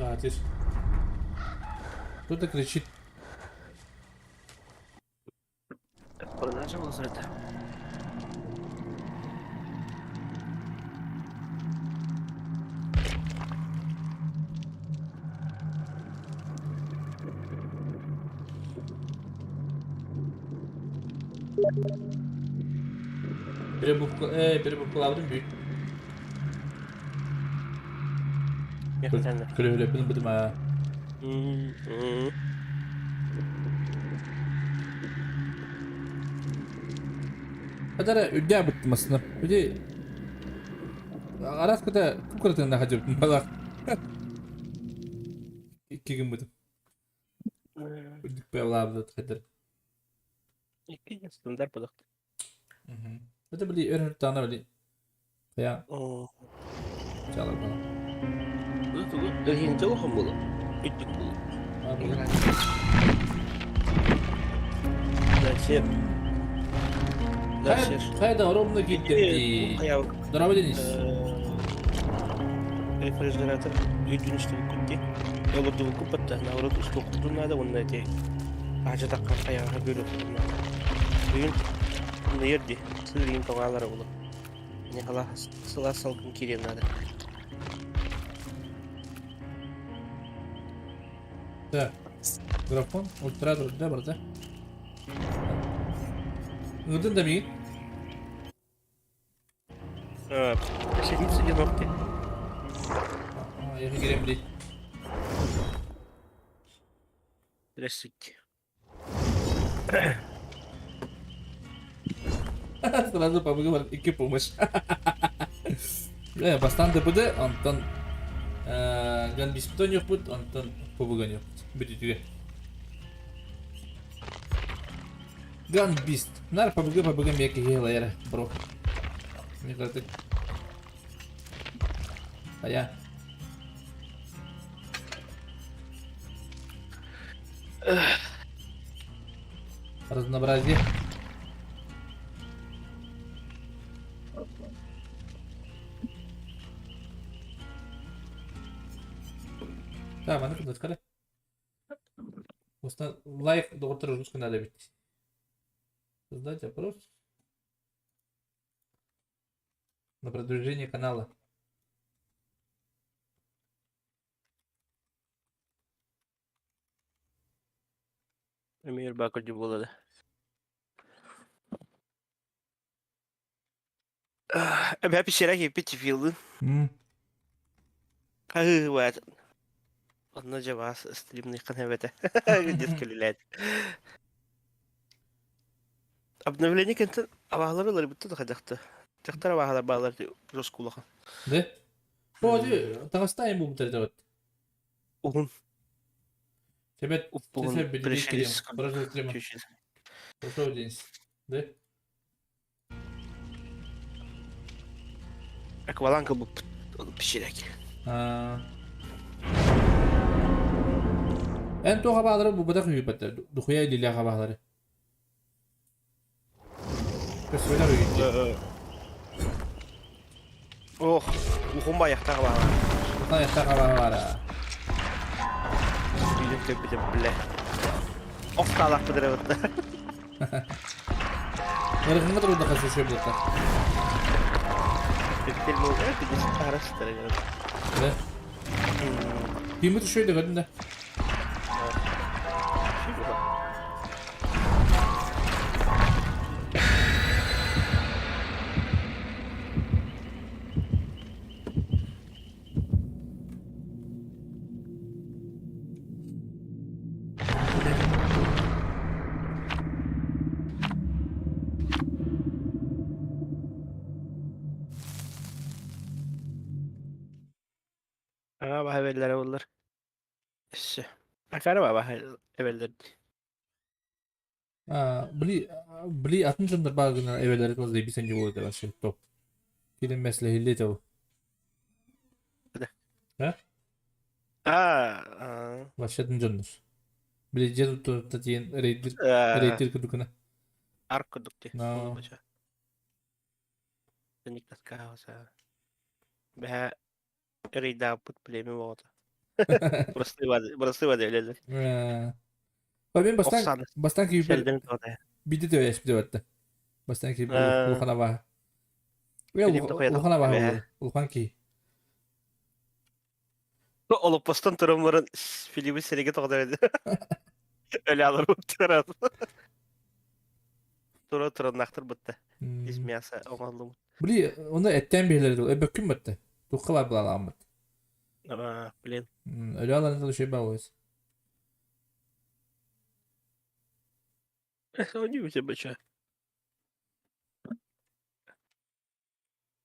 Кире хаатыр. Кто-то кричит. Продажа лазарета. Перебуккалаабытым бүт. Көрөһүлэппин бытым аа. Хадара үрдээ быттым астына. Бити араас кыта кукуратыгында хадьыбытым балах. Икки гыммытым. Үрдүк бэйэлаабыт хадыр. Икки стандарт бодох. Это били өр тана били. Я. Чалар бала. Өрһин улахан буолу. Үрдүк буолу. Дальше. Дальше. Хайда ровно киирдим. Здорово, Денис. Рефрижератор үйдүн устубуккут дии. Олордубуккут батта, наоборот устуохпутун наада уонна ити аһдьа хайаҕаһа бүөлүөхпүтүн наада. Бүгүн тымныйар дии, сыырыйын тоҕаалара буолуо. Миэхэ сылаас салгын киириэн наада. Так, графон, ультра да барда. Ыҥырдын да миигин? Сидит одинокий. Я киирэн билей. Здравствуйте. Сразу помогу икки помощь. Бастаан ДПД, онтон Ганбиспытон ёппут, онтон ПБГ ёппут. Бүтүтүгэ. Ганбист. Нар ПБГ ПБГ мия киһи ылайара, бро. Мне кажется, а я. Разнообразие. Да, маны кытары. Лайк доҕоттор русский надо бит. Создать опрос на продвижение канала. Эмиэр баакырдьы буолла да. Эбээ пещера киирбит филдын. Хаһыы Онно дьэ баас стримныйхан эбэтэ. Дед көлүлээт. Обновление кэнтэн абаһалар ыларбытта да хайдахты. Дьахтар абаһалар баалар роскулахан. Да? О, таҕастаайын буолбуттар этэбит. Уһун. Себет Уппуһун пришелец. Да? Акваланг ылбыппыт пещерек. Эн туох абаалары бу бадах үһү духуя илиилээх абаалары. Көсүөлэр үһү. Ох, ухум баяхтаах баала. Баяхтаах абаалара. Үйдүн көппүтүм биле. Ох таалаах быдырабытта. Ырыгыҥҥа турдахха сөшө буолта. Бүттел буолла, бүдүс арастар. Да. Киммит үшөй да көрдүн да. Aa баһа боллар. Өссө. Акара баһа эбэллэр. Били били атын дьоннор баар гына эбэлэри тыл дейбисен дьуо это вообще топ. Килин мәслэһилле это. Да? Аа. Вообще атын дьоннор. Били дьэ тутту диэн рейдер рейдер курдукuna. Арк курдук ти. No. Никтаскааса. Бэһэ рейдааппыт племя боҕото. Бырастыы бады өлөлөр. Мен бастан Оксана бастан киирбэр Шелден тоҕо. биирдэ түбэспитэ барда. Бастан киирбэр улахан абааһы. Филипп тохуйа Улахан абааһы буолар. Улахан киһи. Олоппостон туран баран Филиппи сирэйгэ тоҕо Өлө алар Тура тураннаахтар бытта. Из мяса оҥоһуллубут. Били, оны эттээн биһилэр дыл. Өбөккүн бытта. Туохха бар былаалааммыт. Блин. Өлө аларын тыл үшүй баҕайыс. Оонньуу бача.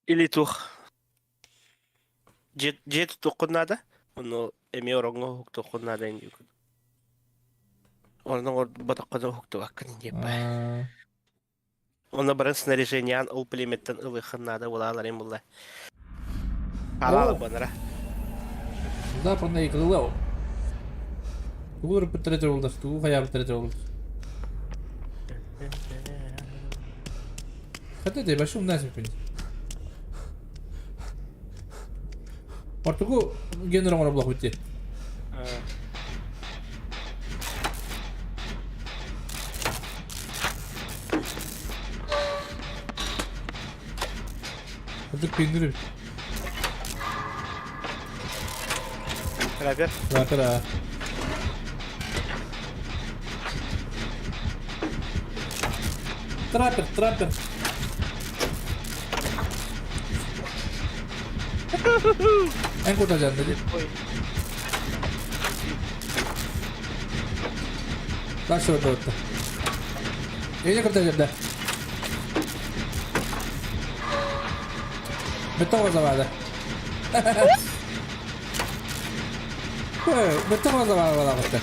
Или туох дьиэ тутуоххун наада, ону эмиэ ороҥҥо уһуктуоххун наада ини Онно оҥорботоххуна уһуктубаккын диэппэ. Онно баран снаряжениеҕын ол племеттэн ылыаххын наада буолааларын булла. Хаалаала буонара. Да, панна икылыла. Тугу ырыппыттара этэ тугу хайаабыттара этэ Хотя ты большой умнайсың күн. Ортуку генер оҥоро булах битти. Ордук пиндир. Трапер. Трапер, а. Траппер, траппер. Эн кутаjan dedi. Дальше вот. Эйне кутаjan да. Бетон завада. Бетон завада.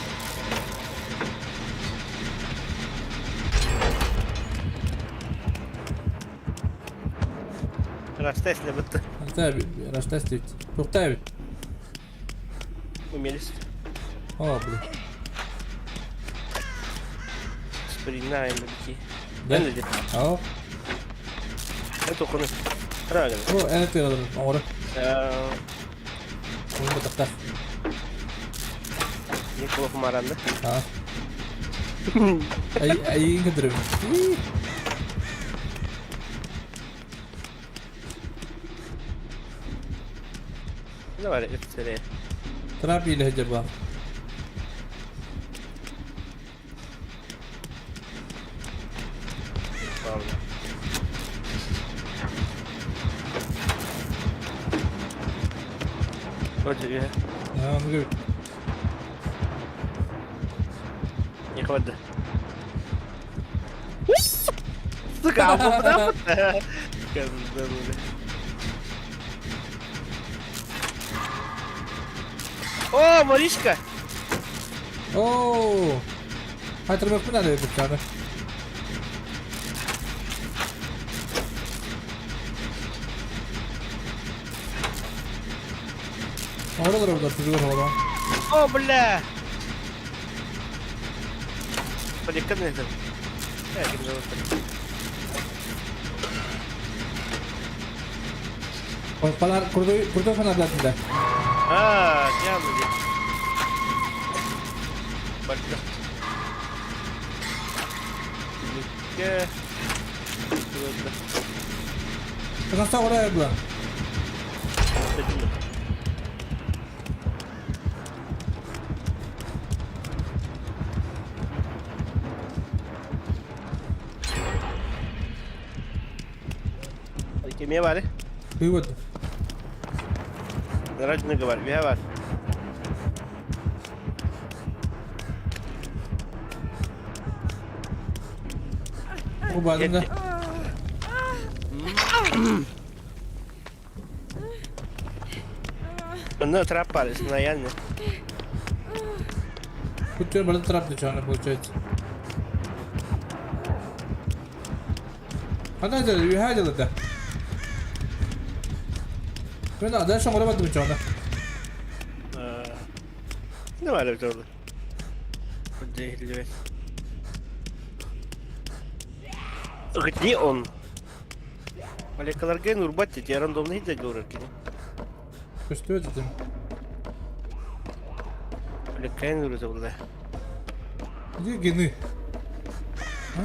Растес не бытты. Растес дейт. Тоқтай бит. Умелись. О, блин. Вспоминаем такие. Да? Ау. Это ухуну. Правильно. О, это оҥоро. Уҥа тахтар. Николов Маранды. Аа. Айыын көрдөрөбүн. Давай, это Трап или хотя Вроде А, он говорит. Не хватит. Сука, а О, Маришка! Оо! Хатырбаппын ары букканы. Оҥоро олорор тугу оҕолор. О, бля! Поликан это. Фонарь, крутой, крутой фонарь да. А, тянули. Балька. Конца ура была. Кеме бар? Вывод. Радио говор, бар. Убадым да. Онно трап бар, наянne. Тут было трап начало получается. Хана дьэ, үөһээ дьылыта. Мен дальше оҥоро бардым чоҕуна. Не бар эбит Где он? Молекуларген урбат я рандомно иде говорит. Көстүө дедим. Леккайын үрүтэ булла. Где гены? А?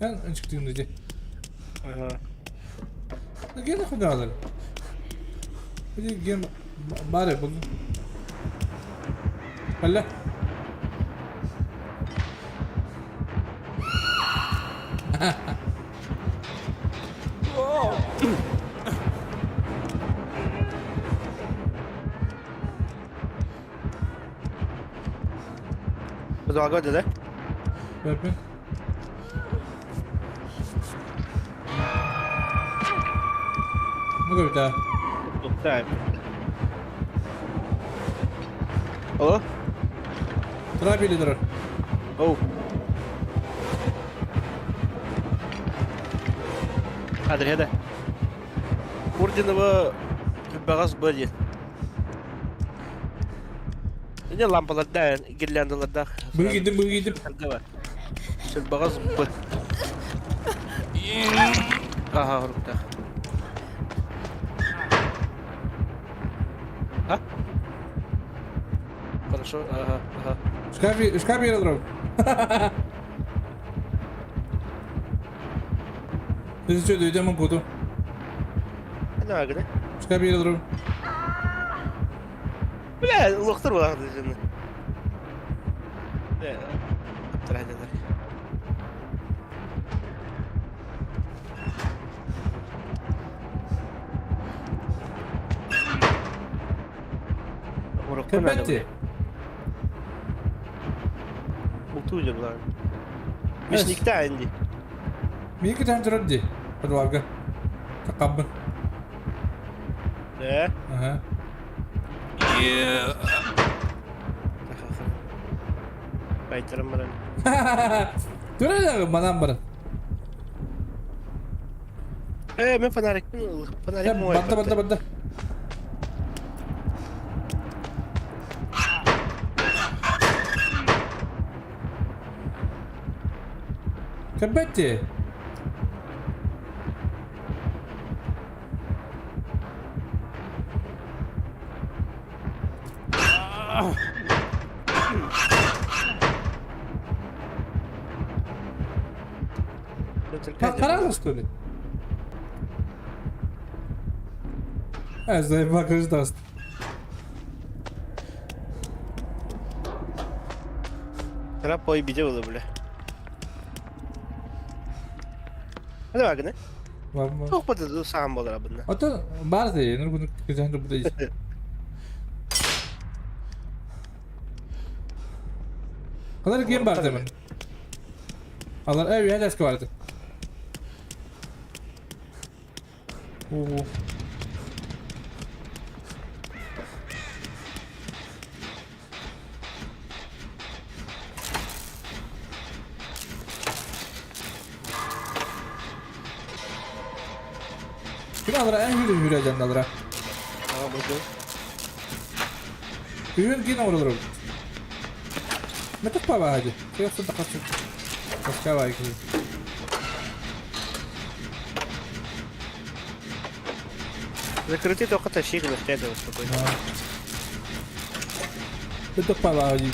Эн ынчыктыгын иди. Ага. Гены худалар. Где ген бары бұл. Алла. Долго да? Бәпе. Ну да. Да. Алло? Тұра били тұрар. Оу. Адрес да. Орденова Багас Б Не лампаларда, гирляндаларда. Бүгідім, бүгідім. Багас Б. Ага, рукта. А? Хорошо, ага, ага. Шкаф, шкаф тұрар. Ты что, дойдем буду. Давай, гля. Шкаф тұрар. Бля, лохтар була жена. Бля, аптырайдылар. Кәбәтте. Утуйды булар. Мишникта инди. Мейкі тәм тұрар ди. Подвалга. Тақабын. Да. Ага. Байтырым баран. Тұра манам бар. Э, мен фонарик, фонарик мой. Батта, батта, батта. Кәбәтте. Қараңыз, что ли? А, заебал, даст. Трапой беде было, бля. Hadi bak ne? Var Çok patates sağım olur abında. Ата бар де, нүр күні бұда. Kadar kim var demin? Alар ev ya eski vardı. Oo. Kim alır en yürü yürüyeceğim alır. Aa bu. Yürü yine olur. ما تبقى بقى هادي كيف صدق بس كده. ذكرتي توقعت الشيخ اللي اختاره بس بتبقى بقى هادي.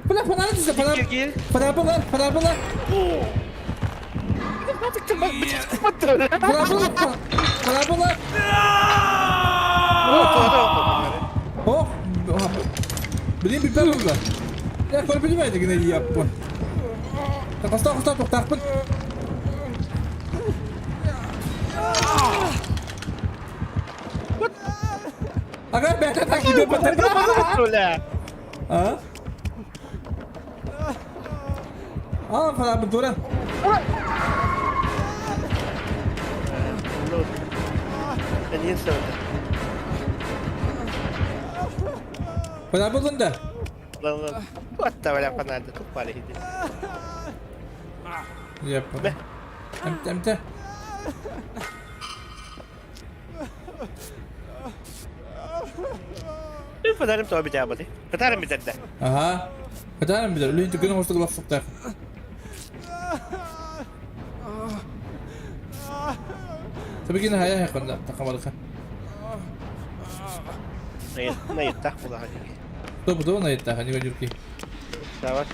Бля, фонарь здесь, фонарь. Фонарь, фонарь, фонарь, фонарь. Фонарь, фонарь, фонарь. О, блин, бипер булды. Я көріп білмейді гіне яппын. Қоста, қоста, тоқтақпын. Ага, бәті так иде бәті. А? А, фонарь тура. Фонарь булдың да. Hatta böyle фонарь туп var idi. Яппын. Әмті, әмті. Подарым тоҕо бүтээбэти. Кытарым бүтэрдэ. Аха. Кытарым бүтэр. Үлүн түгэн оҥостук лохсуктар. Табигин хая хакында такамалыка. Найыттах булаха. Тобу то найыттах, не гадюрки. Давай.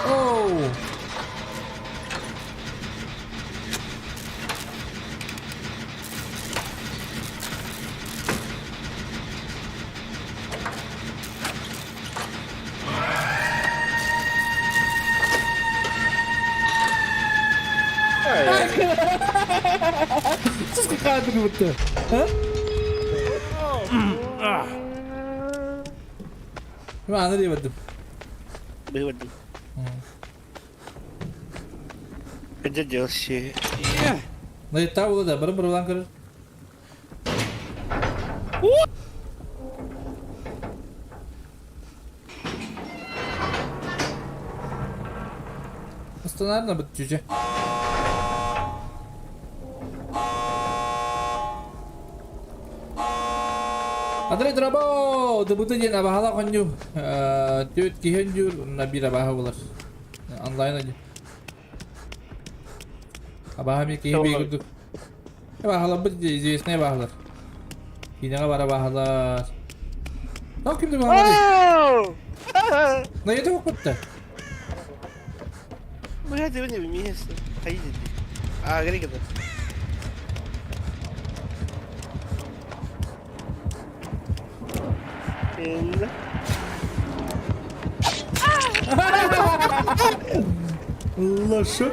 Оу! Сыска будто. А? Аны диэбэтим. Быводим. Где делся? Найта була да, бары бырылан көрөр. Останарна бит чүчэ. Андрей Драбо! Дыбыты диэн абаһалаах оонньуу. Түөрт киһи оонньуур, уонна биир абааһы буолар. Онлайн оонньуу. Абааһы эмиэ киһи биир курдук. Абааһыларбыт известнэй абааһылар. Киинэҕэ бар абааһылар. Ол ким да баһылар. Найда буккутта. Бля, ты не вместе. Хайди. А, говори, когда. Лошадь.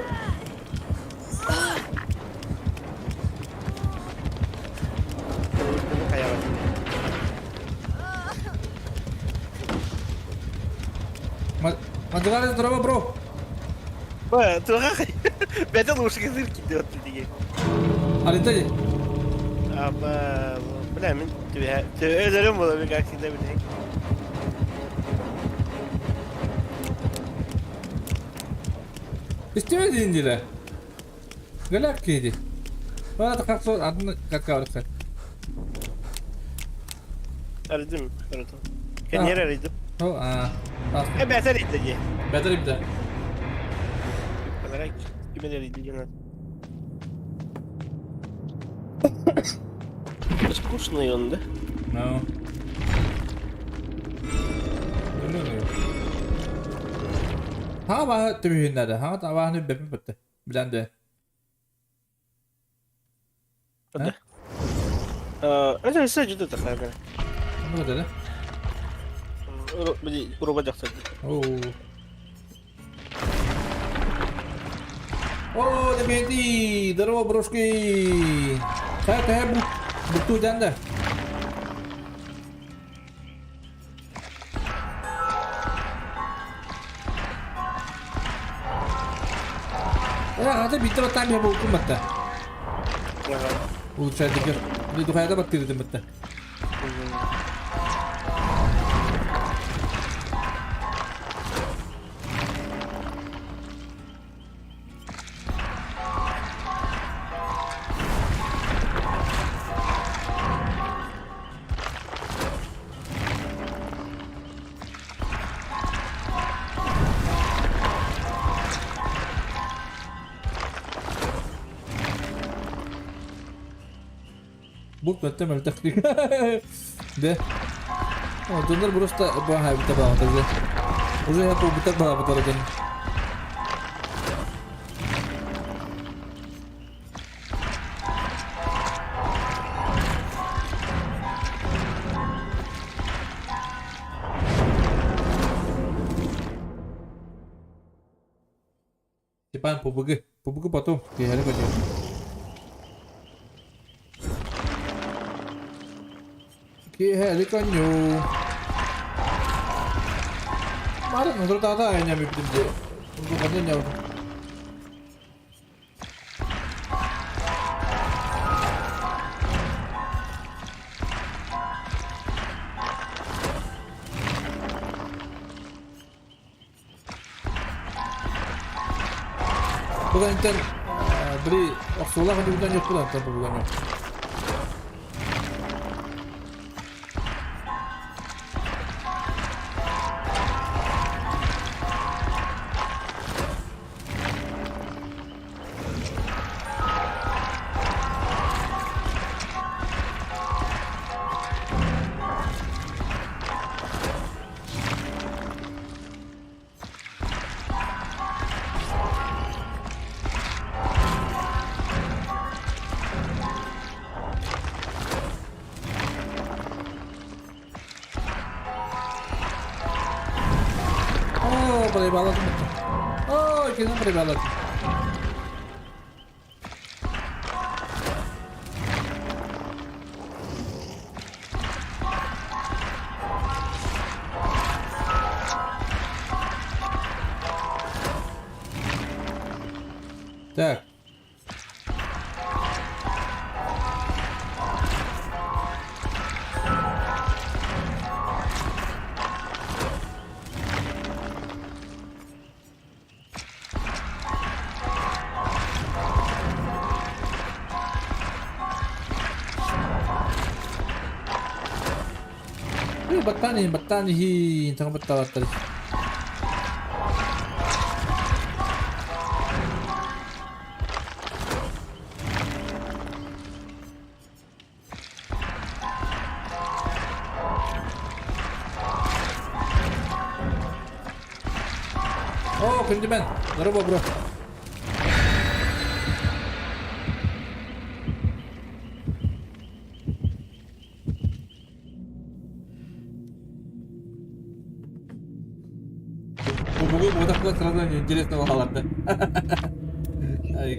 Мадгар здорово, бро. Бэтэ лучше зырки делать диги. Алита. Аба, бля, мин өлөрүм була как всегда билек. Истибэ диин диле. Галак киһи. Бара тахсо атын какаурыкса. Арыдым, арыдым. Кенер арыдым. О, а. Э, бэтэр итте ди. Бэтэр итте. Подарок кимер арыды дена. Скучный он, да? No. Ха баһа түбүһүннэрэ, ха табаһыны бэпи бытты. Билэн да. Да. Это все жду такая. Ну да. Руба дьахтар. Оо. О, Дмитрий, здорово, брошки. Та та буту данда. Э, аты биттер оттан я булкум батта. Улучшает дигер. Духайда баттырдым батта. Булт мөлтө мөлтөх Да. Донор просто баха бita баха Уже я по бita баха бita Степан, ПБГ. ПБГ потом. Я не Киһэликонньуу. Марын утуртаата айням үптүм де. Урдуханын явдum. Бу кэнниттэн били охсуулаах өтүгүтэн дьоппут антан бу Оо, проебалатым бутта. Оо, кино проебалатым. Так. Баттаан иһин, баттаан иһин, тоҕо баттаабаттар. О, күндүмэн, здорово, бро. Бу бүгүн вот сразу интересно балаларды. Ай,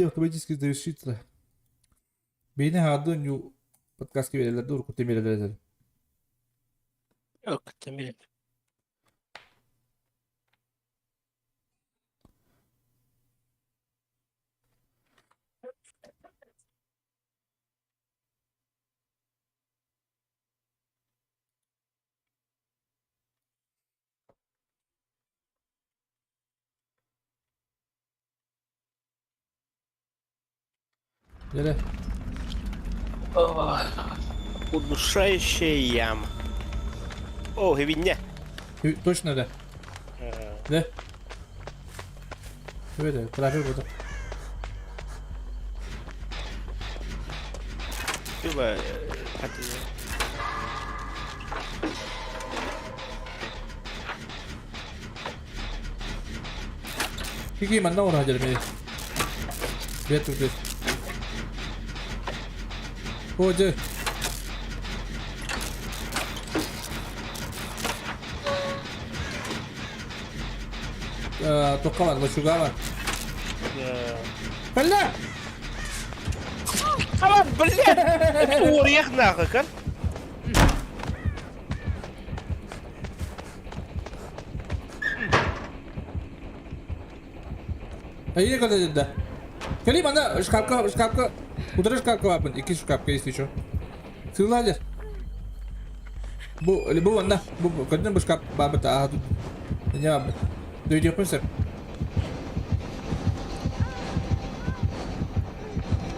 Автоматически завершится. Бейне хаадын ю подказки берелер да уруккуттан биэрэллэр этэ. Уруккуттан биэрэллэр. Дьэ Удушающая яма. О, хевинне. Точно да. Да. Эбэтэ, трапер бута. Типа, Кики манна оҥоро сылдьар эмиэ. Бэт тут. О, дьэ. Туохха бар, лачуга бар. Бля! А, блядь! Уоруйах нахуй, Айыы көрдө Кэлии манна шкафка, шкафка, утары шкафка баарбын, икки шкафка если что. Сыылаа дьэ. Бу, бу манна, бу көрдүн бу шкаф баабыт ааха тут. Не баабыт. Дөйдүөхпүн сөп.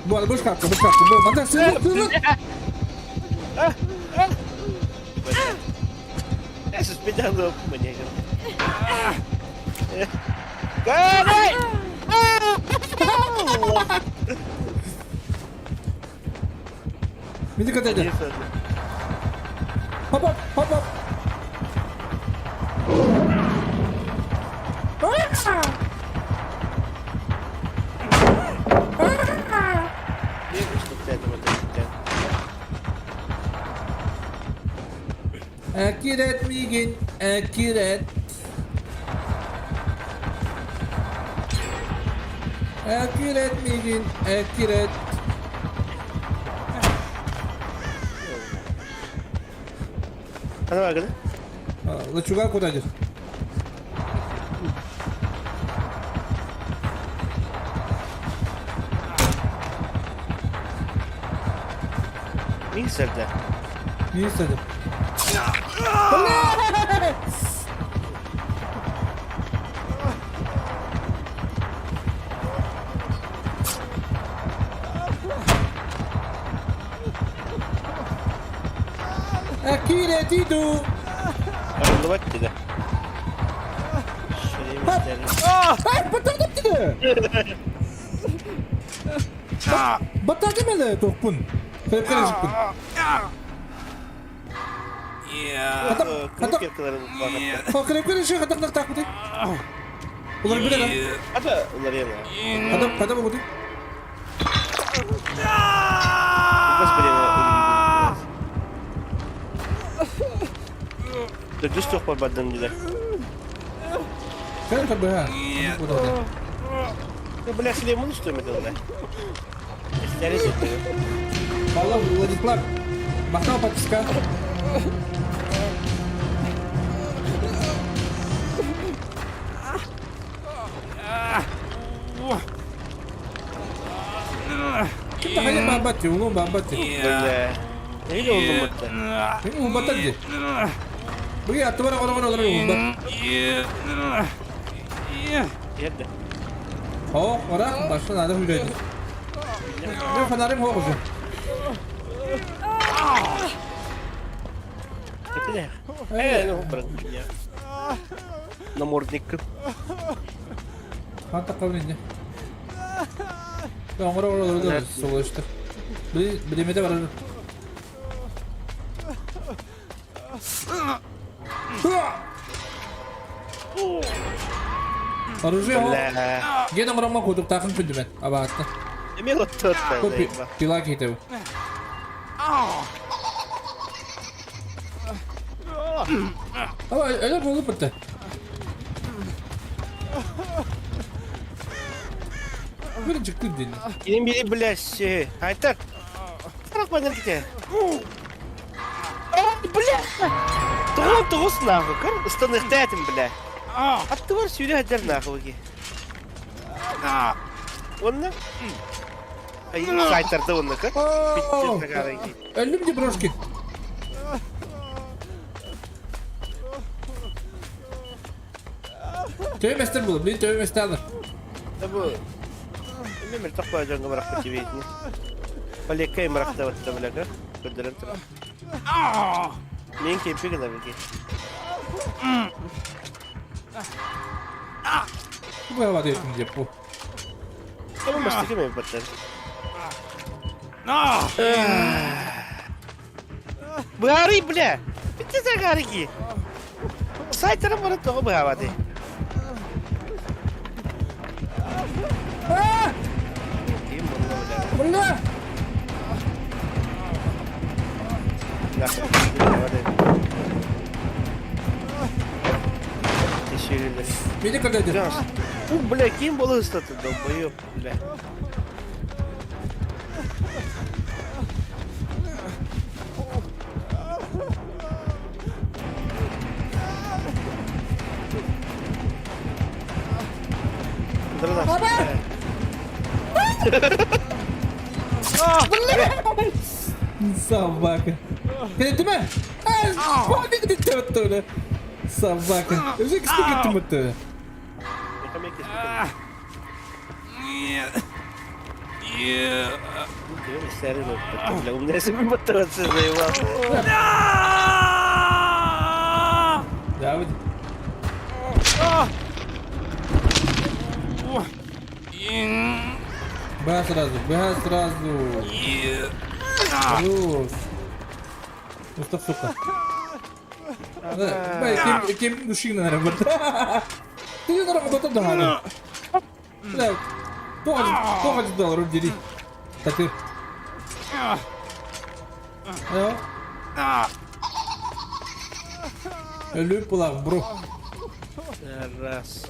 Бу, бу шкафка, бу шкафка, бу манна сыылы, сыылы. Мини көтөдө. Хоп хоп хоп хоп. Эккирэт миигин, эккирэт. Эккирет миигин, эккирет. Хана бааргын? Лачуга куда дир? Мин сэрдэ. Мин сэрдэ. Эккирэтии дуу? Арыллыбат деді. Ай, батардым деді! Батардым әлі тоқпын. Қырып-қырып Қырып-қырып тақпыты. Улар билер. Ата улар яна. Адам кадам буду. Төрдүс туох барбардым дилер. Кайда быһа? Бля, шлемын что ли да? Павлов Владислав. Махнул подписка. Ким да хайа баабатты, улуун баабатты. Бля. Или он умутта. Умбаттар дии. Бу аттыбар оҕоро олорор умбат. Ерде. О, ора башта надо хүлөйдү. Мен фонарым хоқ уже. Намордник. Ханта кабыл инде. Оҥоро олорор солоштар. Билемете барар. Оружие Бля. Ген оҥороммон кутуктаахын күндүмэн абаатта. Эме оттот. Пила киһитэ Ава, өлөр буолуп бытта. Бир чыкты дин. Кини бири бля Айтар. Сарак банар ките. Бля. Тоҕо тоҕус нахуй. Көр ыстаныахтаатым бля. Аттыбар сүүрэ сылдьар нахуй ки. Онно сайтарда онно көр. Өллүм ди брошки. Төбө булып, блин, төбө местер. Бу Эме мөлтөх баа дьоҥҥо барахпыт дибиитини. Полекка имарахтабатта бля көр. Көрдөрөн турар. Мен кемпи гына бики. Бу хава дейсин деп бу. Ama мастык эме баттар. Быары бля. Битте загары ки. Сайтарым бары тоҕо быһаабаты. Ким булла бля. Бля! Мени көрдөдү. У, бля, ким болу ыстаты долбоёб, бля. Собака. Кэлэтимэ? Ай, Собака. Өзі кісі кеттім бітті. Давид. Быһа сразу, быһа сразу. Хорош. Устав, сука. Бай, ким ким душина, наверное, Ты не наверное, потом да. Бля, тоҕо дал руль дери. Татыр. Өлүп булах, бро. Раз.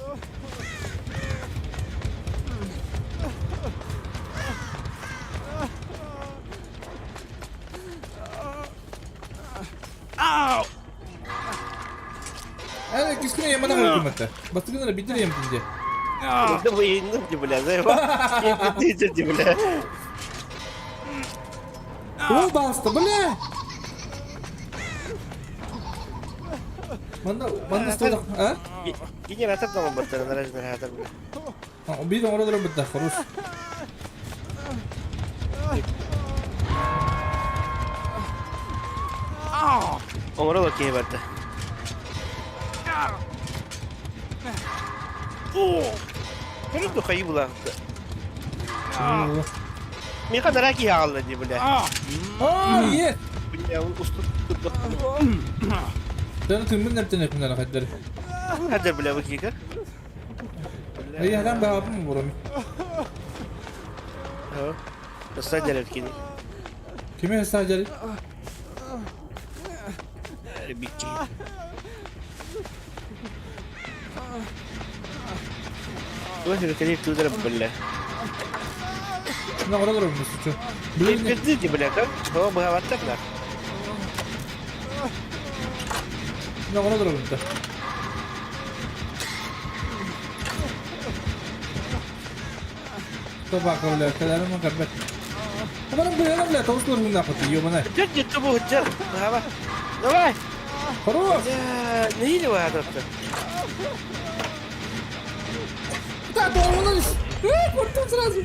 Эн иккискин ыйамматах эбиккин батта. Бастакын эрэ биирдэ ыйаммытын дии. Да выйну, бля, заебал. Бля. О, балыста, бля! Манна, манна стойлах, а? Генератор дома баттара, генератор, бля. Биир оҥоролоро бытта, хорус. Оҥоролор киһи барда. Көрүк да хайыы булаахта. Миха нара киһи аҕалла дии бля. Аа, е! Бля, устут Даны тыммын нэртен өкүннэр хайдар. Хаддар бля бу киһи. Ыйаһан баҕабын бурум. Садьар кини. Кими садьар? Бикки. Туох тудара бля. На оролор мусучу. Пизди бля, как? О, быһабаттак да. На оролор мусучу. Собака, бля, кэлэрим көрбөт. Баран быһалар, бля, тоҕус лоруннаахпыт, ёбаный. Дьэр дьэ бу дьэр. Быһаба. Давай. Хорош! Нэһиилэ баататта. Да, долбанулись! Э, куртун сразу!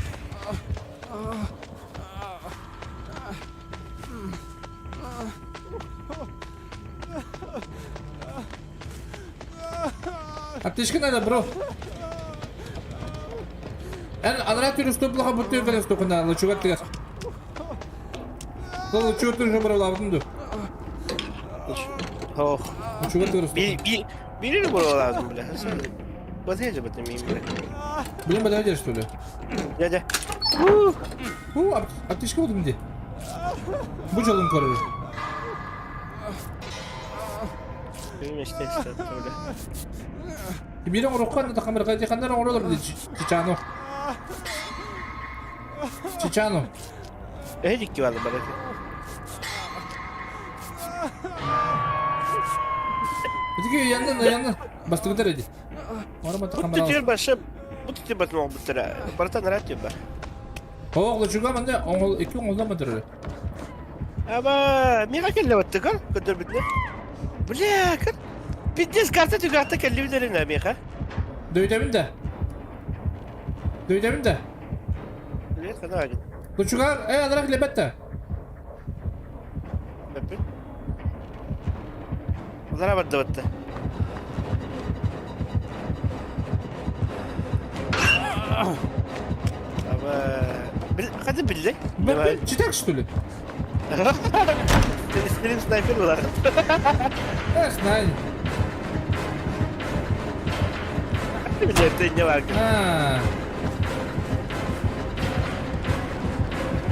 Аптечка надо, бро. Эн анараа түрүстүү булаха буттуйун кэлэн стокуна лучугар тыгар. Ол лучугар түрү бұралабытын ду. Ох. Лучугар тыгар. Бири буралаазым бля. Базыйжы бытым мин бля. Блин, бада что ли? Дядя. У, аптечка будум ди. Бу жолун көрөр. Биир оҥороххо да камерга ханнар оҥоролор дии Чичано. Чичано. Эһи бары бары. Битики яннан яннан бастыгытар эди. Барамата камера. Бу башы бу түтүр батын оҥбуттара. Барытан рад бар. Оҕ лучуга манна оҥол икки оҥолдан батырыр. Аба, мига келле баттыгар, көдөр битне. Бля, кыр. Пиздец карта түгәхтә келли билерин миха. Дөйдөбүн да. Дөйдөбүн да. Билет кана агын. Лучугар, э, адрак лебетте. Беппин. Узара барды батты. Аба, бил, кады билде? Беппин, читак что ли? Стрим снайпер булар. Эх, най. Билет не бар. А.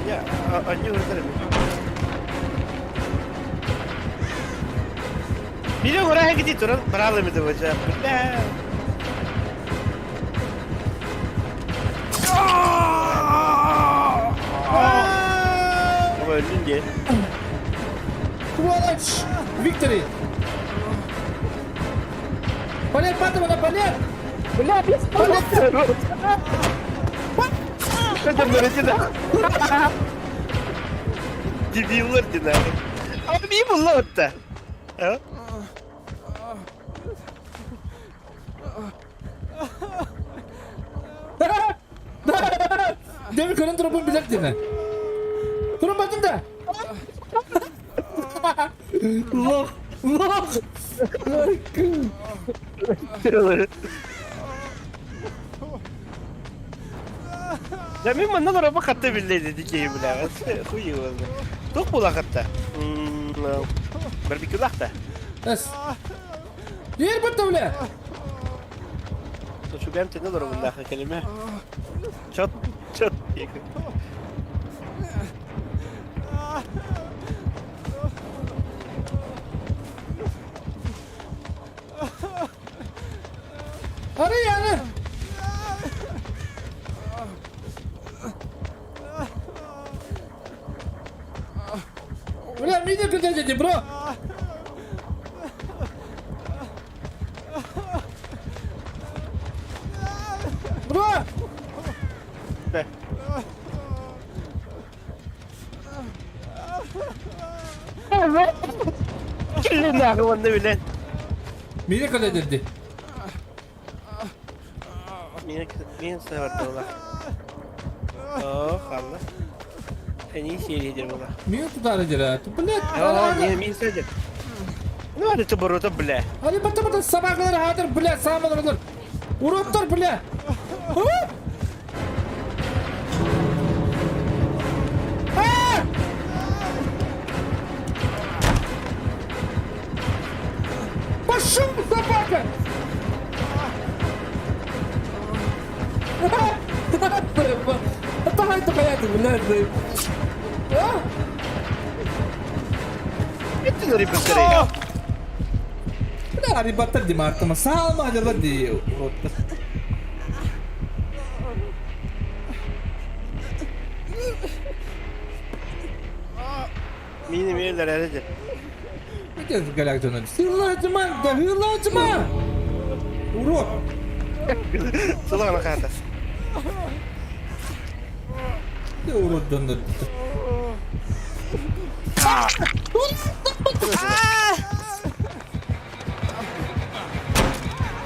Я, они уже Биле гора гиди туран бралы ми дывача. Бля. Өлдүн де. Сволочь! Victory! Полет, падай на полет! Бля, без полет! Это да? Дебиллар дина. А ми булла отта. А? Деми көрөн турабын билер дина. Турун бардым да. Лох! Лох! Да мен манна араба хатта билле деди ки бля. Хуй его. Тух була хатта. Барбекю лахта. Эс. Ер бітті, бля! Şu benim ne olur bunda kelime. Çat çat. Ары яны! Бля, миде күтеді, бро! Кэллинээҕи уонна билэн. Мире кэлэдэрди. Мин мин сабардылар. Оо, хаалла. Эни сиэридер була. Мин тутаары дьара. Блядь. Оо, мин мин садыр. Ну, это борота, бля. Али бата бата собакалар хатыр, бля, самалар. Уроттар, бля. Пошел, собака! Давай, давай, блядь. Это ребята. Бля, ребята, Димартама, салма, дела, урод. Мини миэлэр эрэ Голяк дьоно. Сыылаачыма, да ыылаачыма! Урод! Сылаана хаата. Ты урод дьоно.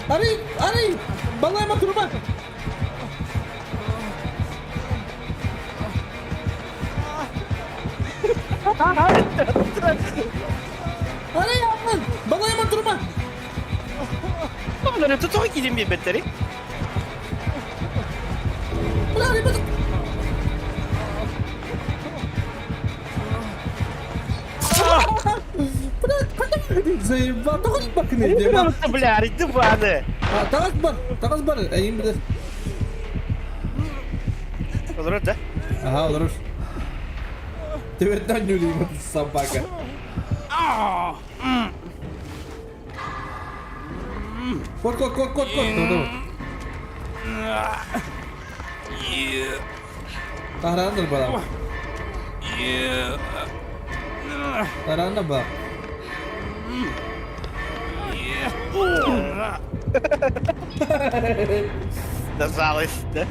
Арый, арый! Балайма турума! Арый, аппын! Балайма турума! Олору тутуга киирэн биэрбэттэри. Заебал, тоҕо бакыны Бля, арыйды бааны. Таҕас бар, таҕас бар, эйин билэр. Олорор да? Ага, олорор. Төбөттөн ньулуйбут собака. Кот, кот, кот, кот, кот. Таһарааннар барам. Таһарааннар бар. Да жалость, да?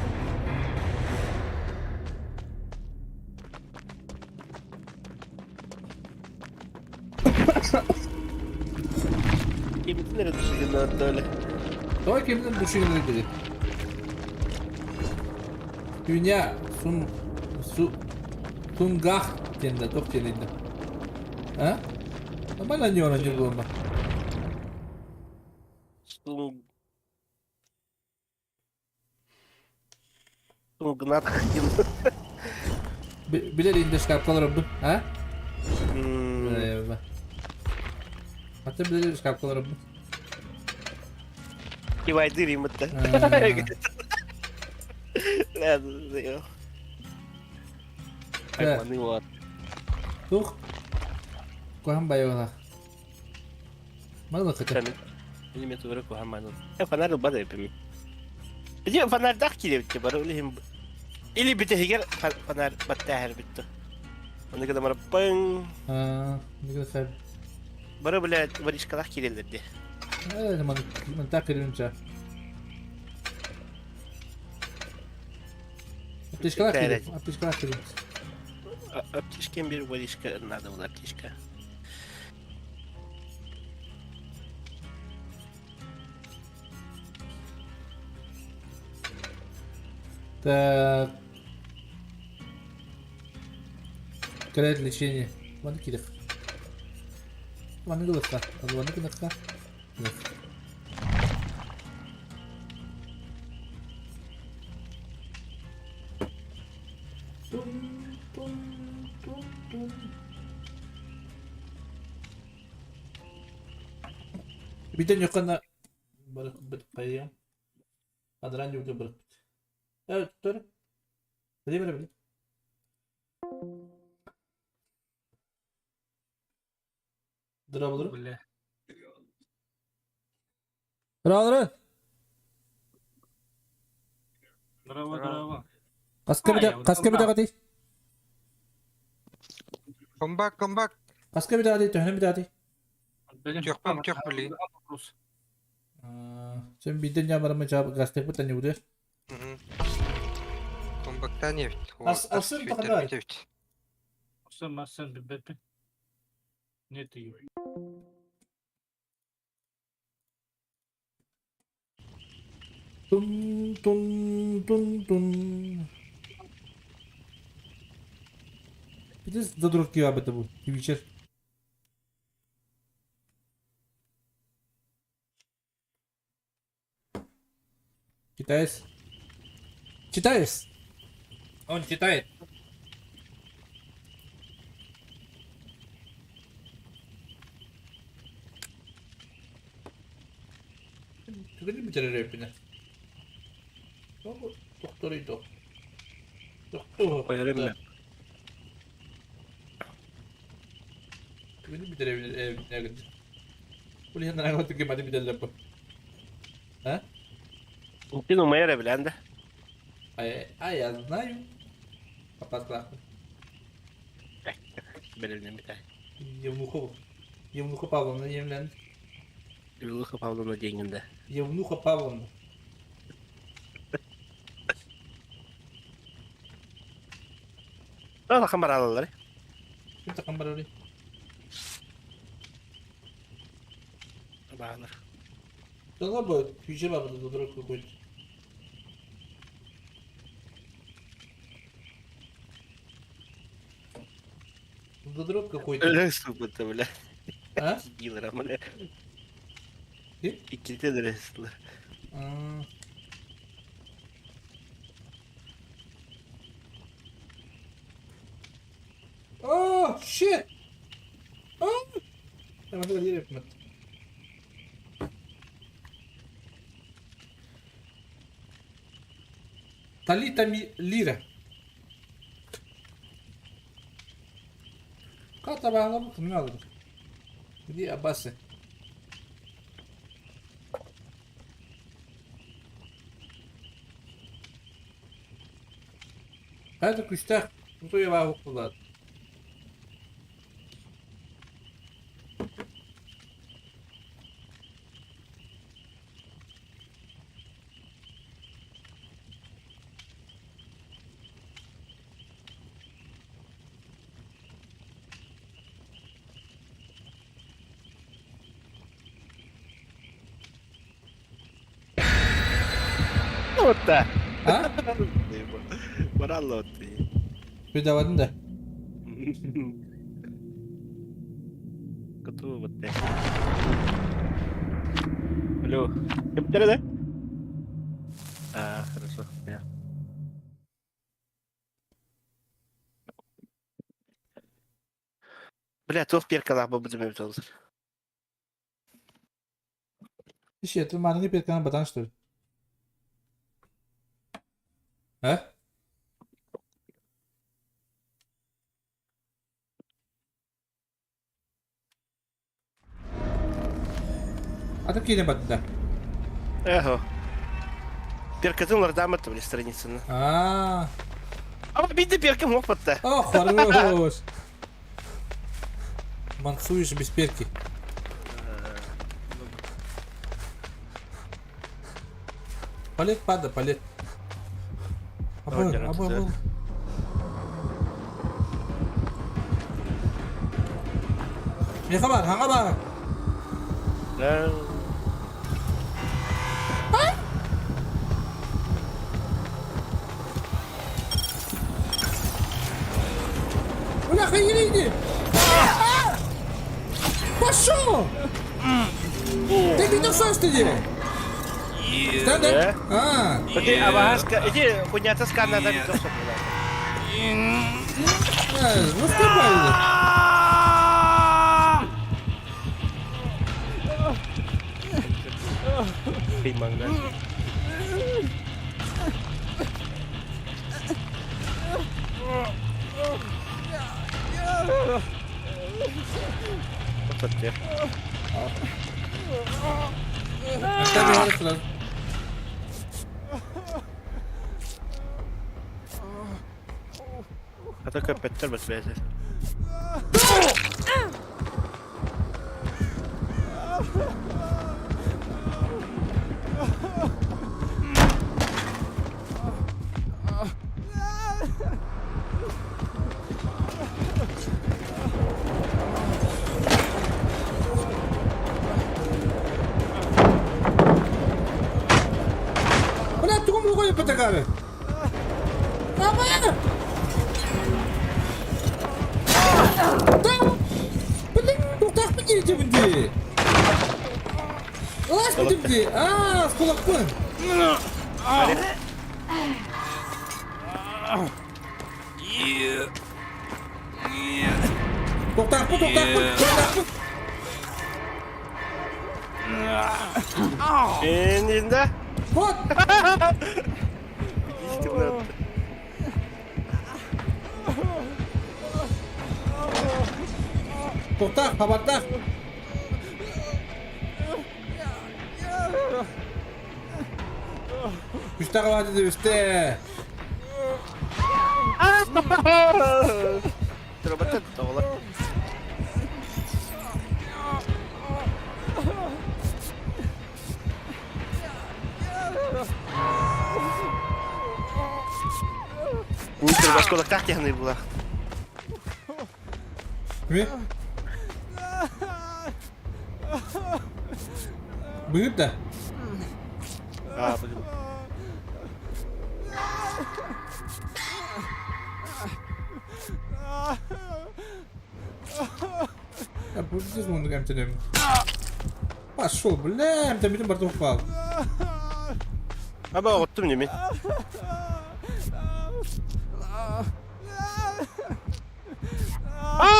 Кимитин эрэ душигын öyle. Давай кимитин душигын dedi. Dünya sun su Tungah диэн туох диэн А? Нормально не он не было. Сун... Сунгнат диэн. Билэр инде шкафкалар обду. А? Аты билэр шкафкалар обду. Кивайдыр имытта. Тух. Куһан байылах. Мало хотя. Фонарь бада эпими. Били фонарьдах кииребит бары или или бүтэһигэр фонарь баттааһар бүттү. Оны када мара пың. Аа, не хәп. Бары блядь, воришкалах кииреллер ди. Э, ман ман так киринча. Аптечкалар кирин, аптечкалар кирин. Аптечкем бир воришка надо было аптечка. Так. Кэлэр лечение. Манна киирэх. Манныгы ылыахха. Маннык гыныахха. Тун тун тун тун. Бүтэн юккана быр хайыам. Адран югда бырыппыт. Э, тур. Били били били. Дырабылыр. Бля. Дырабылыр. Здорово, здорово. Хаска А, я вот хаска там. битаҕытый? Come back, come back. Хаска битаҕытый? Төһөнөн битаҕытый? Блин, Төхпөм, төх били. вопрос. Сен биирдэн ньаамарама гастыппыт анньыбытыар. Комбактан нефть. Ас- асы тахадай. Охсон массан билбэппин. Нет ее. Тун тун тун тун. Ити задротки бабыта бу. Твичер. Читаешь? Читаешь? Он читает. Түгэни бүтэрэр эбиппинэ. Тохторуй до. Қойар эмэ. Түгэни бүтэрэр эбиппинэ. Бу иһин араҥа түгэ маны бүтэллэр бу. А? Итин умайар эбилээн да. А я знаю. Папа Бэлэмнэммитэ. Евнухова. Евнуха Павловна емлән. Евнуха Павловна диэҥҥин да. Евнуха Павловна. Улахан бараалалар. Ким такан барарый? Баалар. Дала бу күүсэ барбыта додоро какой-то. Задрот какой-то. Өлөң суппута бля. А? Дилер бля. Ким? Иккитэ дөрөстүлэр. Oh, shit! Oh! Tamam, hadi yapma. Талита ми лира. Хата бағалабы кімнен алыр? Где Аббасы? Хайда күстәк, утуя бағып болады. Отта. А? Баралла отты. Придавадын да. Коту отты. Алло. Кемтер да? А, хорошо. Бля, туох перкалаах буолбутум эбит ол. Иши, ты маленький перкан батан, что ли? А? А ты кине бат да. Эхо. Перкатын лардаамат били страницаны. А. А биде перкам опытта. О, хорош. Мансуешь без перки. Палет пада, палет. Абы, абы, абы. Меха бар, хаңа бар. Бля, хайриди! Пошел! Ты видел, что ты делал? Да, А. Иди, абаска, иди, хуйня сканна да видел, что Ну что правильно? Пиманга. Отсотте. Ата көппеттер бат бәзер. акары! Давай! Да! Блин, тутаахпын диэтэбин дии! Ылааспытым дии! Аа, кулакпын! Тохтаахпын, тохтаахпын, тохтаахпын! Энинде. Вот! Тохтаах, хабардаах! Үстээх баҕайы үстэ. Турабаттан тоҕолор. Осколоктаах тиһаны булах. Ми? Быыр да. Аа, блин. Я бу здесь мундук эмтэнем. Пошел, бля, эмтэммитин барда упал. Аба оттум неме.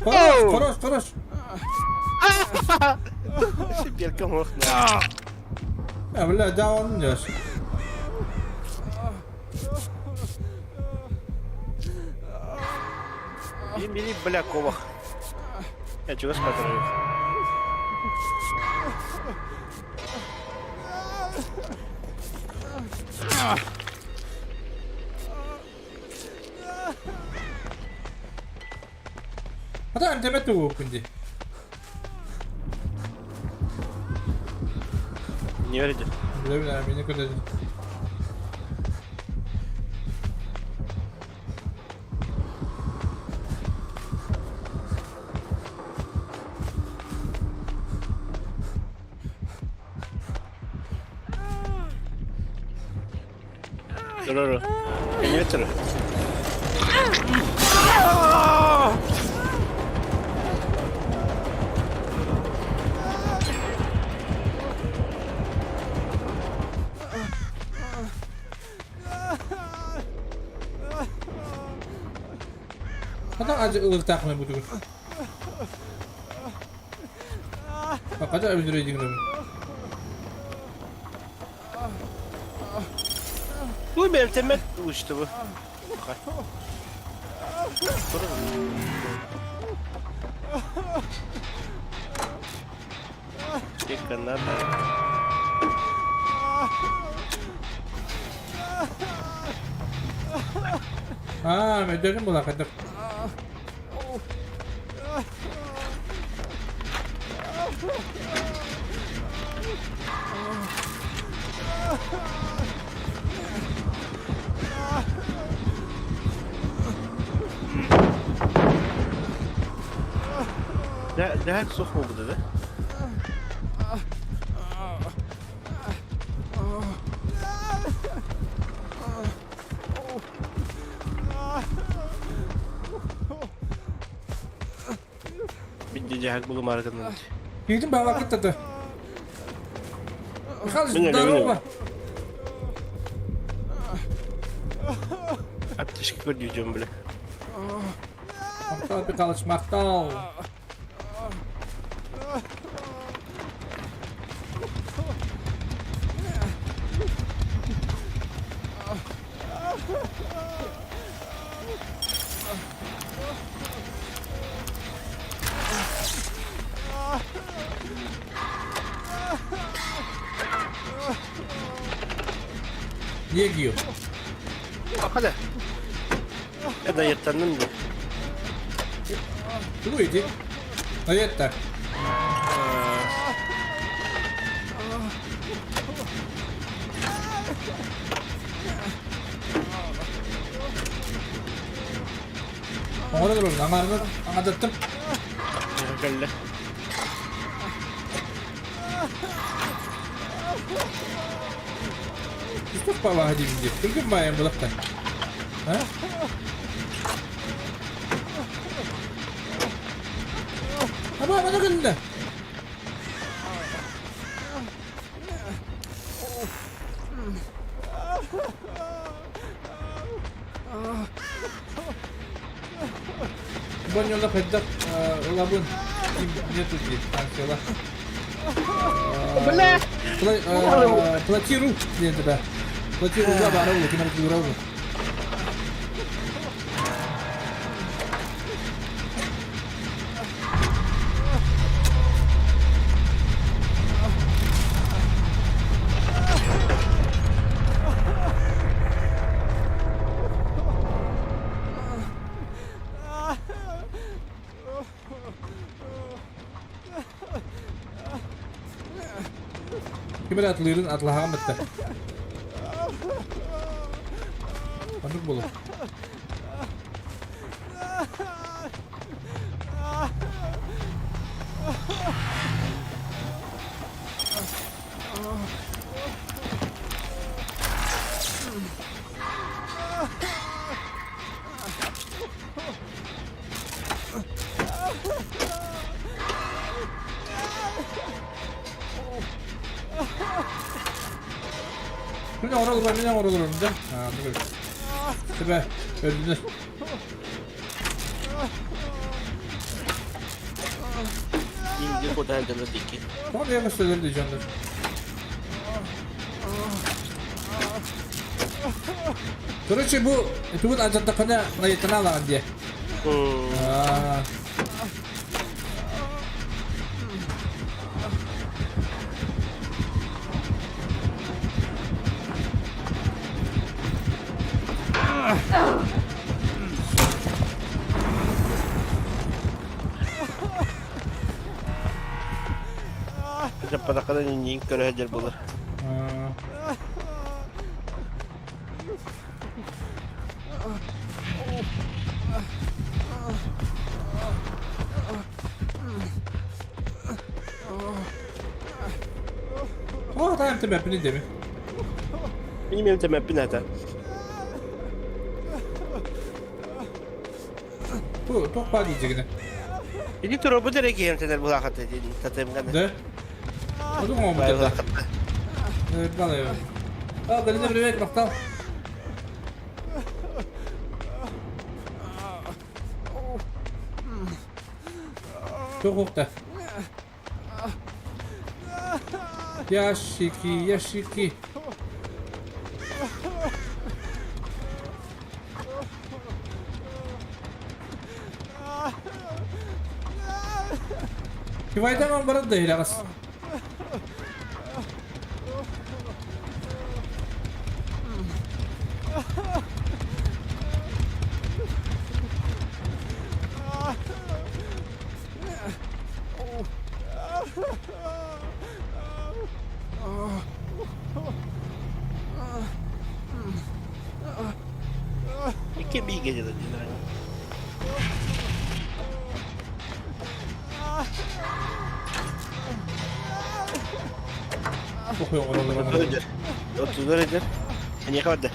Хорош, хорош, хорош. Беркам охна. Я, бля, даун дешь. Били, бля, ковах. Я чего смотрю? Хата эмтэмэт тугуппун дии. Не верите? Бля, бля, меня куда Dur dur. Beni götür. Хата ылыртаахпына бу тугун. Хата өлдүрөйдүҥ Bu benim temel uçtu bu. Канада. Аа, өйдөөтүм була хайдах. Дэһэк суох буолбута да? Бидде дьаһак булумаары гынным. Киһитин баҕалаах кыттата. Михалыч, Мин өлөбүн. здорово! Аптечка көрдүүтүм бile. Махтал, Михалыч, махтал! Егио. Хада. Это еттанным ду. Тугу ити? Айетта. Оҥоро турабын, аҥаарынан аҥардаттым. Кэллэ. Туох баҕаһа диибин диир. Түргэн баайан булахтан. А? Аба, мана кэллэ. Бонньоло хайдах ылабын нету дии станцияла. Бля! Платиру диэн да. Платиру да баар ол ким эрэ ол. Ким эрэ атылыырын атылаһаҕын бытта. Оннук буолуо. Мин оҥороллор, мин оҥороллорум да. Аа, Тебе өлдүнү. Инди куда дьоно дики. Тоҕо бэйэ көстөлөр дии дьоннор. Короче, бу тугун алдьаттаххына найыттана алаҕын диэ. Аа. Дьаппатаххына ньиин көрө сылдьар буолар. О, там тебе пини Минимум темеппин этэ. Бу туох баар диэжигинэ? Ити туруорбут эрэ киһи эмтэнэр булаахата татымганы. Да? Одун оҥорбут да. А, Галина, привет, махтал. Туох уохта? Ящики, ящики. Кивайдан барар да иһилэҕэс. Икки биигэ дьыла дьыла. Охуй, Отуздар эдэр. Эниэхэ барда.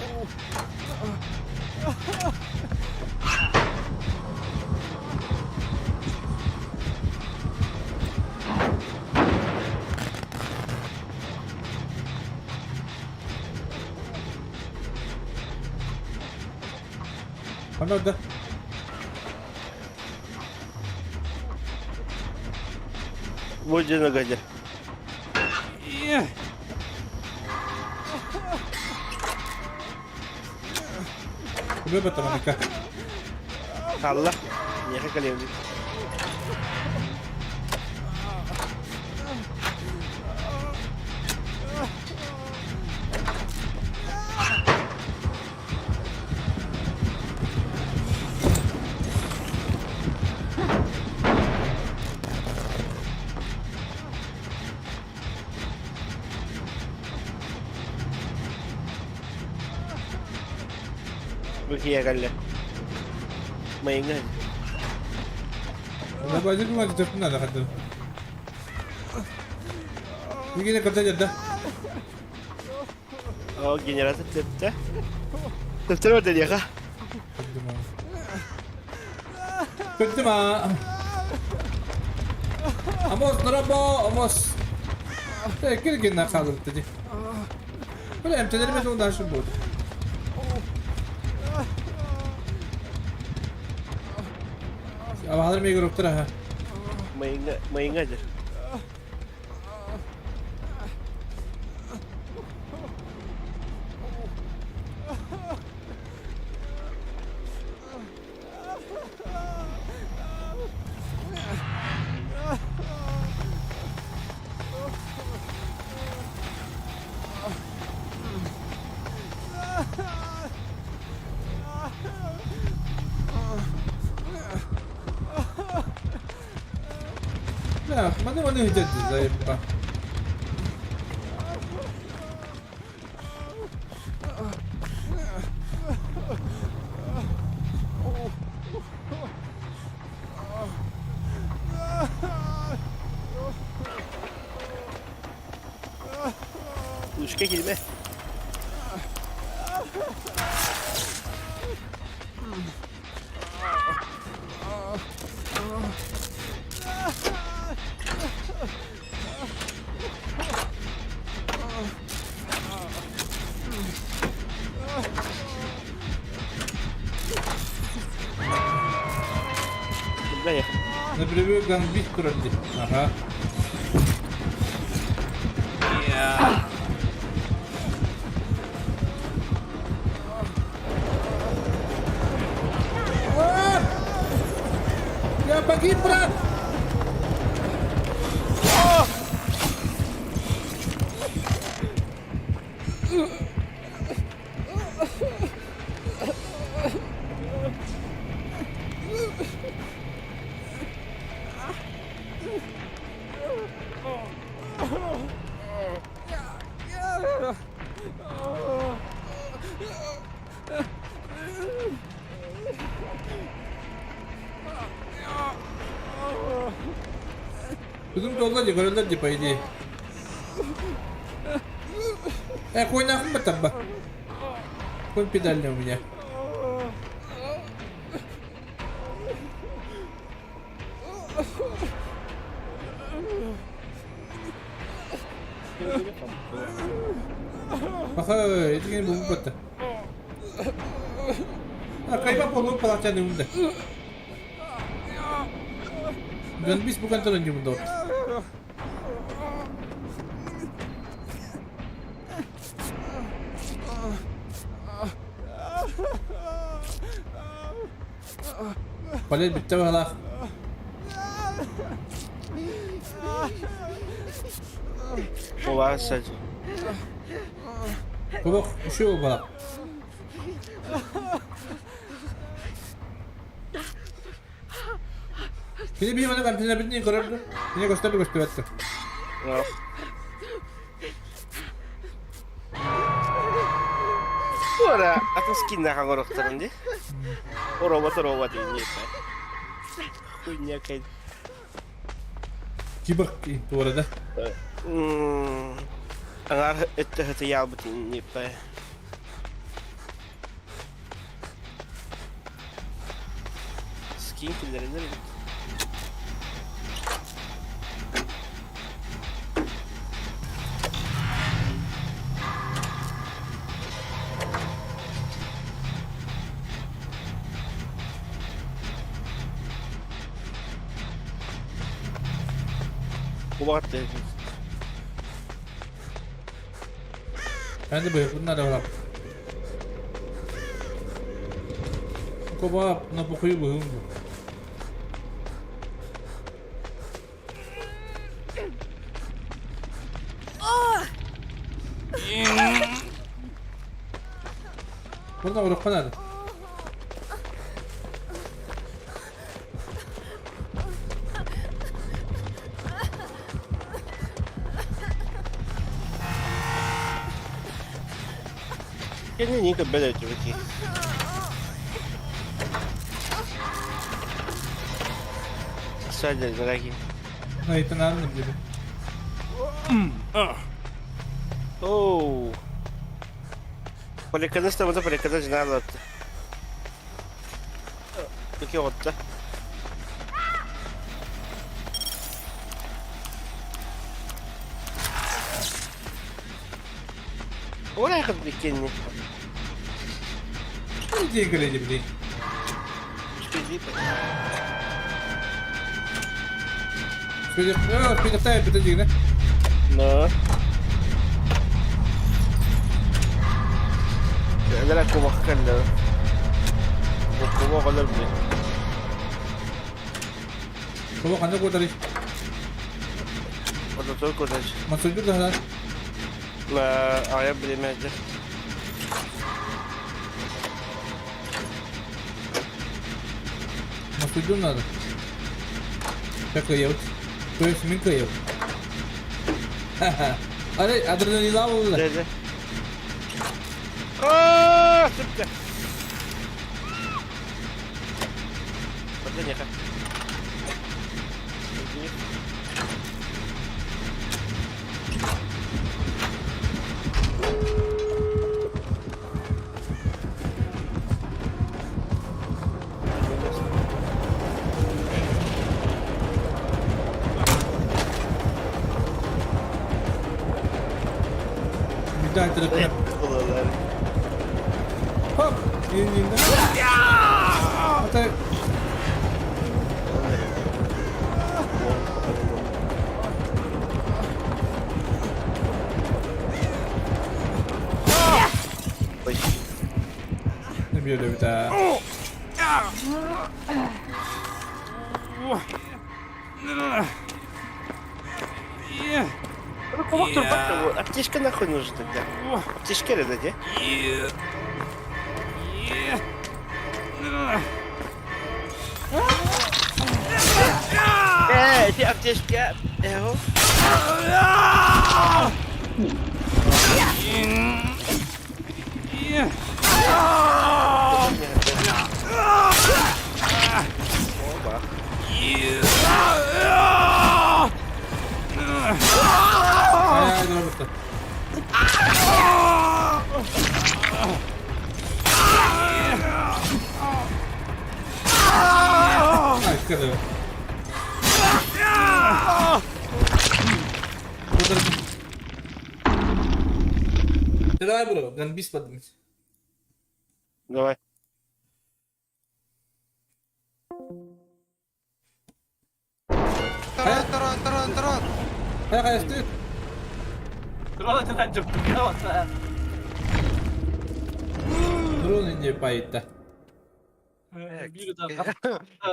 Ханна да? Бу дьоно гадя. Күбэ баттаманыкка. Хаалла. Миэхэ кэлиэм. Бу киһи кэллэ. Майыҥҥа. Базик ма төртүн ада хадды. Бүгүнэ кырта жерде. О, генератор тэптэ. Тэптэр бар дэниэхэ. Көттүм аа. Амос, дорабо, Амос. Кир гинна хаалбыт дии. Бля, эмтэнэрим это дальше будет. Абаһалар миги групптар аха. Майыңа, майыңа дыр. Бля, маны маны хитетти заебба. Ушка килме. Бля, Напрямую гамбит турар дии. Ага. А! Я погиб, брат! Бүгүн туолла дии, көрөллөр дии, по идее. Э, конь нахуй таба. Конь педальный у меня. Баха, этигин булбут батта. А, кайба полу палачаны унда. Ганбис bukan turun jumlah. Полет бүттэ баҕалаах. Кубаса. Кубок үшеу балақ. Кини биир маны контейнербитин көрөр. Кини көстөр көстүбэт. Ora, атын скинна хаҥорохторун дии. Робот робот не Хуйня какая. Киборг туора да. Аңар өттө хыты ялбыт не Скин киллеринер. Кубатты. Ben de böyle bunlar da var. Коба на похуй был. Buradan uğrakma nerede? Кини не кабеле чуваки. Садя, дорогие. Hayır, anladım gibi. Оу. Поликаны стабыта поликаны жиналатты. Iki отта. Oraya kadar иккиэнни. Иди кэлэди били. Спидехтай бите дигне. Но. Элера кубах кэллэ. Кубах олор били. Кубах ханна куотарый? Ототор куотар. Мансуйдур да Ла ая билимээдэ. Мансуйдур надо. Как кыйабыт? То есть мин кыйабыт. Ары адреналин буолла. Дэ дэ. Аа, сыпта. Подожди, Хоп! Ата Бүлөбүтэ. Аптечка нахуй нужна тогда? Аптечка это где? Э, эти аптечки. Эго. Ай, дурабытта. Ай, кадыр. Давай, бро, ганбис поднимись. Давай. Дрон, дрон, дрон, дрон. Хайа хайастыт. Дрон инде пайытта.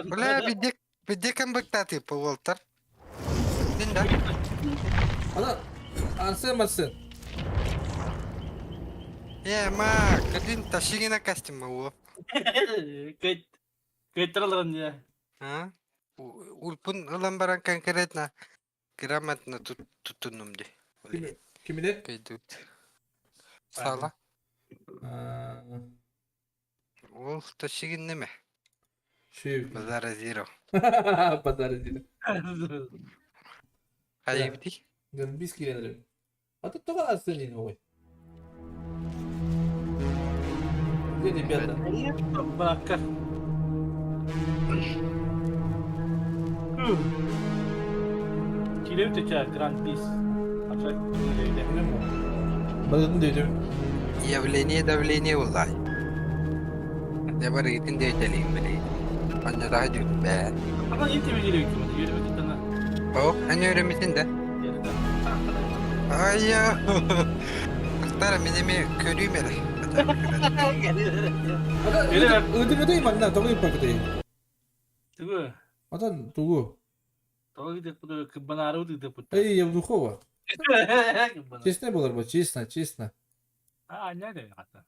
Бля, бидек, бидек быктаты полтар. Дин да. Ана, ансын масын. Е, ма, кадин ташигина костюм о. А? Улпун ылан баран конкретно грамотно тут тутунум ди. Кимиде? Кайдут. Сала. Ол ташигин неме? Шив. Базара зиро. Базара зиро. Хайбди. Гамбийский ренрем. А тут только Арсений новый. Где ребята? Баракка. Килем Гранд Бис. Явление давление улай. Я барыгытын дейтелим билей. Анна жүт бә. Ана инте биле Yürüme О, аны өрөмүтүн да. Ай я. Актара минеме көрүм эле. Ыдыгыдай манна тоҕу иппакытай. Тугу. Атан тугу. Тоҕу деп буду кыбанары деп бут. Эй, Евдухова. Честно было бы, честно, честно. А, не де хата.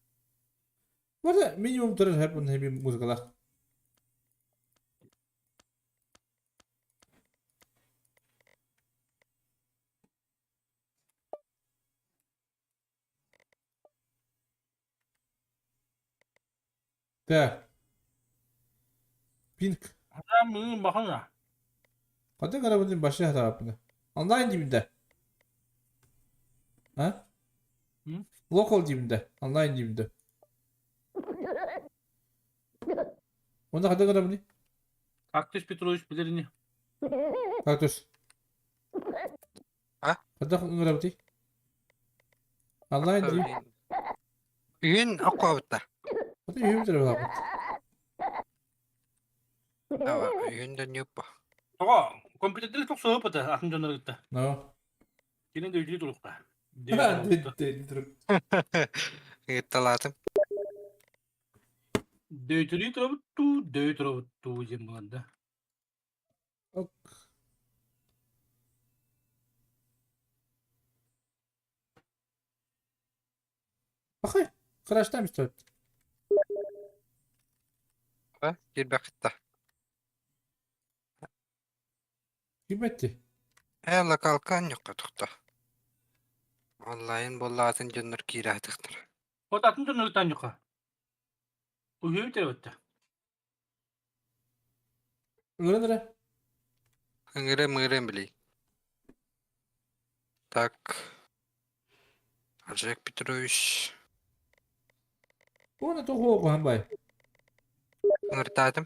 Можно минимум тоже хэппен хэппи музыкалах. Так. Пинг. Там бахана. Қандай қарап башы тарапына. Онлайн деймін да. А? М? Локал деймін да. Онлайн деймін да. Онно хата гынабыный? Кактус Петрович билэр ини. Кактус. А? Хайдах ыҥырабытый? Онлайн дии. Үйүн оккообутта. Ата үһүм төрөбүт. Үйүн да ньуппа. Тоҕо компьютердери тохсуһуппута атын дьоннору кытта. No. Кини да үтүлү турукка. Ыытталаатым. Дөйтүлүү турабыт дуу, дөй турабыт дуу диэн буолар да. Ок. Пахай, Crash стоит. Киирбэххит Кимметти? Ээ, локалка анньыкка тухта. Онлайн буоллаатын дьоннор киирэ сатыахтара. Вот атын дьоннор таньюха. Уһүөбүт эбэтте. Ыҥыран эрэ. Ыҥырыам-ыҥырыам билий. Так. Олег Петрович. Уонна туох уоҕуһан бай? Ыҥыртаатым.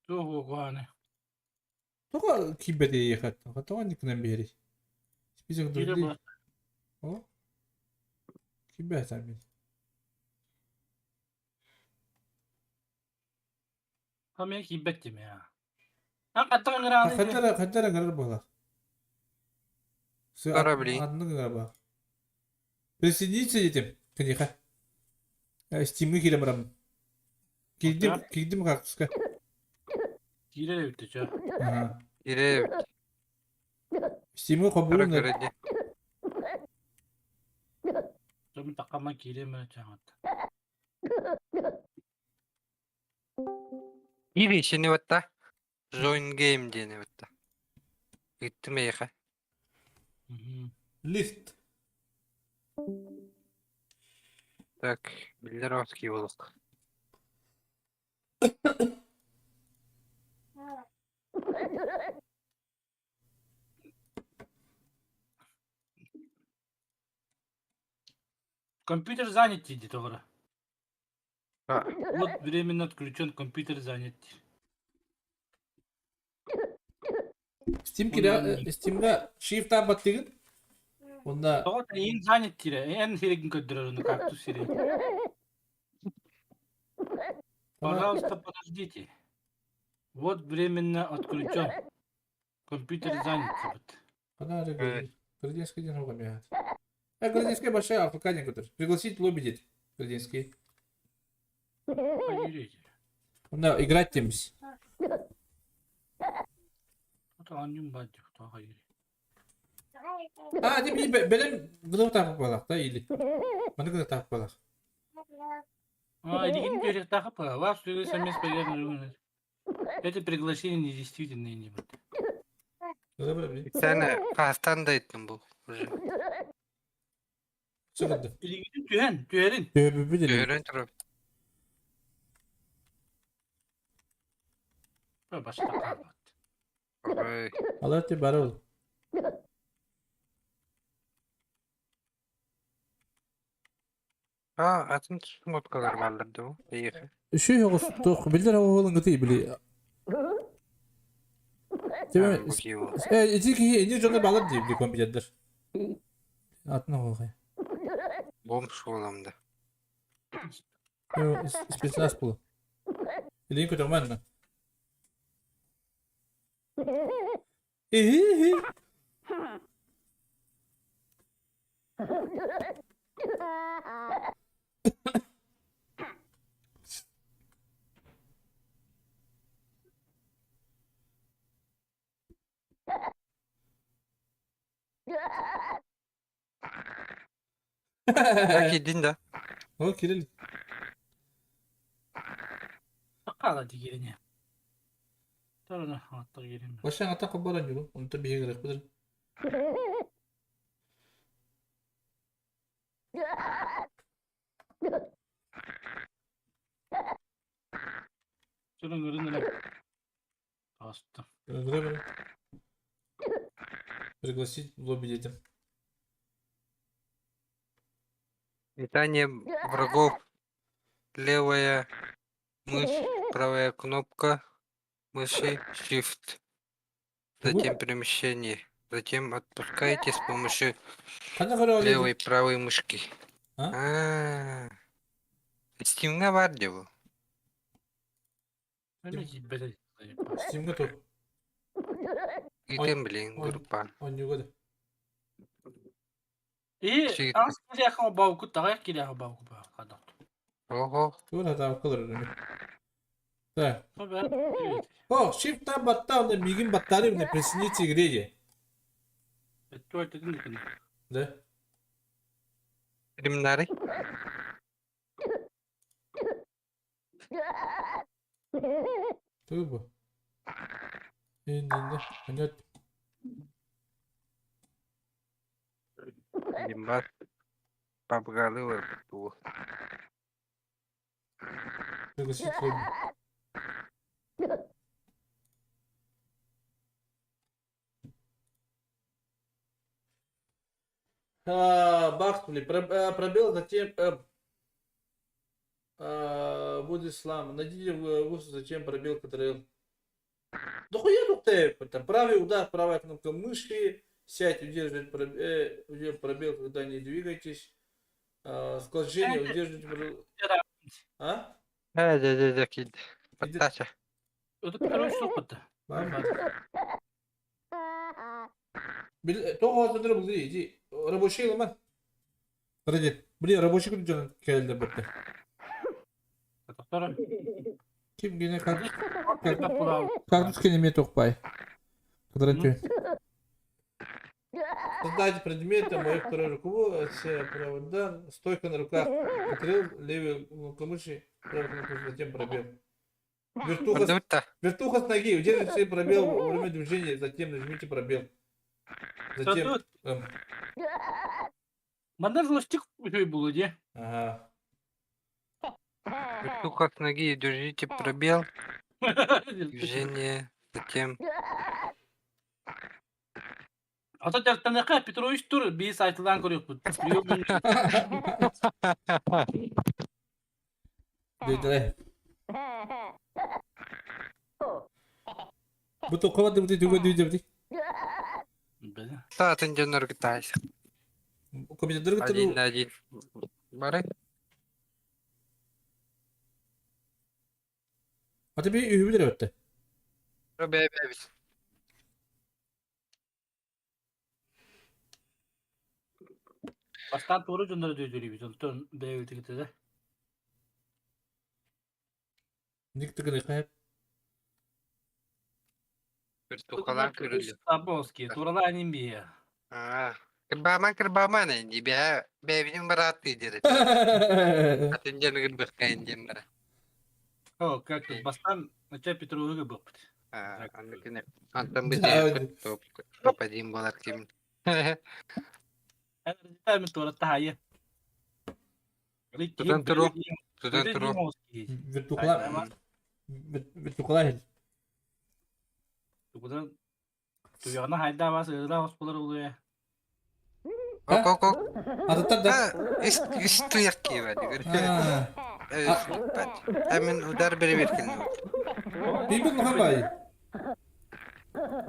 Туох уоҕуһаны? Тоҕо киирбэт эйиэхэ? Тоҕо инникинэн биэрий? Список Киирэ друзей. буолар. О? Киирбэт мин. Хамыйа киирбэт дим я. А хаттан ыҥырааны Хаттара хаттара ыҥырар буолар. Корабли. Аннык ыҥырар буолар. Присоединиться детям. Киниэхэ. Стимҥэ киирэн бараммын. Киирдим, киирдим кактуска. Киирэр эбит чэ. Киирэр эбит. Стимҥэ хобуун. Дьон такама киириэм эрэ чаҥат. Ири ишини батта. Join game диэни батта. Ыыттым эйиэхэ. Лифт. Так, биллэр оски буолуох. Компьютер занят диди тоҕо Вот временно отключен компьютер занят. Steam кире Steam'га Shift баттыгын. Онда Тоҕо эйин занят дире. Эн сиригин көрдөрөр ону кактус сири. Пожалуйста, подождите. Вот временно отключен. Компьютер занят диэбит. Она Градинский день ругами. А Градинский большая африканин который. Пригласить лобби дед. Градинский. Поверите. Онда играть темс. А, не бэлэм гынау таах буолах да или. Маны гына таах буолах. А, илигин үөрэхтээх Ваш смс Это приглашение недействительное не будет. Сен хаһыстан да ыйыттым бу уже. Илигин түһэн, түһэрин. Түһэрин турар. Башта хаалбат. Ой. Алар ти бар ол. А, атын шмоткалар бааллар дуу эйиэхэ. Үчүгэй оҕус туох биллэр оҕуһун били. Э, ити киһи ини дьоно балар дии били компьютердер. Атын оҕуһай. Бомж буолам да. Спецназ буолу. Илиин көтөҕмөн Иһи-иһи. Киирдин да? Ол киирэл. Хаала дигирине. Тарана хатта киирим. Башан ата хоббаран юру. Онто биһиги гырыхпытыр. Чөрөн көрүн эле. Аста. Пригласить в лобби детям. Питание врагов. Левая мышь, правая кнопка мыши, Shift. Затем перемещение. Затем отпускаете с помощью Ханна көрөҕүн левой правой мышки. А? Аа, Steam'ҥа баар дии бу. Эмиэ киирбэтэ. Steam'га тур. Ыытыам билигин группаҕа. Оонньууга да. И аҕыс киһиэхэ холбообуккут аҕыйах киһиэхэ холбообуккут хайдах. Ого. Тугун хатаабакка олорор эми. Так. О, shift баттаа, миигин баттаары мне присоединиться игре дии. Да. Кримнары. Тугу бу? Иннинне. Анет. Димбар. Пабгалы барбыт дуу. Пригласить лобби. А, бахнули. Пробел, затем будет слам. Найдите в затем пробел Ctrl. Да хуя тут там правый удар, правая кнопка мыши, сядь, удерживать пробел, пробел, когда не двигаетесь. Скольжение, удерживать пробел. А? Ээ, дьэ дьэ дьэ киирдэ. Баттаача. Тоҕо иди рабочий ылыман. Ради, блин, рабочий күн дьон кэлэллэр бытта. Ким гене карточка не тохпай. Квадратю. Создать предметы, мою вторую руку, правый стойка на руках, открыл левую кнопку мыши, правую кнопку, затем пробел. Вертуха, вертуха с ноги, удержите пробел во время движения, затем нажмите пробел. Затем... Манна злостик үчүгэй буолуо дии. Ага. Вертуха с ноги, держите пробел, движение, затем... Ото дьарыктаныахха Петрович тур биир сайтылаан көрүөхпүт. Дүйдэрэ. Бу тоққа бу түгө дүйдэрди. Саатын дьоннор кытаайс. Компьютердер кытта Один на один. Бары. А тебе үһүбүт эрэ өттө. Бэбэбит. Бастаан туора дьоннору дүйдүрүүбүт, онтон бэйэбитигитэ Никтыгын Вертухалаан көрүллү. Слабовский, туралаан имбие. Аа. Кырбааман кырбааман ди бэйэ бэйэбитин барааттыы диэри. Атын дьону кырбыхкайын диэн бара. О, как тут, бастаан Ача Петровыга быппыт. Аа, анныкыны. Антон битээппит топ топ один буолар ким. Эн туора таһайы. Тутан туру. Тутан туру. Вертухала вертухала Тугудан туяна хайда бас ырла хосполар улуя. Ок ок ок. Атыттар да. Ис ис туяк киевэ дигэр. Амин удар береберкин. Бибит махабай.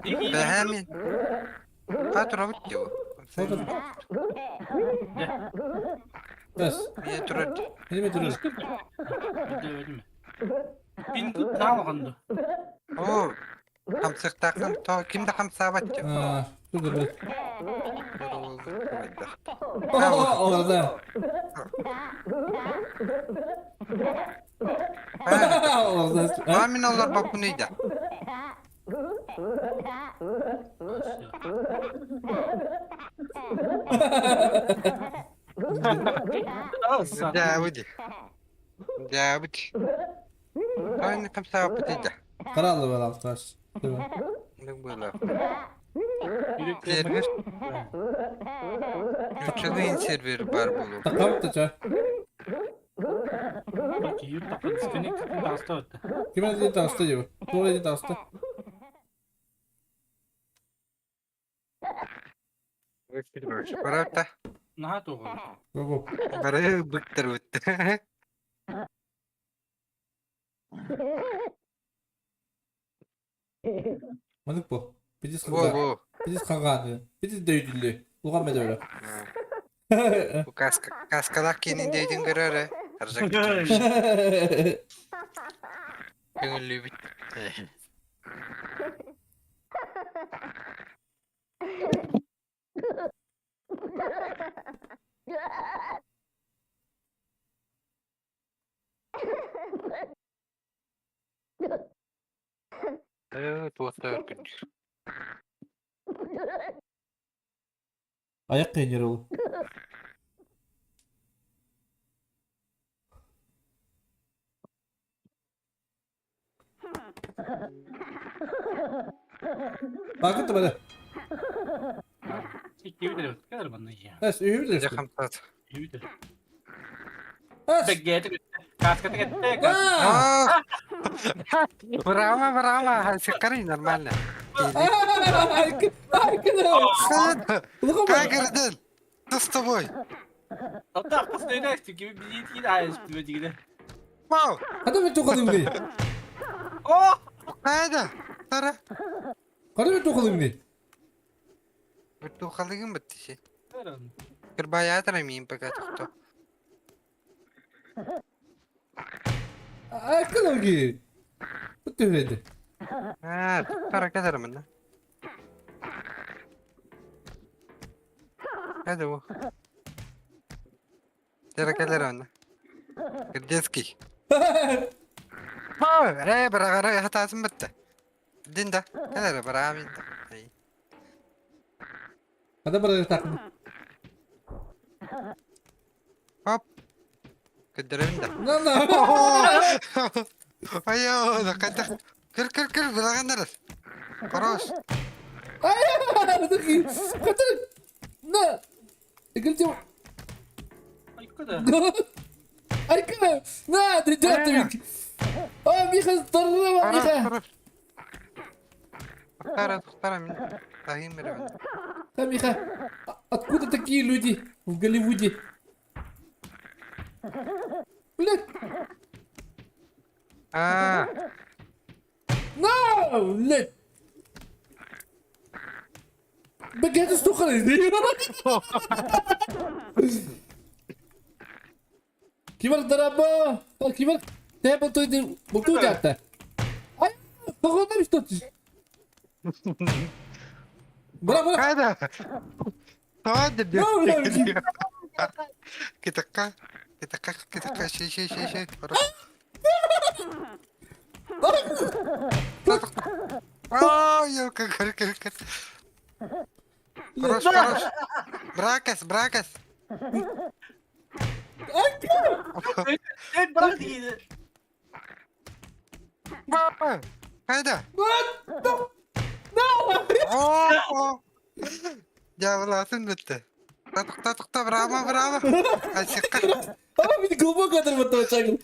Бэхэмин. Патровит диво. Бас. Мие турар. Неме турар. Пинкут наалҕанду. Оо, хамсыктаахын то ким да хамсаабат дио. Аа, тугу Орда. Орда. Амин олар баппунуйда. Дьаабыт. Дьаабыт. Аны хамсаабыт Караллы бар алташ. Было. Сервер. Нуччалыы сервер бар буолуо. Такап та. Ким один таста диба. Тур один таста. Барабта. Наһаа туоҕа. Го. Бары быктар бытты. Маннык бу. Бидис Во, во. Бидис хагааны. Бидис дөйдүллү. Улган медөрө. Бу каска, каскалах киинин дэйдин көрөр Аржак Көңүллүүбүт. Туох да өркүндүр. Аяк кыйныр ол. Бакыт бары. Икки kadar bana ya. Эс үһү Дьэ хамсаат. Үһү Эс. Бэггети каскаты кетте. Аа! Браво, браво, сиккарый нормально. Улахан Как Эрден? Что с тобой? Hatta arkasına öyle gibi bir yetki daha üstüme digide. Вау! Хада мен тоқалым не? Oh! Қайда? Тара. Қада мен тоқалым не? Тухалыгым бітті ше. Кырбаятыр миин пока тохто. Айкын Бу төһөйдө. А, тара кетермин да. Hadi bu. Тара келер онна. Детский. Вау, э, бырагара хатасын бітті. Дин да. Келер быра мен да. Хада бара тақын. Хоп. Көддөрөбүн да. На на. Айо, да кайда. Кир кир кир бырагандар. Хорош. Хада. На. Игилти. Айкыда. Айкын. На, дедятик. А, Миха, здорово, Хорош, Миха. хорош. Тохтара, тохтара мин. Тахим беребин. Да, Миха. Откуда такие люди в Голливуде? Блядь. А, На, блядь. Бегете стухали. Кибер дораба. Кибер. Те бутуй бутуй дата. Ай, погода что ты? Бра, бра. кайда? Тоды No, no, Китакка. Китакка, китакка, шей, шей, шей, шей. Хорош. Ай, елка, кир, кир, кир. Хорош, хорош. Бракас, бракас. Evet bırak digide. Кайда? О, Дьяволатын бітті. Тоқта, тоқта, браво, браво. Асыққа. А, мен глубоко отрабатывать шагыл.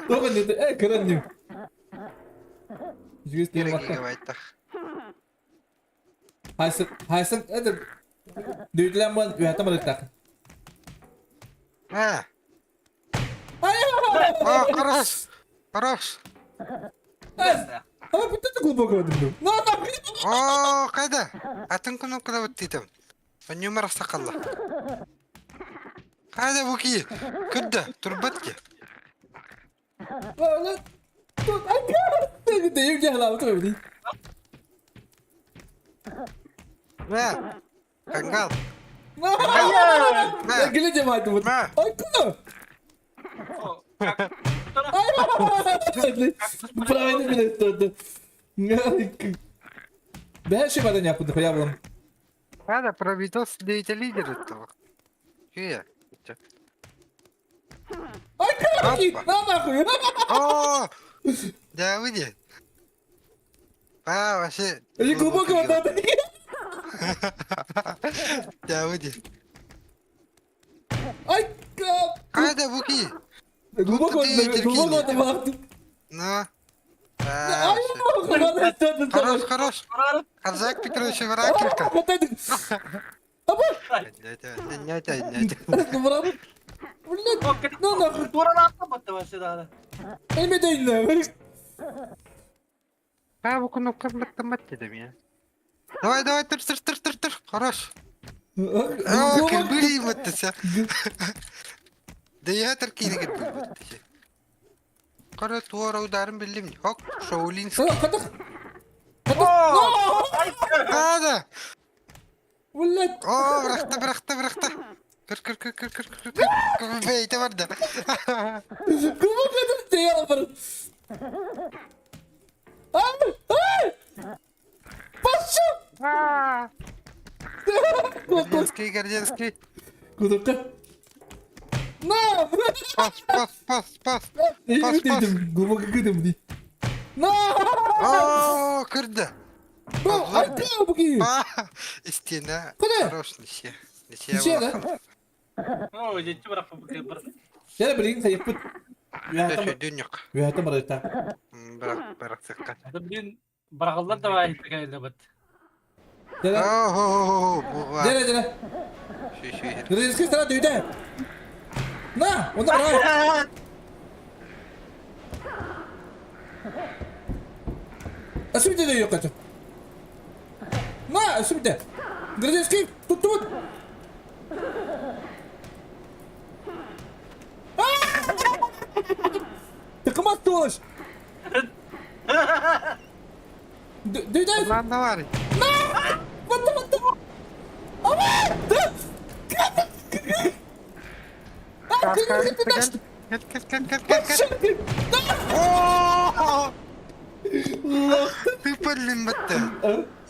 Тоға не, э, кран не. Жүгес не Керек бақта. айтақ. Хайсы, хайсы, это Дөйділен бан, үйәтім арықтақ. А, о, хорош. Хорош. А, бүтті глубоко өтімді. На, на, О, қайда? Атын кнопкада бітті деймін. Нөмір сақалла. Қайда бұки? Күдді, турбатки. Дейім жахлап тұрып. Мә, қаңғал. Гілі жем айтып отыр. Мә, Ай, Правильно мен айтты. Бәші бадан япыды, я булам. қайда правительство деятель лидер этого. Че? Ай, карки, на нахуй. О, да выйди. А, вообще. Или глубоко вода. Да выйди. Ай, Қайда буки? глубоко глубоко вода. На. Ай, Хорош, хорош. Арзак Петрович Вракелька. Аба, Нет, нет, нет. браво. Блядь, ну нахуй. Туоралаахпын вообще даҕаны. Эмэдэйнэ. А, бу кнопка баттамат дедим я. Давай, давай, тыр, тыр, тыр, тыр, тыр. Хорош. А, кырбыли баттаса. Да я тыркини кырбыли баттаса. Кара туора ударым биллим. Хок, Шаолинский. Хатах. Ада! Блядь. О, бырахта, бырахта, бырахта. Кыр, кыр, кыр, кыр, кыр, кыр, кыр. Бэйте барда. Кубок это стоял, брат. Ай, ай! Пошел! Гординский, Гординский. Кудукка. На! Пас, пас, пас, пас. Пас, пас. Глубоко кыдым. На! О, кырда. Айда, А, Стена. Куда? Хорош, ничья. Ничья, Ничья да? Оо, дьэччи бырахпыт быр. Дьэ, билигин хайыппыт. Үһэ дүннүк. Үөһэтэ барыта. Бырах, бырах сыкка. Блин, быраҕыллар да баай кэллэбит. Дьэ, О, дьэ, дьэ. Грызки стара дүйдэ. На, онда барай. Өсүбүтэ да yok кача. На, өсүбүтэ. Грызки туттубут. Тыкымас туолаш. Дүйдэ. Ладно, бар. Батта, батта. Кел, кел, кел, кел, кел, кел. О! Ты блин бытты.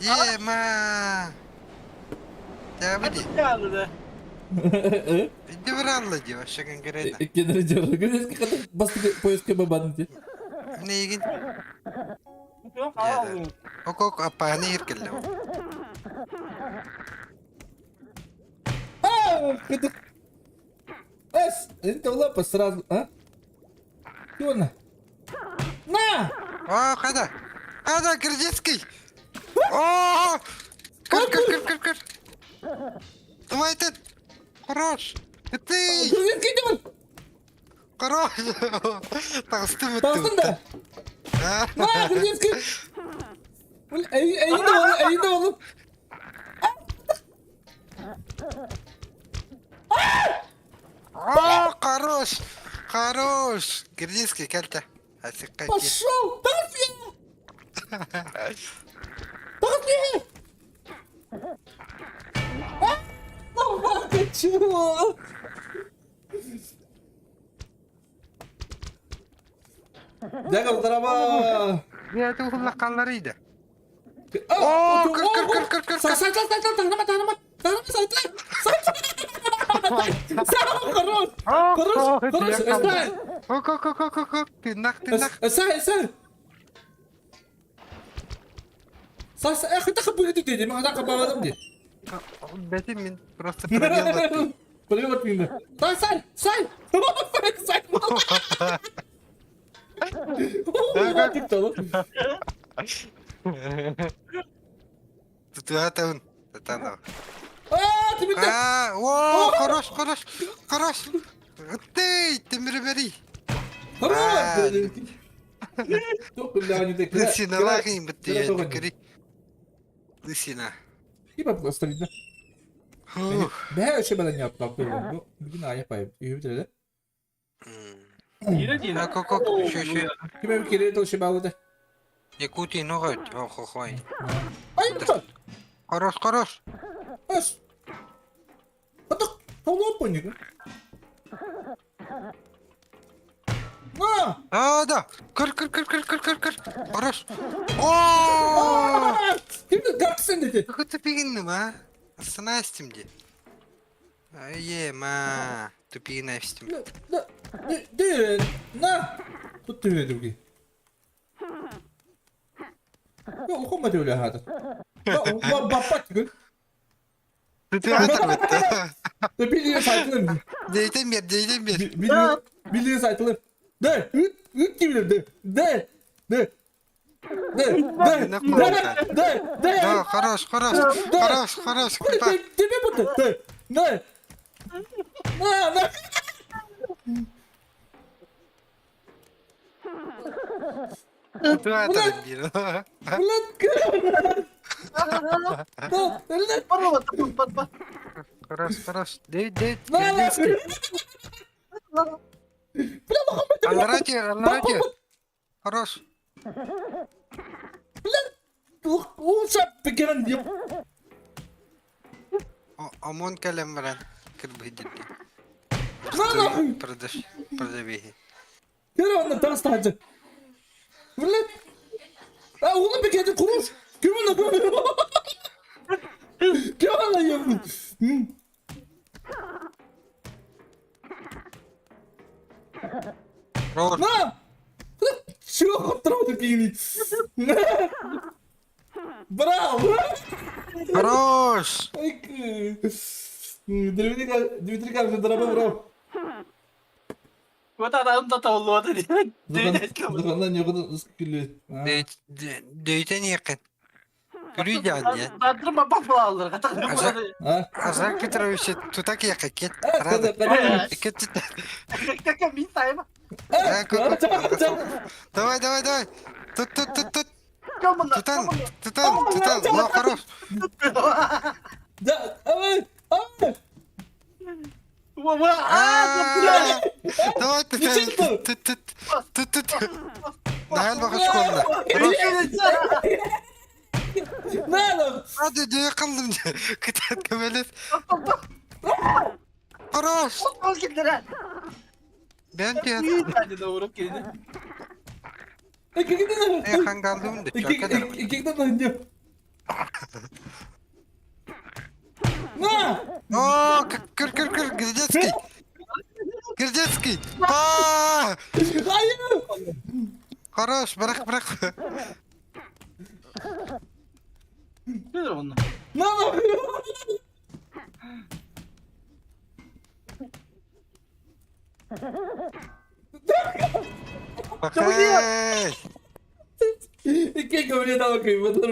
Ема. Табыди. Иди вралла ди, вообще конкретно. Басты поездка бабанды. Неген. Ок, ок, апаны еркелді. Эс, это лапа сразу, а? Чего На! О, қада. Қада, Кирдинский. О! Кір, кір, кір, кір, кір. Давай ты. Хорош. Ты. Кирдинский деп! Хорош. Тағысты Тағыстың да! На, Кирдинский! Әйінде oğlum, әйінде oğlum. О, хорош. Хорош. Кирдинский, кәлті. Асыққа кел. Пошел! Тағыс Тағыс Чего? Дәгә здорово! Я это ухулла қалларыйды. О, кір, кір, кір, кір, кір, Сай, сай, сай, сай, таңдама, таңдама, таңдама, сай, сай, сай, сай, хорош, хорош, хорош, сай, Ок, ок, ок, ок, ок, ок. Тынақ, тынақ. сай, сай. Сай, сай, эх, это хабы деді, маған қабаладым де. Бәтем мен просто пробел баттым. Пробел баттым. Сай, сай, сай, сай, сай. Тутуатауын. Татанау. А, ты меня! А, о, хорош, хорош, хорош. Ты, темір бери. Хорош! Лысина лағын бітті, кірі. Лысина. Хиба просто видно. Бә өшө бәлән яптап көргөн. Бүгүн аяк байып. Үйү битирде. Ире дин. Ок, ок, ок, еще, еще. Ким эми керек өшө багыды. Якутия ноға өт. Ох, ох, ой. Ай, Хорош, хорош. Ас. Атак, толуп койнук. На! А, да. Кір, кір, кір, кір, кір, кір, кір. Хорош. О! Кимди гапсың деди. Какой тупигин а? Астана де. Ае, ма. Тупигин айстим. Да, да, на! Тут ты другие. Я ухома деп ойлады. Баппат күн. Театр бітті. Билиге сайтылым. Дейтен бер, дейтен бер. Билиге сайтылым. Де, үт, үт деймін, де, де, де. Де, де, де, де, де. Да, хорош, хорош, хорош, хорош. Деме бұнды, де, де. На, на. Туата диир. Блядь, да, блядь. Бар бар. Хорош, хорош. Дей, дей, На, на. Кирдинский. Бля, Мухаммед, Алларати, алларати. Хорош. Лучше пекерен деп. Омон кэлэн баран кырбыйдыр. На нахуй. Продаж, продавиһи. Көр онно тас таһаджы. Блядь. А, улы бекети куруш. Ким оны көр? Ким оны ебну? Хорош. На! Чего хотроду кини? Браво! Хорош. Дмитрий Дмитрий Карлович, дорогой бро. Вот она да толлуота диэн. Дөйтен якын. Күрүй дьаан. Тандырма бапалалар. Азар Петрович тутак якын кет. Кет. Мин сайма. Давай, давай, давай. Тут, тут, тут, тут. Тутан, тутан, тутан. Ну, хорош. Да, давай, давай. Давай, тут, тут, тут, тут, тут. Нахал баха школна. Надо. Hadi diye kaldım. Kıtat kömelet. Хорош. Ben diye. Хангалдым да. На! О, кыр кыр кыр, Гридецкий. Гридецкий. Па! Хорош, bırak bırak. На на! Бакай. Икки көмүле дал күй, бұтар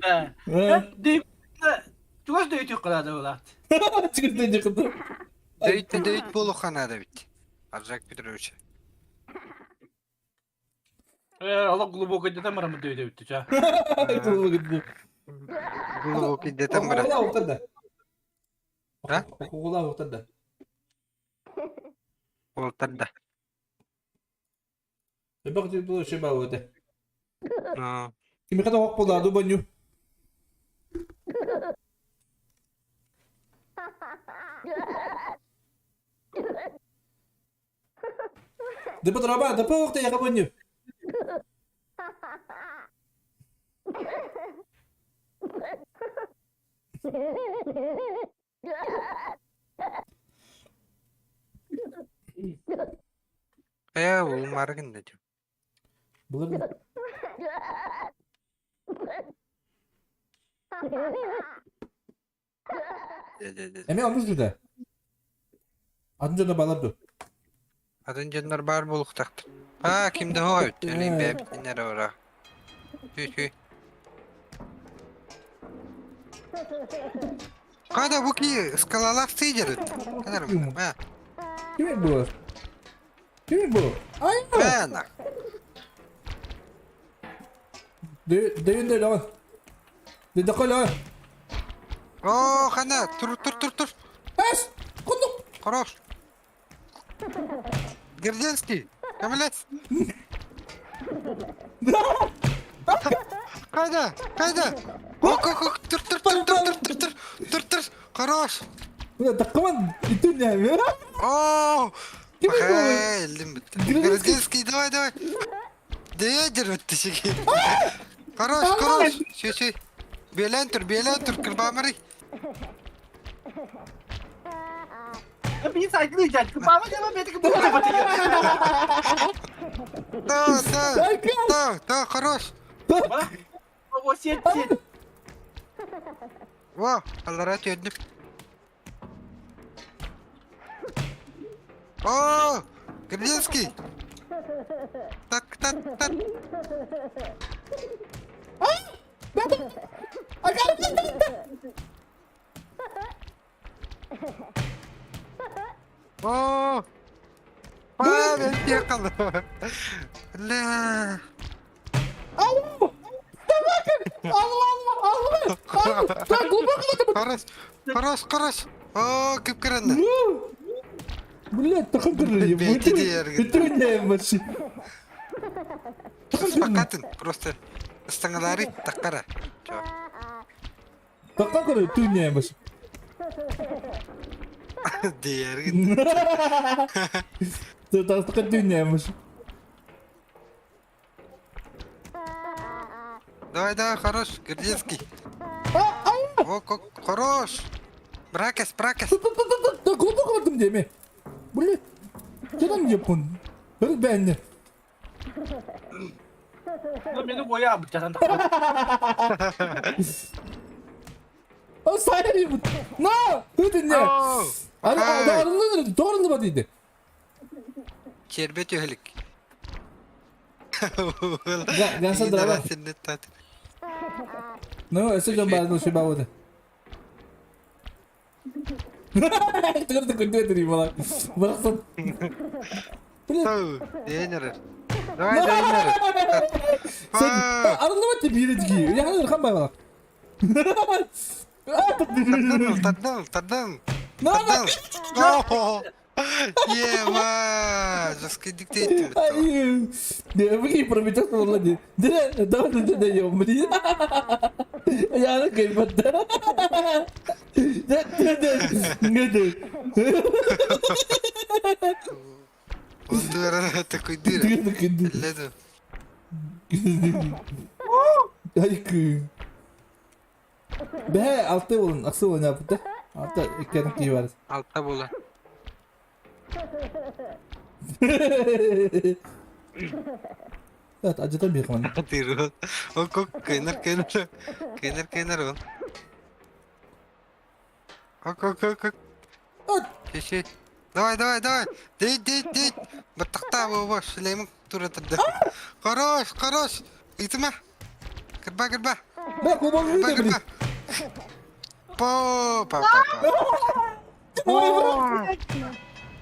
Да. Тугас дөйтү кылады булат. Чыгырдан жыкты. Дөйт дөйт болу ханада бит. Аржак Петрович. Алла глубоко дедем барам дөйтү бүттү ча. Глубокий дедем бара. Ола утар А? Ола утар да. Олтар да. Бак бу шеба өтө. Но. Кими када ок болду баню. Депо драба, депо окта яка баню. Э, ол маргын да. Булар. Эме алмыш жүдө. Атын жона балар ду. Атын жаннар бар болуктактыр. А, кимде хой? Төлейм бәбитинер ора. Tüy tüy. Када бу ки скалалар сыйдыр. Кадар ма? Ким бу? Ким бу? Ай! Бана. Дөйүн дө лан. Дөйдө кол. О, хана, тур тур тур тур. Ас! Кундук. Хорош. Герденский, Камилец. Кайда? Кайда? Ок, ок, ок, тур тур тур тур тур тур тур тур. Хорош. Бля, таккаман итүн я. О! Ким бу? Элдим битти. Герденский, давай, давай. Дөйдер битти шеки. Хорош, хорош. Шүй, шүй. Белен тур, белен тур, кырбамыры. Мин сайтлы жат. Баба жаба бетик бу да бат. Да, да. Да, да, хорош. О сет сет. Во, аллара түйдүм. О, Гребенский. Так, так, так. О! Павел ехал. Ля. Алло! Алло, алло, алло! Алло! Так, глубоко это... Хорош, хорош, хорош. О, кып-кыраны. Блядь, такой крылья. Бейте дерген. Это вообще. Спакатын, просто ыстаңалары таккара. Чё? Такой крылья, ты не вообще. Дерген. Ты такой ты не вообще. Давай, давай, хорош, Гордецкий. О, как хорош. Бракес, бракес. Да глубоко в этом деме. Блядь. Что там епкун? Бэнни. Мени гоя бычатан О, сайри. На! Ты не. Аны doğru дейді. Чербе түһэлик. Гаса дрова. Ну, это же базу шиба вот. Төгөр күндө дри бала. Барсын. Денер. Давай, Денер. Сен арылып өтті бири дики. Я хан бала. Таддал, таддал, таддал. На, на. Ема, жесткий диктейт. Ай, не, вы пробежал лади. Да, да, да, да, я умри. Я на кайф. Да, да, да, да, да. Он такой дыр. Леду. Айкы. Бә, алты болын, ақсы болын yaptı. Алты иккенің кей бар. Алта бола. Evet, acıdan bir konu. Дыр. О, как кенер, кенер. Кенер, кенер он. Ок, ок, ок, ок. Кеше. Давай, давай, давай. Дейт, дейт, дейт. Баттақта бо, шлемің тура тұрды. Хорош, хорош. Итіме. Кірба, кірба. Бә, кобал Кірба, үйде кірба. По, па, па, па.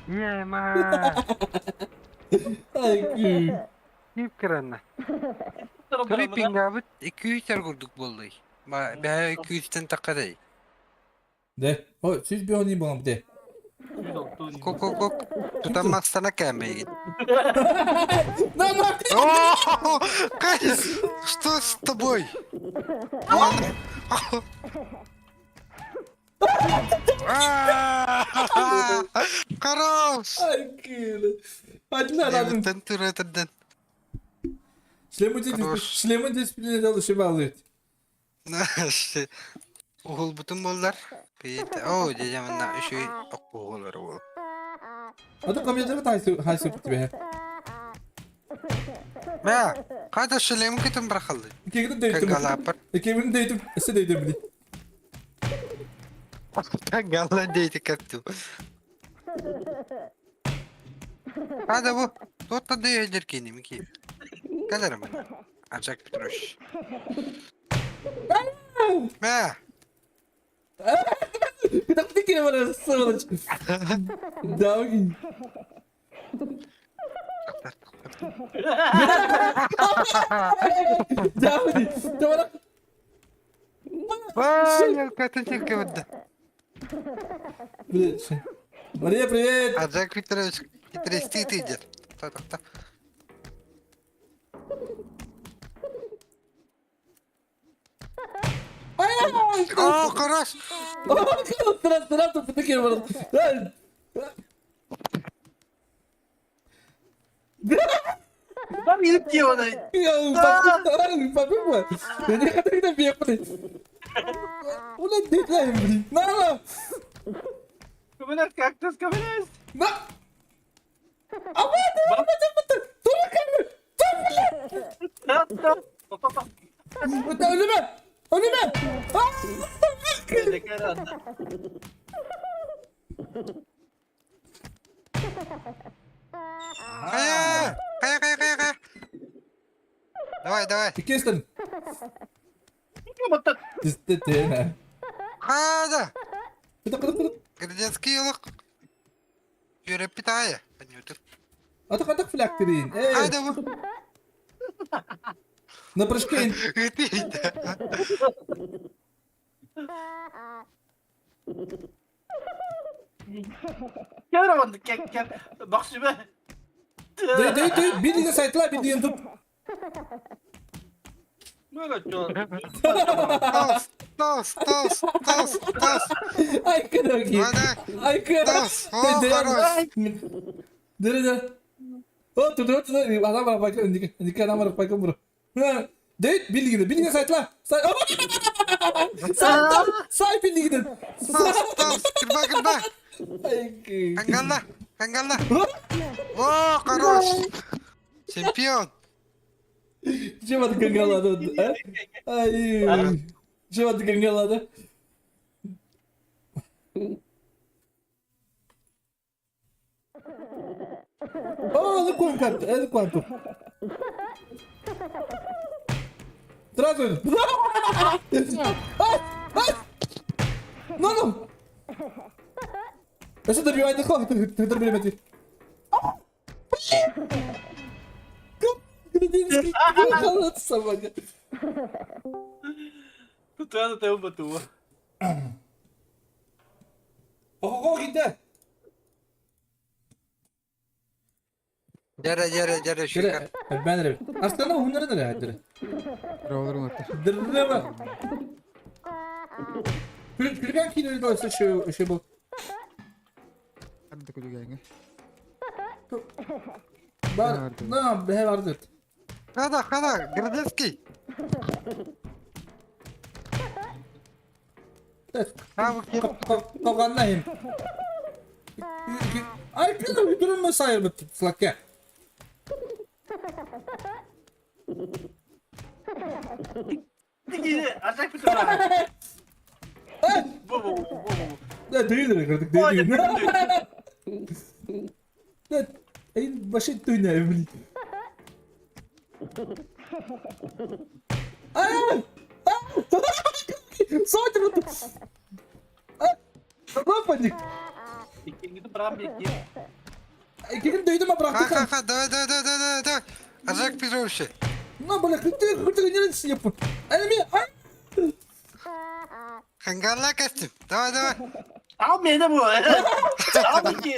Ема. Айкы. Кип кіранна. Крипинг абыт 200 курдук болду. Бә 200-тен такадай. Де, ой, siz bir oynayın bana de. Кок кок кок. Тутаммастана кәмбейгин. На, на! О, Катя, что с тобой? Хорош! Айкы. Hadi lan adam. Тентуратырдан. Шлемы шлемы дисциплина çalışı bağlıyor. Угул бутун боллар. О, дедемна үшүй окуголор бол. Adı kamyonları da haysı haysı bitti be. Мә, кайда шлем кетим барахалды. İki gün deydim. Кангалапыр. İki gün deydim. Ese deydim bili. Кангала дейти катту. Кайда бу? Тотта дейдер киним ки. Калерм. Ажак Петрович. Мә, Bir kere var sığılıç. Давай. Давай. Давай. Ваня, катынчик вот. Привет. Мария, привет. Ажак Петрович, хитрести ты идет. Та-та-та. О, хорош! Сразу, сразу, такие вот. Там илип оны. Я папа, я не хочу на бегать. Ула дедлайн, блин. На, на. Көмөнөс кактус көмөнөс. На. Абат, абат, абат. Тур кәме. Тур, блин. Ölüme. Ölüme. Кая! Кая, кая, кая, кая! Давай, давай. Кестен. Тестете. Када! Кыды, кыды, кыды. Гражданский елок. Жүреп питая. Понятно. Атах-атах флягтырын. Эй! Хайда бу? На прыжке. Ытыйда. Көр онду кек кер. Бахсыбе. Дэй, дэй, дэй, билиге сайтла, билиген туп. Тос, тос, тос, тос, тос. Ай, кыдырги. Ай, кыдыр. Тос, о, хорош. Дыры, дыры. О, туду, туду, адам бар пайка, индики адам бар пайка бур. Дэй, билигин, билиге сайтла. Сай, сай, сай билигин. Тос, тос, кырба, кырба. Ай, Кангалла, кангалла. О, хорош. Чемпион. Чем это кангалады? Ай, чем это кангалады? О, это квант, это кванту. Сразу. Ну, ну. Это добивает легко, ты добивает. Блин! Собака. Тутуана те убатуа. Ого, гиде. Дәрә, дәрә, дәрә, шикар. Ben de. Aslında onları da rahatdır. Dırrama. Күлгән кино olsa şu şey bu. Бар, на, бе vardır. Хада, хада, Городецкий. Калганнайым. Ай, кызым, durma sayır slakka. Ажак битураа. Бу бу бу бу. Да, дүйнер кырдык, дүйнер. Да, ай, башын түйнер, блин. Ай! Сотер! Лапаник! Иккингити брам бекки. Иккигин дөйдүм Ха, ха, ха, давай, давай, давай, давай, давай. Ажак пижовще. На, бля, ты, ты не слепу. Энеми, ай! Хангалла костюм. Давай, давай. Ал мени бу. Ал бекки.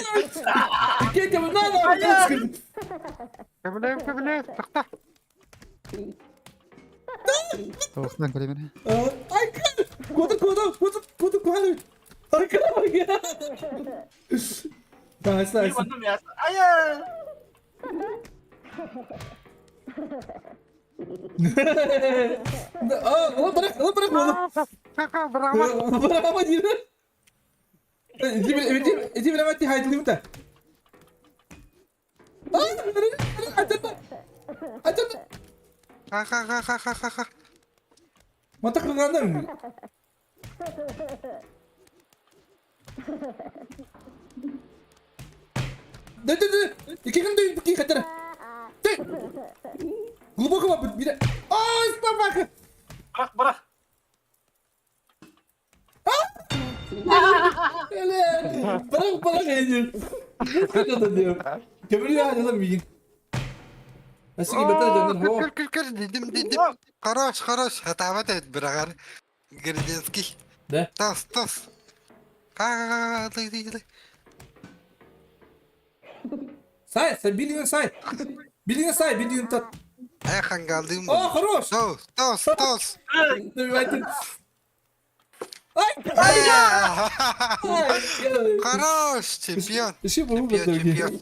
Кетем, на, на, Кабылев, кабылев, тохта. Тоқсан көлеміне. Ай, куда, куда, куда, куда, куда? Ай, куда? Nice, nice. Ая! Aa, bırak, bırak oğlum. Bravo. Bravo diyor. Иди, иди, прямо ти хайдли мта. Ха ха ха ха ха ха ха. Мата кылгандар. Да да да. Ики ким ки хатара. Ты. Глубоко бит бире. Ай, собака. Бырақ, бырақ. Эле. Бырак бырак эйдин. Куда диyor. Көмүрү алам мигин. Асыги бетер жандар хо. Көр көр көр дедим дедим. Хорош, хорош. Хатабат эт бирагар. Городецкий. Да. Тос, тос. Ха ха ха. Сай, сай билигин сай. Билигин сай, билигин тат. Ай хангалдым. О, хорош. Тос, тос, тос. Ай! Ай! Ай! Хорош, чемпион. Еще был Чемпион, чемпион.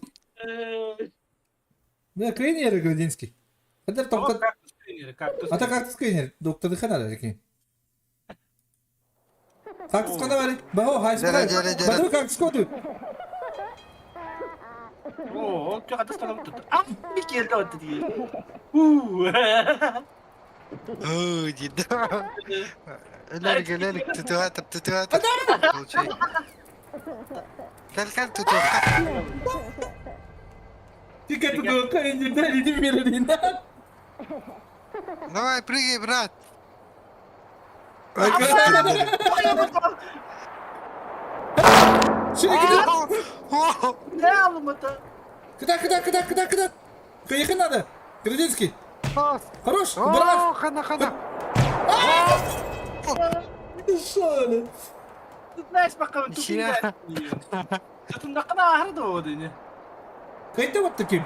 Да, тренер Городинский. Это О, кактус тренер, кактус. А так кактус тренер, доктор Дыхана такие. Кактус кана бари. Бао, хай Дәрә, дәрә, дәрә. Бао кактус коду. О, кактус кана тут. А, бикелді отты деген. У. О, диди. Элерик, элерик, тутуатып, тутуатып. Получай. Кел, кел, тутуатып. Тика тутуатып, иди мирин. Давай, прыгай, брат. Шүрек О, Не алым это? Кыта, кыта, кыта, кыта, кыта! Кыйыхын надо! Градинский! Хорош! О, хана, хана! Шо Ты знаешь, пока Ичиэ. Тутундаккына аһары да буолуо ини. Кайда вот таким?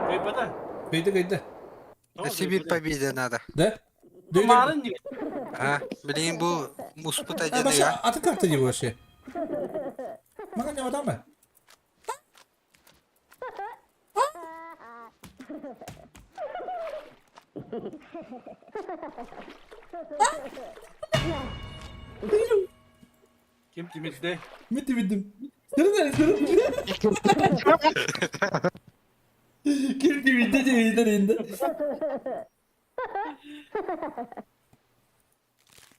Кыйбата. Кайда, кайда. Сибирь победа надо. Да? Марын не. А, блин, бу муспут А, адьаны вообще, я. а ты как ты вообще? Мага не одама. Ким тимирдэ? Мити бидим. Сырын сырын. Ким тимирде тимирде инде.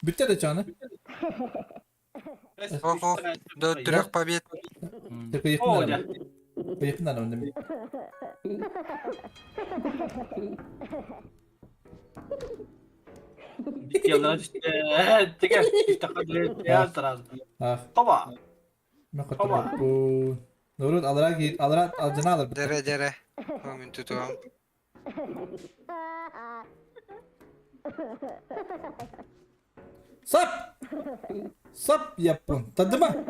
Бүттэ да чаны. Ого, до трех побед. О, дьэ. Yakından önde. Ах. Тоба. Тоба. Нурут алара алара алжана алар. Дэрэ дэрэ. Мин тутуам. Сап! Сап yapın. Tadı mı?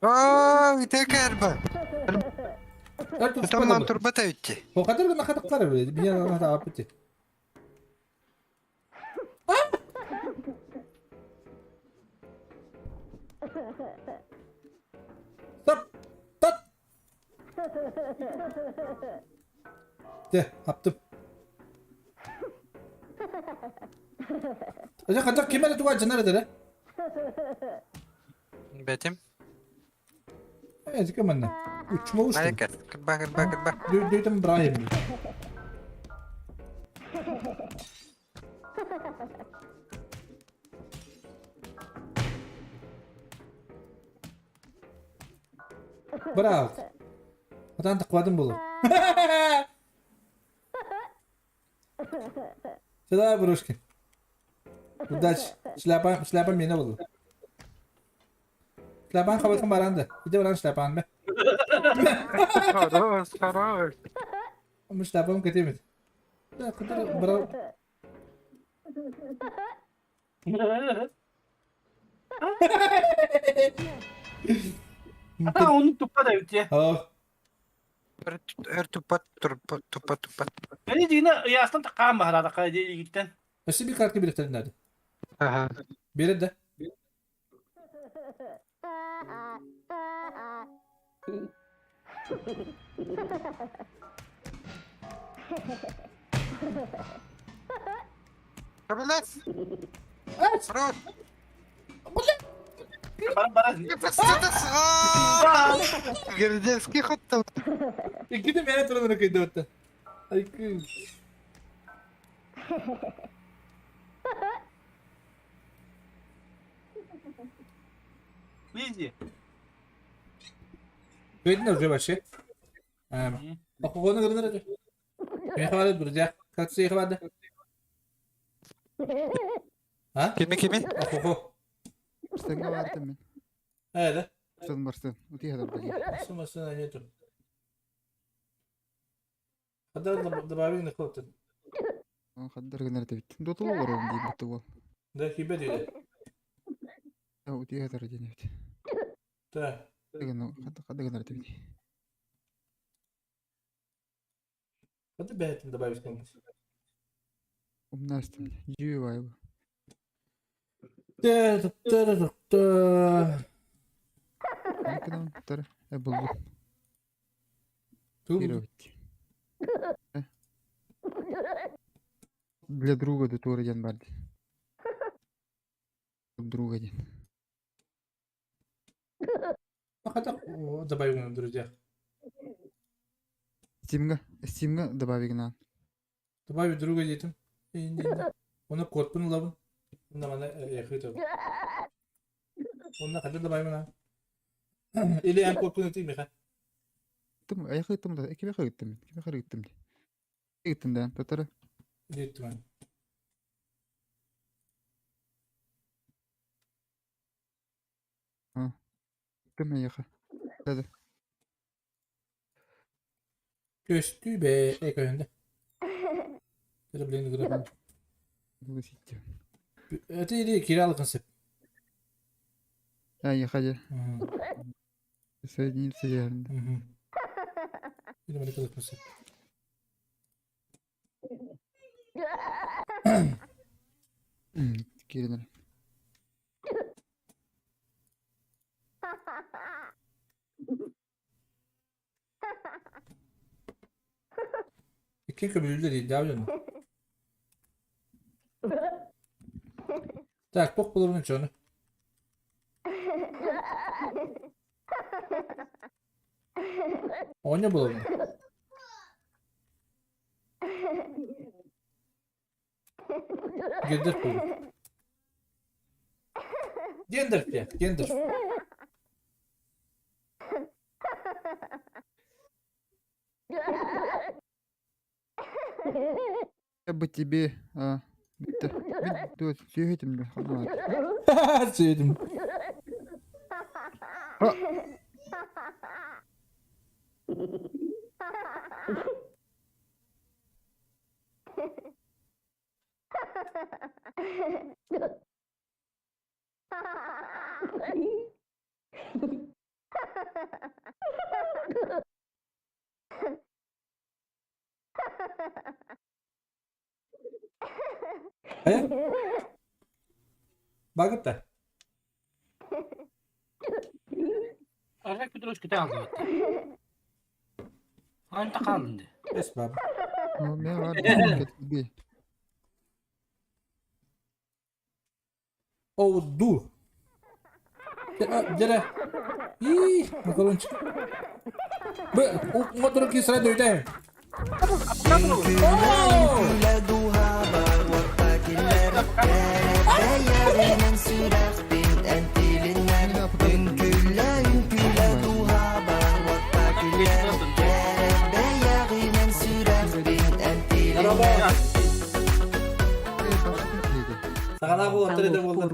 Оо, итэ кэрбэ. Эр Тутамман турбата үтти. O kadar ne kadar kar böyle. Bir yana da apeti. Stop. Tat. De, yaptım. Acaba kadar kime de duvar nerede de? Бэтим. Evet, кеманна. Uçma uçtum. Майкер. Кырба кырба кырба. Duydum Brahim. Bravo. Atan tıkladım bunu. Сюда, брушки. Удачи. Шляпа, шляпа меня буду. Шляпан хабатым баранды. Иди баран шляпан be. Хорош, хорош. Ama шляпам кетемет. Да, куда брал. Ата оны туппа да үтте. Oh. Өр тупат турпа тупа тупат. Мени дигине ыястан такаан баһарада кай диигиттен. Өссө bir kartı biriktirin nerede? Аха. Biri de. Кабелес. Evet. Хорош. Бара бара. Городецкий хот İki de mene turunu kıydı ötte. Ay kız. Лизи. Kıydın уже вообще. Окогону көрүнөр этэ. Мен хабар друзья. Как все хабар? А? Кими кими? Окого. Барсанга бардым мен. Evet. Барсан барсан. Утиха да Сумасына нету. Хаддар добавили на ход. Хаддар гынар бит. Дотул олорон дейм бит ол. Да хибе диде. Утиха да ден бит. Да. Гына хаддар гынар бит. Хадды бәйтин добавить кемис. Умнастым. Жүйе байбы. Та та та. Кыдан тар э булду. Ту. Бит. Для друга да тура ден барды. Друга ден. Хадда добавим друзья. Стимга, Стимга добавить на. Добавить друга детим. Оны кодпун лабын. Онда мана яхыт. Онда хадда добавим на. Или ан кодпун өтейм меха. Тым, аяқы да, эки бәхы гиттим. Эки бәхы гиттим. Гиттим да, татара. Диттим. Ыттым эйиэхэ. Да. Көстүү бээ, э көһүндэ. Это блин графон. Это или Кирилл концепт. Эйиэхэ дьэ. Соединиться диэхин. Или Марика концепт. Киирэн Икки көбүлүүллэр иирдээх дьоно. Так, туох булабын чону? Оонньуу булабын. Гендер буолу. Гендер диэн, гендер. Я бы тебе а, бүттэ. Мин туох сүөһүтүм да ханна Сүөдүм. А! Э? Багытта. Олег Петрович көтө алдыбыт. Анта хаалынды. Эс баба. Мен бар кетби. Оу, Дьэ, Ии, макарончик. Б, мотору кисра дөйдэ. Алло,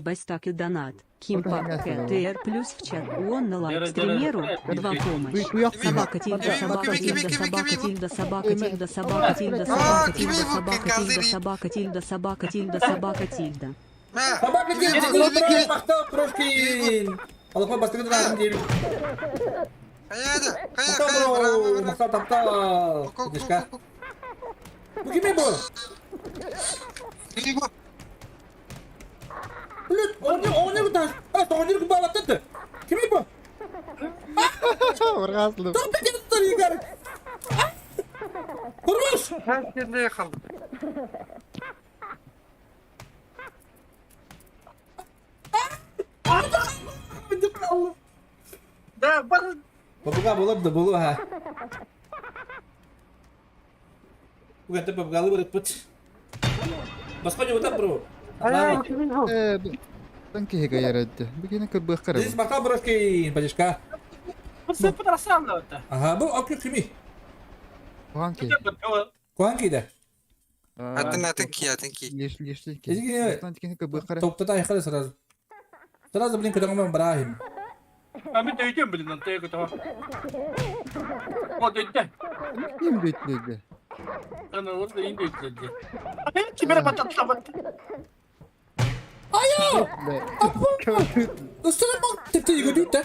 Бастаки донат. Кимпа КТР плюс в чат. Он на лайк стримеру. Два помощь. Собака тильда собака тильда собака тильда собака тильда собака тильда собака тильда собака тильда собака тильда собака тильда собака тильда. Собака тильда махтал Прошкин. Аллах бастыгы дырагым диэбит. Махтал махтал таптал. Дишка. Бу кимий бу? Блядь, оҕонньор кутаас. А, оҕонньор кубаалаттан Кимий бу? Выргаслым. Топ кетер Игорь. Хорош! Да, бар. Бабуга булар да булу ha. Угатта бабгалы барыппыт. Басқа не отап бро. Э, Тан киһи кайарады. Бу кырбыах Здесь карабын. махтал брошки, подишка. Ага, бу акы кими? Кухан ки. Куан киде. Атын атын ки, атын ки. Леш леш ки. Эзиги Тан киһи кырбыах кара. топтата айхары сразу. Сразу, блин, куда Брахим. А мен дөйдем, блин, антая көтө. О, дөйдө. Ким дөйтледи? Ана орда инде дөйдө. А мен кимере бататта бат. Айо! Үстүнө бак тепте үйгө да.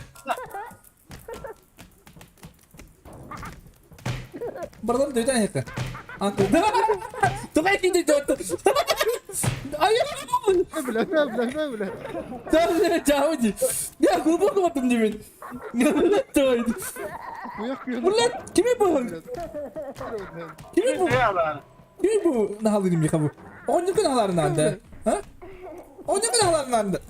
Бардам дөйдө айхы. Анты. Давай киде дөйдө. Айо! Бля, бля, бля, бля. Чао, чао. Я глубоко батым деймин. Блядь, кими бу? Кими бу? Кими бу? Нахалын ми хабу. Оннук нахаларын анда. Ха? Оннук нахаларын анда.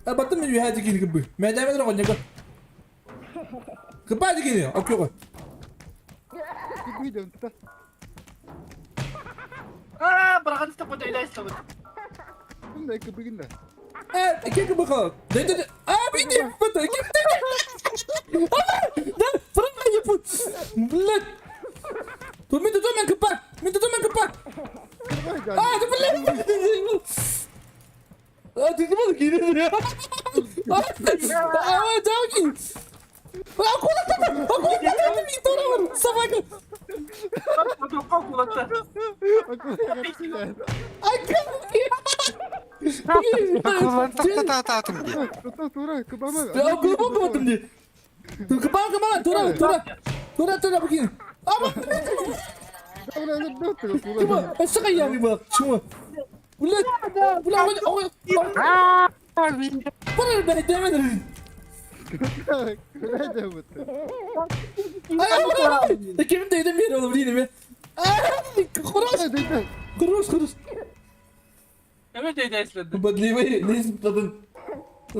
А батым ми хәҗи кини кыбы. Мәдәмә дә оннук. Кыба дигән, окей. А, бараган стап дөйдө. Э, кем кыбы хал? Дөйдө. А, бити, бити, кем дөйдө? Да, правильно я пут. Блядь. Тут ми тут мен кыпа. Ми тут мен кыпа. А, ты блядь. А, ты не можешь кинуть. Мин Собака! Татаатым дии. Глубоко дии. Кыбаа кыбаа тура тура. Тура тура букин. Ама Тима, өссө кайями бак. Чума. Блядь, бля, ой, ой. Бара бара дәмән. Ким дедим бер oğlum değil mi? Хорош. Хорош, хорош. Evet evet Badливый, лезь тадын.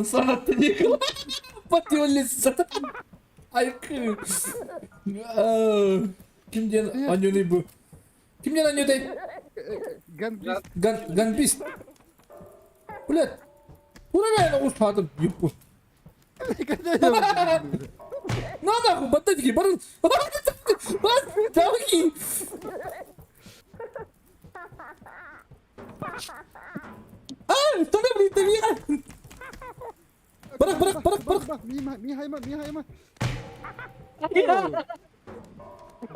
Санат не Патиолис. Айкы. Ким диэн аньоны бу? Ким диэн аньотай? Ган Ганбист. Блядь. Ура, оҕус хаатым юппу. На нахуй, баттатики, барын. Давки. А, что ты, блин, ты меня? Bırak bırak bırak bırak.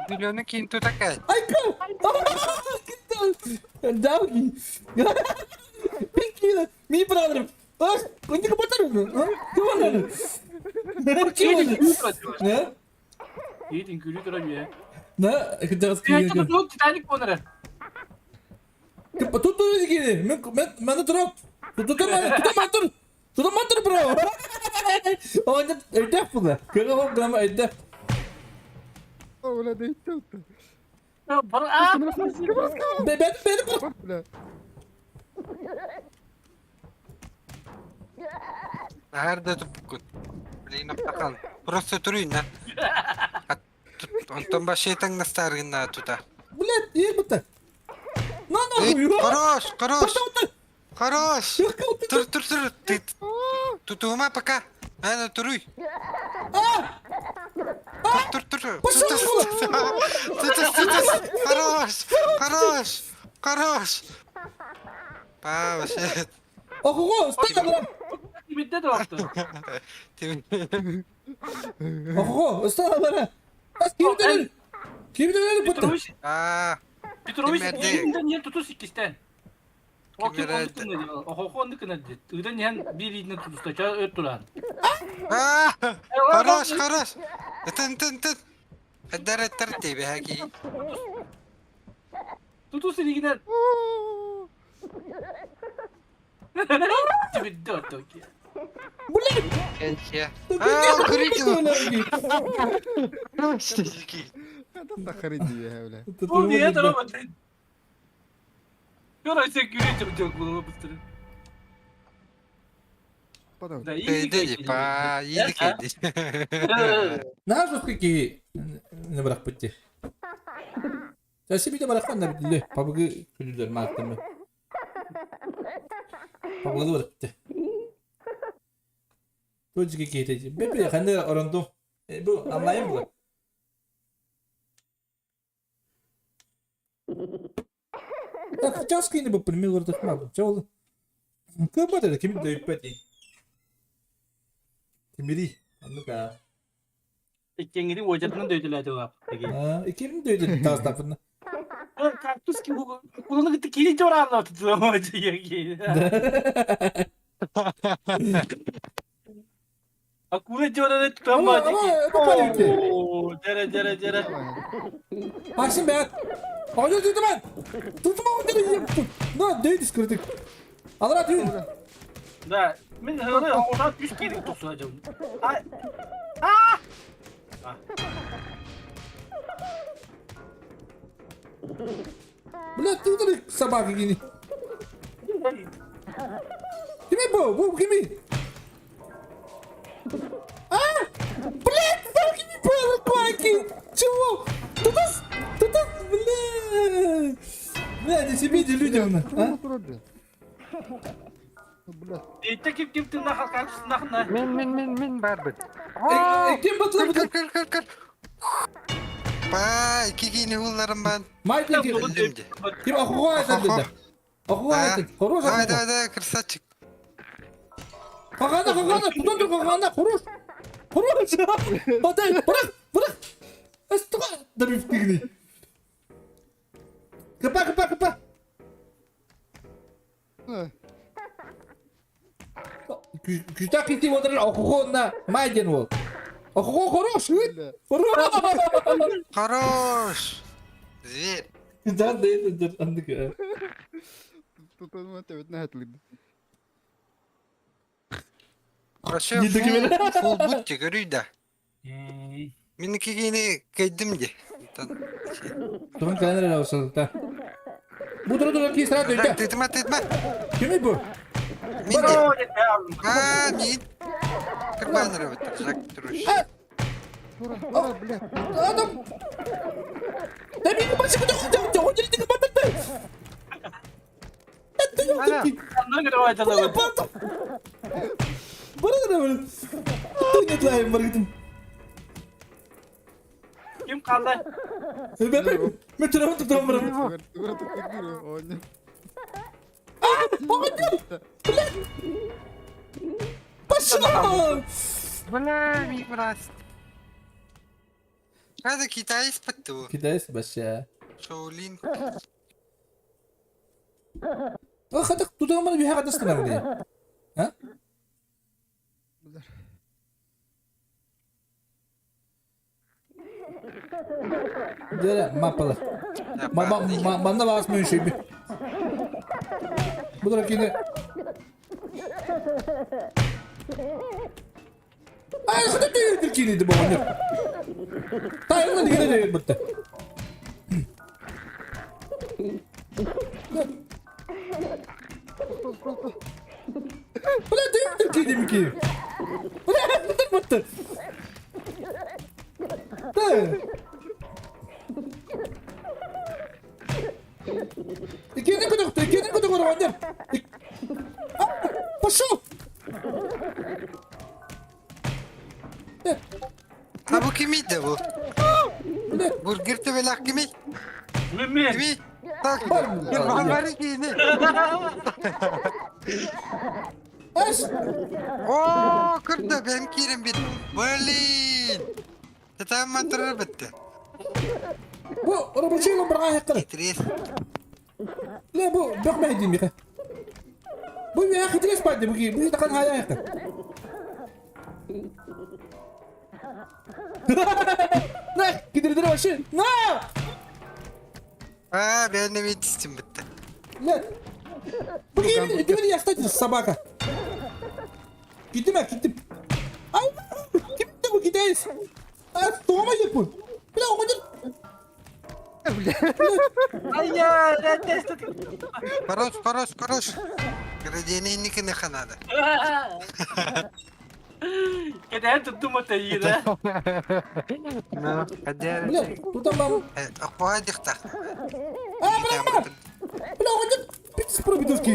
Миллионы киин тутакай. Айка! Давки. Пики, ми brother. А, коньяк батар. А, ким Ne? Yiğitin gülü duramıyor. Ne? Кыдагыс Titanic'te dur Titanic bonere. Тут тут кини. Мен мен маны туруп. Тутуман тутуман тур. Тутуман тур бро. Оня эдеп була. Кыга хоп гама эдеп. Bana Бе бе бе Наар да туппуккут. Блин, аптахан. Просто туруйна. Онтон башетаң настаргына тута. Блядь, ел бутта. На нахуй. Хорош, хорош. Хорош. Тур, тур, тур. Ты тутума пока. Ана туруй. Тур, тур, тур. Хорош, хорош, хорош. Па, вообще. Охо, стой на Kiminde de baktı. Охо, стой на Ким Ким дедер бутта. Petrovic, А, Petrovic Kimerde? elinden yer tutu sikisten. O kim Kimerde? onu kınadı. O onu kınadı. Iden yen bir elinden tutusta. Çağ öt duran. а, хорош, хорош. Тын, тын, тын. Хадара тартиби хаки. Tutu seni Kiminde o ki. Блядь. Кенхе. А, курите. Bu niye duramadın? Görürse gülüyor çok bunu bıstırın. Да, Деді, па, едік еді. Наа жутки ки не бырах битти. Жасы бите барахан да битти. Пабыгы күлүлөр мааттым. Пабыгы барах битти. Тожики кейтеji. Бепе ханды оронду. Бу онлайн бу. Так, час кийин бу пример ордук ма. Жол. Көп бата ким дөйпөт. Тимири. Анныка. Кеңири ожатынан дөйдүләде бап. А, иким дөйдү тастапын. Кактус ки куланы гытты кири жоралла туту жеги. А кула жоралла тутам ба жеги. О, жара жара жара. Максим бәт. Ой, тутуман. Тутуман деп. На, дөйдү скырдык. Алра түйүн. Да, мен хыны ошат үч кири туксуна жам. А. А! Блядь, ты удали собака гини. Кими бу? Бу кими? А! Блядь, там кими было, кваки? Чего? Тут, тут, блядь. Бля, не себе людям, а? Итте ким ким тына кактус нахна. Мен, мен, мен, мен барбын. Ким батла Кір, кір, кір, кір. Па, кигини хулларым бан. Майкл ким? Білдім де. Ким охуа это? Охуа это. Хорош. Давай, давай, давай, красавчик. Қағана, қағана, тутан тұр қағана, хорош. Хорош. Подай, бырақ, бырақ. Добивтигни. Кыпа, кыпа, кыпа. Күүстээх киһи уотар охуонна май диэн уол. Охуо хорош, хорош. Хорош! Зверь. Да, да, да, андык. Тутулма төбөтүнэ хатылыйды. Вообще фул будьте, көрүй да. Мин кигини кэйдим ди. Турун кэлэн эрэ осылта. Бу туру туру киһи сразу өйдө. Тытыма, тытыма. Кимий бу? Мин ди. Аа, мин. Кырбан эрэ быттар, Жак Петрович. Тура, тура, блядь. Адам. Да мин башы көтө көтө көтө. Ким хаалла? Тура тура оонньо. Бля, ми брат. Хада китаец патту. Китайс баша. Шаолин. Хатак тутаман биһа катастынан ди. А? Дere маппала. Ма ма манна баас мөн шүйбү. Бу дара кини. Ай, хата түйдүр кини ди боҕонньор. Тайылла дигене дегер бутта. Бля, түйдүр кини мики. Бля, бутта. Да. Иккиэнин көтөхтө, иккиэнин көтөх оҕонньор. Пошел! Ha bu kimiydi bu? Бля, Burger tüvelak kimi? Мин мин. Kimi? Так, Бар. бар кини. ас! О, кырды, benim kirim bit. Блин. Там матырыр бітті. Бу рабочий ломбарга хеккere. Итрес. Ля бу бөх мәһдим миха. Бу я хитрес барды бу бу тақан хая хеккер. На, кидирдир вообще. На! А, benim yetiştim bitti. Ля. Бу ким ястать собака. Gittim ben gittim. Ay kim de bu gideyiz. Ay doğma yapın. Bir de o kadar. Айя, тест. Хорош, хорош, хорош. Градиенинники не ханада. Кэдээн туттум отайыра. Ну, hadi. Бля, тутам бам. Аква дихта. А, бля, бля. Бля, o kadar. Пицца пробидовки.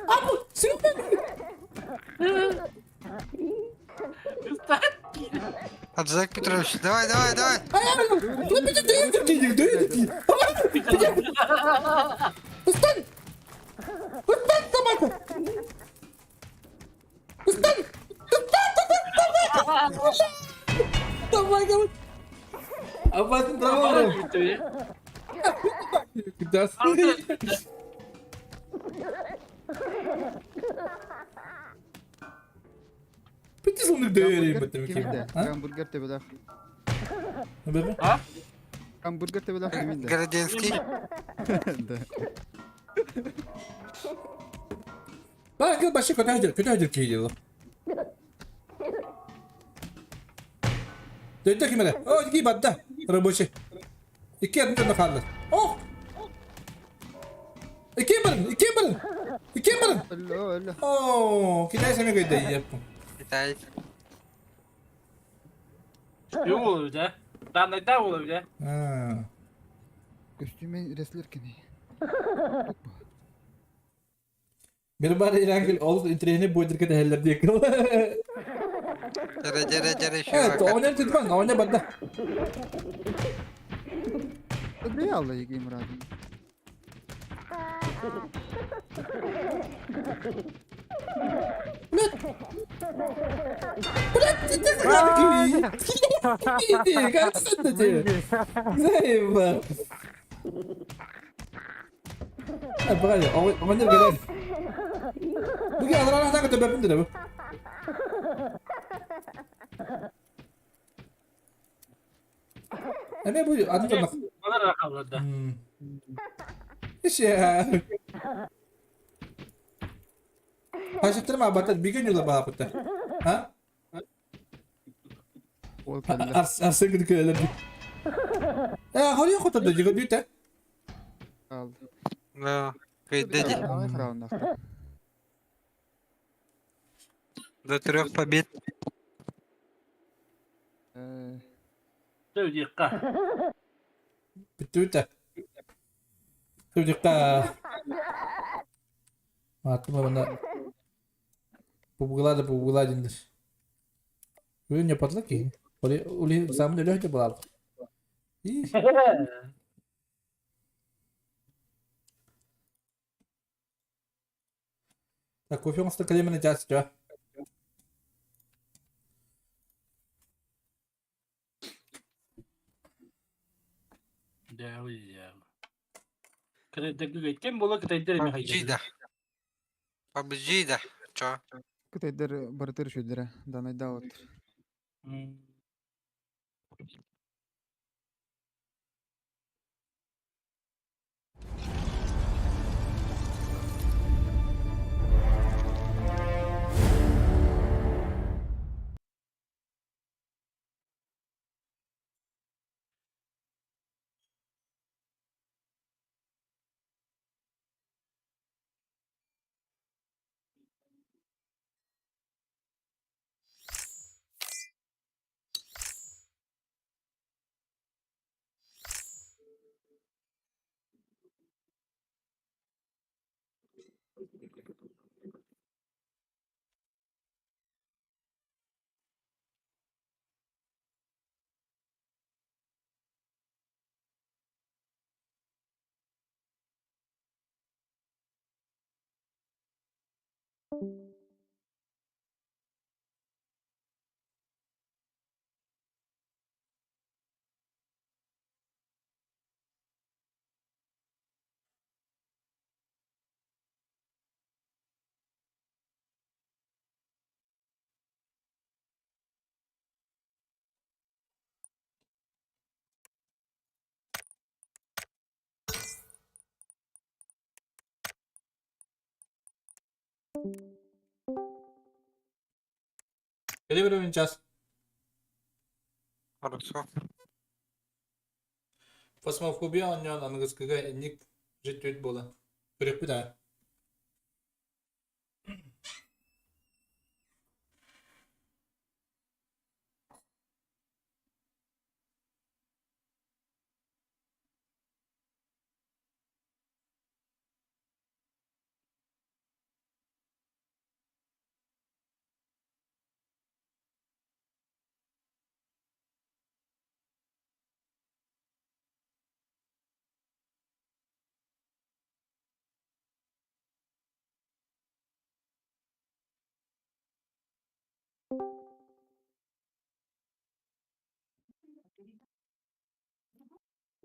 А, бу, сен Жак Петрович, давай, давай, давай. Ay, ay, бля, дөйдүр кийдик, дөйдүр кийдик. Устан! Устан, собака! Устан! Устан, собака! Давай, давай. Опасный трава. Das. Bitti sonunda döyerim бітті Кимде? А? Гамбургер төбөлөх. Бebe? А? Гамбургер төбөлөх кимде? Городенский. Да. Бак, башы көтө көтө көтө кейді. Дөйдө кимеле? О, ики бадда. Рабочий. Ики адым қалды. Ох! Ики барın, ики барın. Ики барın. Алло, алло. О, китай сами көйдө яптым. Китай. Yok olur да. Данайда olur да. А. Көстүүмэн реслер кини. Bir бар ирангил ол интернет бойдыр кете хеллер диye. Жара, жара, жара, еще. Evet, oynar tutman, oynar badda. Бля, алла егем радым. Бля. Блядь, ты Иди, как ты? Заебал. Погоди, он не говорит. Бу аларана так это бэпин деді. Эме бу атын тоннох. Балар ракалларда. Ишe. Хашыттырма батат биген юла баапыта. Ha? Ол кэллэ. Арсен кыды кэлэр. Э, холи хотор да жиго бүтэ. Алды. Да. Кыйды ди. Ай храундахта. До трех побед. Э, Сөйдикка. Бүттү бүтэ. Түдүкка. Аттыма бана. Бу бугула да бугула диндир. Бүгүн не патлы ки. Оли ули самын өлө хөтө булар. И Так, кофе оңсты калемene жас жа. Дәуия. Кытайдар кем бола кытайдар эми PUBG да. PUBG да. Чо? Кытайдар барытыр шүддэрэ. Данайдаалар. Келе час. Хорошо. Фасмофобия онньон аныгыскыга энник життүт буола. Көрүкпүт аа.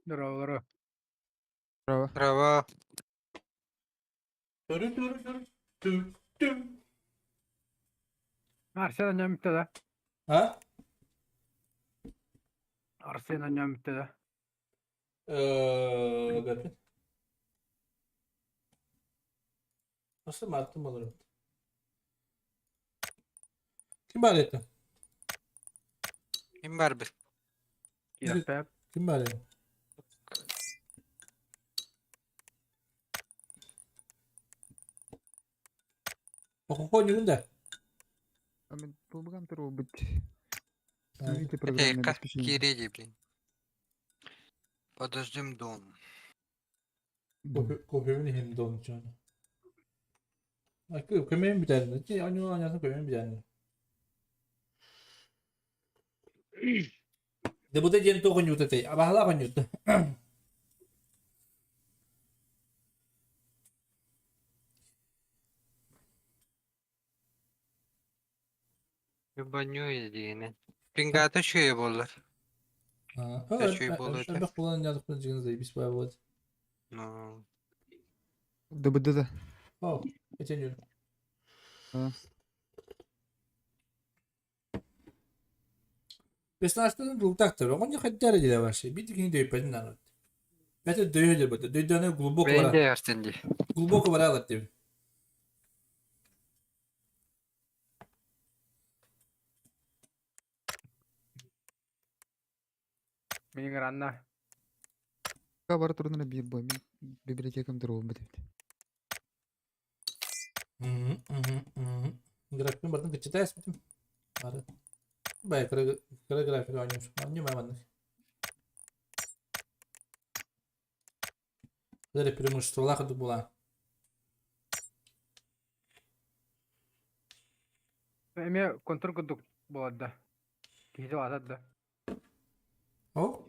Здорово, Браво. Здорово. Түрү-түрү-түрү, тү, тү. Арсен анньон да? А? Арсен анньон да? Бэппин. Nasıl Mart'ın olur? Kim bari etti? Ким бар бит? Киэппэ. Kim bari etti? Ококо ньюгун да. А мен булган туру бит. Установите программное Эй, как обеспечение. Киреди, блин. Подождем дом. Кофемин hem de onun için. Көмөйүн бүтәрин. Чи аню анясын көмөйүн бүтәрин. Де бу ден тоҕун юта Абахла гон юта. Банньуй диэни. Пингата үчүгэйэ буоллар. Үчүгэй буолуо этэ. Элбэх буолан дьаалыкпын дьиҥин заебись буолуо. Ну, ДБД да. О, этен А. Персонажтарын тултактар. Оҕонньор хайдах эрэ диэн вообще. Биир киһини дөйпөтүн наҕыт. Бэйэтэ дөйө диэбэтэ. Дөйдөөнө глубоко бэйэн бара. дэйэртин дии. Глубоко бараалар диэбит. Мин ранна. Бара турунара биир бой. Мин библиотекам туругун бит. Графикын бартын кыччата эспитим. Бары. Бай, кыра кыра график оонньуур. Оонньуу маннык. Даже преимуществолаах курдук буолаа. Эмиэ контур курдук буолар да. Киһи улаатар да. О?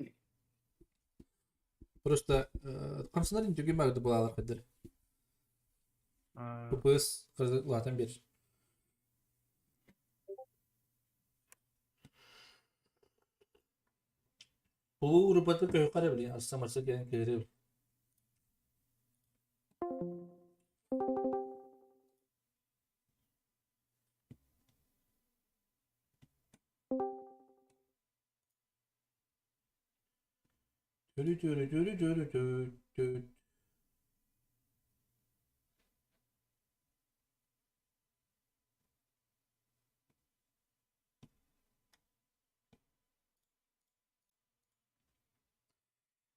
Просто хамсанар интүгүн бары буолалар кыдыр. ППС улаатан биэр. Улуу урупаты көһү хара билин арса марса кэлэн кэлэрэ. Төрү төрү төрү төрү төрү.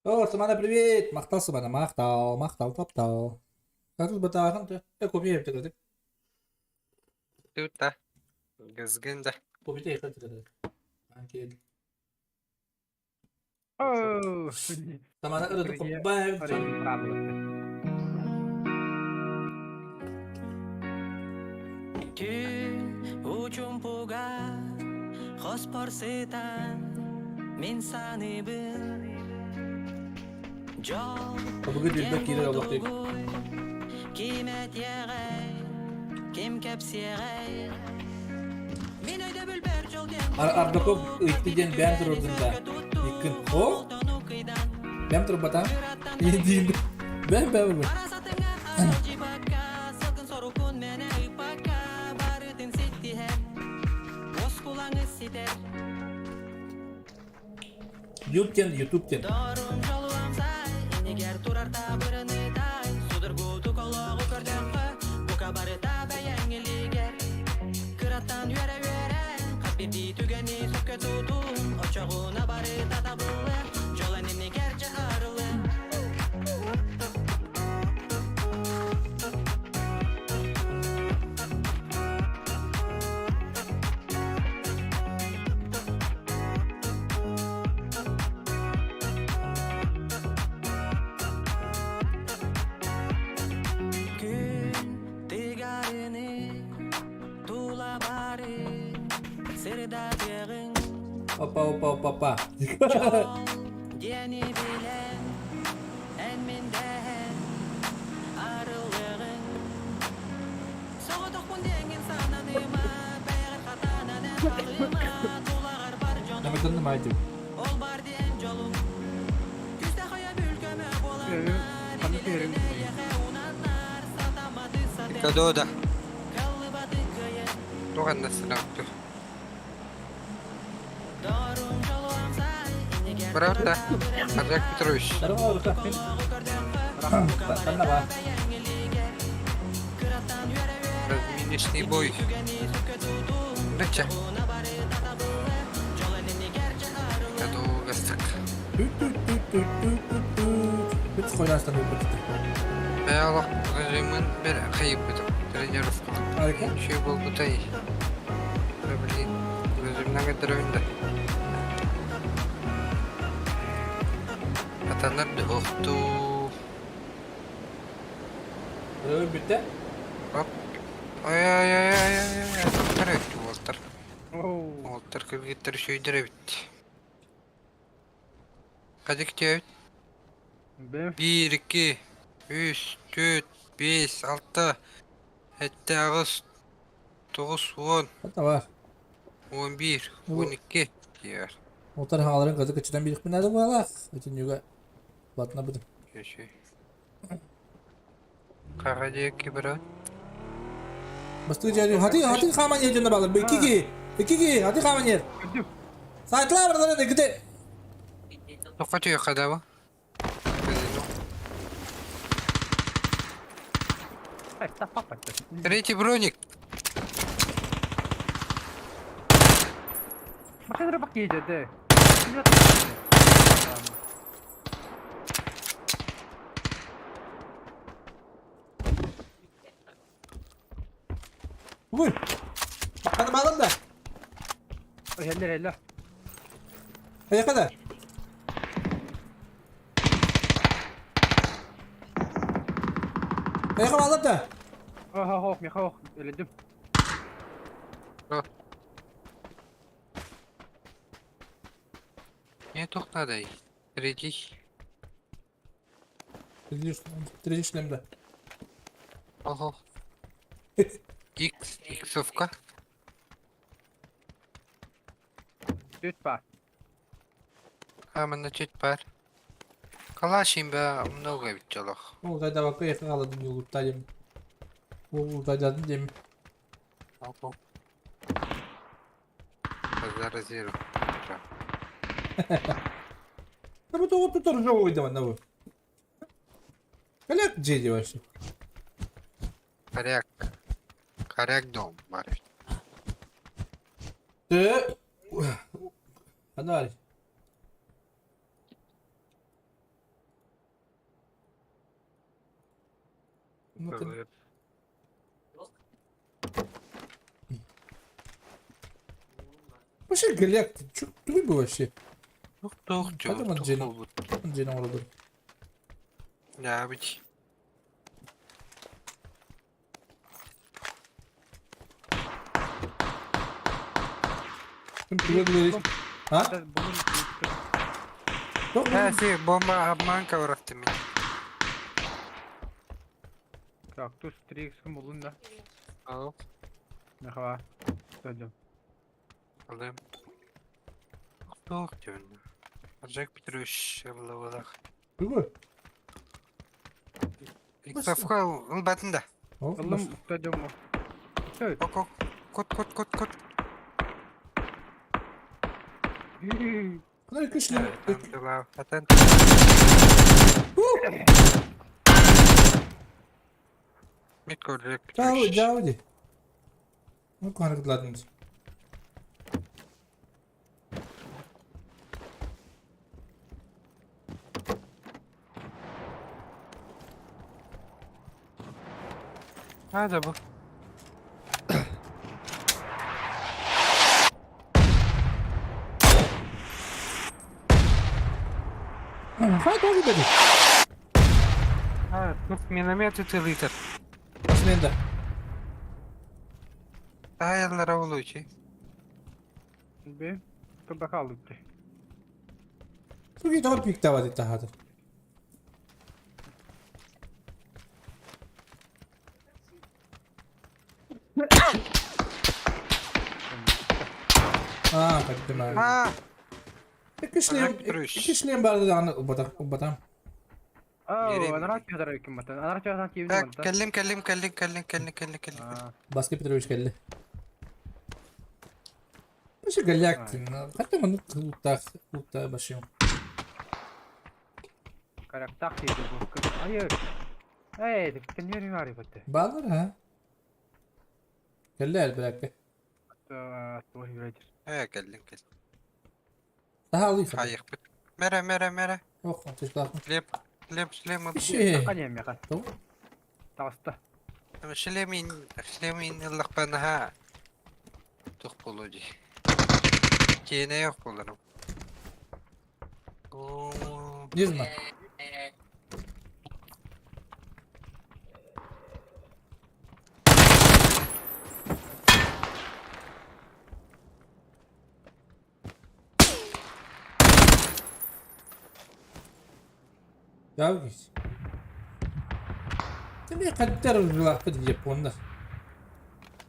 О, Самана, привет! Махтал, Самана, махтал, махтал, таптал. Как тут батаахан ты? Э, копия епте кырдык. Тут да. Гызгын да. Копия епте кырдык. Анкел. Оо. Самана ырыды копбай. Түн учумпуга хоспор сытан мин саныыбын Дьол Бүгүн үрбэт киирэр олохтук. ким этиэҕэй ким кэпсиэҕэй Мин өйдөбүлбэр дьол диэн Ардаков ыйтты диэн бэйэм турурдум да. Иккин. О? Бэйэм турбатам. Диин. Бэйэм бэйэм. Арасатыҥа аралдьыбакка сылгын сорукун мэнэ ыйпакка барытын ситтиһэр Оскулаҥы ситэр Ютуб диэн Ютуб диэн. Дорун дьолуамсай иннигэр турар табырынытай судургутук олоҕу көрдөххө бука барыта бэйэҥ илигэр кыраттан үөрэ-үөрэ хас биирдии түгэни сөпкө тутун оччоҕуна барыта табыллыа дьолон иннигэр дьэ арылы. Күн тыгарыны тула бары сырдатыаҕыҥ Опа, опа, опа, опа. Дьол диэни билэн эн мин дэһэн арыллыаҕыҥ Соҕотохпун диэҥҥин сананыма бэйэҕэр хатанан эн хаалыма тулаҕар бар дьонуҥ Намытынным айтып. Ол бар диэн дьолуҥ Күүстээх өйөбүл көмө буоланнар Ханнык илиилэрин иһэрин эйиэхэ уунаннар сатамматы сатыыр Кадода. кыаллыбаты кыайан Туох аннасынапту. Дорун дьолуамсай иннигэр Правда? Аржак Петрович. Здорово, рука. олоҕу көрдөххө Ханна ба? бэйэҥ илигэр кыраттан үөрэ-үөрэ Разминочный бой. түгэни сөпкө тутун Дача. уна барыта табыллы дьолон иннигэр дьэ арылы Кадогастык. Бүт қойнастан өпөттү. Бэйэлэх режимин бер хайыппытым. Тренировка. Арка? Şey болбутай. Блин. Режимнен көтөрөбүн да. Атанар охту. Бүттэ. Оп. Ай ай ай ай ай ай. Аттар өттү уолтар. Оо. Уолтар кыргыттар шөйдер эбит. Хадик тиэбит. Бэм. 1, 2, 3, 4, 5, 6, 7, 8, 9, 10. Ханна бар. 11, 12 диэр. Отар хааларын кызы кыччатан биэриэхпин наада буоллаах. Итиннүгэ улаатынабытым. Үчүгэй. Хара диэки баран. Бастыы дьэ хаты хаты хааман иһэр дьоно баалар. Икки киһи. Икки киһи хаты хааман иһэр. Көрдүм. Саайтылаа бараларын икките. Тоққа түйе қада Третий броник. Машина рыбак едет, да. Буй. Бакканы баалар да. Хеллер хеллер. Хайака да. Хайака баалар да. Ох ох меха ох өлөдүм. Не тоқтадай. Третий. Третий шлемде. Ого. Икс, иксовка. Түт ба. А, мына чуть бар. Калашим ба много бит жолох. Ол дайдабакка якын каладым юлуттайым. Ол дайдадым дем. Ого. Заразиру. Да бу тоҕо тутар жоо ойдаман бу. Калек жеди вообще. Коряк. Коряк дом бар. Э. Анари. Ну ты Вообще голяк, ты чё, ты бы вообще? Тух тух Hadi тух man Ceylan. тух. Ceylan orada. Ya бит. Ким туга говорит? А? Yok Ha, си бомба обманка вырахты мен. Кактус 3 ким булдun да. Ал. Меха. Сөйдüm. Алым. Тух тух Жек Петрович Лавалах. Тугу. Иксовка ылбатында. Ыллым сөйдüm. Сөй. Ок, Кот, кот, кот, кот. Bunlar güçlü. Атан. Микро Ciao, ciao di. Ну, характерладыңыз. Hadi bu. Хай тоже беди. А, тут миномет и литр. Сменда. Таяллара улучи. Би. Кыбака алыпты. Туги тор пик тавады тахады. А, каттым. А, Икки шлем барды аны убатам. Анарат язар ким бата. Анарат язар ким бата. Келлим, келлим, келлим, келлим, келлим, келлим, келлим. Баске Петрович келди. Вообще голяк. Хотя мы лутах, лута башим. Карактах дейді бұл. Айыр. Эй, тенер var бата. Балар ha. Келлер bırak. Туй юрәдер. Э, келлим, келлим. Daha alayım. Хайық. Мәрә, мәрә, мәрә. Yok, ateş bakma. Шлем, шлем, шлем. Bir şey. Қане меха. Tamam. Тағысты. Шлемин, шлемин ыллақпанаха. Тух болуди. Кейіне yok боларым. Yüzme. Ya git. Ne kadar lafı Japonlar.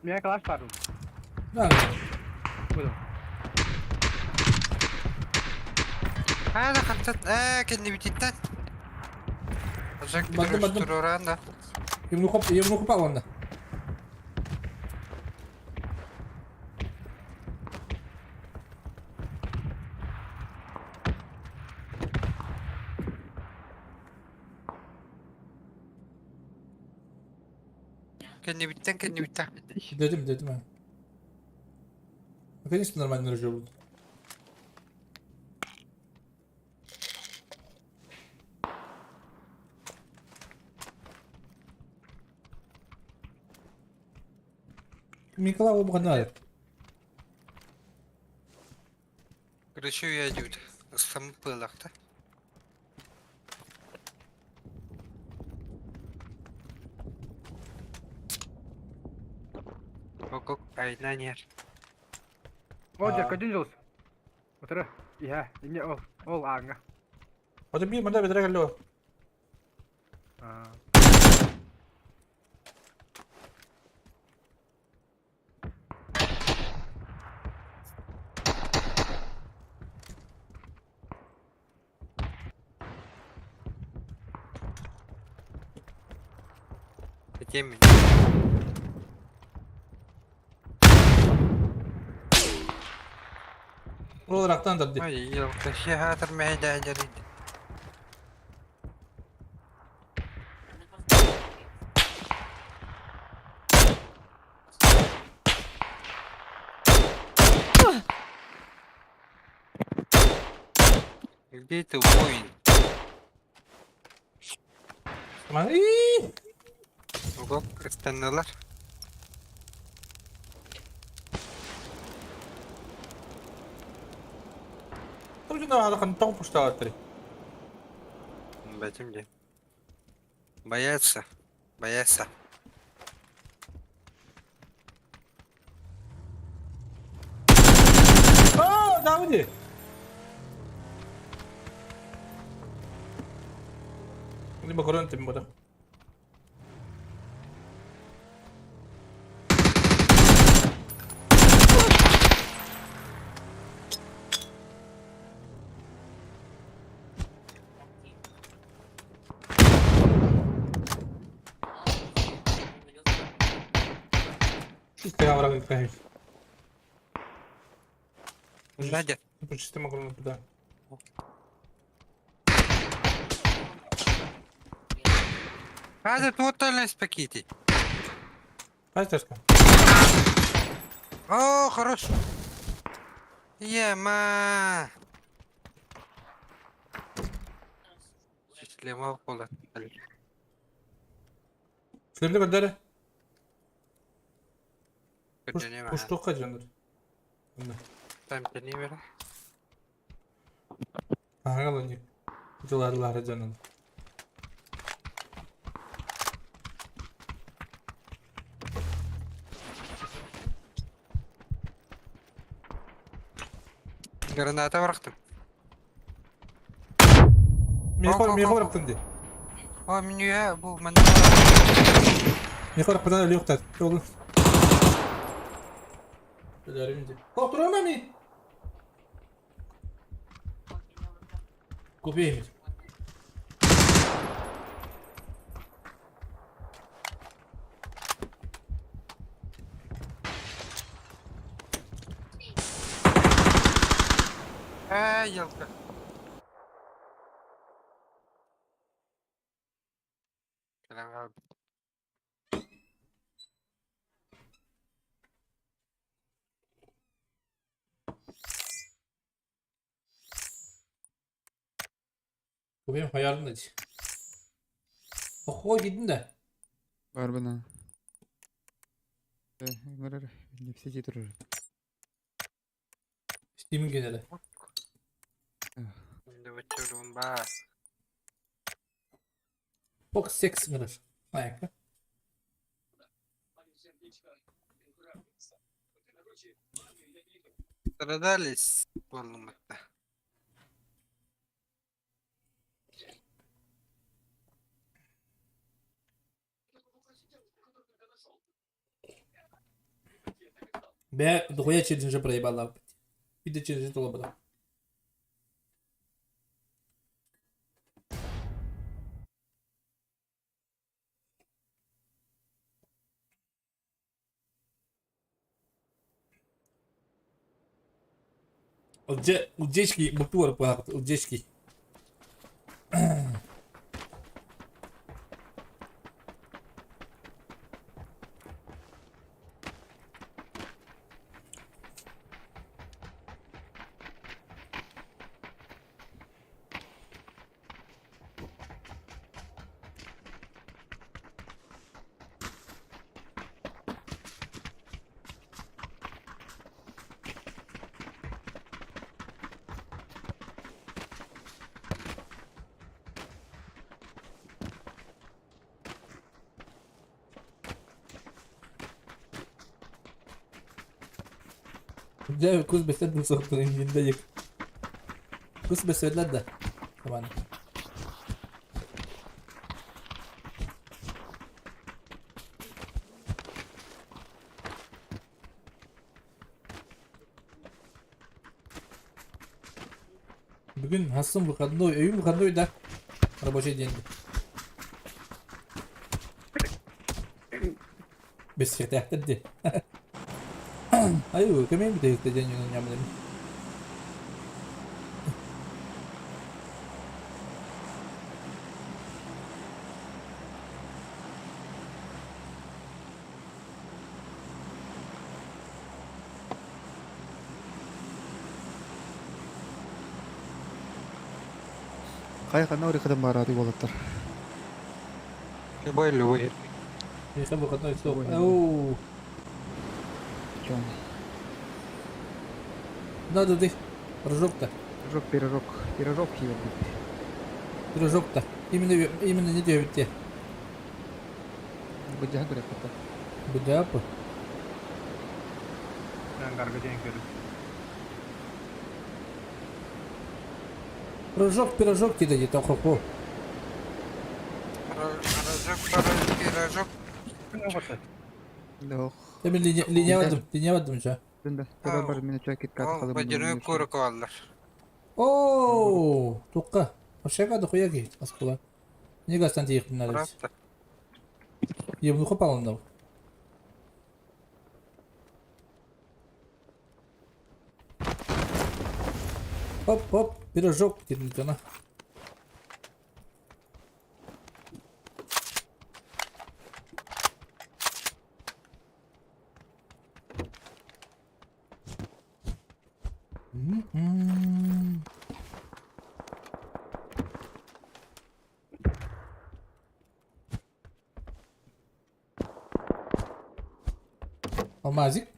Мен класс барым. Ne? буду. Hala хантан ээ кэннибититтэн. Жак Бардым, Петрович бардым. туруораан да. Евнухоп, Евнухопа онно. Кэннибиттэн кэннибиттэн. Dedim dedim ha. Наконец-то нормально ружье будет. Микола обгоняет. Короче, я дьют. Сам пылахта. Окок айнанер. О, А. дьэ, көдүн дьолс. Утары. Иһэ, инне ол, ол ааҥҥа. Вот би манда бедрә кэлло. Аа. Тем. Ол рактан дарды. Ой, елка, хатыр мәйдә жарыйды. Где ты, воин? И Ого, ыстаннылар. Тоже на хан тоң пуштааттыр. Бәтим де. Боятся. Боятся. А, да, Либо көрөн тим бода. Истага враг кайф. Надя. Почти могу туда. Хаза тотально спакити. Пастерска. О, хорош. Ема. Шлема пола. Шлемде көрдөрө. Пуштукка жаныр. Там тени бер. Ага, ник. Жыларлары жанын. Граната бырактым. Мехор, мехор бырактым ди. О, меня бу мен. Мехор бырактым өлү юктат. Жолу. Өлөрүм ди. Токтура ми? Купи. Ай, елка. Bu benim hayalim de. Охо gittim de. Бар бына. Ngырыр, нефсети турur. Steam'in geneli. Şimdi ба. Box 6 ngırır. Ayakta. Страдались болуматта. Бээ, дохуя челленджи проебала. Биир челленджи толорбута. Удечки, бутур удечки. Дьэ, кус бэсэт бусуохтун иннинде Кус бэсэтлэр да. Роман. Бүгүн хассын выходной, өйүм выходной да. Рабочий день. Бэсиэхтээхтэр дии. Айуу, кэмиэн бүтэһиктэ диэн ньамлым. Хайа ханна барыаххытын баараатый уолаттар? Любой, любой. Миэхэ выходной суох. Оу. Чон. Надо ты. Пирожок-то. Пирожок, пирожок, пирожок киирбит. Пирожок-то. Именно, именно не диэбиттиэ. Быдьаһа көрөппүт. Быдьаапы. Ангарга диэн көрүм. Пирожок, пирожок диэтэ дии тоқоку. Пирожок, пирожок. Ох. Мен линия бардым, линия бардым ча. Да, тора бар мен ча кит кат халым. Водяной курок аллар. Оо, туққа. Ошега дохуя ки, аскула. Не гастан тиих надо. Ебнуху палындав. Оп, оп, пирожок тирнитана. М-м-м. Алмазик.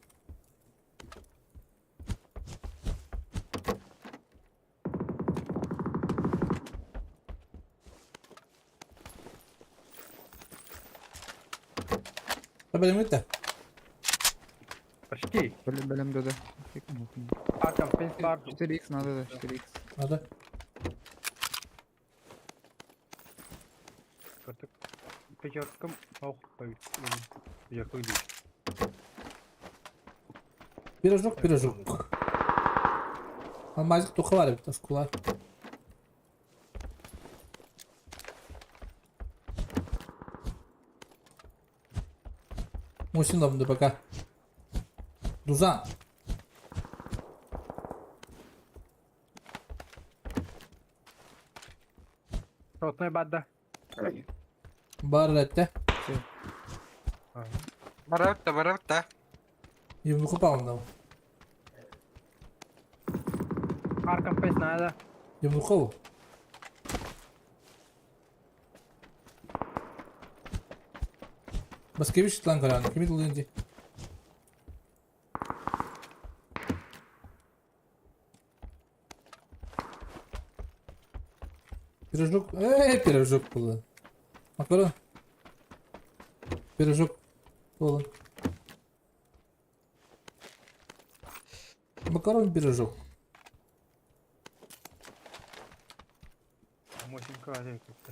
Табалымыта. Почти. Бэлэм бэлэм да да. А там пенс бар. 4х надо да, 4х. Надо. Пятеркам. Ох, пятерку иди. Пирожок, пирожок. Алмазик тухвар таскула. Мусин да пока. Дузан. Ротной бадда. Бар этте. Барапта, барапта. Евнуху палындав. Аркам пенс надо. Евнухов. Баскевич тлан каран. Кими тулынди? Пирожок. Эй, пирожок было. Макарон. Пирожок было. Макарон пирожок. Мосинка как-то.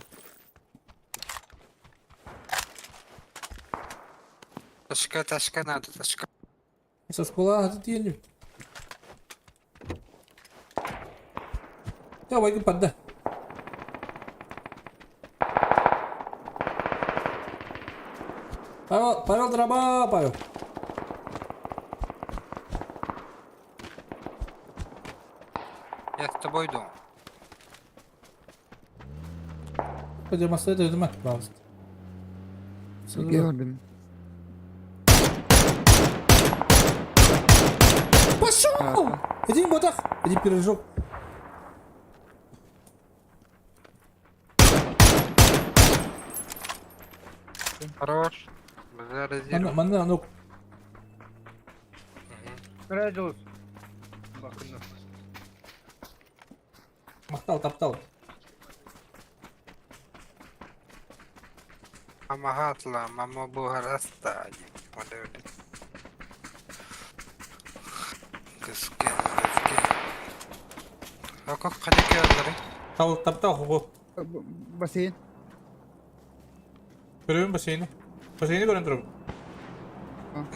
Ташка, ташка надо, ташка. Оскуола аты тиийэн Давай падда. Павел, Павел, дроба, Павел. Я с тобой иду. Пойдем, оставь, пожалуйста. Gördüm. Пошел! Иди, ботах, иди пирожок. Хорош. Заразил. Манна, ну. Радиус. Бакына. Махтал, таптал. Мама хатла, мама бугараста. Кыскен, кыскен. А как ходить Тал, таптал, хого. Бассейн. Көрөбүн бассейни. Бассейни көрөн турабын.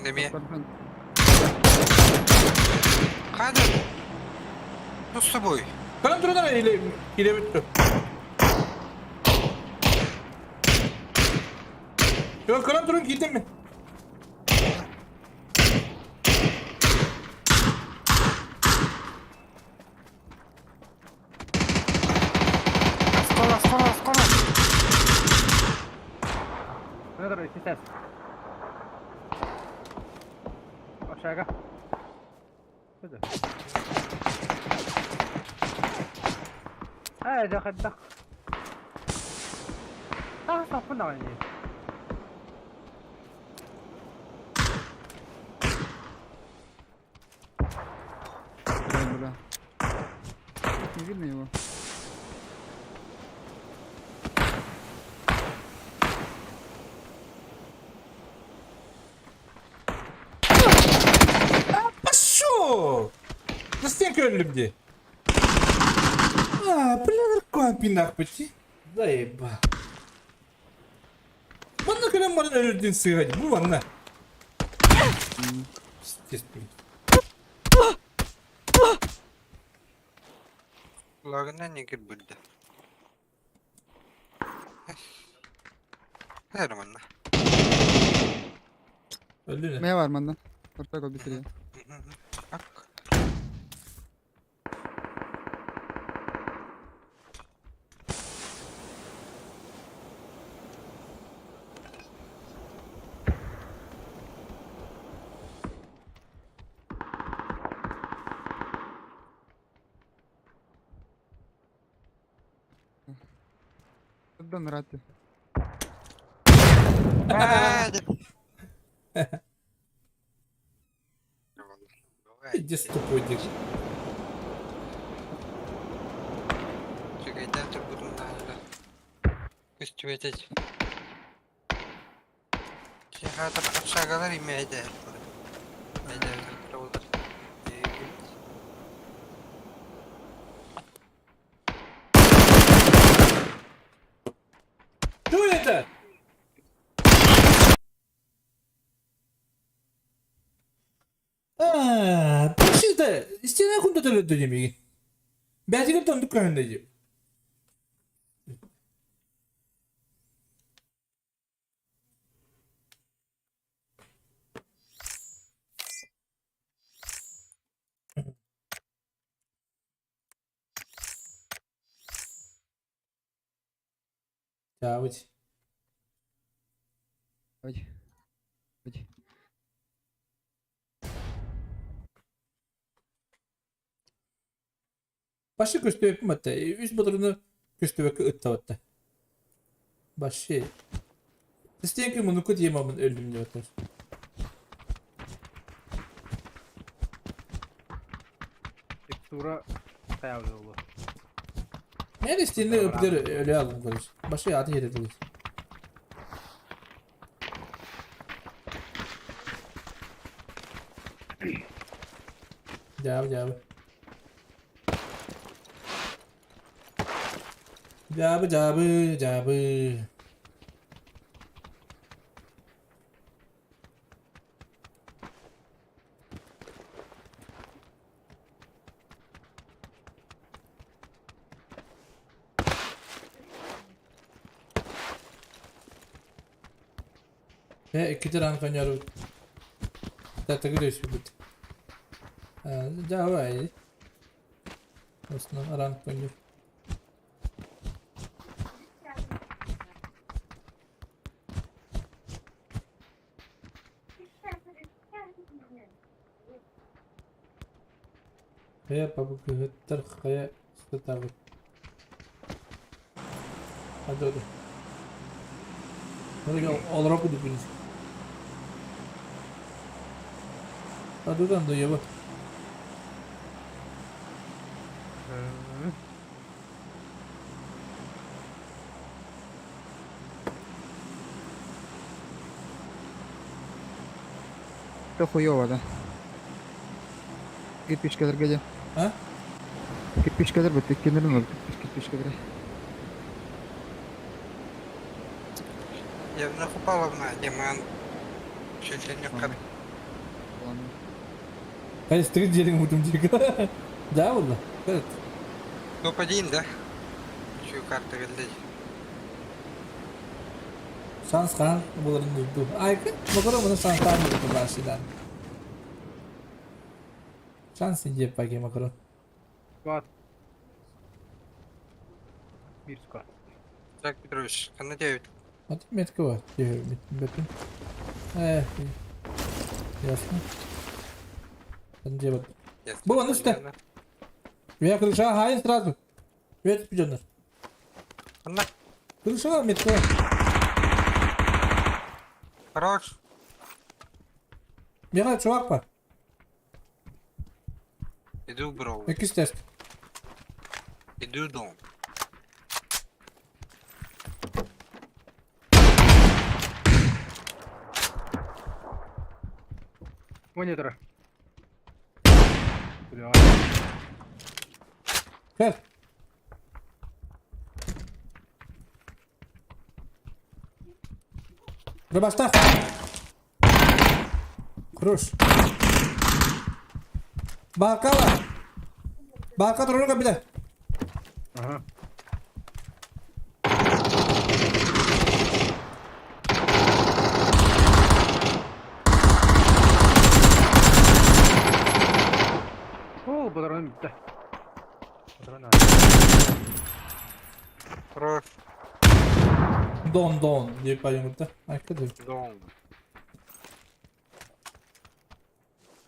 Неме? Хады. Ну с тобой. Көрөн туран или или бүттү. Yok көрөн турun кийтем мен. Оскола, оскола, оскола. Федор, сейчас. Aşağıya. Hadi. Hadi hadi. Ah, sapın aynı. Бля, бля. Не видно его. Пошел! На стенку өллүм дии. А, бля, наркоман пинах пути. Заеба. Манна кэлэн баран өлөрдүн сыыһа дии. Бу манна. Пиздец, блин. Лагна не будет. Нормально. Өлдүн. Ne var benden? Ortak ol bitireyim. Так. Buradan rahat. Иди тупой дик. Чекайте, буду надо. Пусть ответить. Хатыр шагалар имеет. Что это? А, это? Стена куда төлөдү демеги. Бәтигер тондук көрүндө дии. Чао. Hadi. Hadi. Башы көстөбөппүн батта. Үс бодоруну көстөбөккө ыттабатта. Башы. Стенки мунуку диемамын өлдүм деп атар. Текстура kayabı oldu. Мен стенни өптөр өлө алдым короче. Башы аты жерде дулуз. Жабы, жабы. Жабы, жабы, жабы. Э, иккитэ ранг оонньоорубут. Тагы дөйсүбүт. Давай. Основном ранг оонньуур. Хайа пабыгыһыттар хайа сытабыт. Hadi hadi. Hadi gel olarak gidip Hadi oradan da bak. Это хуёво, да. Кирпичкаларга дьэ. А? Кирпичкалар бит иккиннэрин ылбыт кирпичкалары. Евна Купаловна, Диман. Чуть не Ладно. Кайыстыгыт дьиэриҥ мутум диэки. Да буолла. Evet. Топ-1, да? Чую карта велдей. Шанс хаһан буоларын дуу. Айка, макаро маны шанстаан буолбут баасыдан. Шанс диэп паки макаро. Сквад. Биир сквад. Так, Петрович, ханна диэбит? Аты метка бар. Бөтүн. Э, ясно. Где вот? Бу аны үстэ. Я крыша хаайын сразу. Үөт дьоннор. Ханна? Крышаға метка. Хорош. Миха чувак бар. Иду, бро. Иккис тест. Иду дом. Монитор. Бля. Кэл. Рыбаштах. Хорош. Баакала. Баака турурга биле. Ага. О, патрон бүттэ. Патрон Хорош. Дон дон дип поймут Айка да. Дом.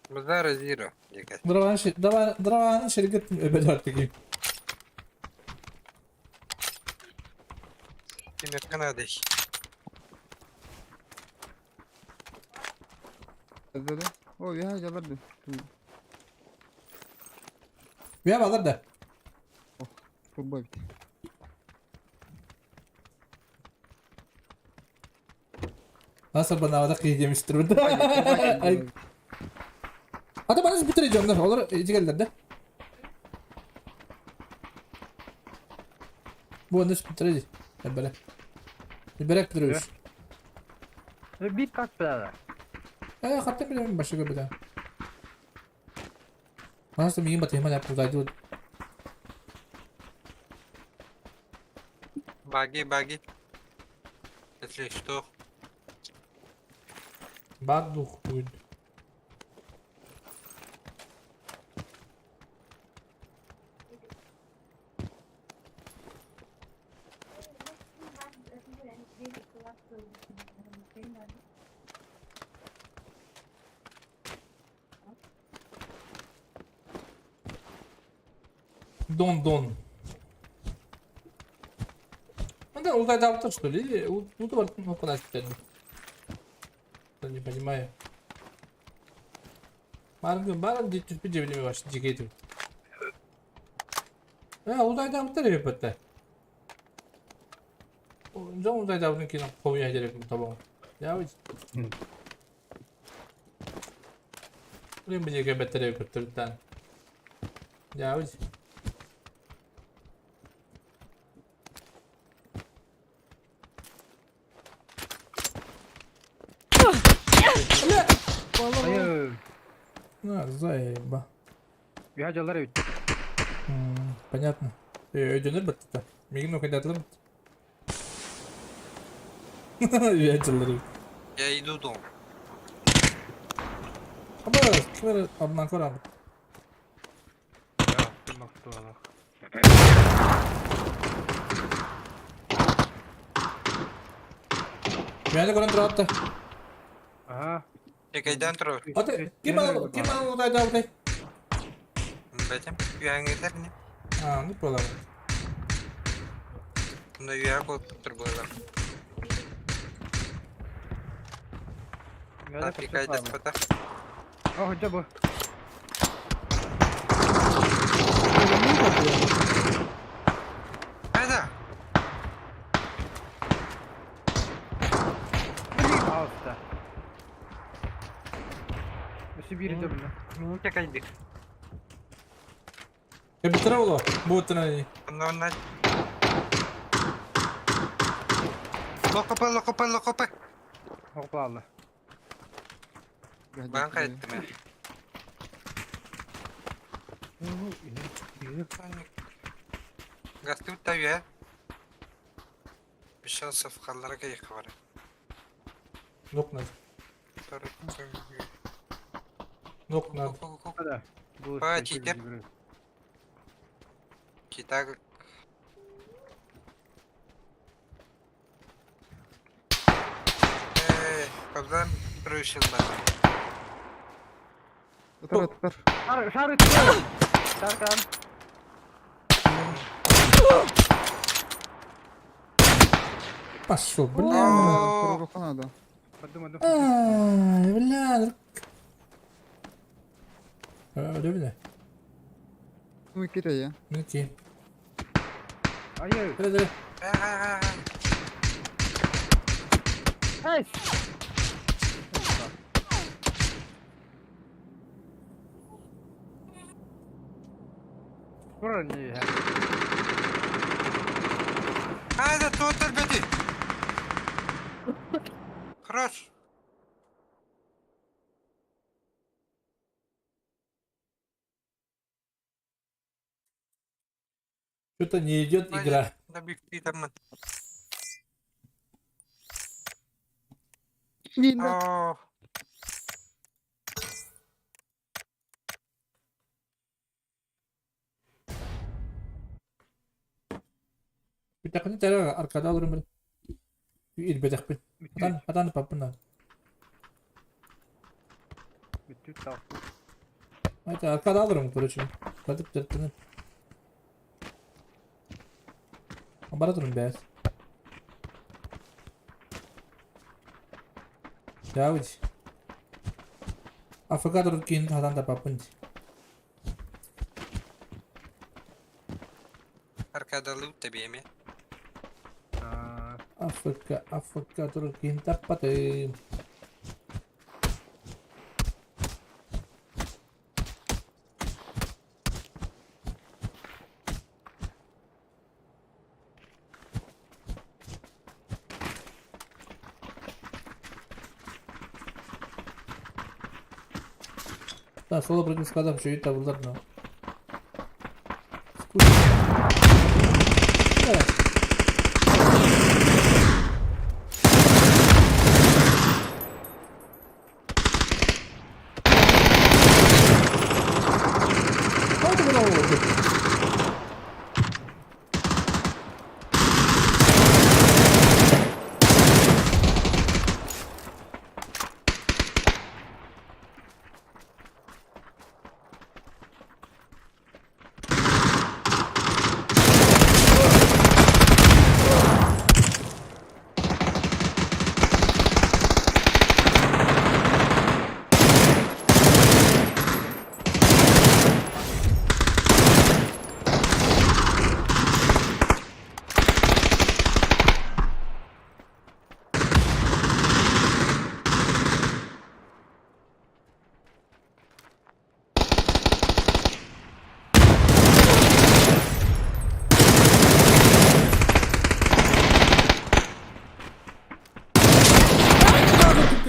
Базара Зиро. Драван ширгет өбөд артыгы. Кимер Канадыш. Да да. О, я жаларды. Я балар да. Турбо бит. Nasıl bana havada kıyı burada. Ay. Hadi bana bitireceğim lan. Olur geldiler de. Bu onu bitireceğiz. Böyle. Bırak duruyoruz. Биир кат бля. Э, хаттым билем башыга билем. Nasıl миң батыйма деп кудайды. Баги, баги. Если что. Бадух будет. Дон Дон. Ну да, угадал что ли? Или ну, куда теперь? Не понимаю. Барын барын дип түспү жебилеме баш жигейтип. Э, удайдабыттар эбиппетте. Жон удайдабытын кийин комуя керек табоң. Я ведь. Блин, бу беттер эбиппеттер Я ведь. Айы. На, заеба. Үһэ дьаллар эбит. Понятно. Өйдөнөр бітті. Мигин оқайдатылыр бітті. Үйә жыллар. Я иду дом. Абы, ким обман көрөм. Бэйэни көрөн тураатта. Ага. Экэйдэн турар. Аты ким ал ким ал удайдаабытай? Бэтим. Үөһэҥҥилэр ини. Аа, ну буолар. Мында үөһэ буолбуттар буолар. Африка Ох, дьэ бу. Хайда? Пожалуйста. Өссө биир дьэ Мин кайдык. Кэбиттэрэ буолуо. Буоттана Онно онно. Локопе, локопе, локопе. Оҕуплаалла. Баан кайттым э. Гастыбыт та үө. Без шансов халлара кайыкка бар. Нок надо. Нок надо. Да. Бу А, читер. Читаг. Э, когда прыщел Татар, татар. Шар, шар, Шаркан. Пошел, бля. Туруха надо. Подумай, Ай, бля. Өлө бile. Ну, кире я. Минки. Ай, Бile бile. ай. Скоро не. Хайда, тотал беди. Хорош. Что-то не идет игра. Да там. Нина. О, Bir dakika ne arkada alırım ben. Bir bedek bir. Atan atan papına. Бүттү тау. Haydi arkada alırım короче. Kadıp dırtını. Бара турун бәс. Явыч. Африка турун кийин хатан да папын. Аркада лут тебе эми. Африка, Африка турун кийин таппатым. Да, соло против складом еще и табылдар, но. Скучно. Да. Hadi bravo.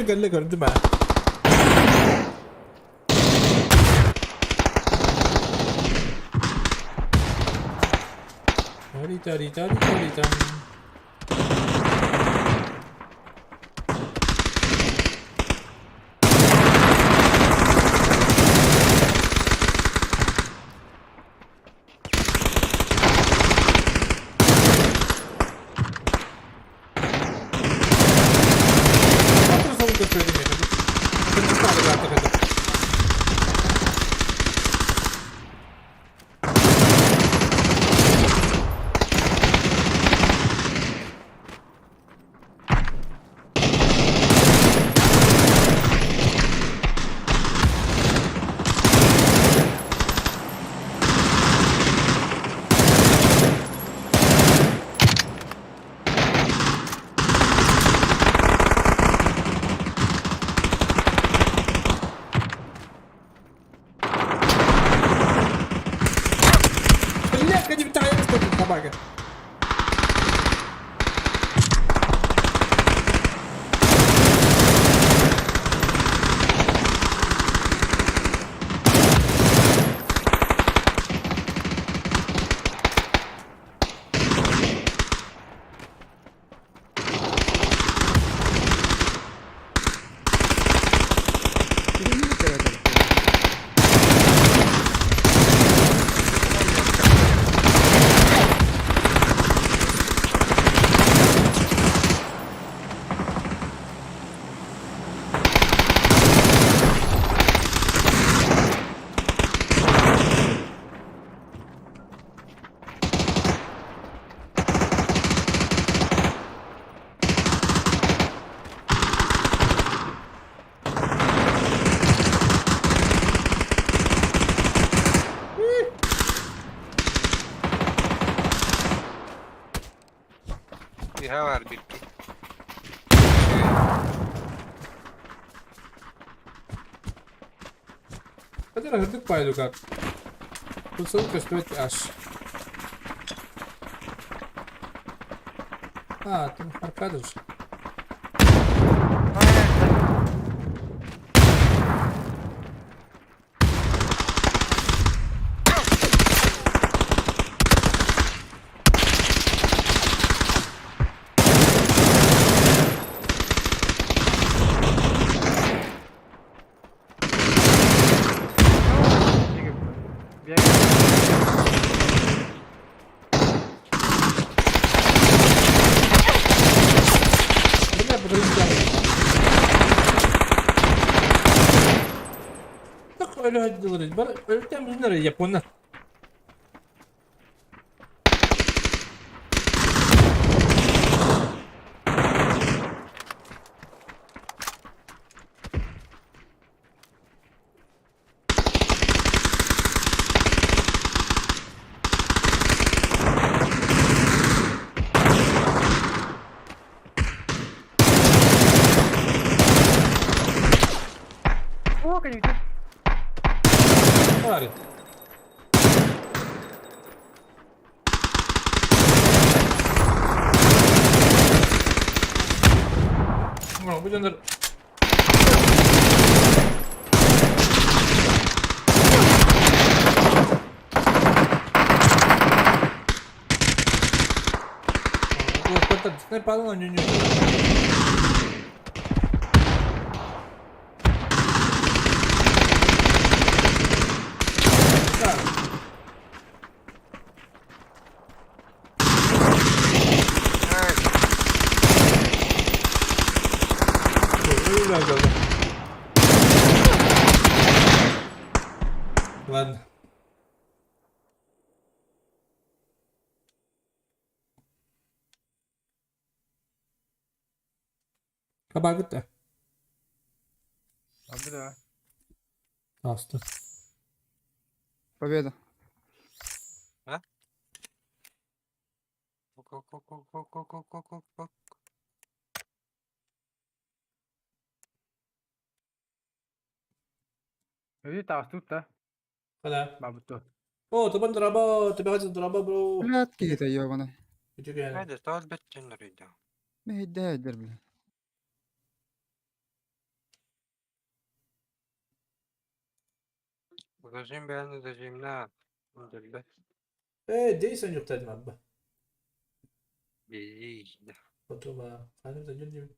Кэллэ көрдүм аа. Тари тари тари тари там. Бляха, не втаян собака. Иһэ бар бирки. Hadi hırdık bayılıyor. Fırsatı göstermek aş. А, там Аркадыш. Бля, подожди. Так öyle hadi Bana öldükten bizim nereye Japonlar. О, конечно. Var. Bueno, bu döndür. Так. Ладно. Кабагыта. Abi да. Астı. Победа. Ок-ок-ок-ок-ок-ок-ок-ок. Öyle tavsiye да. Хала. Бабуту. О, табан драба, тебе хатит драба, бро. Блядь, какие-то ёбаные. Үчүгэй. Хайда, тоол бэт дьоннор үйдө. Мэйдээдер, бля. Зажим бэйэни зажимна. Дөлбөт. Э, дейсэн юктадым абба. Биир. Отума. Ханым да жүн.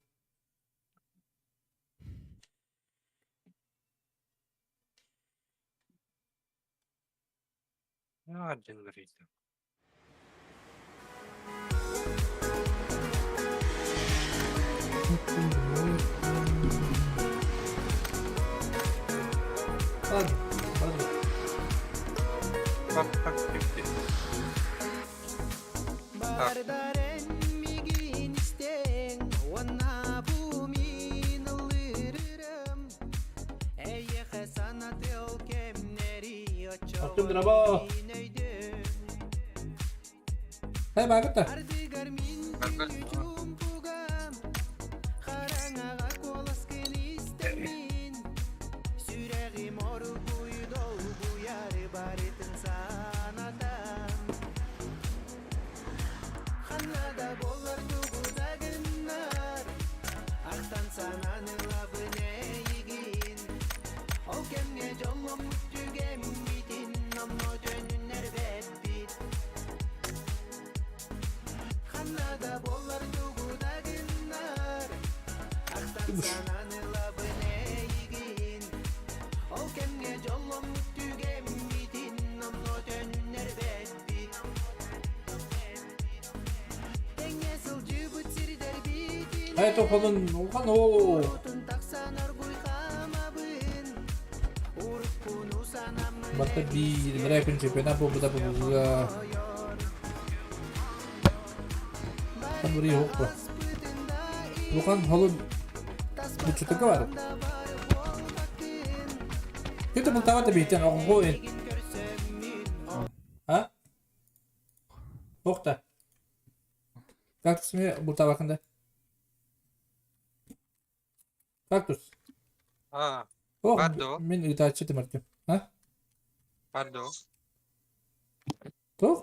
Наар дьоннор үйдө. Ладно, ладно. Пак пак пипти. Бардарен мигин истең, онна бу мин ылырырым. Эйехе санатыл кемнери Артем драба. очоғын өйдөм. Хай багыта. Ардыгар мин Барбар. чумпугам, хараҥаҕа куоласкын истэммин. Сүрэҕим оргуй долгуйар барытын санатам. Кимуш. Хайа тохолун улахан оо. Барта биир мэрэ күн чемпионат буолбута бугуга. Там хоппа. Улахан холун бучутака бар. Кете бултаҕа биитен оҕоҕо А? Охта. Кактус ми бултаабакын да? Кактус. А, Ох, Бардо. мин ыытааччы тимэртим. А? Бардо. Туох?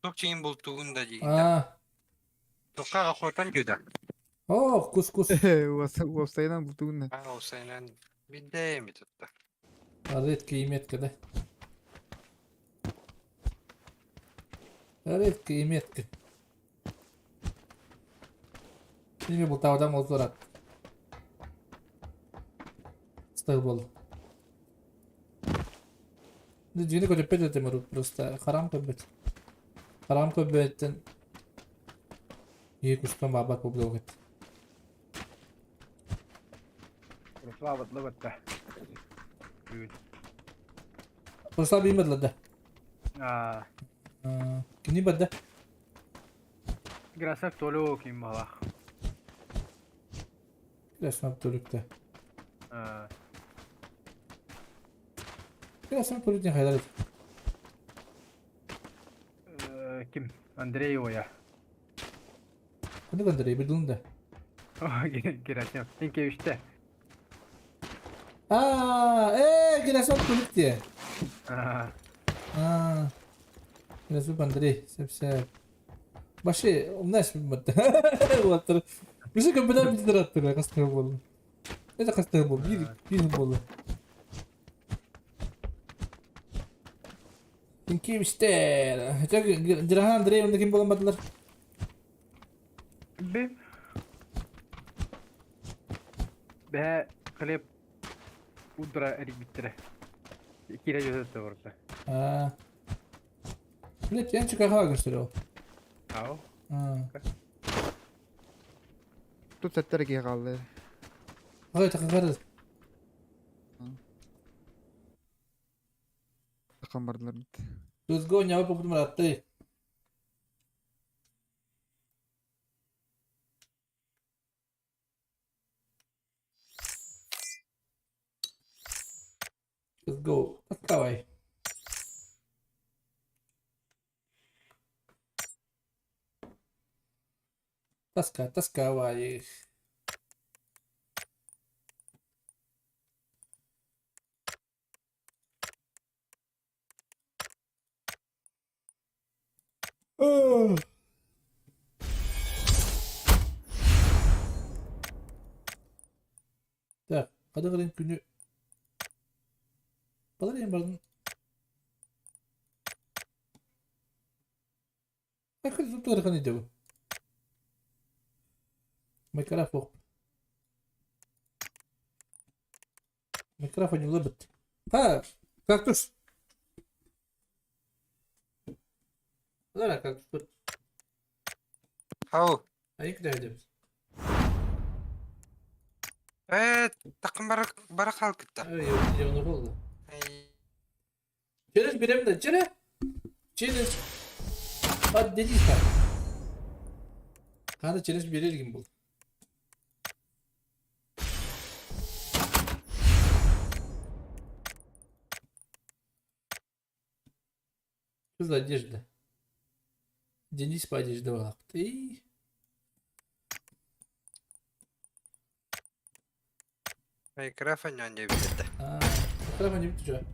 Туох чиҥин бултугун да дии. А. Туохха охотан дьүдэ. Ох, кус-кус. Уопсайынан бултугун да. Аа, уопсайынан билдэ эми тутта. Редко и метко, да? Редко и метко. Неме бултаабатам ол турат. Стыл буолла. Дьиэни көтүппэт этим урут просто харам көрбөт. Харам көрбөттен киһи кустан баабат буолбут эбит. Руслав атлыбытта. Бүгүн. Руслан биимэт да. Аа, Кини барда. Грасов Толю ким балах. Грасов Толюкта. Аа, Грасов Толюк диэн хайдар ким? Андрей Оя. Ханнык Андрей билдин да. Герасимов. Тинкевичте. Аа, Герасимов Толюк диэ. Аа, Аа. Герасимов Андрей, сөп-сөп. Баши, умнаш бит. Уолаттар. Биси көппөтөр билдер аттыр, хастыгы буолла. Это хастыгы буолла, биир биир буолла. Тинкевичтер. Дирахан Андрей онда ким буолан бардылар? Би. Бэ хлеб удра эрийбиттэрэ. Киирэ дьөтөттө барда. Аа. Билет эн чыкаха көстөр ол. Ау. Аа. Тут сэттэ киһи хаалла. Ой, такагар. Такан бардылар бит. Let's go ньаба попутум ырааттай. Let's go. Давай. Тоска, тосковали. Так, қадағырын күні Балар ең бардын. Акы туттар қан иде бу. Микрофон. Микрофон не Ха, кактус. Лара кактус. Хау. Айык дәдебіз. Ээ, такын бара бара хаалбытта. Ой, оны болды. Челлендж беремін да, челлендж. Челлендж. Бат дедик Қандай челлендж берер екен бұл? Что за одежда? Денис по одежде бар. Ты. Микрофон диэбит. А, микрофон не что?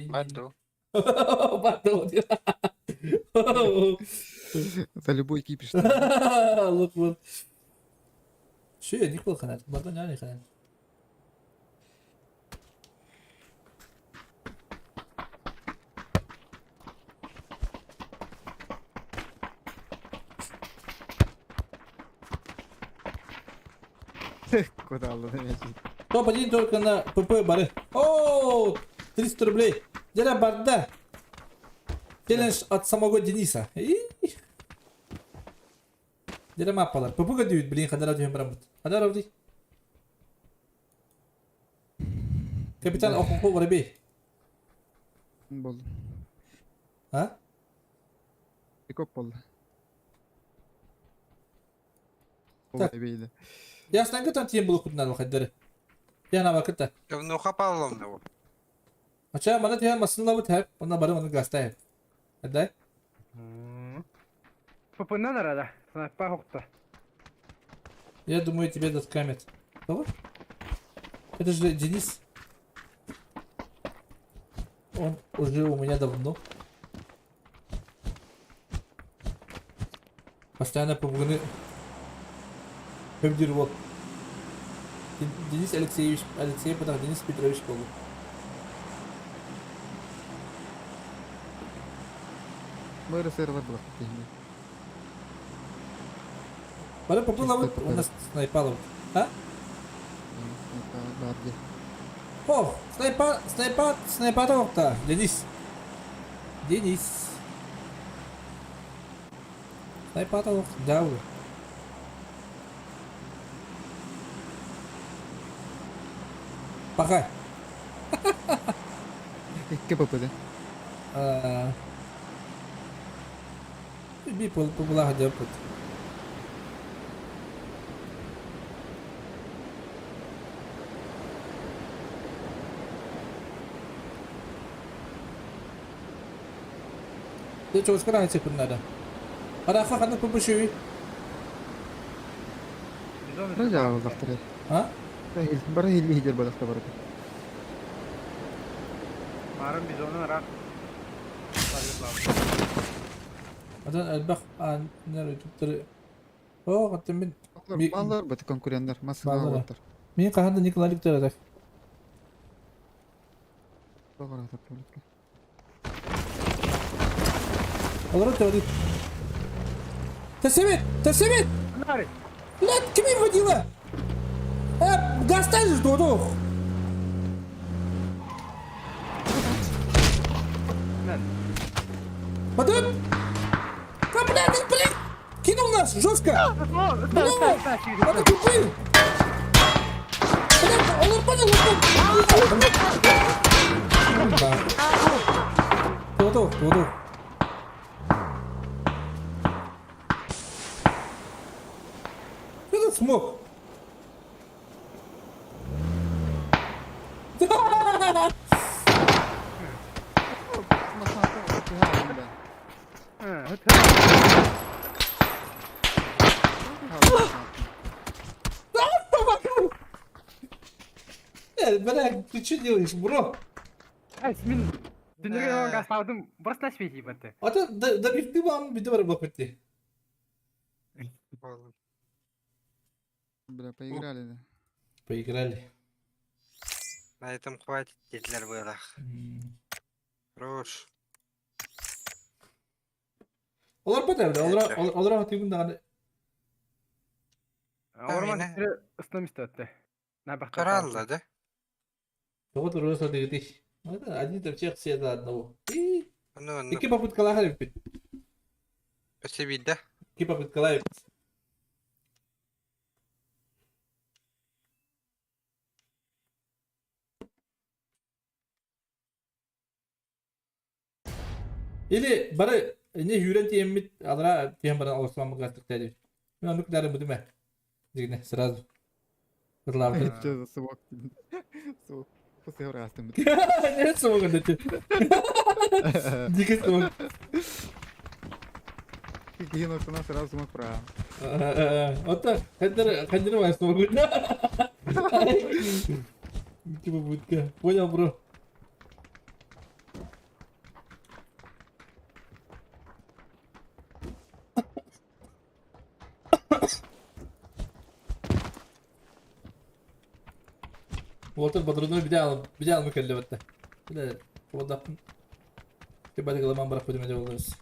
Бардо. Бардо. За любой кипиш. Лук, лук. Ши, не был ханат. Бардо не ханат. Куда Топ-1 только на ПП бары. О, 300 рублей. Дера барда. Челлендж от самого Дениса. Дера маппалар. ПП дүйүт, блин, хадара дүйен барамыт. Хадара дүй. Капитан Охохо Воробей. Болду. А? Пикоп болду. Так. Я знаю, там тем было куда надо хаддары. Я на вакыта. Давно Павловна. Ача, мана тия масынлабыт хэп, онна бары маны гастай. Адай? Папынан арада. Снайпа хокта. Я думаю, тебе доскамят. Кого? Это же Денис. Он уже у меня давно. Постоянно попуганы. Вот. Денис Алексеевич, Алексей, потом Денис Петрович был. Мэры сырла было. Бары попула у нас снайпалов. А? О, снайпа, снайпа, снайпа Денис. Денис. Снайпа да. Пока. Икки ПП да? Би побула опыт. Ты чего скоро секунд надо? Араха ханы пупуши. А? Бара хилли хидер балакта бар. Марым бизонун ара. Атын элбэх аннар туттары. О, атын мен Баллар бат конкуренттар, массыга баттар. Мен каханда Николай Викторович. Олар теорит. Тасемет! Тасемет! Блядь, кими водила? А, достали же дух! Подает! Да, блядь, блядь! Кинул нас жестко! Бля! Это тупые! Блядь, он понял, он понял! Туду, туду. Кто смог? Бля, ты что делаешь, бро? Ай, мин дүнөргө гастадым, просто на свете баты. А то да да бифти вам биде бар блок битти. Бля, поиграли, да. Поиграли. На этом хватит, детлер было. Хорош. Олар бата, олар олар хатыбын да. Орман ыстым истетти. На бахта. Каралла, да? Вот роса дегди. Один там всех все за одного. Ну, ну. Ики попытка лахали. Спасибо, да? Ики попытка лахали. Или бары не хүрен тиеммит алара тием бары алысман гастык дәди. Мен аны күдәрем бүдүмә. Дигне сразу. Ырлап. Что за свок? Свок. После растым. Не смог это. Дике смог. Кигин окна сразу смог про. Вот хандер хандер вас смог. Типа будка. Понял, бро. Уолтер Бадруну бидэ алым кэллэ бэтте. Биле одаппын. Ти бады гыламан барап көдөмөдө болорус.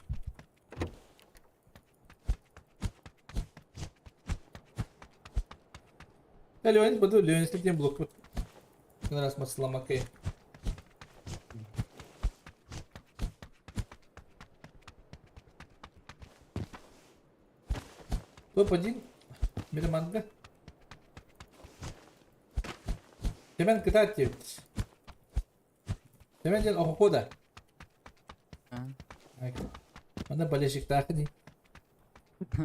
Леонид буду, Леонид диэн блокпут. Раз масламакай. Топ-1. Мираманга. Темен кытаат диэбит. Темен диэн оһохуо да. Манна болельщиктаах ини.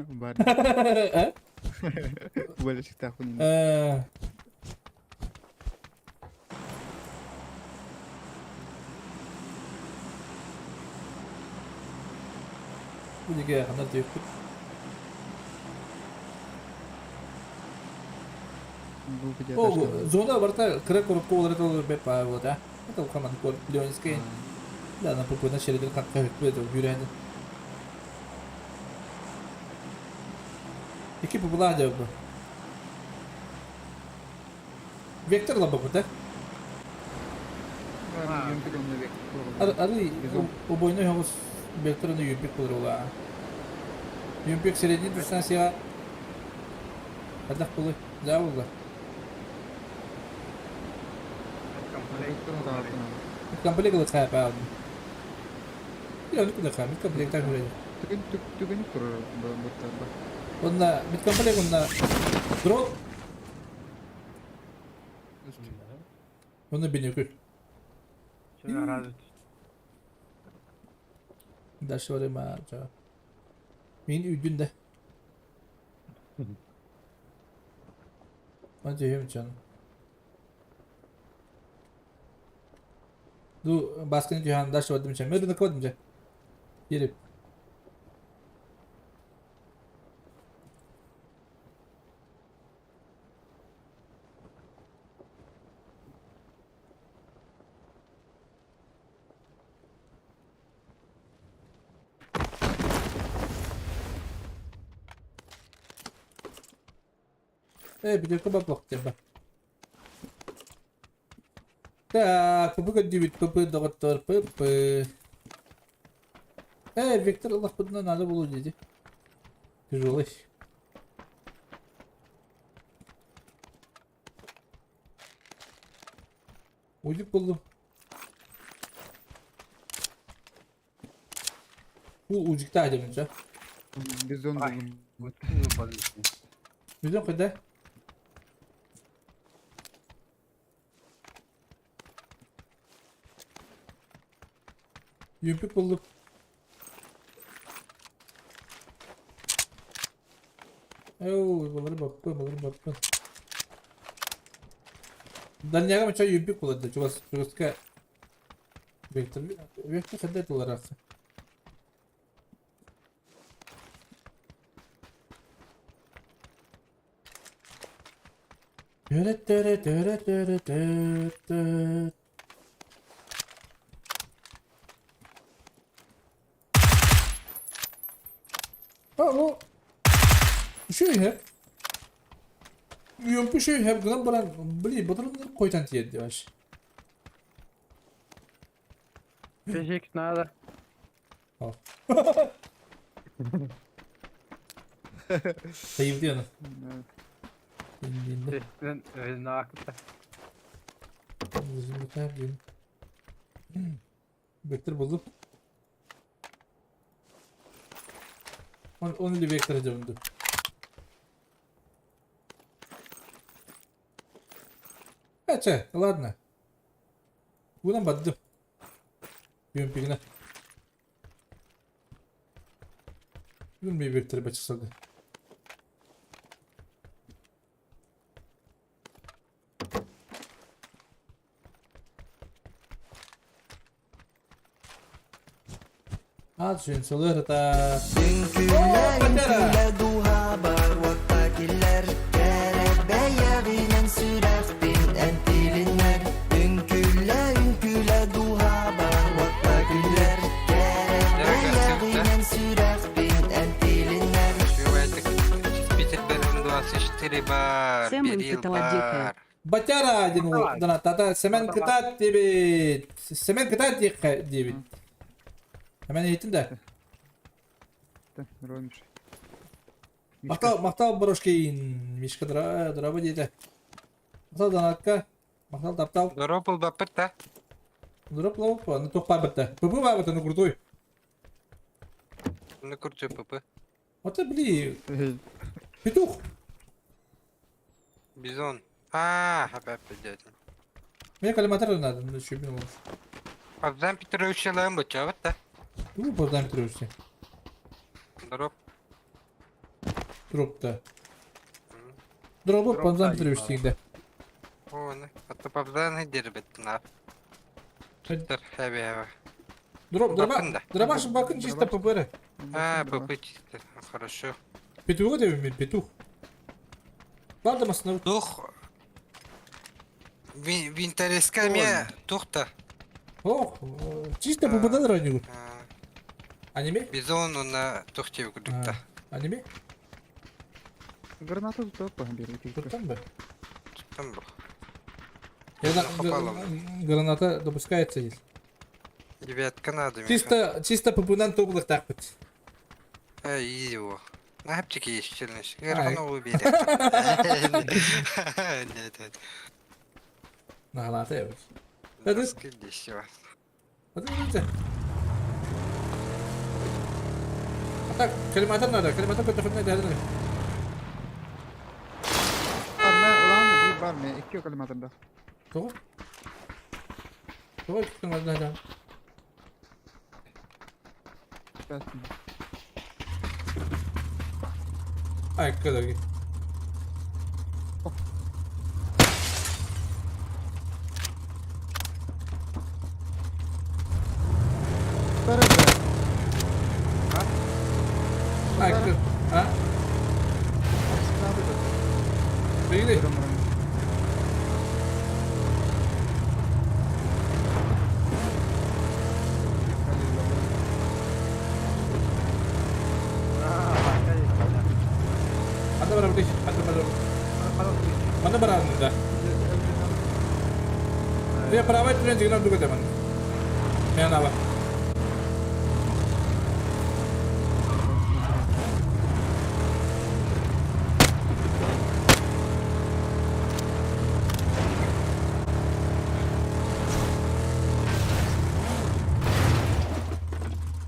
Бар. Э? Болельщиктаах ини. Э. Бу диге ханна диэппит. О, зона барыта кыра коробка буолара толору бэрт баар буолла. Это улахан Ленинскэй. Да, на попойна шеридер хакка хөкпү үүрээни. Ики популаа дьабы. Вектор лабабыта. Ары обойной хоҕус векторын юмпик булар Юмпик средний дистанцияға Хайдах буолуй? Дьаа буолла. Комплект ылыхаа баалын. Или кудахаа, мит комплектар хүрэ. Түгэн түгэн турар буттарба. Онна мит комплект онна дрон. Онна бинөкүл. Дальше барыма. Мин үйдүн да. Ман түһүм чон. Ду баскыны түһэн дальше бардым чон. Мөрүнү кодум же. Ерip. Э, бүтэккэ баппах диэн Так, ПП көрдүүбүт, ПП доҕоттор, ПП. Э, Виктор ыллахпытына надо было диэти. Тяжелый. Уйдук буллум. Бу ужикта деминче. Бизон буллум. Бизон кайда? Юпик буллум. Оу, балары баппын, балары баппын. Дальняга мача юпик булады. Чугас, чугаска Вектор, вектор хәддә туларак. А, бу үчүгэй Үөмпү үчүгэй һэп гынан баран, блин, ботурун койтан тиэрди вообще. Пежик надо. Sayıldı yanı. Vektör buldum. Onu bir vektör döndü. Хотя, ладно. Bundan баддым. Юмпигна. Бүгүн вектор бачысады. А, түсін солар это... Үҥкүүлэ, дууһабар уокка киллэр Кэрэ бэйэҕинэн сүрэхпин эн тилиннэр Үҥкүүлэ, үҥкүүлэ, дууһабар уокка күллэр Кэрэ бэйэҕинэн сүрэхпин эн тилиннэр Питер 24 бар, Сэмэн Берил Кыталадиха. бар. Батяра диэн уол донаттаата. Сэмэн кытаат диэбит. Сэмэн кытаат диэххэ диэбит. Сэмэн иһиттин да. Ромиш. Махтал, махтал Борошкин. Мишка драба диэтэ. Махтал донатка. Махтал таптал. Дроп ылбаппыт да. Дроп ловоппа, ну туох баарбыт ПП баарбыт, ну крутой. Ну крутой ПП. Вот это, бли, петух. Бизон. А, опять пойдет. Мне коллиматор надо, ну еще блин лучше. Богдан Петрович лайм быча, да? Ну, Богдан Петрович. Дроп. Дроп-то. Дроп Богдан Петрович всегда. О, а то Богдан дербет на. Дроп, дроба, дробаш бакын чисто ППР. А, ПП чисто, хорошо. Петух это петух. Ладно, масна. Тух. Винтереска ме тухта. Ох, чисто ППД ранил. Аниме? Бизон на тухте кудукта. Аниме? Граната тут бери. Туттан ба? Туттан ба. Граната допускается здесь. Девятка надо. Чисто, чисто ППН туглых так вот. Эй, его. Напчики есть челлендж. Грану убили. Нет, нет. Нагалата я. А так, коллиматор надо, коллиматор көтөхүнэ дәрин. Бар бар ме, икки коллиматорда. Тоҕо? Тоҕо икки коллиматорда? Ай, кадоги. Ай, а? Бигли. Анда барабыт, анда барабыт. Анда барабыт да. Я правай түнен жигинен дугат эман. Мен аба.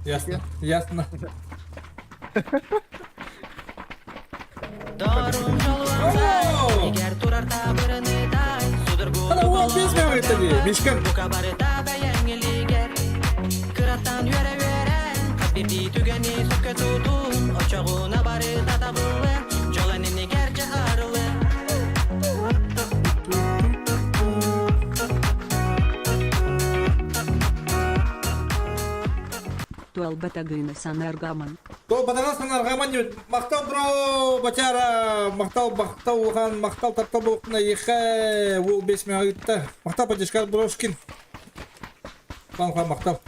Ясно, ясно. Ана уол без мөҕүттэ Мишкан. Кыраттан үөрэ-үөрэн, хас биирдии түгэни сөпкө тутун, очоҕуна бары татабылы, дьол иннигэр дьэ арылы. Туалбатагына санаргаман. То батарас санаргаман диэбит. Махтал бро, бачара, махтал, махтал улахан, махтал таптал буолуохтуна эйиэхэ, уол бес мөҕүттэ. Махтал поддержка Брошкин. Улахан махтал.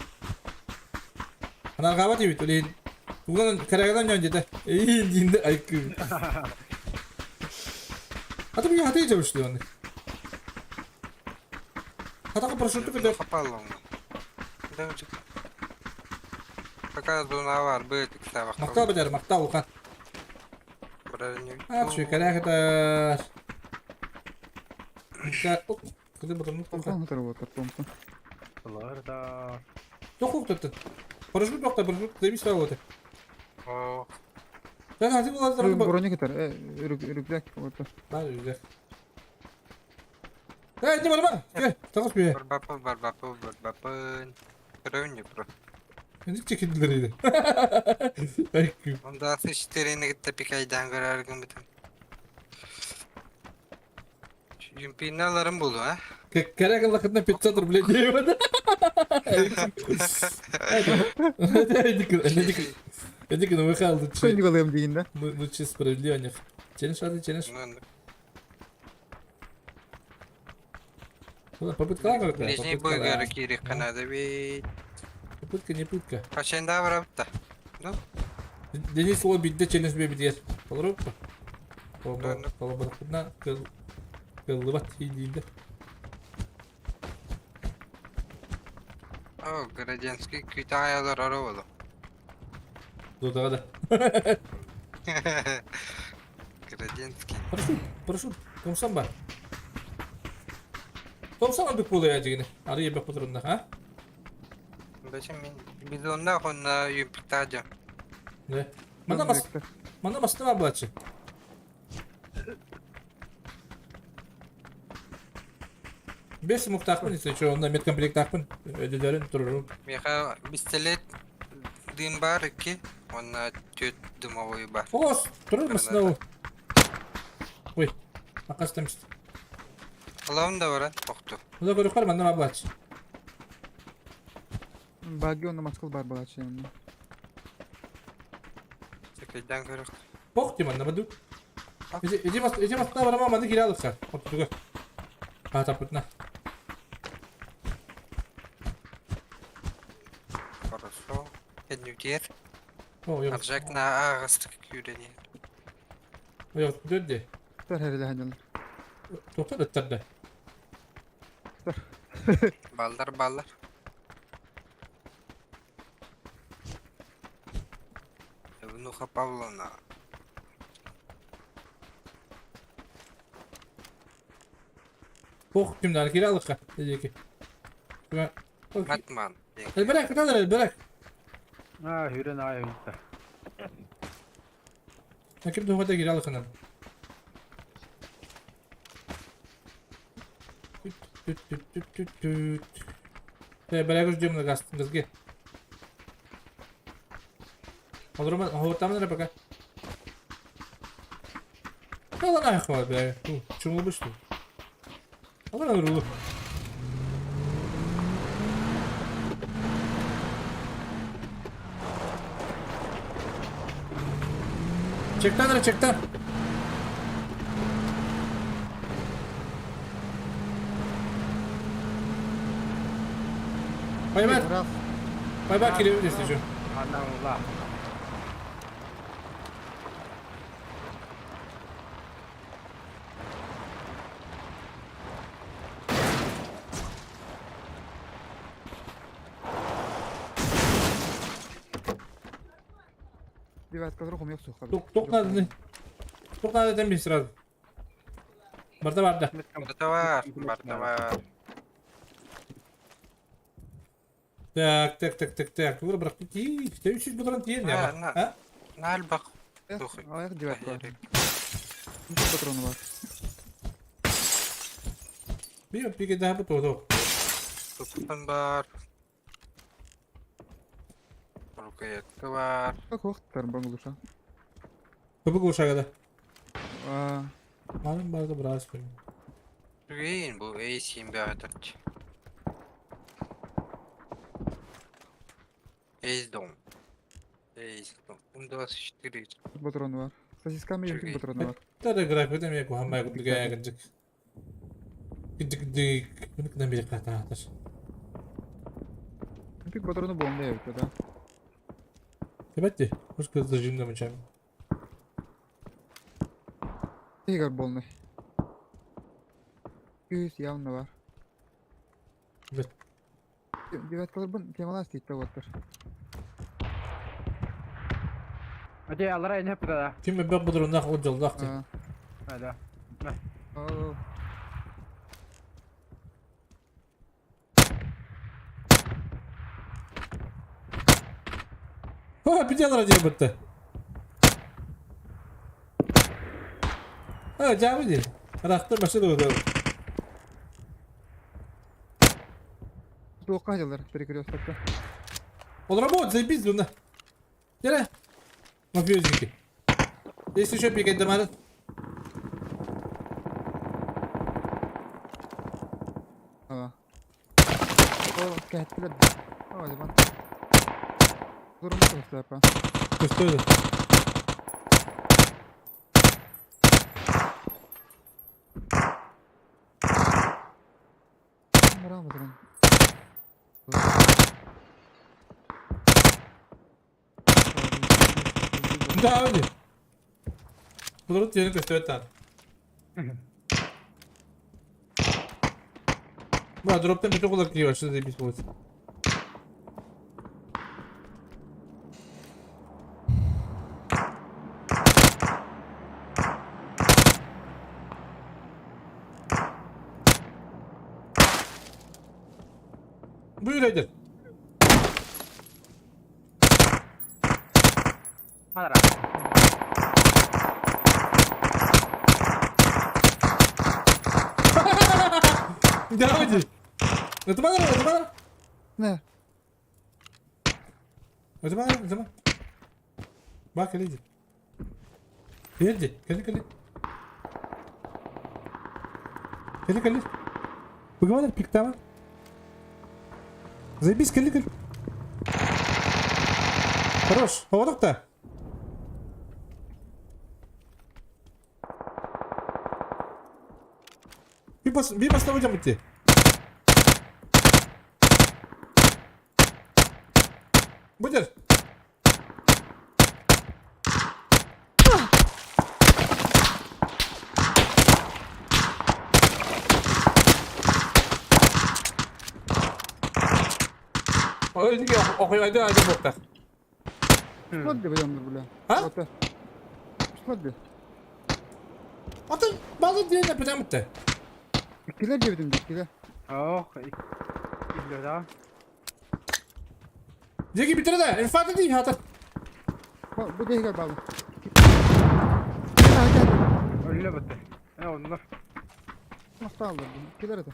Анаргаабат диэбит, үлэһин. Тугунан кэрэгэнэн ньон диэтэ. Эйиин диинде айкыы. Аты бии хатыы дьабышлыы оны. Хатака парашюту көтөр. Попало. Пока зона бар, быт Махтал бачара, махтал улахан. А, чүй, кэрэ Тоқ Парашют тоқта, парашют, заебись работы. Да, да, ты была Броня кытар, рюкзак вот. Да, рюкзак. Эй, не бар, бар. Тагыс бе. Барбапы, барбапы, барбапы. Көрөүн бро. Эндик чекилдер иди. Онда с4-ни кытта пикайдан көрөргүн бүтүн. Юмпиналарым болду, а? Кэрэ кыллакытына 500 рублей диэбин. Эдик, ну выхал лучше. Көннүк алыам дигин да. Лучше справедливо. Челлендж ады, челлендж. Попытка какая? Ближний бойга кирик канада бит. Попытка не пытка. Качан да барабытта. Ну? Денис ол бидде челлендж бе бидер. Толоруп. Колобаркына кыллыбат дейді. О, Городенский күтаялар ары болу. Дудага да. Городенский. Парашют, парашют, комсан бар. Топсан ылбыт буолуо дьигини. Арый эбэх бутурунна, а? Бэчим мин бидоннаах уонна юпиктаах дьон. Да. Манна бас манна бастыма буолааччы. Бес муктаахпын, если что, онно медкомплектаахпын. Өдөлөрүн турурум. Миэхэ пистолет дым бар икки уонна түөрт дымовой бар. Оҕос, турар масына ол. Ой, акастым. Алаым да баран охту. Мына көрүккөр манна бар буолааччы. Баги онно маскал бар буолааччы. Секейден көрөх. Бох дим манна баду. Иди иди бас иди баста барама манны кире алыкка. Оттуга. А тапытна. Хорошо. Эннүтиэр. О, yok. Аржак на аагастык күүрэнин. Yok, döndü. Тар хэрэлэһэн Тоқтар ыттарды. Баллар баллар. Евнуха Павловна. Бох кимдер кире алыкка. Диэки. Батман. Элбэрээк, кыталар элбэрээк. Аа, хүрэн аайы ыытта. Ким туһата кире алыкканан. Түт түт түт түт түт. Бэрээк ждем на газ, газге. Олорма, хоортамын эрэ пока. Алан айхва бэ. Чуҥулбушту. Алан ырулу. Чектан эрэ, чектан. Байбар, байбар кириэбит если что. Анна ула. Девятка рухом yok суха. Тук надо. Тук надо там сразу. Барда барда. Барда бар, барда бар. Так, так, так, так, так. Тугура бырахпыт тии. Үчүс бутран тиийэн А, яма. на. А? Нальбах. Аяк девятка. Патроны бар. Биир пике даһа бу Туппан бар. Рукоятка бар. Как вахтар бангулуша. Көбүк ушагада. Аа, Марын барды брас көрүн. Үгейин бу эйсин бәгәтәч. Эйс дом. Эйс дом. 24. патроны бар. Сосисками Чүгей. юртик патроны бар. Тара графикта мен кухамай кутлуга гыджык. Гыджык дык. Муну бир ката атар. Пик патроны бомба я да. Тебетти. Хош кызды жимда мычам. Игорь болный. Күйіс явно бар. Бет. Девяткалар бун темалас дейді оттыр. Ате алара эне пыта Ким бек будурунда ол жолдак. Аа, да. Да. аа, О, пиделар диye бутта. А, жабы ди. Рахты башы да. Туаққа жылдар перекрестокта. Он работает, заебись, луна. Дера. Мафиозники. Если еще пикать домара. Аа. О, кәттілер. О, диван. Дурмы көстәпа. Что это? Мырам отырын. Да, öyle. Bunları yerini göster lan. Bu drop'tan bütün kulak yiyor başladı заебись будет. Buyur Aydın. Devam edin. Ötüme kadar, ötüme kadar. Ne? Ötüme kadar, ötüme. Bak kaleci. Geldi, geldi, geldi. Geldi, geldi. Bugün var, pikte var. Заебись, келли, келли. Хорош, поводок-то. Bir bas hocam bitti. Budur. Öldü ki okuyaydı aydı bokta. Смотри, бля, бля. Ha? Смотри. Atın bazı diğerine yapacağım bitti. Ikkiler diyebilirim, ikkiler. Ох, да. Diyor ki bitir de. İnfaz değil hatır. Bu değil galiba. Öyle bitti. Ne onlar? Nasıl aldım? İkkiler de.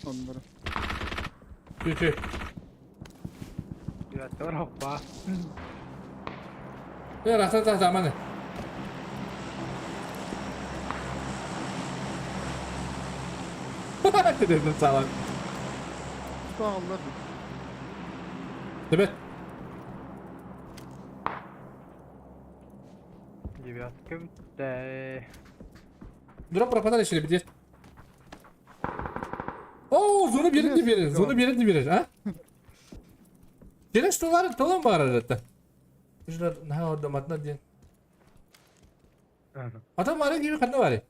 Onları. Tüy tüy. Ya hoppa. Ya rahat rahat aman. Dedim salak. Sağ oldular. Evet. Девятка bitti. Drop rapadan işini bitir. Oo, zonu birini verir. Zonu birini verir ha? Geliş dolar dolan var arada. Şunlar ne orada matna diye. Adam var gibi kadın var.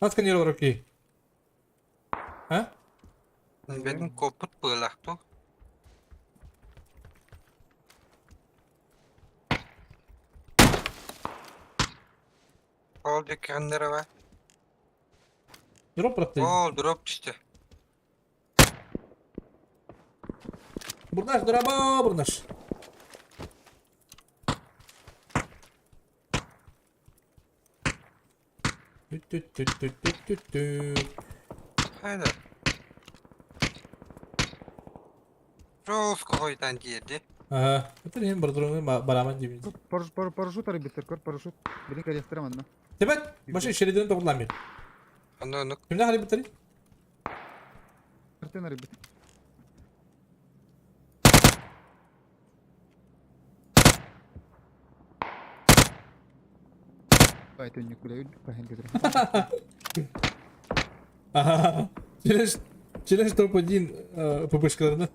Nasıl kan yere ki? Ha? Benim koput bılaktı. Ol dükkanları var. Drop bıraktı. Ol drop düştü. Burnaş drop'a burnaş. Tüt tüt tüt tüt tüt tüt tüt. Haydi. Rose koydan girdi. Aha. Hatta hem bir baraman gibi. Парашют арбитр, көр парашют. Birini karıştıramadım ben. Tebet. Başı şeridini doğrulamıyor. Onu onu. Kimden hali bitiri? Arten arbitr. Bayt önlük bile öldük bahen götürüm. Aha. Challenge, challenge top 1 ППшкаларына.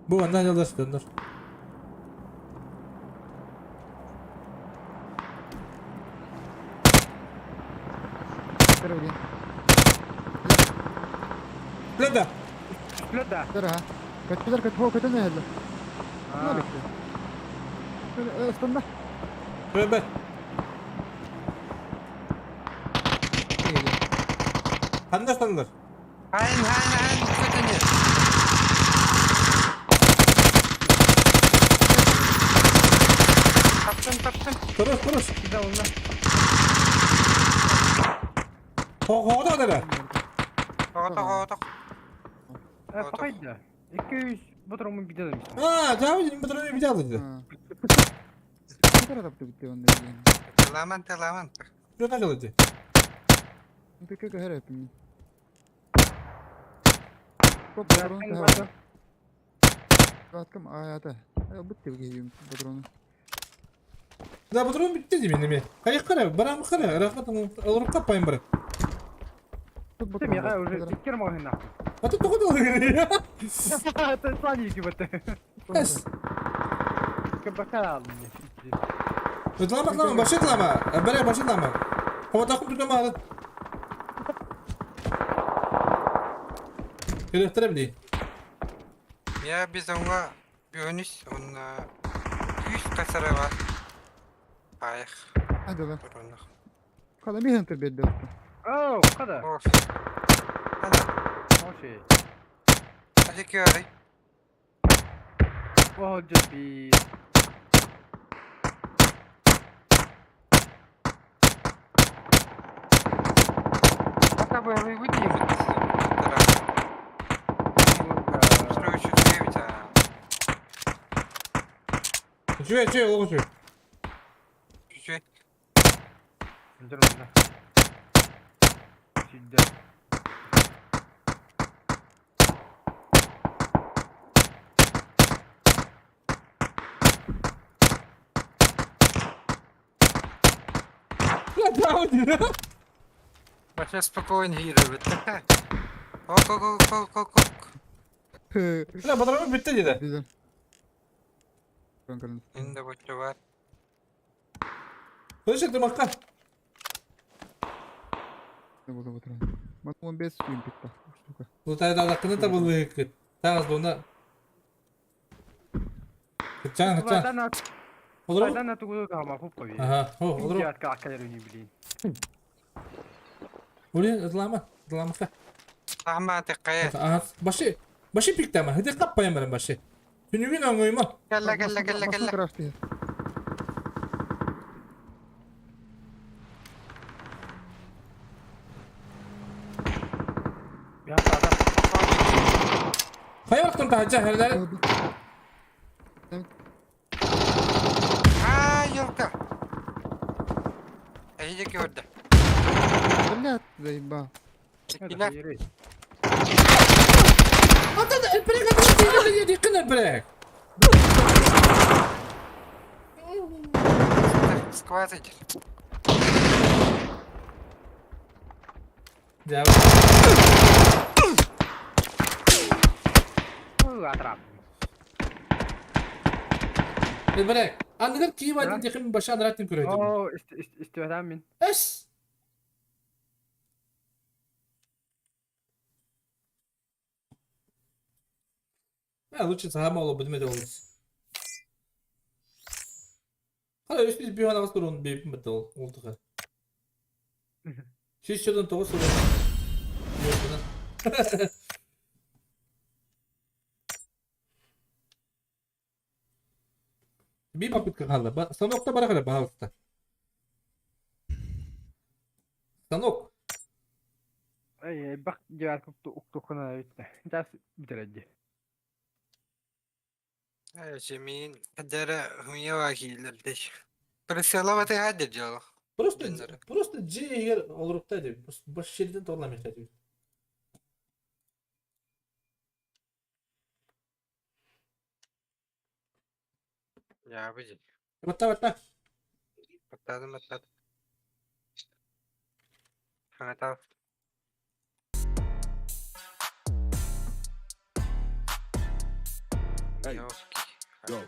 Bu andan yoldaş döndür. Öyle. Leda. Üstüne Dur ha. Kaçtılar kaç. Ho kaçan ne hele? Ne bekliyor? Üstünde. Tövbe. Handas tanıdır. Hain hain hain kötünü. Taptım taptım. Konuş konuş. Bir de onlar. Ho ho da da. Otok otok. Fakaydı. 200 bu bir dedim. Ha, cevap edin bu durumu bir daha dedi. Ne kadar taptı bitti onda. Telaman telaman. Ne kadar dedi? Peki her hepimiz. Çok patron da Baktım ayata. Bitti bu giyim patronu. Да, патрон bitti değil mi? Kayık kara, baram kara, rahat alıp kapayın bırak. Çok Değil mi ya? Уже fikir mi hına? Atı toku da alıyor. Sen gibi bitti. Es. Bakar aldım. Tlama tlama, başı tlama. Bere başı tlama. Hava takım tutma alın. Gösterebileyim. Ya biz ona bir önüs onunla Күүс касарава. Аях. Hadi Kada bir hunter belli oldu. Оо, хада. Hadi. Оши. Hadi köri. Оо, жеби. Пока бы вы выйдете. Үчүгэй, үчүгэй, олох үчүгэй. Үчүгэй. Үчүгэй. Сидде. Вообще спокойно играет. Ок, ок, ок, ок, ок, ок. Бля, патроны бүттэ диэтэ. Güzel. Ben kalın. Инде боччо бар. Слышь, ты макка. Ne oldu bu tren? Bak 15 gün bitti. Штука. Лутайда кını табылы Тагыз буна. Кычан, кычан. Олору? Ладно, тугу да ма хуп кови. Ага, о, олору. Я как блин. Ули, ытлама, ытламака. Ама тыккая. Ага, баши, баши пиктама. Хыды каппайым барам баши. Түнүгүн оңойма. Кэллэ, кэллэ, кэллэ, кэллэ. Я сада. Хайа бактым тахаджа херлер. Аа, ёлка. Эйде көрдө. Блядь, заеба. Ина. Ата элбрек ата дикин элбрек. Скватить. Я. Атрап. Элбрек. Аныгар кийип айтын дикин башы адратын көрөйдүм. Оо, истебетам мин. Эс. Я лучше сама оло будем это олус. Хала өспіз bir хана баскыр оны бейпін бітті ол олдыға. Шеш жылдан тоғыз сұрын. Bir попытка қалды. Станокта бара қара, пожалуйста. Станок. Ай, бак жар укту кына битте. Жас битереди. Жемин кадара хуява кийлерди. Присылава ты хадер жол. Просто просто G егер олрукта деп. Баш жерден тоғламай деп. Я бiji. Батта батта. Баттадым баттадым. Хаңатав. Hey. Go.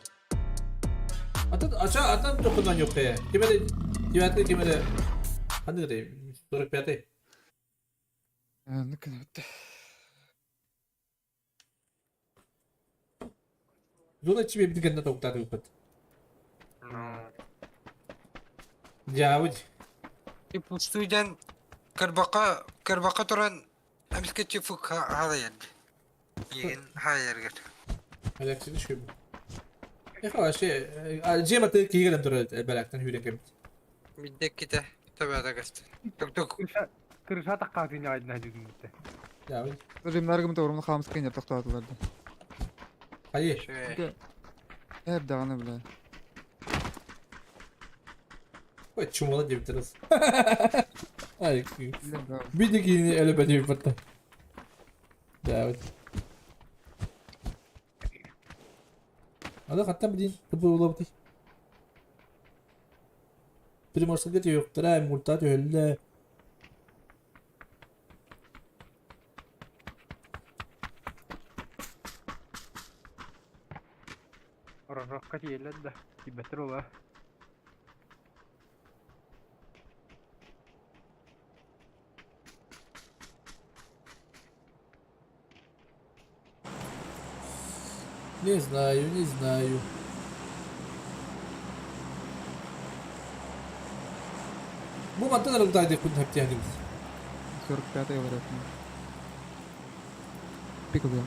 Atan aşağı atan topundan yok ya. Kime de девятый киме де қандай де 45-й. Ну-ка, bitti. Зона тебе битгенде токтады үпет. Ну. Жабыч. И пустуйдан кырбака кырбака туран амискечи фук хала yerdi. Yiyin ha yerger. Алексей шүб. Эхо ше жема ты кигерен тур балактан хүрен кем. Бидек ките төбәдә касты. Тук тук. Кырыша такка дүйнө айдына жүдүм битте. Жабыч. Режимнаргым тоғрымны хамыс кенер тоқтатыларды. Хайы. Hep dağını bile. Ой, чумала деп тұрыз. Ай, бидеки әлі бәдеп батта. Жабыч. Ада хаттан бидин тыбы болабы. Приморскага түйөктөрө, мурта түйөллө. Рокка тиелер да. Тибеттер ола. Не знаю, не знаю. Бу мантан арылтай диэхпин хэптиэхнибит. 45 говорят. Пиковый.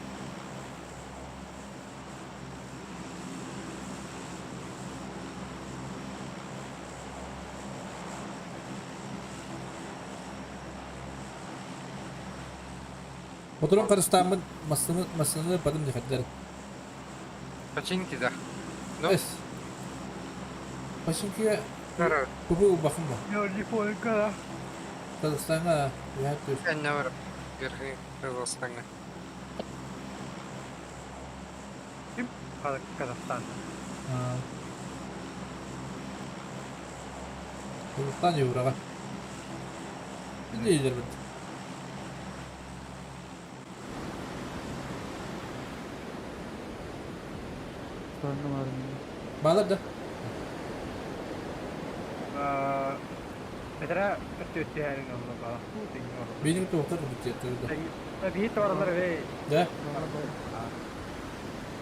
Моторун харыстааммын массыына массыынаны бадым диэхэрдэр. Починки да. Ну? Эс. Починкига Здорово. кубы улбахан ба. Телефонка. Казахстаҥҥа үһэ түс. Кэннэ бар. Верхний Казахстаҥҥа. Ким Казахстан. Казахстан Евроҕа. Билиилэрбит. Баалар да? Бэтэрээ өттүөттүһээриҥ онно баа. Биһиги туохтар бүтүөттөр да. Биһи туоралар эбэй. Да?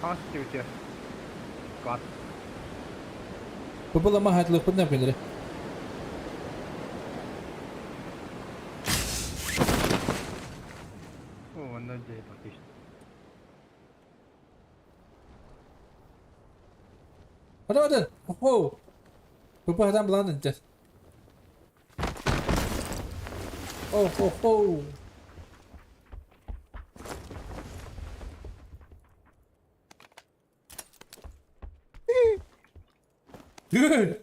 Хас түөтүө. Класс. Бу хатлыппыт нэпилери. Онно дьэ батыш. Hadi hadi. Oho. Bu adam bulan edeceğiz. Oh oh oh. Dude.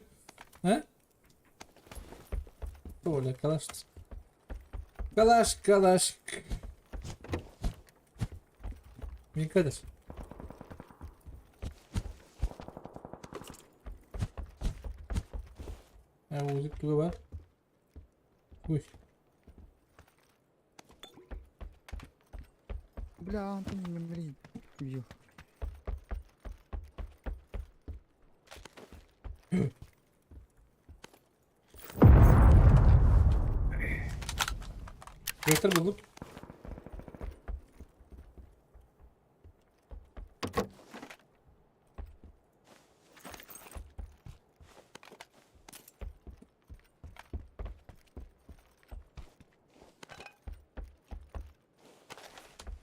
He? Оля, калаш. Калаш, калаш. Min Kadir. Ha, музык туга бар. Уй. Бля, Антон меня убил. Vektör buldum.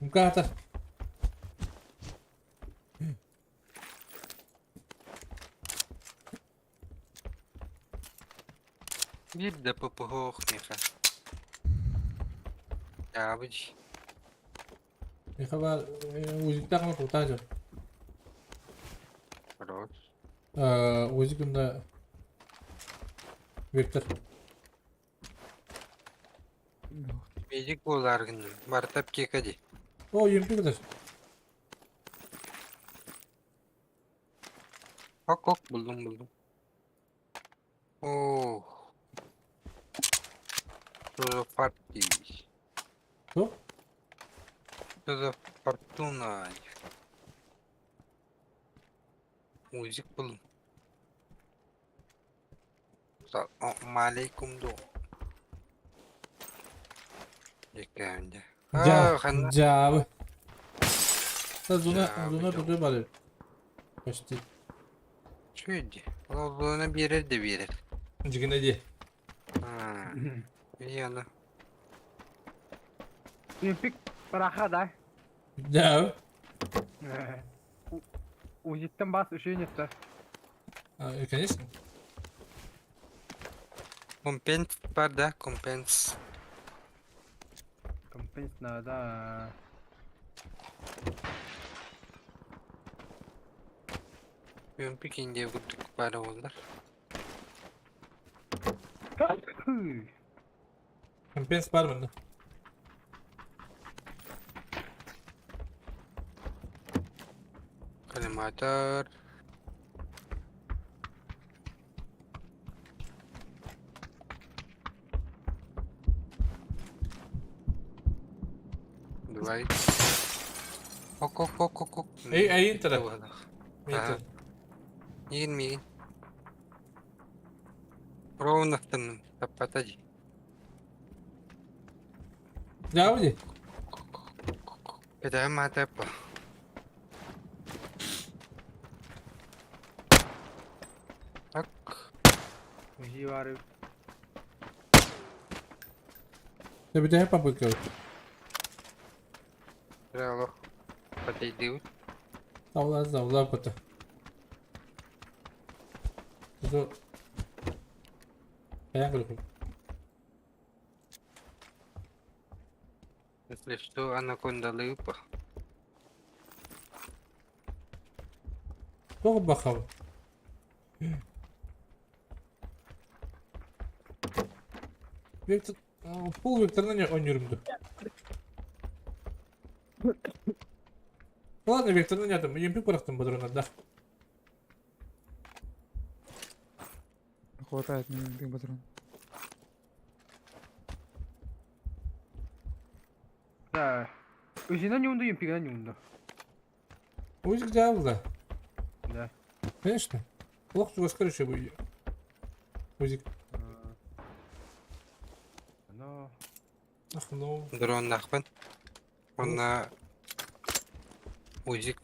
Муката. Биир да ППХ миэхэ. Дьаабыч. Миэхэ баар узиктаах ма кутаа дьон. Хорош. Узик гына Вектор. Медик буолаар гынным. Барыта аптека дии. О, юмпи кытар. Ок ок буллум буллум. Оо. Что за партий? Что? Что за фортуна? Музик буллум. Малейкум ду. Дьэкээнде. Дьа, Ханна. дьаабы. Зона, Дьаабы зона дьон. туту барыр. Почти. Чүдди. Ол зона биэрэр да биэрэр. Дьигинэ дии. Яна. Пик параха да. Дьаабы. Узиттен бас үшүйнетті. Конечно. Компенс бар да, компенс. Компенс надо. Юмпик инде курдук баар буоллар. Компенс бар мында. Коллиматор. Давай. Ок, ок, ок, ок, ок. Эй, эй, интере. Ага. Миигин, миигин. Ровно таппата дии. Дьаабы дии. Кэтэһэн маатыаппа. Так. Узи бары. Бүтэһик попыткабыт. Эрэ олох батайдыыбыт. Тавла завла пота. Зо. Хайаан көрүкүм. Если что, анакондалыы по. Тоҕо бахабын? Виктор, пул Викторынан оонньуурум дуу? Ладно, Викторынан оонньоотум. Юмпик бырахтым бодоруоннардаах. Хватает мне юмпик патрон. Да. Өзінен юнду, юмпигінен юнду. Узик дьявола. Да. Конечно. Плохо чугас короче будет. Узик. Но... Ах, ну. Дроннахпын. Онна узик.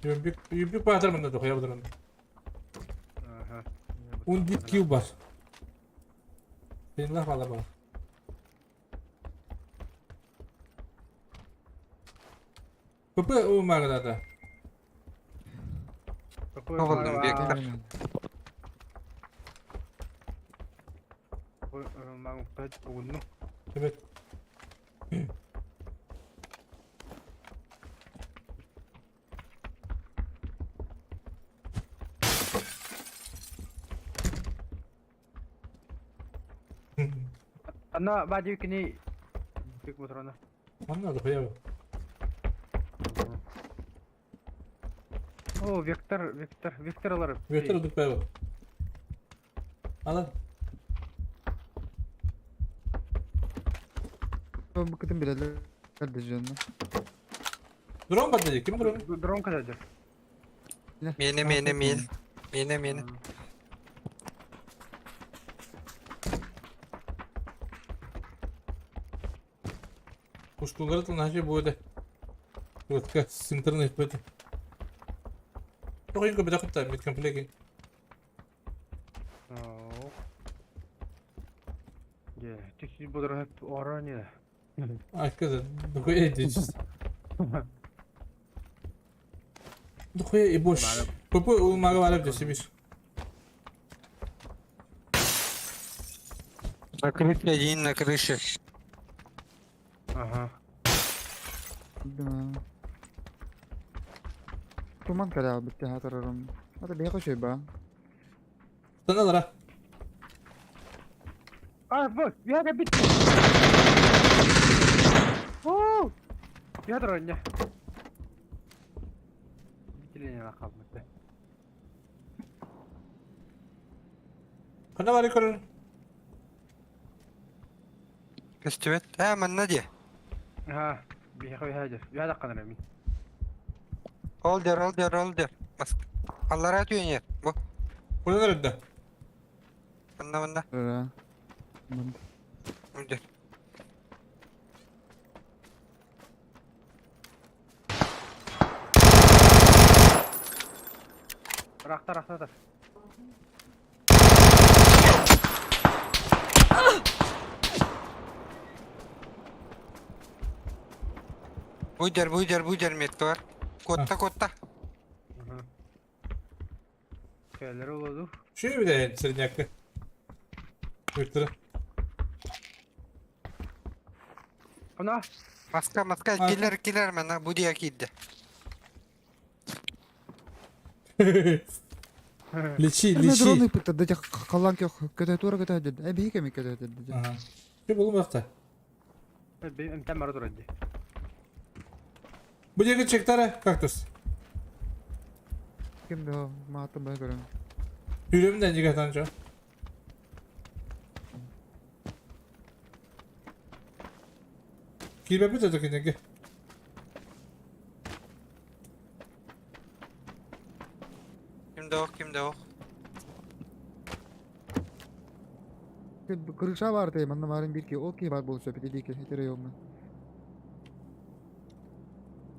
Юмпик, юмпик баатар мында дохуя будран. Ага. Ундит кил бар. Сенлах бала бала. ПП умагадата. Оҕолдум Виктор. Evet. Ана бади кини пик моторона. Манна дохуя. О, Вектор, Вектор, Вектор алар. Вектор дупево. Алан. Букытын билэлэр дежурно. Дрон бар dedi. Kim drone? Дрон кададыр. Миэнэ миэнэ миэнэ. Миэнэ миэнэ. Устуулара тылнаһа буода. Кырытка синтерн ыппыт. Тоҕо бөтө кытта медкомплект. Же, түксүз бодор орани. Айка дохуя идешь. Дохуя и больше. ПП улмага барып десебис. На крыше один, на крыше. Ага. Да. Туман кэлэ битте хатарарым. Ата бэйэ шөй ба. Станалара. А, вот, я бит. О! Я дроня. Битилене калмыты. Хана бары көрөр. Көстүбэт. Ээ, манна дии. Ага, бихэ хажыр. Я да канар мин. Ол дер, ол дер, ол дер. Маск. Аллара түйенер. Бу. Куда өрдө? Манна, манна. Да. Ол дер. Рахта, рахта, рахта. Бу дер, бу дер, бу дер метка бар. Котта, котта. Кэлэр олоду. Шү бile средняка. Виктор. Ана. Маска, маска, киллер, киллер, манна. Бу дия киирдэ. Лечи, Лечи. Дрон лечи. ыппыттар да халлан көтө туора көтө дед. Э биһи кеми көтө дед. Ага. Шү булмакта. Эмтен бара турар ди. Бу жерге чектара кактус. Ким да маатын бай көрөн. Жүрөмдөн жигатан жо. Кирбеппит өтө кинеге. Ким да ох, ким да ох. Крыша бар те манна марын бир ки ол ки бар болсо бит дики этере йомма.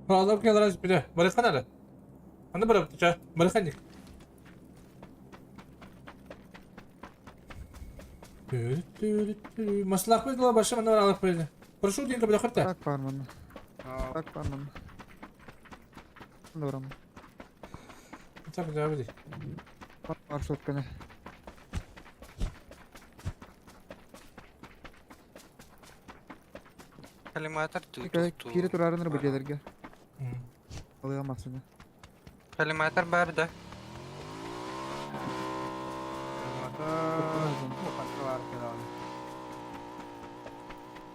Алап келер бире. Барыхан ара. Аны барып ча. Барыхан ник. Маслахпыт була башы манна бар алык Прошу диэн көбөлөхөртө. Так бар манна. Так бар манна. Добром. Так да били. Бар сотканы. Коллиматор тут. Кире турарын билелерге. Алыга максына. Коллиматор бар да.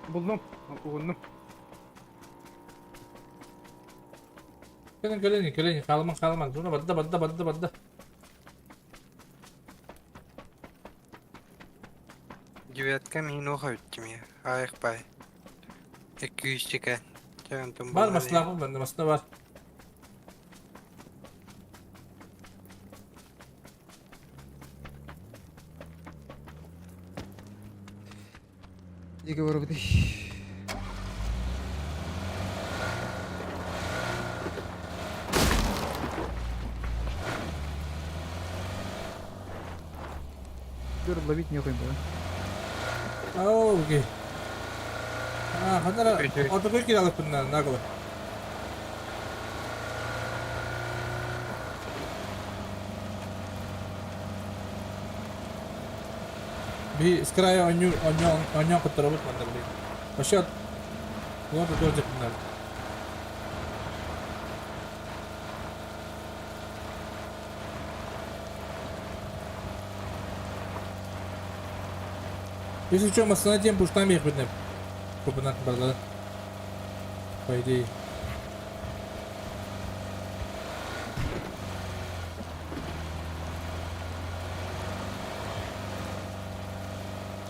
Булдум. Угуннум. Кэлин кэлин кэлин хаалыман хаалыман. Дуна бадда бадда бадда бадда. Девятка минуха үттүм я. Аяқ бай. 200 Бар маслахпыт манна масна бар. Диге бар бит. Бер ловить не хуй да. Ау, окей. А, ханара отокой кир алып бунна нагло. Би с края оню оню оню которобут манна блин. Вообще вот это тоже бунна. Если что, мы с тем пуштами их видно. Купинат барлары. По идее.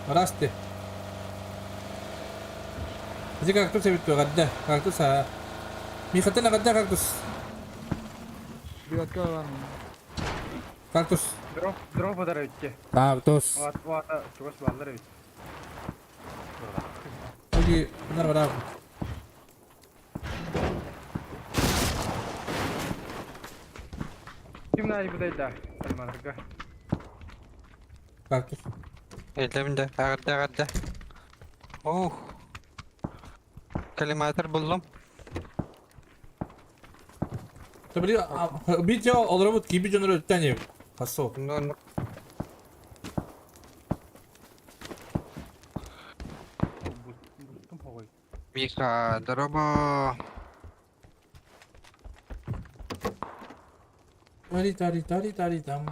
Раз ты. Иди кактус я ведь гадда. Кактус а. Михатына гадда кактус. Девятка бар. Кактус. Дров, дров бадар өтте. Кактус. От, от, чугас баллар өтте. Окей, нар бар. Ким най будай да. Алмарга. Кактус. Элемде, агырда агырда. Ох. Коллиматор булдум. Табри, видео олробот киби жонор өттәне. Хасо. Ну, Бустум хогой. Миха, дороба. Тари тари тари тари там.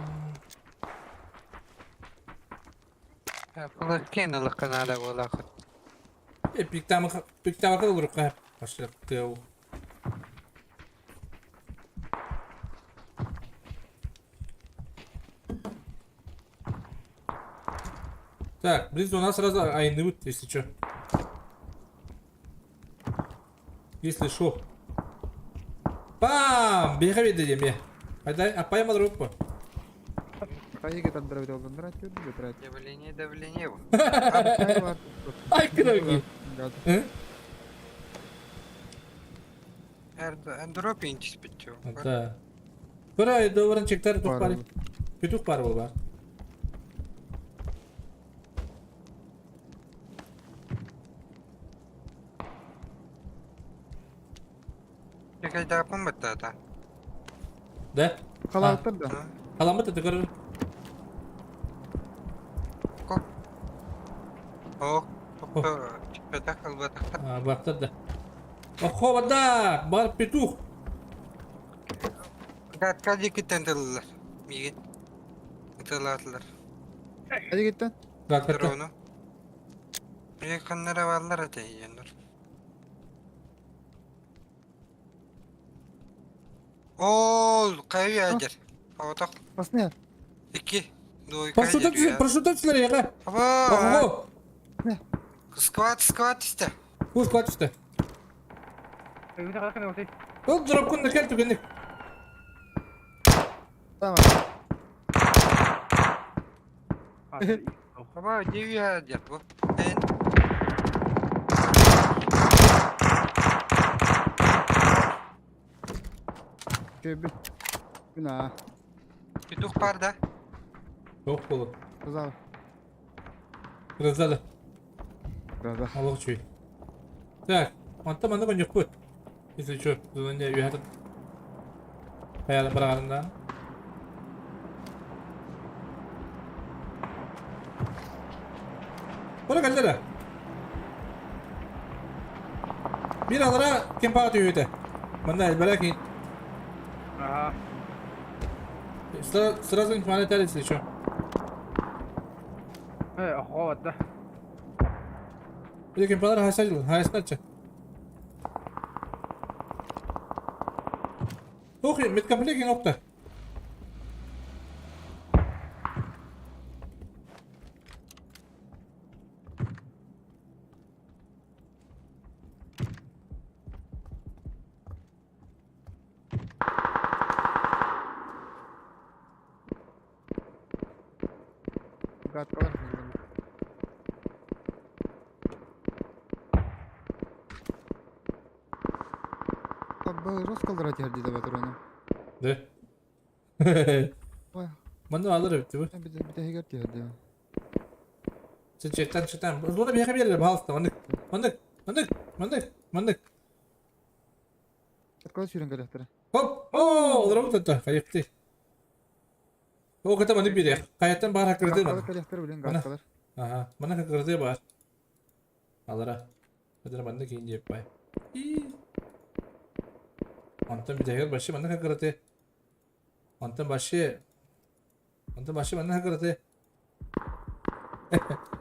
Флешкен ылыққанада болақыт. Э, пиктамы пиктамы кылырыкка. Башлыкты. Так, близ у нас сразу айныбыт, если чё. Если шо. Пам! Бега дедем я. Айдай, апай руку. Кайыга тандыра бит олдандыра атты, бит. Давление, давление. Ай, кыдырги. Дроп инчис битчу. Да. Бра, добрын чектер тух бар. Петух бар был бар. Кайда пымбытта да. Да? Халаттар да. Халамыт это көрөр. О, петах албатах. А, бактар да. Охо, вода! Бар петух! Катка дикитен тыллар. Миген. Тыллар. Hadi git lan. Гакта. Дрону. Якыннара баллар атайыннар. Ол, кайы ажыр. Отак Басны. 2 двойка. Парашютат, парашютат силер яга. Аба! Охо! Скват, скват исте. Куш кват Өйдө калкын өтей. Ол дроп күн кел түгенник. Tamam. Аба, деви ажыр бу. Эн Köbü. Bina. петух бар да. Yok болот. Казал. Гроза да. Гроза. Олох үчүгэй. Так, онтон манна коньякпут. Если что, зоня үөһэ хайаан быраҕарындаан. Бара кэллэ да. Биир алара кемпаҕа түһүүтэ. Манна элбэрэ кин. Ага. Сразу информация этэр, если что. Э, охо да. Или кемпалар хайсайдыл, хайсначчы. Ох, медкомплект опта. Гадкалар. Роскалдара түһэр дии патрону. Да. Ой, Манна алар эбит бу. бүтэһигэр түһэр дии. Четтан четтан. Зона биһиэхэ биэрэр, пожалуйста. Маннык. Маннык. Маннык. Маннык. Маннык. Откуда сүүрэн кэлэхтэрэ? Хоп! О, олоробут это, хайыпты. О, ката маннык биэриэх. Хайаттан баар хакырды Гадкалар мана. кэлэхтэр билин Мана. гадкалар. Ага, мана хакырды баар. Алара. Бадара маннык иин диэп бай. И. Онтон бүтэһигэр башы маннык хакырды. Онтон башы Онтон башы маннык хакырды.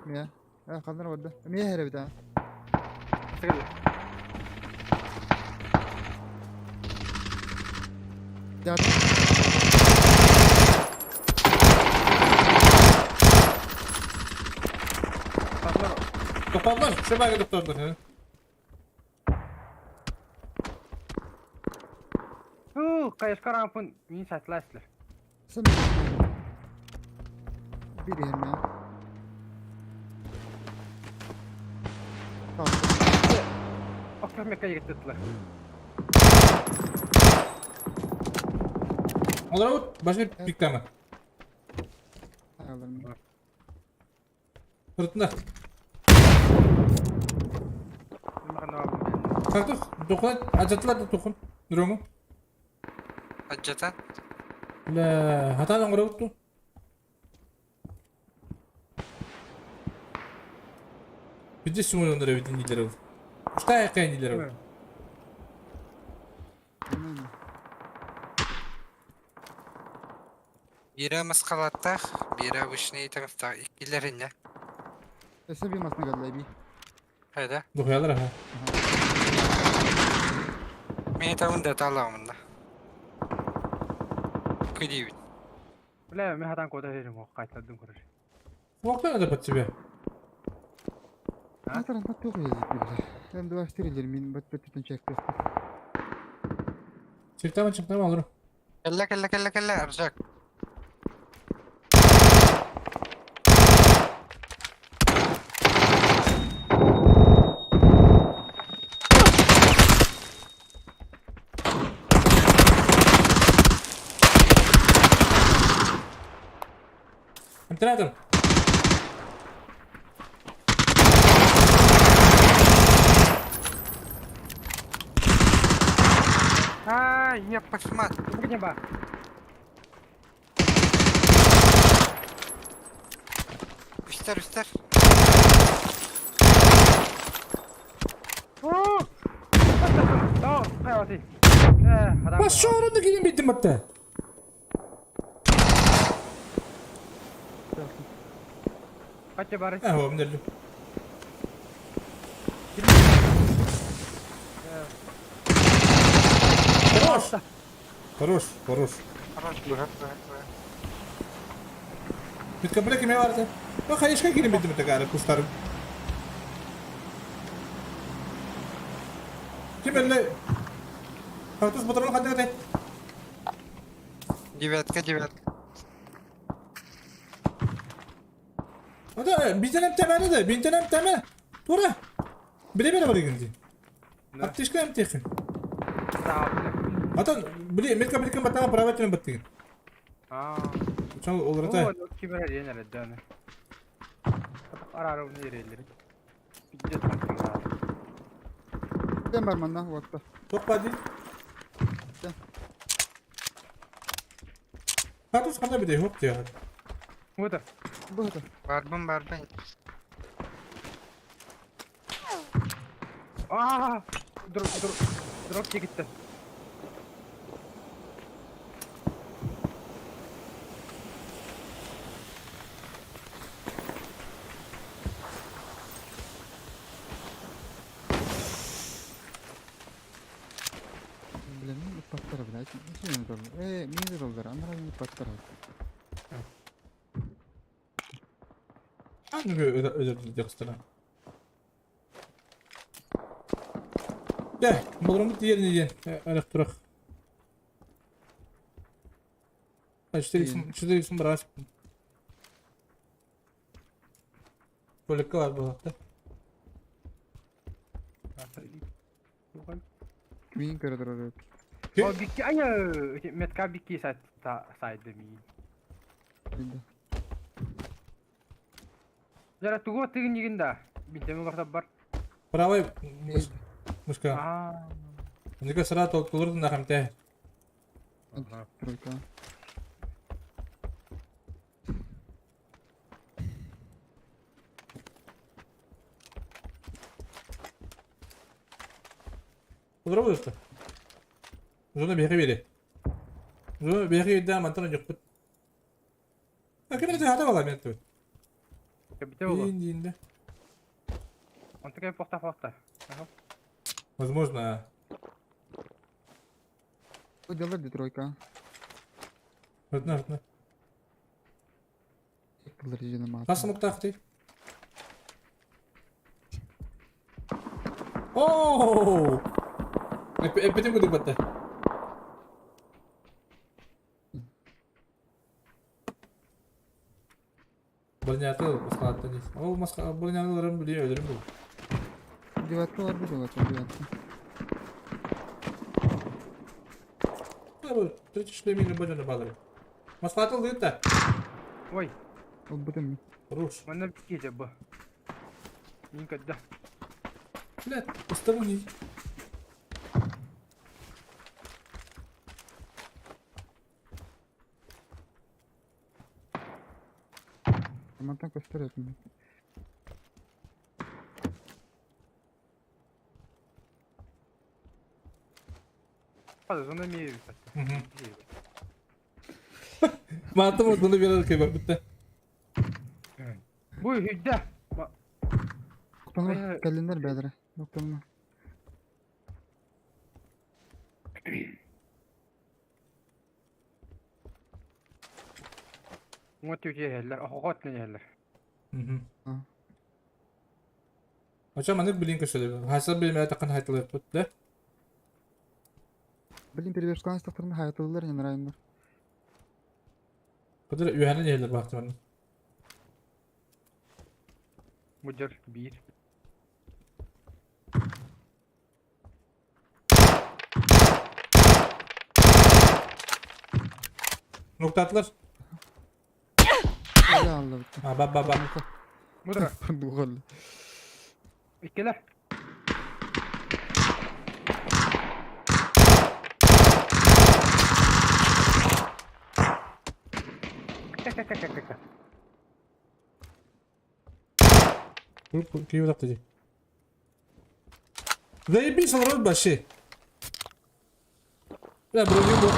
Мия. Э, ханнар барда. Мия хәрәбит а. Я Топаллар, шыбага топтордор. Ху, кайышка рампын мин сатласлар. Sen bir yerine. Tamam. Oklar mekka yigittiler. Олоробут, башы пиктама. Alırım. Fırtına. Картуз, докун, ажаттылар да тохун. Нұрыңы. Аджатан. Бля, хатан оңоробут Биде сумой ондар эбитин дилер ол. Ушта аяқайын дилер ол. Бире маскалаттах, бире обычный таҥастаах иккилэринэ. Эсэ би масна галла би. Хайда. Духаялар аха. Мин табын да таалаамында. Күдүүбүт. Бля, мен хатан кода берем, кайтардым көрөр. Уақта надо под тебя. А таран пат yok yazık бile. Hem de baştırılır min bat bat tutun çekti. Чертама чертама алырым. Кэллэ кэллэ кэллэ кэллэ Аржак. Амтиратор. А, я пошмат. Бүгүн ба. Үстер үстер. Оо! Тоо, кайвати. Э, хатан. Бас шорунду кирин биттим батта. Кача бары. А, о, мендерлю. Хорош! Хорош, хорош. Хорош, быһат, быһат, быһат. Медкомплект кеме барды. Ба хайышка кирин биттим такары кустарым. Ким эле? Картуз патрон ханды кете? Девятка, девятка. Ада бизден эмтемени да, бизден эмтеме. Тура. Биле бере бар эгенди. Аптечка эмтехин. Ата биле медкомплект батага правительный баттыгын. Аа. Чал олората. Оо, кибер енер дәне. Араарабын иэрэллэрин. Пиздец тыҥаат. Дем бар манна уотта. Туох баар дии? Дем. Статус ханна бүтэй хук диэҕин. Бута. Бу это. Барбын барбын. Аа! Дроп дроп дроп тигиттен. Блин, ну паттара, блядь. Мин доллар, анара не паттара. Аныгы өлөрдү Дэ, болрумут диэн диэн арах турах. 4 икс брас. Только бар буолахта. Мин көрө турар. О, бикки ая, метка бикки сайт сайды ми. Жара тугу тыгын нигин да. Бинтеме барта бар. Правый мышка. Аа. Ника сара толкулурдун да хамте. Тройка. Кудра буолта. Зона бэхи бири. Зона бэхи да мантан жокпут. А ким это хата бала мен тут. Кабите болу. Дин дин да. Он такой порта порта. Возможно. Бу делар ди тройка. Одна одна. Кылар жена мат. Хас муктахты. Оо! Эпетим кудук батта. Бронята ıslattı değil. Ол маска броняларым биле өлөрүм бул. Девятка бар бу девятка, девятка. Бу третий шлемini божона балары. Маскатыл дейт да. Ой, Ол бутым. Руш. манна бикки же бу. Мин көддө. Блядь, посторонний. Мантан көстөр этим. Хазы зона ми Маатым вот bunu берер кебер битте. Бу хүддэ. Октонор календер бәдре. Октонор. Ңот үте хеллер, охот не хеллер. Ача манык билин көсөлө. Хаса билме такын хайтылы тут да. Блин, перебежкан стактырны хаятылар не нравится. Кыдыр үйәнен елер бактымын. Мужыр бир. Ноктатлар. Я алла. А ба ба ба. Мудра. Дугал. Иккелер. Ка-ка-ка-ка-ка. Кийip такты. Заебись, он рот баши. Бля, брони бу.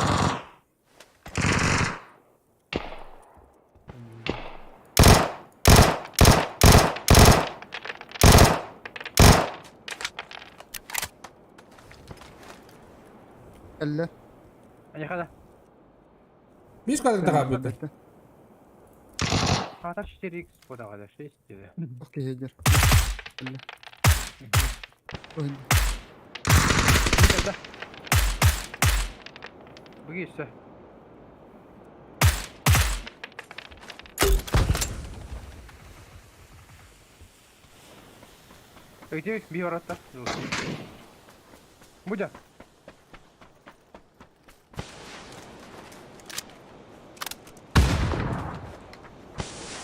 Әллә. Ани хада. Биш кадр тага битте. Хата 4x подагада 6 деди. Окей, хедер. Әллә. Ой, Буги все. Где биората? Будя.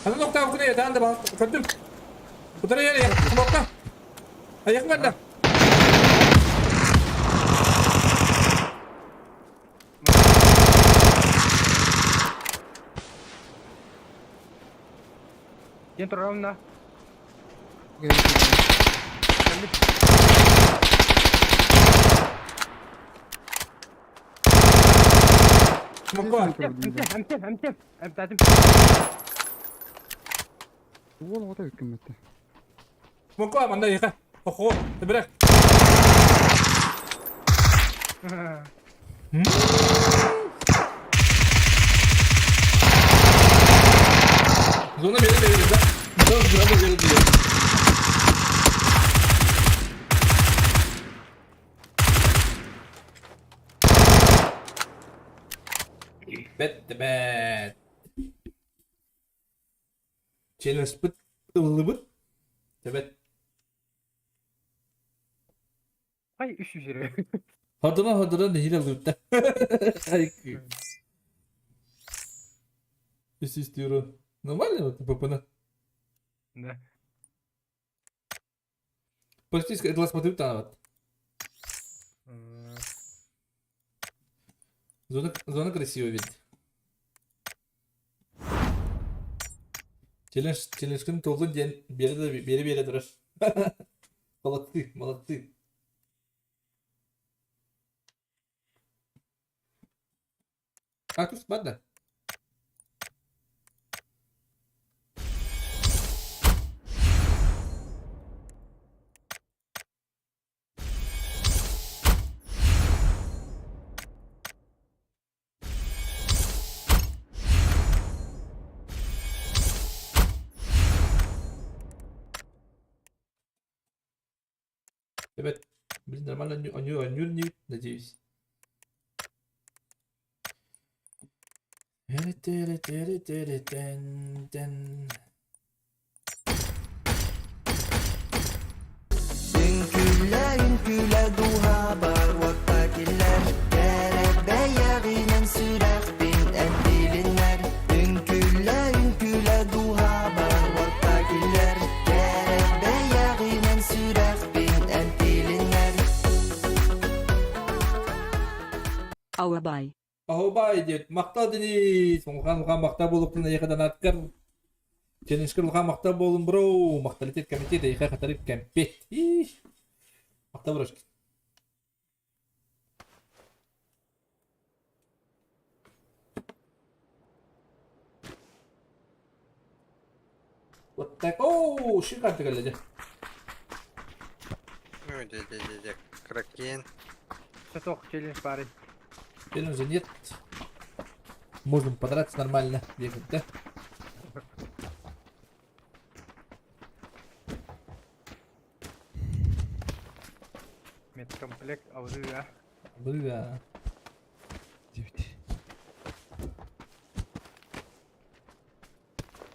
Аны нокта күнә ятан да ба. Көттүм. Утары иһэр, кнопка. Айах барда. Диэн турар Смока. Эмтэн, эмтэн, эмтэн. Уол оҕото бүккүммүттэ. Смока, манна эйиэхэ. Охо, бирэх. Зона бери бери да. Зона бери бери. Бэт бэт. Челленджпыт ыллыбыт. Тэбэт. Ай, үс жүз Ходуна ходуна нэһиилэ ыллыбыт да. Үс үс diyorum. Нормально вот ППН. Да. Практически это смотрю там вот. Зона, зона красивая ведь. Челлендж, челленджкин толдун диэн биэрэ да биэрэ биэрэ турар. Молодцы, молодцы. Кактус бар да? Ребят, блин, нормально аню, надеюсь. Үҥкүүлэ, үҥкүүлэ дууһабар уотта киллэр, Кэрэ бэйэҕинэн сүрэхпин эн билиннэр. Үҥкүүлэ, үҥкүүлэ дууһабар уотта киллэр, Кэрэ бэйэҕинэн сүрэхпин эн билиннэр. Ауабай. Аһубай диэт, махтал Денис! Улахан улахан махтал буолуохтун эйиэхэ донаткар. Челленджкэр улахан махтал буолун бро! Махталитет комитет эйиэхэ хатарык кэмпиэт. Ih! Махтал брошки. Вот так. Оу, шикарно кэллэ дьэ. Ну, дьэ, дьэ, дьэ, дьэ, кракен. Сотох челлендж бары. Челленджа нет. Можем подраться нормально. Бегать, да? Медкомплект алжира. Бля. Девять.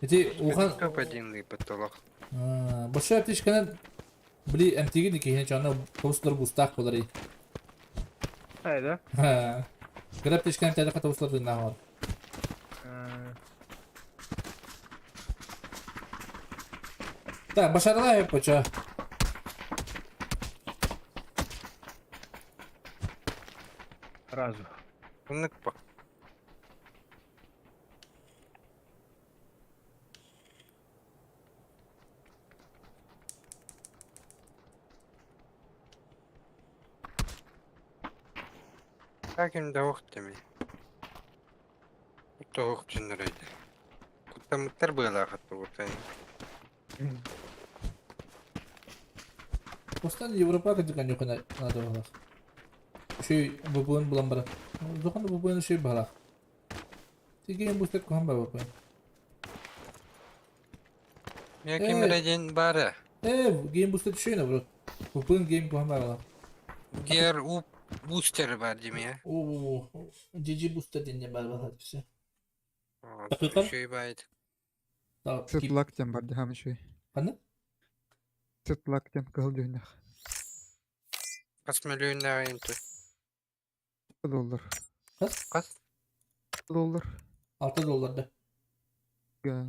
Эти улахан Топ-1 ыыппыт олох. Большая аптечканан били эмтиги киһини чоно тоҕус бустаах буолар. Хайда. Кыра аптечканан тэдэхэ тоҕус тыыннаах бар. Так, башаралай поча. Сразу. Оннук ба. Ким да ох деми. Тоох дьоннор эйде. Куттаммыттар быалаах тугутан. Постан Европа кадыган юкана надо было. Шей бубун булан бара. Зохан бубун шей балах. Тиген бустер кухан ба бубун. Я ким эрэ баара. Гейм бустер шей на бро. Бубун гейм кухан ба балах. Гер у бустер бар деми. О, GG бустер ден бар балах все. Дакыйка? Шей байт. Так, Сытлак тем бар дихам еще. Кана? Сытлак тем кыл дүйнах. Кас миллионнаа инту. Доллар. Кас? Кас? Доллар. 6 доллар да. Га.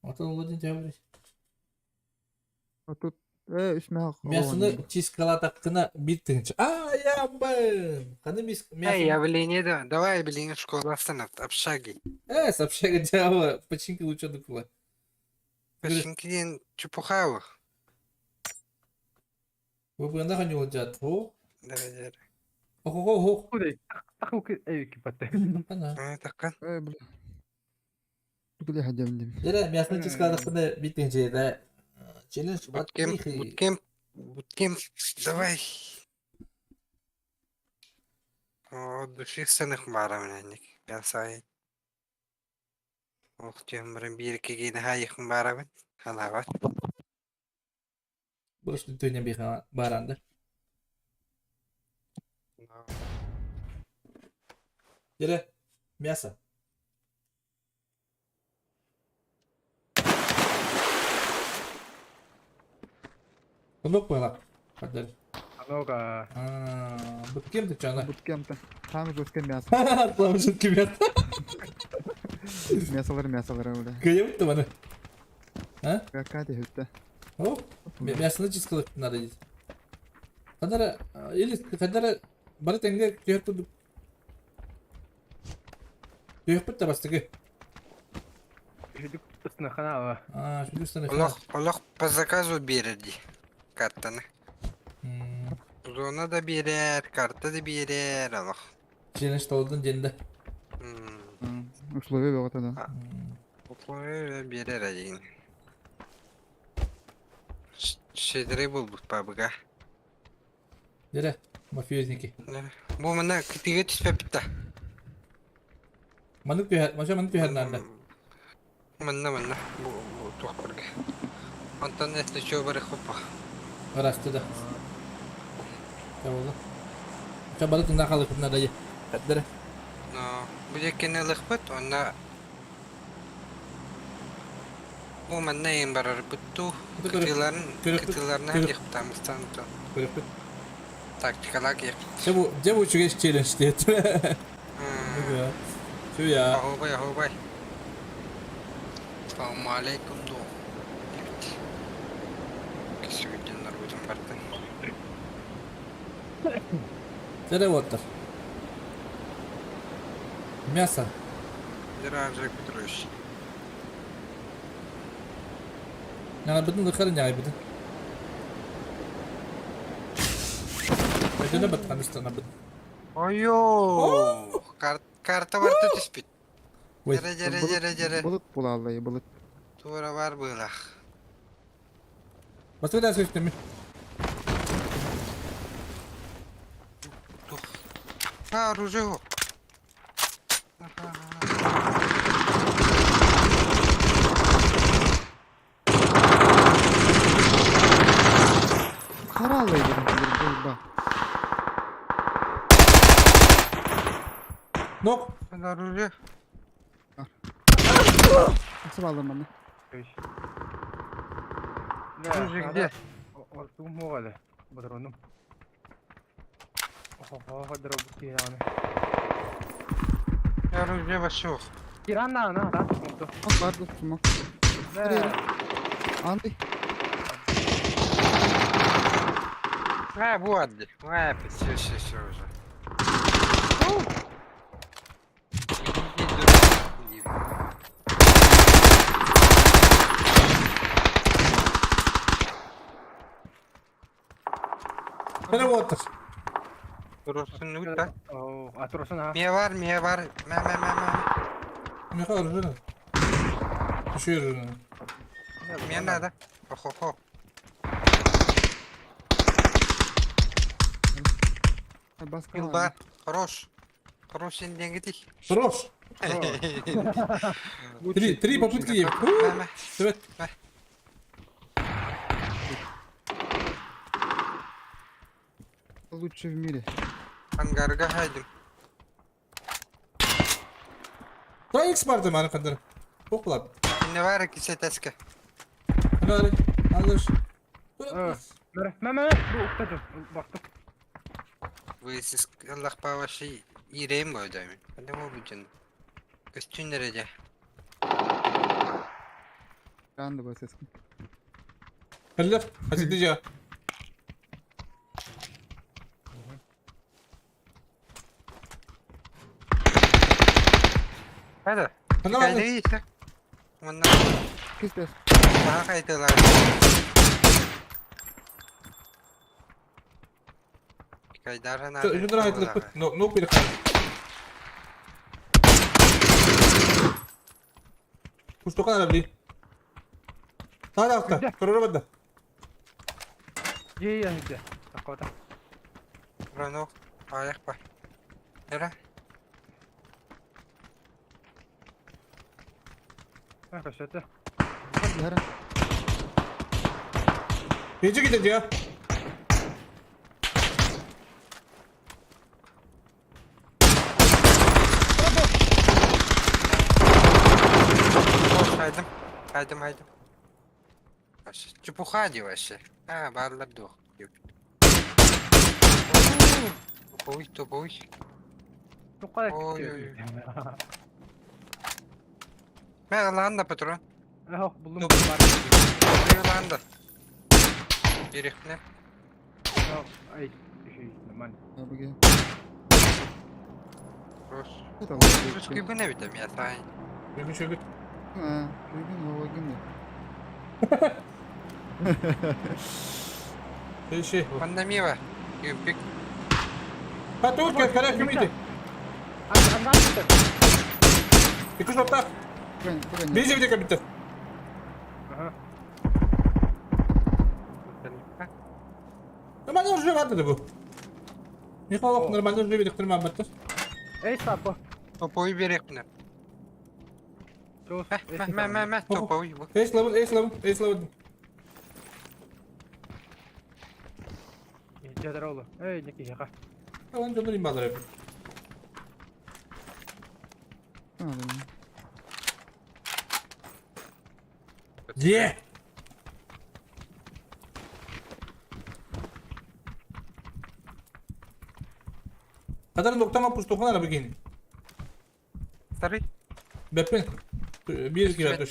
6 доллар ден жабыр. Тут үс мэх Мясоны чисткалаатаххына биир тыһыынча. Аа, ябын! Ханы мис Эй, мясо... явление да. Давай, блин, школа остановит, общаги. С общага дьявола, починка лучше дукула. Починки чепуха. Вы бы не дят. О, Давай, давай. ого, ого. Кудай, так эйки патте. Ана. А, такан. Бля. Тугуля хадям дим. Дere мясоны чисткалаатаххына биир тыһыынча да. Челлендж Буткемп, буткемп, буткемп, давай. О, души сыных барамын Я сай. Ох, тембрин бир кигин хайыхын барамын. Халават. Burası dünya bir barandı. Dere мясо. Онок была. Падар. Ну-ка. А, буткем ты чана. Буткемп-то. Там жесткое мясо. Там жесткое мясо. Мясолар, мясолар, бля. Кайып ты маны. А? Какая ты хүттэ. О, мясоны чискалык надо здесь. Хадара, или хадара бары теңге түйөк курдук. Түйөк бит бастыгы. Жүдүк ысынахана. А, жүдүк Олох, олох по заказу берерди. Картаны. Зона да берер, карта да берер, олох. Челлендж толдун денде. Условия бөҕөтө да. Условия берер один. Щедрый был бы пабга. Дере, мафиозники. Бу мына кытыга түспэппит Манык түһэр, маша манык түһэр нанда. Манна манна бу бу туохпарга. Онтон если чё бары хоппа. Арасты да. Табылды. Чабалы тында халык надо. Дере. Но бу жеккени ылыхпыт, онна бу манна ең барар бутту. Кытыыларын кытыыларына яхтамыстан то. Көрөппүт. Тактикалак яп. Дьэ бу дьэ бу үчүгэй челлендж диэт. Шү я. Ахубай, ахубай. Салам алейкум ду. Кисүгүден нарбытын бартын. Дере оттар. Мясо. Дера Петрович. Няга бытын дыхарын няга бытын. Өйдөнө бат камыстана быт. Ойо! Карта барта түспүт. Жере жере жере жере. Былыт булаллай, былыт. Тура бар быылах. Басты да сөстөмү. А, оружие го. Хараллай дедим, ба. Нок. Оружие. Nasıl aldım ben? Оружие где? Ортугум моғалы. Батроным. Охо, дробу кираны. Оружие вообще. Киран на, на, да, Bak var dostum. Анды. А, вот. А, все, все, все уже. Дере оттар. Турсын ута. А турсын а. Мия бар, мия бар. Мә, мә, мә, мә. Меха оружие. Түшөр. Мне надо. Охо-хо. Баска. Бар. Хорош. Хорош сен деньги Хорош. Три, три попытки есть. Привет. Лучший в мире. Ангарга хайдым. Та икс барды маны кандыр. Оклап. Не бар кисетеske. Hadi. Алыш. Мә, мә, бу уктады. Бактым. Вы сиз Аллах паваши ирем койду. Hadi bu bütün. Көстүн derece. Ранды басесkin. Кэллэр. Хасиды дьэ. Hadi. Ханна барды? Кайдайы ise. Bunlar Кистер. daha kaydılar. Кайдара надо. Үтүн айтылыппыт. Ну бир. Пустокан арабли. Таада акта. Көрөрө бадда. Дьиэ иһирдьэ. Такота. Ранок. Аяк бар. Нere? Ha көстө. Хара. Эжи ките дьэ. Хайдым. Хайдым, хайдым. Вообще, чепуха ди вообще. А, барлар дух. Туповой, туповой. Туққа Ой, ой, Мен алаан да патрон. Ох, булдум. Туповой алаан да. Берехне. Ай, еще нормально. Абыге. Рос. Это Русский бы не видим, я знаю. Бүгүн шөгүт. А, бүгүн логин. Ши. Пандемия. Юпик. Патур кара кимити. Анда Икүс оттах. Бизи виде кабитте. Ага. Нормально уже барды бу. Михайлов нормально уже виде ктырма баттыр. Эй, сапа. Топовой берехне. Мә, мә, мә, топовой. Эс лабын, эс лабын, эс лабын. Жадыр олу. Эй, неки яка. Алан жонор имбалар. Е! Кадар ноктама пустохана рабыгин. Старый. Беппен. Бир кило туш.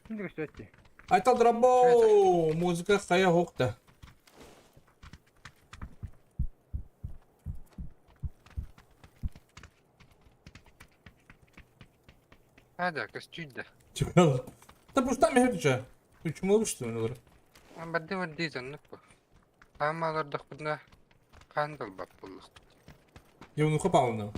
Şimdi көстөттү. Айтал драбо музыка хая хокта. Hadi, көстүйді. Чыкал. Та пуста мехтүчө. Үч молушту олар. Барды барды заннык бу. Хамалардах бұна қандал бап болдық. Евнуха Павловна.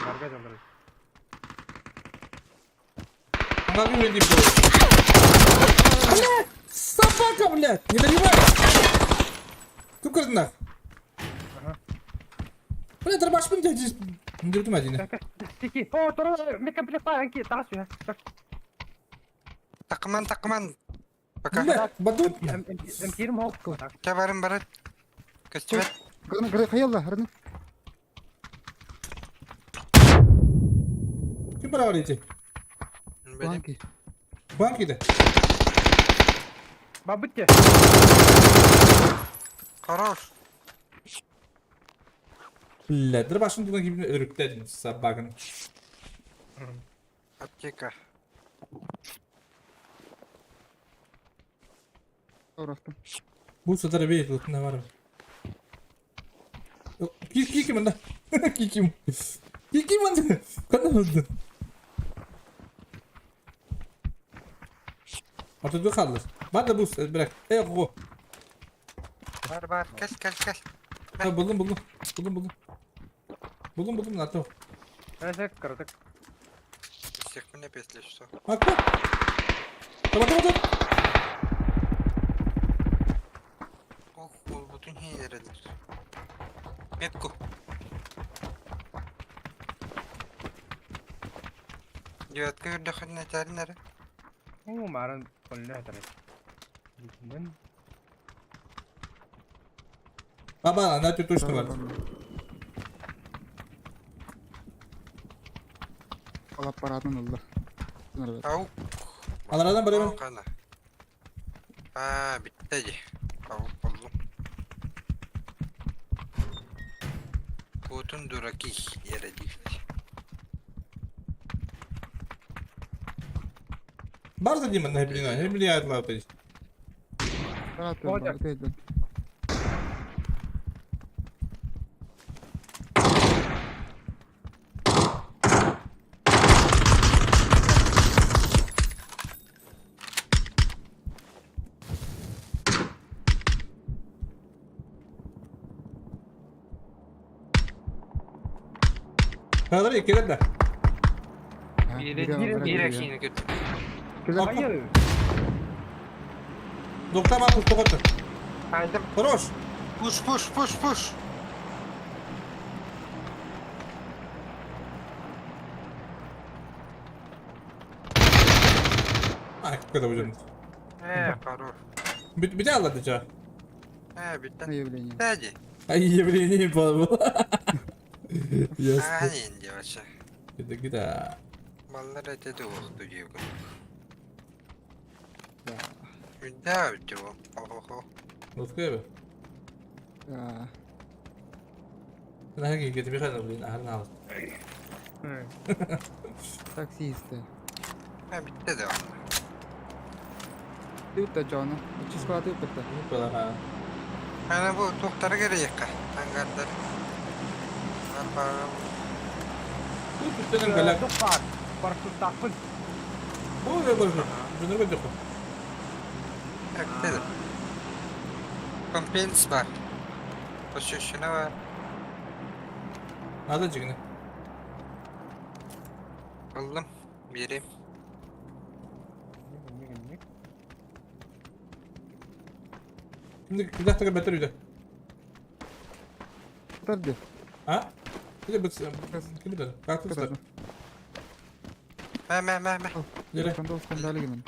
Барга жолдор. Она выглядит Блядь! Собака, блядь! Не доливай! Тут нах. Ага. Блядь, дробашпын здесь. Не дерут один. Тики. О, тура, мен комплект анки тагас я. Такман, такман. Пока. Блядь, бадут. М хок. Кабарым барат. Көстүбет. Гры гры хаялла, хрны. Ким барабар эти? Банки. Банки да. Бабытте. Хорош. Блядь, дробашын туда ким өрүктедим собаканы. Аптека. Орахтым. Бу сатар бей тут бар. Кики мында. Кики. Кики мында. Кандай oldu? Ортада kaldı. Бар да бу bırak. Ey go. Бар бар. Кел, кел, кел. Ha, buldum buldum. Buldum buldum. Buldum buldum lan tamam. Әсек кырдык. Всех мне если что. Bak bak. Tamam tamam tamam. Ох, ол бүтін хейнерелер. Метку. Девятка үрдөхін нәтәрінәрі. Уу, марын колна тарай. Дитинен. Baba она тут точно var. Ал аппаратын алла. Ау. Алардан барамын. Қана. А, бітті де. Ау, болдым. Кутун дураки ере дейді. Бар да Дима, блин, блин, атлап. Хадыр иккилер да. Биир киини көрдүм. Айы. Доктор бар тоқотты. Айдым. Хорош. Push, push, push, push. Ай, когда будем. Хорош. Бит алады жа. Биттен. Явление. Tädi. Ай, явление был. Ясно. Ани инди вообще. Это где? Маллар эте уохту диэбин. Да, үтү. Охо. Лутка Да. На какие тебе хана, блин, ага, Таксисты. Битте да. Ты Джона. Числа ты пытта. Ну, Ана бу тухтар керек. Ангардар. Арпа. Тут ты галак. Бар. Бар тутақпын. Ой, боже. Жөнөргө жок. Битте. Компенс бар. Посещена бар. Надо жигне. Аллым. Берем. Şimdi bir бәтер үйдө. Тарди. А? Или бит ким битер? Как тут? Мә, мә, мә, мә. Лере. Скандал скандалы гынан.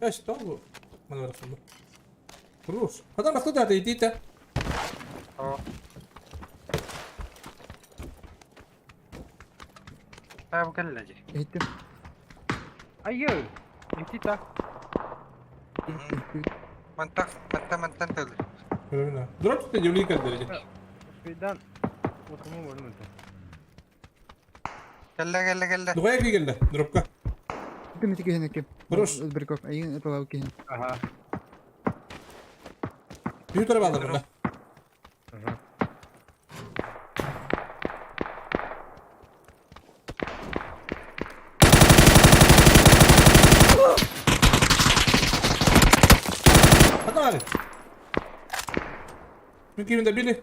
Эш, то Мана барасың. Хорош. Адам басты да дейdi. О. Та кэллэжи. Эйтим. Айы. Интита. Мантак, манта мантан төл. Көрөмүн. Дроп ты явление кэлдери. Успейдан. Отымы бар мында. Кэллэ, кэллэ, кэллэ. Дугая кигелде дропка. Ким ити киһин ким. Хорош. Бирков. Айын эталау киһин. Ага. Үй тура баалар мында. Ага. Хана бар. Мен кимде били.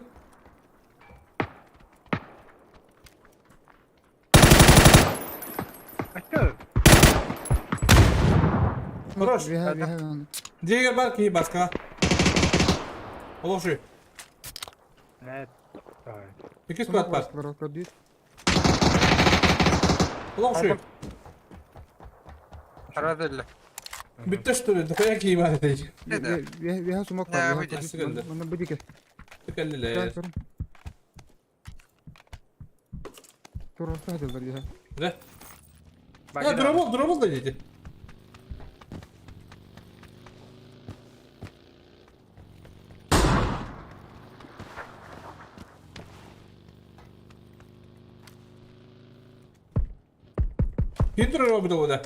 Айты. Хорош. Виха виха. Дегер бар ки баска. Олошу. Нет. Эки склад бар. Олошу. Арадылла. Бүтті что ли? Дугая ки бар дейdi. Виха виха сумок Да, бар. выйди. Мына будике. Текелле. Турорта хадылар виха. Да. Я дробол, дробол да дейdi. Ким турар бу да?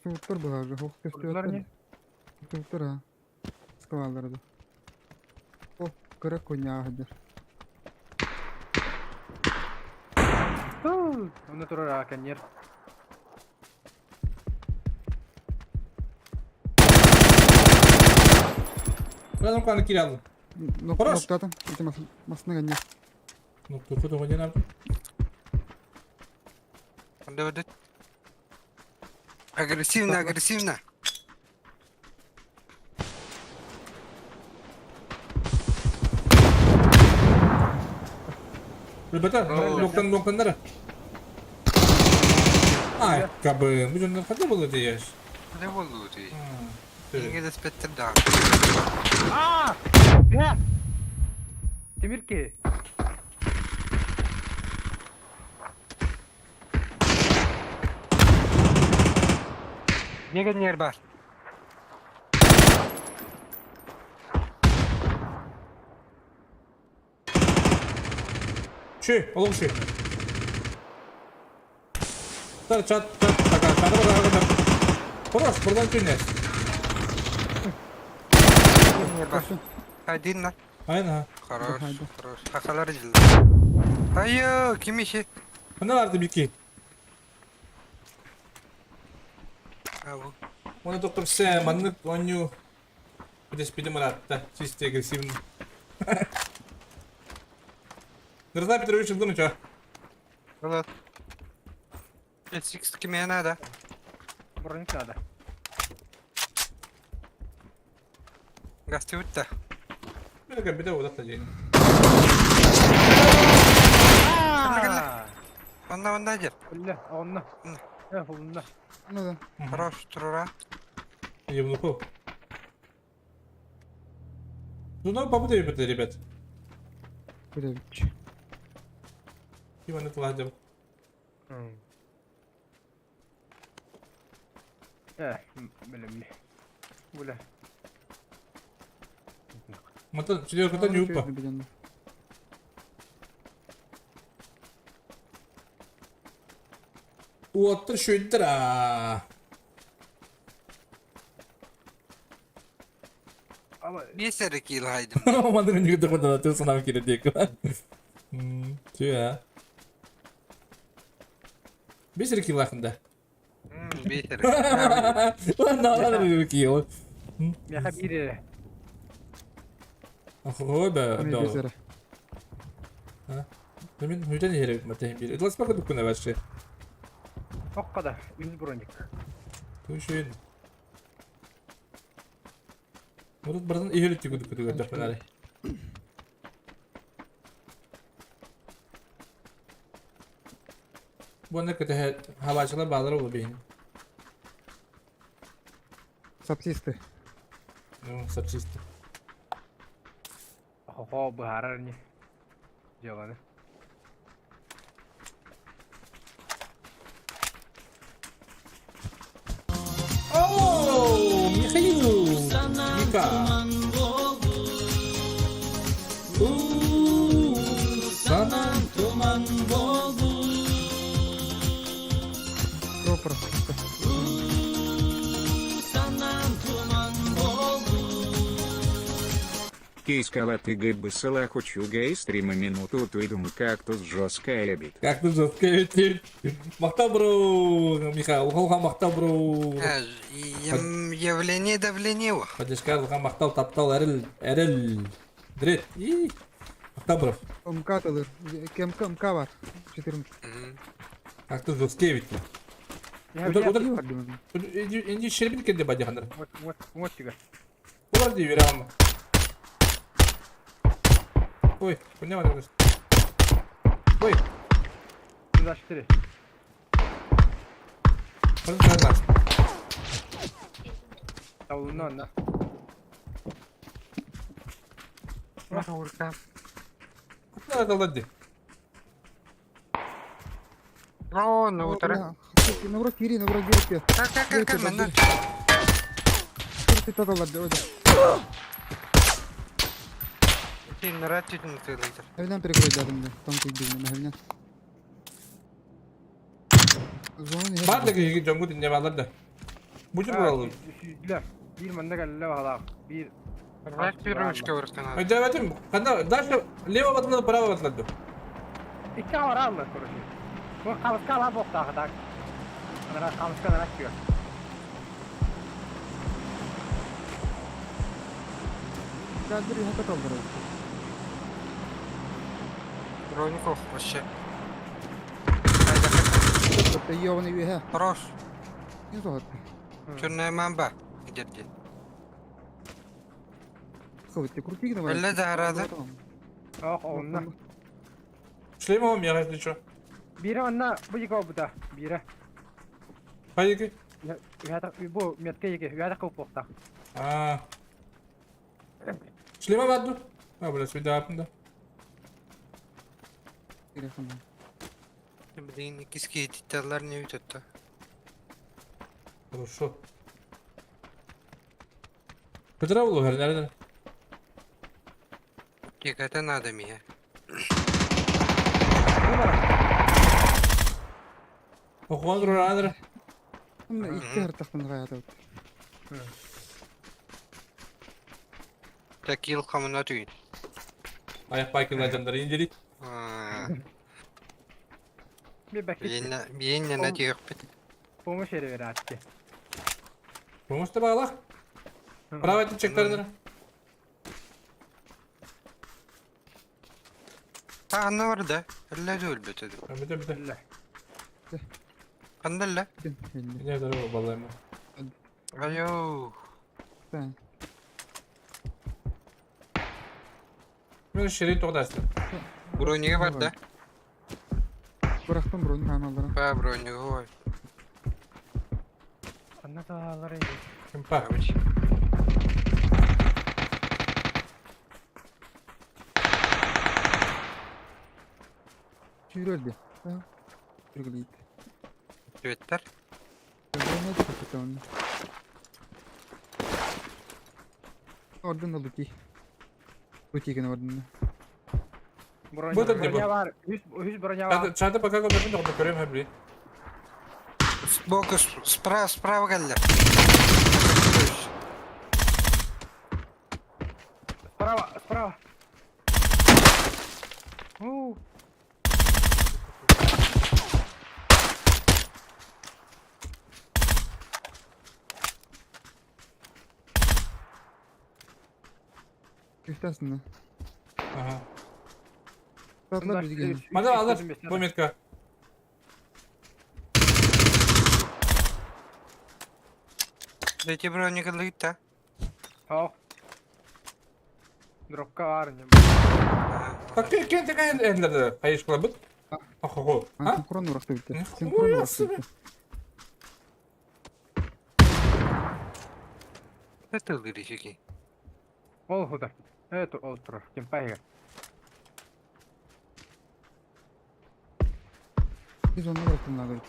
Суттар булар. Хох Турдулар не? көстү. Суттар ha. Скалалар да. О, кыра коня хадыр. Оны турар аканер. Разом каны кире алдым. Хорош. Ноктатым. Ити масына ганья. Ну, кто то не Онда Агрессивно, агрессивно. Ребята, ноктан ноктаннары. Ай, кабы, бу жондан кандай болду дейеш? Не болду ти. Инге деспеттер да. А! Бя! Темирки. Неге нер бар? Ши, олуң ши. Тар чат, чат. Хорош, buradan tünel. Один на. Aynen ha. Хорош, хорош. Хахалар дилdi. Hayır, kim işi? Ne vardı bir ki? Ha bu. Оны доктор Сэм, маннык оонньуу Бүтэспитим ыраатта, чисто агрессивный. Нырза Петрович ылгын уча. Вот. SX кime надо? Броник надо. Гасты утта. Мен бите удатта жейин. Онна онна дер. Үллэ, онно. Э, онно. Ну да. Хорош, турура. Евнухов. Ну, нам попытали, ребят. Блядь. Иван это ладил. Э, билем. Буля. Мата, четверка не упа. Уоттар шөйдер а. Биэс эрэ киил хайдым. Маннык нигде хода ты санам кире диэк. Түйэ. Биэс эрэ киилаахында. Биэс эрэ. Ладно, ладно, киил. Миэхэ биир эрэ. Ой, да, да. Мен хүйтэн хэрэг мата юм бир. Эдлас бага дүкүнэ вообще. Хокка да, үс броник. Түшүн. Мурут бардан иһэлит түгү дүкү дүкү дэхмэнэри. Буонна көтөһө хабачылар баалар болу бейин. Сапсисты. Ну, сапсисты. Хо-хо, быһаарар не. Дьыаланы. О, Михаил! Мика! Санан туман Пропор. Кейскала ты гыбысала хочу гей стрима минуту туйдум кактус жесткая бит. Кактус жесткая бит. Махтал бро, Михаил, улхан махтал бро. Явление давление. Поддержка улхан махтал таптал эрэл эрэл. Дрет. И махтал бро. МК талыр. МК МК бар. 14. Кактус жесткая бит. Удар удар. Инди шербин кенде бадя хандар. Вот вот вот тига. Улар ди верам. Ой, куня бар. Ой. 24. Пожалуйста. Тавлына на. Урка. Куда лади? О, ну утра. Набро кири, набро гирпе. Как как как как Ты тада лади, ой. Ты тылыйтыр. Evden перекрой дадым да. Там ты бил, на Зону не. Бар да киһи дьоҥҥут инньэ бааллар да. Бу дьон Сүүрдүлэр. Биир манна кэллэ баҕалаах. Биир Рак первышка уркана. Өйдөөбөтүм. Ханна дальше лево батылды, право батылды. Икки авар короче. Бу камыска ала боқтағы так. Анара камыска анара күйөр. Кадр хата калдыры. Броников вообще. Ёбаный веха. Хорош. Не зохот. Черная мамба. Где-где? Ховит, крути давай. Элле зараза. Ох, онна. Шлемом я разве что? Биирэ онна бу жико бута. Биирэ. Хайыгы? Үһәтә бу метке еге, үһәтә кылып боқтақ. А. Шлема бадду. А, бля, сюда апында. Блин, киски деталлар не өтөттө. Хорошо. Петра булу хэр нэрдэ? Кеката надо мне. Охуан рураныр. Икки артахпын хаятабыт. Такил хамына түйін. Аяқ байкылар жандары индери. Bir бәкит. Биэннэ түйөкпүт. Помощь эре бератты. Помощь бағалақ. Право айтып чектарыныр. Анна бар да. Элле өлбөтөдү. Бите бите. Кандай эле? Не здорово балайм. Айо. Мен шерин тоғдасты. Брониге бар да. Бырахтым брони ханалара. Ба брониге ой. Анна таалар иди. Кимпа. Сүүрөлдü. Үргүлүйт. Түөттер. Орден лути. Лути ген орден. Броня бар. Үс броня бар. Чаты пока көрдüm de көрөм хабри. Сбоку справа справа келди. Справа, справа. У. Күстәсен. Ага. Сатлар бизге. Мана алыр бу метка. Дети брониге лыйта. Хоо. Дропка бар. Так кен теген энлерде кайыш кылабыт. Ахого. А? Синхрон уракты битте. Синхрон уракты битте. Это лыришики. Ол худar. Это ол турар. Кимпайга. Биз оны урактын надо.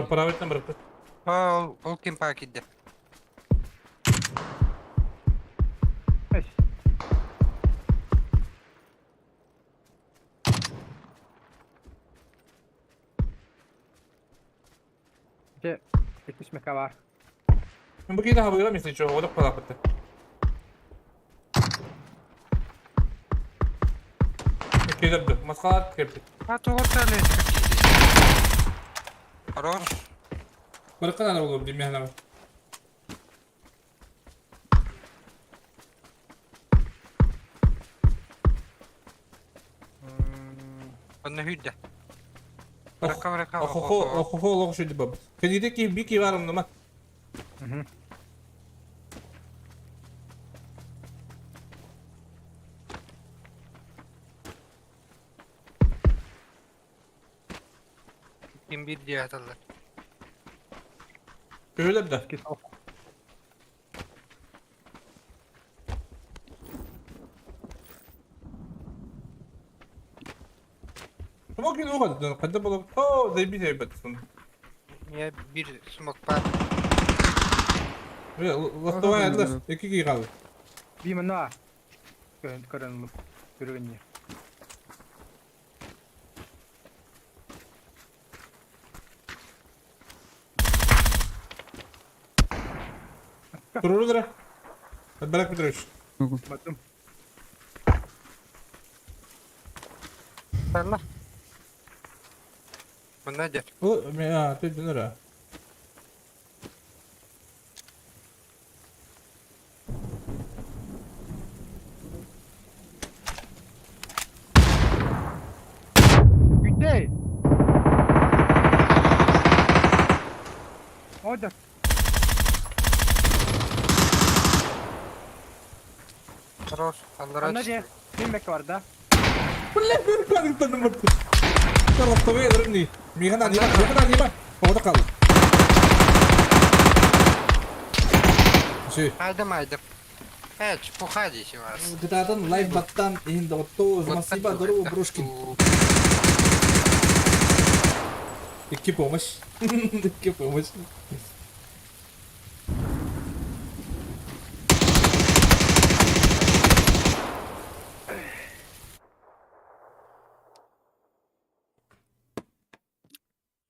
Правильно бырыппыт. Ол ол кимпа кидде. Эш. Же, иккис мека бар. Мен бу кейде хабыгыра месте чо, одок калапытты. Келерді, масқалар кепти. А тоғырталы. Хорош. Бырыккан ана болу дейм мен Онна хүдде. Быракка быракка. Охохо, охохо лох шуди баб. Кедиде ки бики барым нама. Ким бир дие аталар. Көйлеп да. Смок не угад, кайда болот. О, заебись ребят. Я бир смок бар. Ластовая адлас, эки кий калды. Бимна. Көрөн көрөн көргөнне. Туруру Барак Петрович. Батым. Алла. Мында дер. О, а, ты дөнөрө. Үтей. Ода. Хорош. Аллара. Анна же. Бир мека бар да. Бля, бир кадың мырты. Ластовая дырны. Мигана дима, мигана дима. Ода калды. Ши. Айдым айдым. Э, чепуха здесь у вас. Гытатын лайф баттан инде отто, спасибо, здорово, Брушкин. Икки помощь. Икки помощь.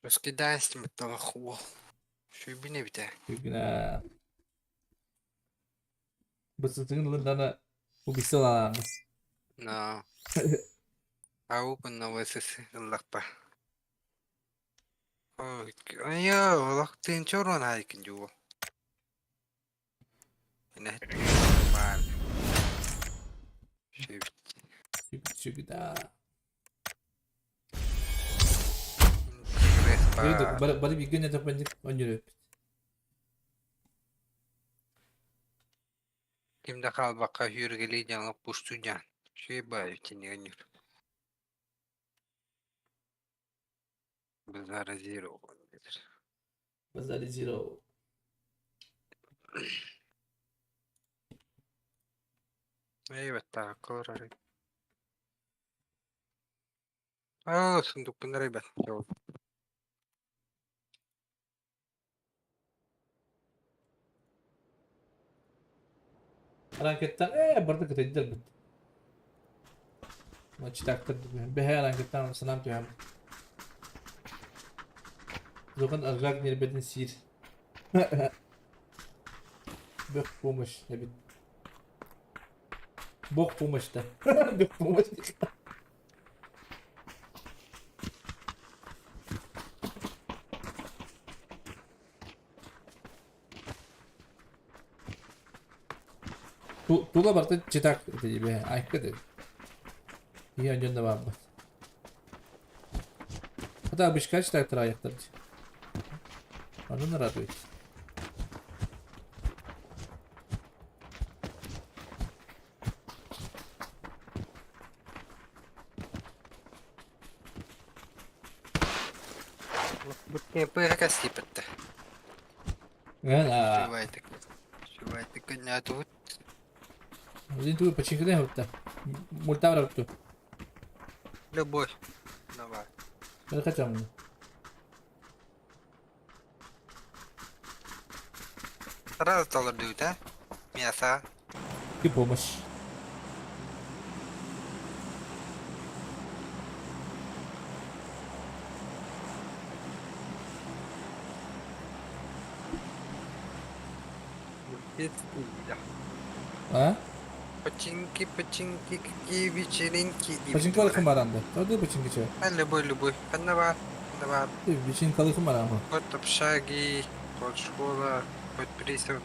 Раскидайся, мы того хуа. Сүүрбүн эбитэ. Сүүргүнэ. Бысытыгын ылырдана убийство лаамыс. Но. Ау кунна ВСС ыллахпа. Айа, олох тыынча урон айкын дьуо. Баар. Сүгүда. Бары бары бииргэ нэтэх онньурөппүт. Ким да хаалбакка сүүргэлии дьаҥа пустуу дьаан. Үчүгэй баайы тиниэнньүр. Базара зеро. Базара зеро. Эй, баттаакка олорор. Аа, сундукпун арыйбат. Ранкеттан барда кытайдар бит. Мачтактыр бэһэ ранкеттан санаам түһэм. Зохан аржак нербетин сиир. Бөх помощь эбит. Бог помощь да. Бөх помощь. Тула барта читак тебе айка де. Я дьон да баабат. Хата бишка читак тыраяктар. Ону радует. Пыһа кэстиипэтте. Ана. Субайтык. Субайтык күннээтубут. Один тугу починкыдай хопта. Мультавра ту. Любовь. Давай. Ben kaçam bunu. Сразу толордуут, а? Мясо. И помощь. А? Починки, починки, какие вечеринки. Починкалыкым бар анда. Тоді починки че. А, любой, любой. Ханна бар, ханна бар. Вечеринкалыкым бар ама. Вот общаги, вот школа, вот пристав,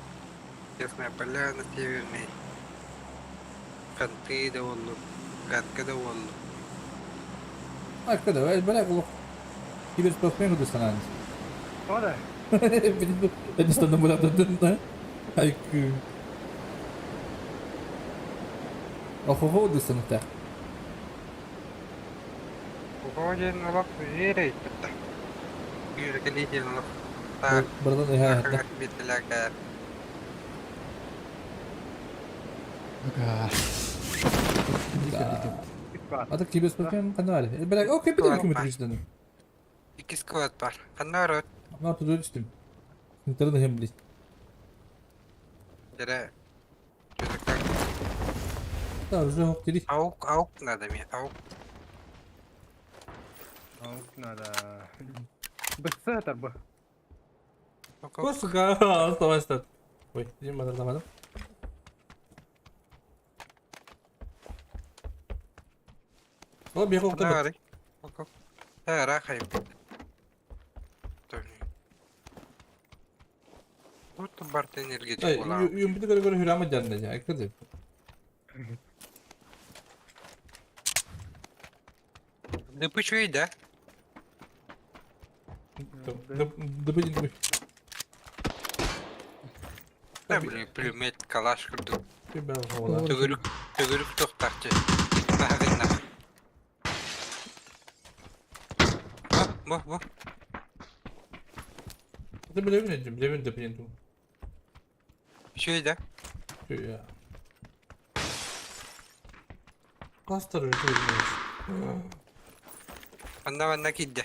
Ясная поляна северный. Канты да оллу, катка да оллу. Айка да, бля, улук. Киберспортсмен куду санаан. О да. Это не Айкы. Охого дустаныта. Уходин олох верей пытта. Юркалидин олох. Так. Бардан ыха. Битляка. Ага. Ата киберспортсмен канал. Бля, окей, бит ким өтүрүчтөн. Икки сквад бар. Ханна рот. На түдүрүчтүм. Интернет хем билет. Дere. Да, уже хок дери. Аук, аук надо мне, аук. Аук надо. Быстрее бу. Сука, оставайся. Ой, Дима, давай. О, бегал Ханна рахай. Тут барт энергетик була. Юм бит көрө көрө хүрама жарна жа. Айкады. Да пучуй, да? Да блин. Да блин, пулемет, калаш курдук. Төгүрүк, төгүрүк тохтарчы. Баһагынна. Бу, бу. Да билебин, билебин да блин. Үчүгэй да? Үчүгэй. Кластер үчүгэй. Анна манна киирдэ.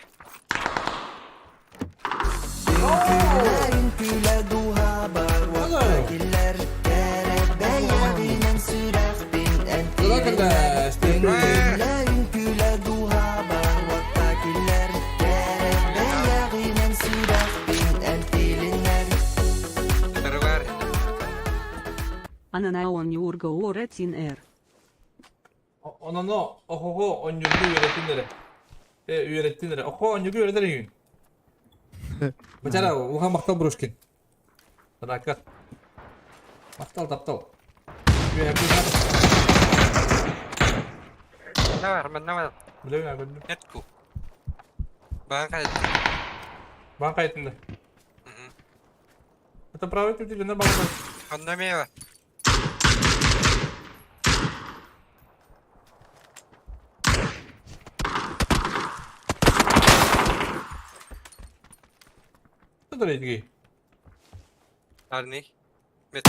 Ананаон Юрга Оретин Р. Ононо оһоҕо онньугу үөрэттин эрэ. Э үөрэттин эрэ. Охо онньугу үөрэтэр үһүн. Бачара улахан махтал Брушкин. Тарака. Махтал таптал. Давай, давай. Билэбин көрдүм. Нетку. Баан кайт. Баан кайтында. Это правый тут или на баан? Онно мева. Что дорогие? Арни. Бля,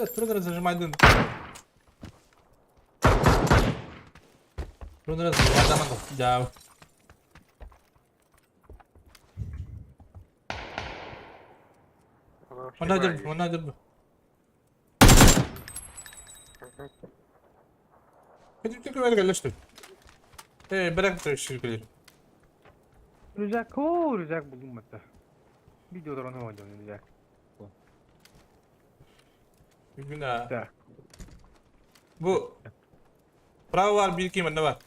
трудно зажимай дын. Трудно зажимай даман. Да. Онна дыр, онна дыр. Кедip тükü gelişti. Bırak tükü Рюкзак, о, рюкзак булдум это. Видеода оны ойнадым рюкзак. Günah. Да. Bu Bravo var bir kim ne var?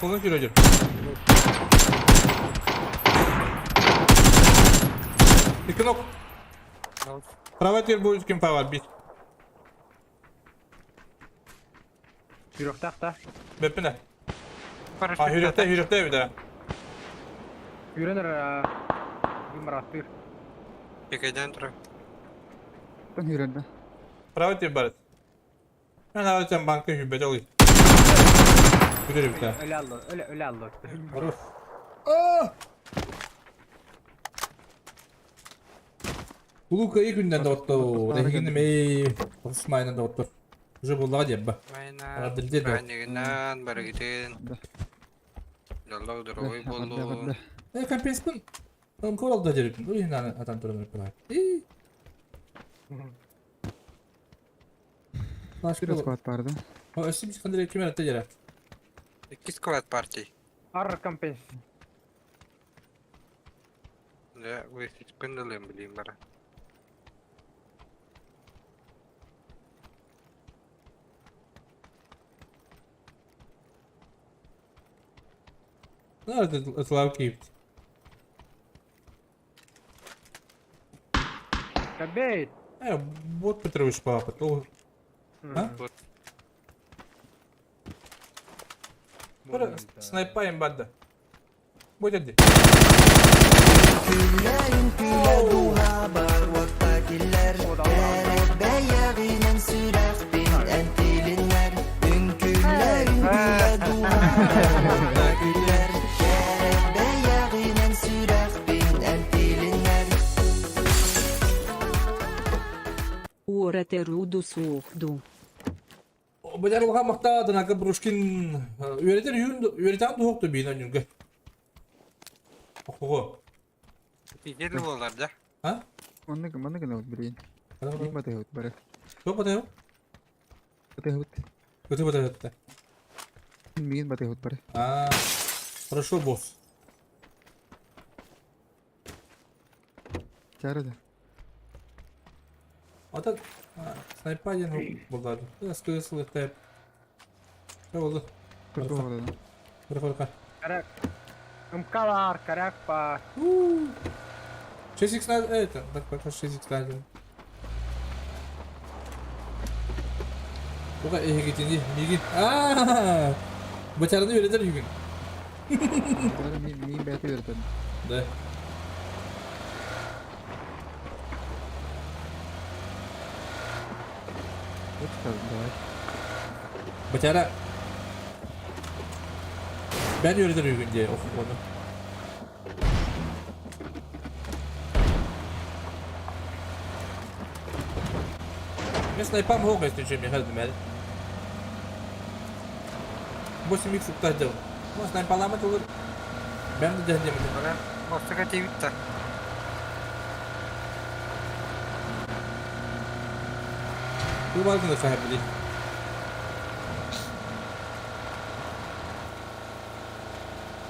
Kolun kür hocam. İki nok. Bravo diyor bu kim var bir. Yürüktak da. Bepine. Ha hürriyette hürriyette bir de. Yürünür Gümrattır. Екеден тұр. Тон хүрэннэ. Bravo diyor barit. Ben alacağım banka hübbet alayım. Gülerim bir tane. Öyle aldı, öyle öyle aldı. Arif. Aa! Улука и күннен доҕотто, эһигин эмэй Осмайнан доҕоттор. Уже буллаҕа диэн ба. Майна. Дилде да. Майнигынан барыгытын. Жаллау дорогой болу. Э, компенспин. Он корал да дерипин. Уй на атан туран бара. И. Bir squad vardı. О, өссө бис кандыр кимер атта жара. Икки склад партий. Ар компенс. Да, вы күнділем білейін бара. Nerede Slav Kyiv? Кабейт. Э, вот Петрович папа. А? Вот. Бара снайпаем бадда. Будь одди. Уоретеруду суохду. Бажар улахан махта Танака Брушкин үөрэтэр үйүн үөрэтэн туһукту биин онньурга. Охого. Егер болар да. А? Маннык маннык гына билейин. Биир батыһыт бары. Туох батыһы? Батыһыт. Көтө батыһытта. Миин батыһыт бары. А, хорошо, босс. Чары да. Ата снайпа диэн буллар. Скысыл тэп. Не болду? Көргө болду. Бир korka. Карак. Ымкалар, карак па. 6x на это, так пока 6x на. Буга эхигитини мигин. Аа! Бачарны үйрөтөр бүгүн. Бары миин бэйэтэ үөрэтэн. Да. Вот давай. Бачара Ben үйрөтөр бүгүн дие onu. Мен снайпам хоқ эстен мен хәлдім әлі. 8 x уктар дел. Ну, снайпалама толыр. Мен де дәндемін. Бара мостыға тейбітті. Bu var mı sahibi değil.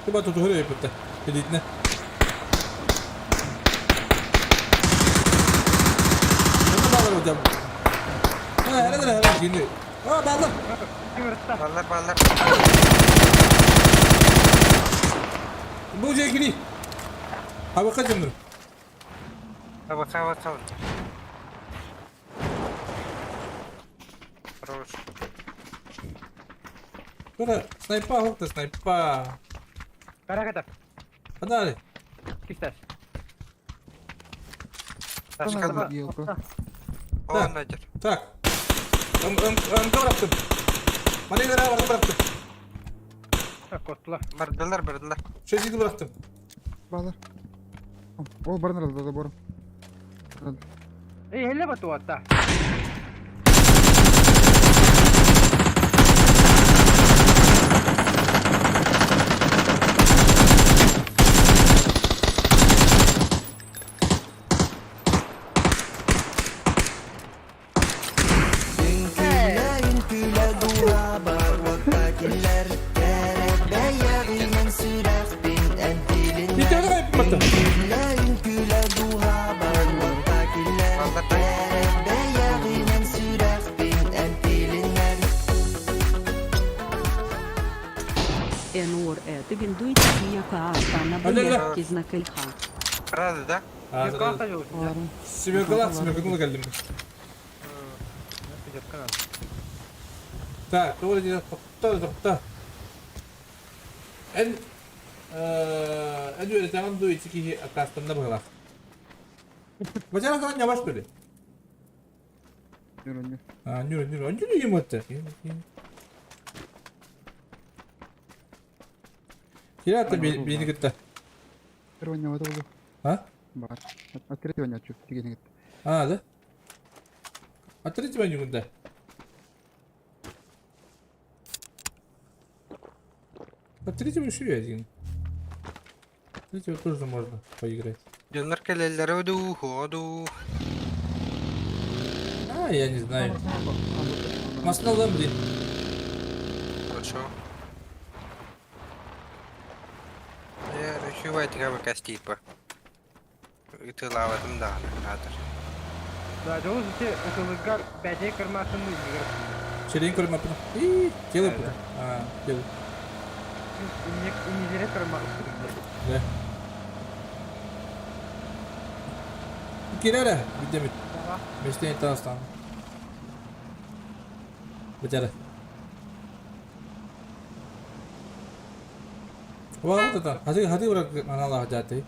Тыба тутуһар өйөппүттэ. Илиитинэ. Онно баалар hocam. Ha, hele hele hele şimdi. Aa баалар. Баллар, баллар. Бу же кини. Абака жамыр. Аба, хаба, хаба. Хорош. Тура снайпа хокта снайпа. Караката. Панали. Кисташ. Ташкалла. Елка. О, надер. Так. МК bıraktım. Manevra vardı bıraktım. Костула. Бардылар, бардылар. Шезиді bıraktım. Балар. Ол барнар да бар. Эй, хелле батуатта. Bitirdi kayıp battı. Баллар, Энур это гиндуйт кияка астана Алло. знакельха. Сразу, да? Семеркалар, семеркалар geldim. Так, doğru diyor. Tokta, tokta. En en öğreten du içi akastında bırak. Bacana sana yavaş böyle. Yürü, Ha, yürü yürü. Yürü yumurta. Kira da beni gitti. Первый не было. Ha? Бар. Открытый не чуп, тиген гит. Ha да. Открытый ben yumurta. А третьего еще один. Третьего тоже можно поиграть. Дьоннор кэлэллэрэ удуу, ходу. А, я не знаю. Машина блин. Хорошо. Я решивай треба костипа. Ытылаватым да, надо. Да, жол ите ытылыгар бәдей кырмасын игер. Черен көрмө апына. И, тело пута. А, тело. Иннезере кырма. Да. Кирere, бидемит. Мештен таныстан. Бечара. Вау, вот это. Хати хати ура анала जाते.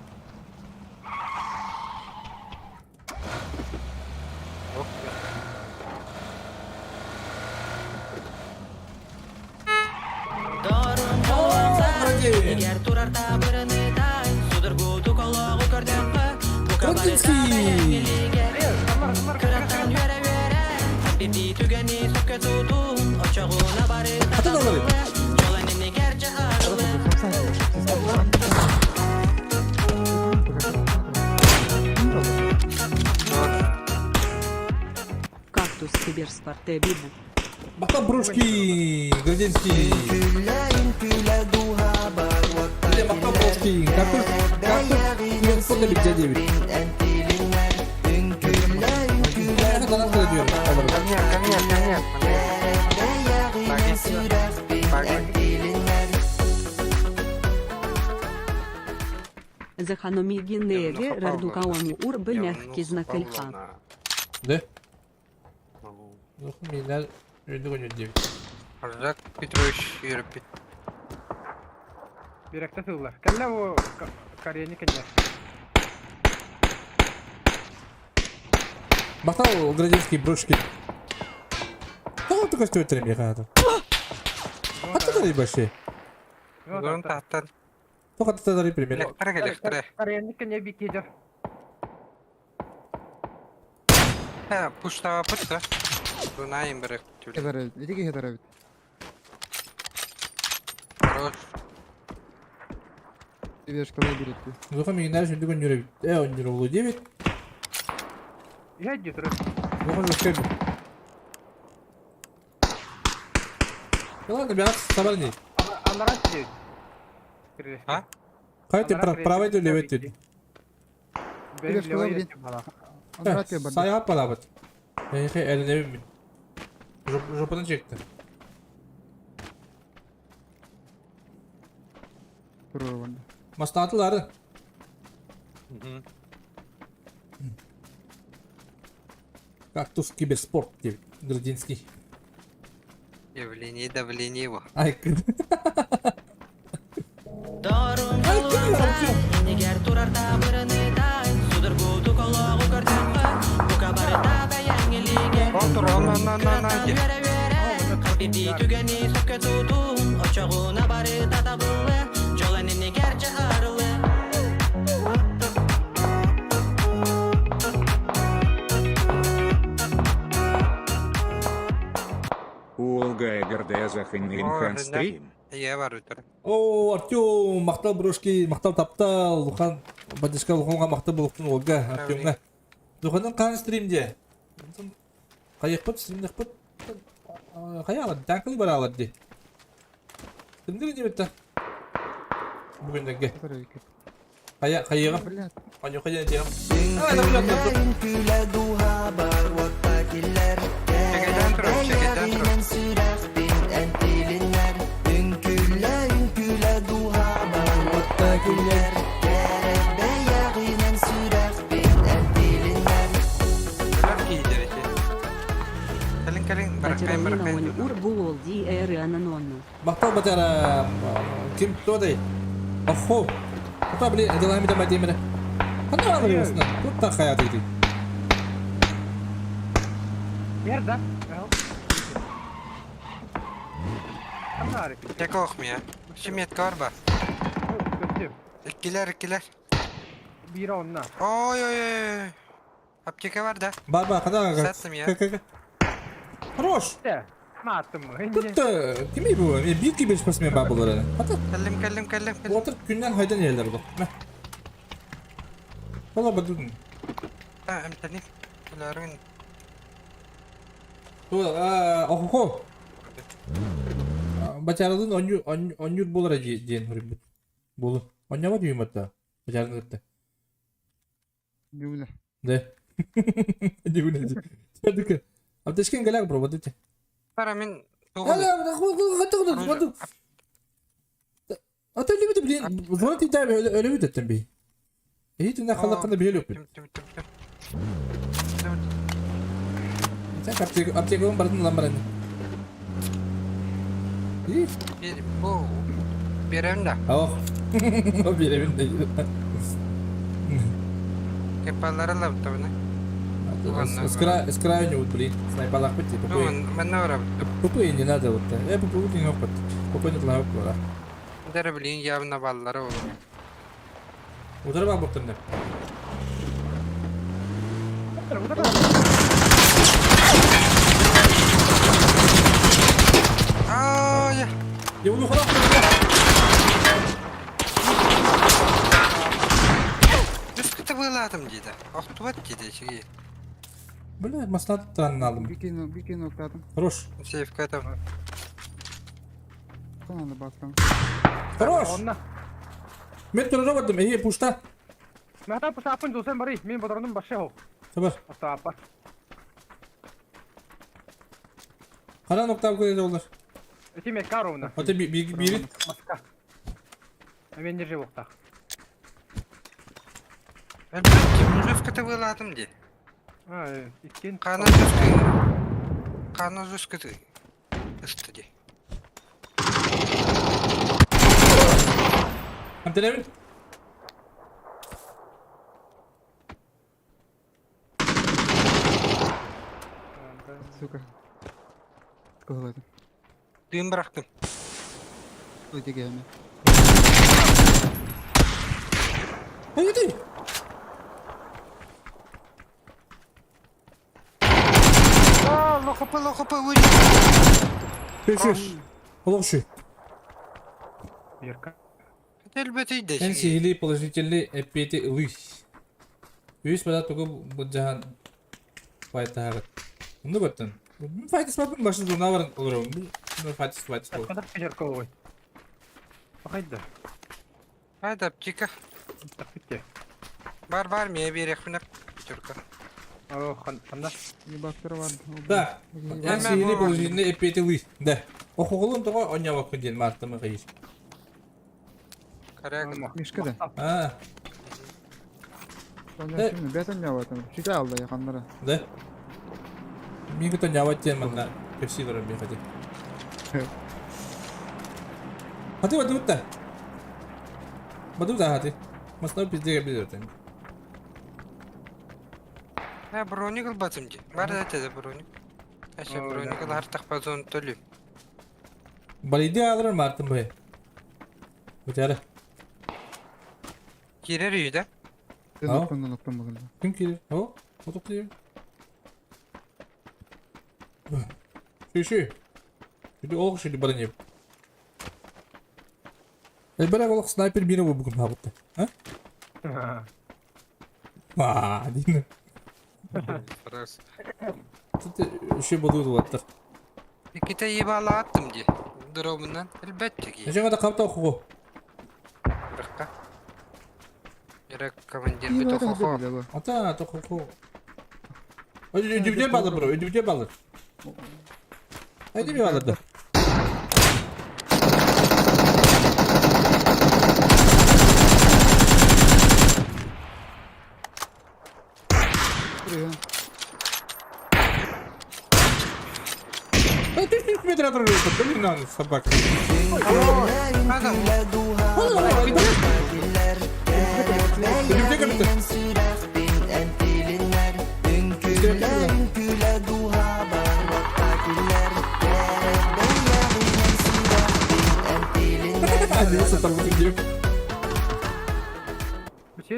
Крутинский! Ата да алар. Кактус киберспорте бибу. Бата Брушки, Градинский. Где Бата Брушки? Кактус, кактус, фото битя 9. Это донат diyorum. Alırım. Ко мне, ко мне, ко мне. Погоди. Погоди. Заханомигинеге рардукаон ур мягкий знакельха. Да? Millər 9. Арзак Петрович Ерпит. Биректе сыллар. Кэллэ бу карьерни кенне. Бахтал Градинский Брушки. Да он только что это меха. А ты да большие. Гон таттан. Только ты тогда пример. Лехтара лехтара. Карьерни кенне бикежер. Ха, пушта пушта. Дунаем бір түлі. Хедар, эдиге хедар бит. Хорош. Вешкалай берет. Зуха мигнар şimdi gün E 10 lira 9. Я дитер. Зуха жестко. Да ладно, бяс, собрали. Анара сидит. А? Хайа ты правый или левый ты? Сайа палабыт. Эйхе элинебин. Жопаны чекти. Мастаатылары. Кактус киберспорт диэбит Грудинский. Явление давление его. Айкын. Уолга Эгердезахин стрим. Я бар өтөр. О, Артем, махтал брошки, махтал таптал, Лухан, батюшка Луханга махтал булуктун Олга, Артемга. Луханын кан стримде. Кайыкпыт, стримдекпыт. Кая алар, танкылы бар алар ди. Стримдер не битте. Бүгүндәге. Кая, кайыгым. Аню кая дигәм. Чекеден тур, чекеден тур. Өлөр киһилэр ити. Кэлин кэлин бараккайын бараккайын. Ур буол ди эрыананонну. Махтал батара ким кто дай? Охо. Куда бли делами да мадемере. Хана алыр осына. Тут та хая дейди. Nerede? Тек охмия. Шимет бар. Иккилер иккилер. Biri onunla. Ой ой ой. Аптека бар да. Бар бар када. Саттым я. Хорош. Ma attım mı? Тут кими бу? Мен бир кибер спортсмен бар булар. Хата. Кэллим кэллим кэллим. Отыр күннән хайдан елдер бу. Ола бадун. А, эмтени. Буларын. Охо. Бачаралын онюр болар диэн хөрүбүт. Болу. Оньяба дүйүм атта. Бачараны кытта. Дюля. Да. Дюля. Тедик. Аптечкен галяк бро, вот Пара мен Ата өлүбүт блин, звонит и дай өлүбүт эттен би. Эйт түнә халакында бир өлүп. Сен аптека аптеканың бардын лан баран. И? Бу берем да. Ох. Берем да. Кепалары лаптабына. С краю вот, блин, снайпалах бит, ПП. ПП не надо вот. Я ПП не опыт. ПП не тлап бар. Дәре блин явно баллары ол. Удар бар буктым деп. Ай! Я буду халак. Түскүтэ быылаатым диде. Охтубат диде чиги. Бля, маслат алдым. Бикин бикин октадым. Хорош. Сейфка там. Каналы бастым. Хорош. Мен турара бардым. Эй, пушта. Мехта пушта апын жолсен бары. Мен бодордум башы хо. Сабар. Апа. Кара нокта көйдө олар. Эти мекаровна. Ата бири. Маска. Мен держи октак. Мен түскүтэ быылаатым ди. А, иккен. Кана түскү. Кана түскүтэ. Ысты ди. Антелебин. Сука. Кылады. Дым бырактым. Өте келме. Ай, иди. А, лохопы, лохопы, уйди. Пешеш. Олокшу. Бирка. Элбете иде. Эн сихили положительный эппети ылый. Үс бада тугу буджахан файтагат. Унду баттан. Файтас бапын башы зона бар олорум. Файтас файтас бол. Кадar пежер колой. Бакайды. Хайда аптека. Тахпит Бар бар мия биэриэхпинэ пятерка. О, ханна? Ебаттар бар. Да. Эн сиһили положительный эппиэти ылыы. Да. Охоҕолун тоҕо онньообоккун диэн мааттамы хайыыр. Корягин. Мишка да. А, Бэт онньообатым. Чүтэ алла яканнара. да. Миигин онньообот диэн манна кэпсии олорор миэхэ дии. Хаты бадыбыт да. Бадыбыт да хаты. Маснау пиздеге билер этим. Э, броник ылбатым дии. Бар да этэ броник. Әшә броник ылар тахпазон төлүм. Балиди алыр Мартын бай. Бутары. Кирер үйдә. Оттон оттон бугун. Ким кирер? О, отук кирер. Ши ши. Ши ох ши баранеп. Элбэрэ олох снайпер биирэ буолбукум хаабытта. А? Аа, дин. Раз. Тут еще буду улаттар. Иккитэ ебалааттым дии. Дробунан элбэттэ кии. Нече гада капта охуго. Бырахка. Эрэ командир бит охохо. Ата, тохохо. Өдүбүтэ балыр бро, өдүбүтэ балыр. Өдүбүтэ балыр да. Ты метра блин, надо собака.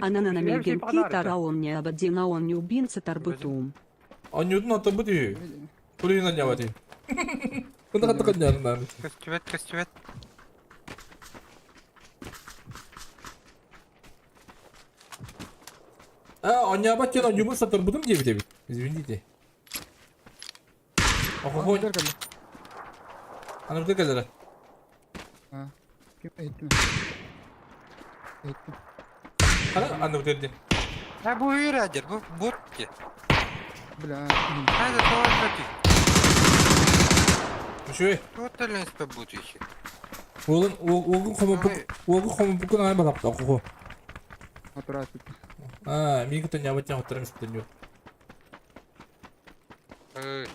Анананамиген китараон не абадинаон не убинца тарбытум. Анюдун ата бу дии. Турина нявати. Кunda катта каднярын Көстүбэт, көстүбэт. А, онябат тен онюмун сатырбытым диэбит эбит. Извините. Охохо. Аны бит кэллэрэ. Ким эттим? Эттим. Аны аны бит Ә бу үйрәдер, бу бот ди. Бля. Хайда тоғыз ти. Үшүй. Тоғыз спе бут еще. Уолун уолун хомопук уолун хомопукун ай балапта охохо. Операция. А, миги тен нябат тен хоттарым истен yok. Ой,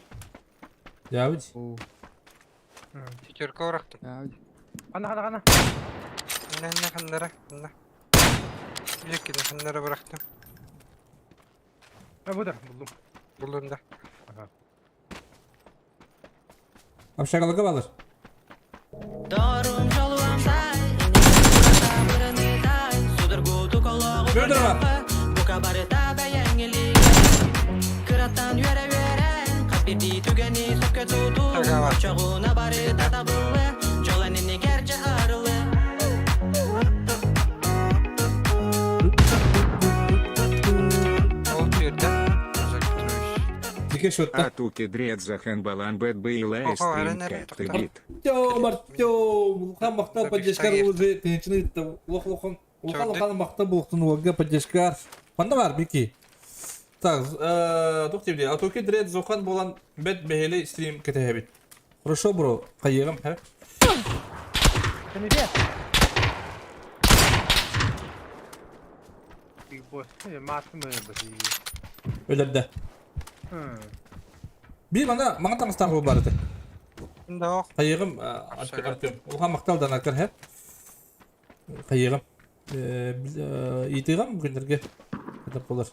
Явыч. О, пятерка урактым. я. Ана, ана, ана. Нә, нә, ханнара, нә. Биркене ханнара бырактым. Ha, budur, buldum. Булдым да. Общагалыга балыр. Ол түрдә. Азар Петрович. Дике шотта. А туки дред за ханбалан бэт бейла Охо, стрим арен, арен, кэт бит. Артем, Артем, улахан махтал поддержкар уже тенчини улах улахан улахан улахан махтал булуктун уолга поддержкар. Ханна бар бики. Так, тух тебе, а туки дред зохан болан бет бехели стрим кетебит. Хорошо, бро, кайыгым, хэ? Seni bir. Big boss. Мастым бу. Өлөрдө. Bir мана маңа таңыстар бу барды. Да ох. Кайыгым, Артем, улахан махтал данакар, хэ? Кайыгым. Итыгам күндерге. Это болар.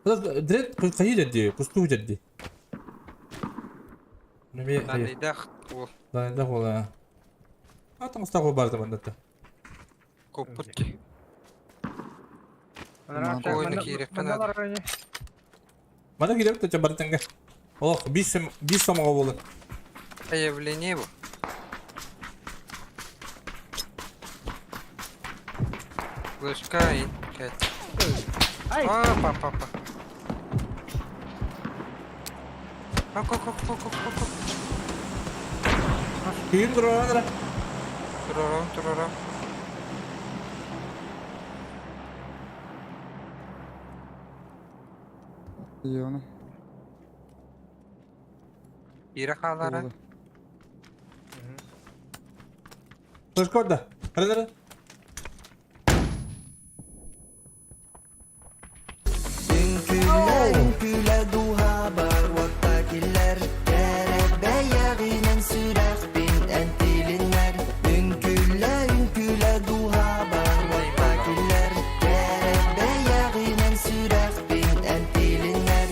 Дред кайы деді, кусту деді. Неме Даныйдах ол Даныйдах ола. А таңыстар барды мандатта. коппут ки. Ойны керек қанады. Мана киреп те бартанга. Ох, бис бис сомго болду. Появление бу. Флешка и кэт. Ай! Опа, папа. Ок, ок, ок, ок, ок, ок. Кийин турар. Турарам, турарам. Йону. Киирэ хаалара. Флешка орда. Хара хара. Үҥкүүлэ, үҥкүүлэ дууһабар уотта киллэр, Кэрэ бэйэҕинэн сүрэхпин эн тилиннэр. Үҥкүүлэ, үҥкүүлэ дууһабар уотта киллэр, Кэрэ бэйэҕинэн сүрэхпин эн тилиннэр.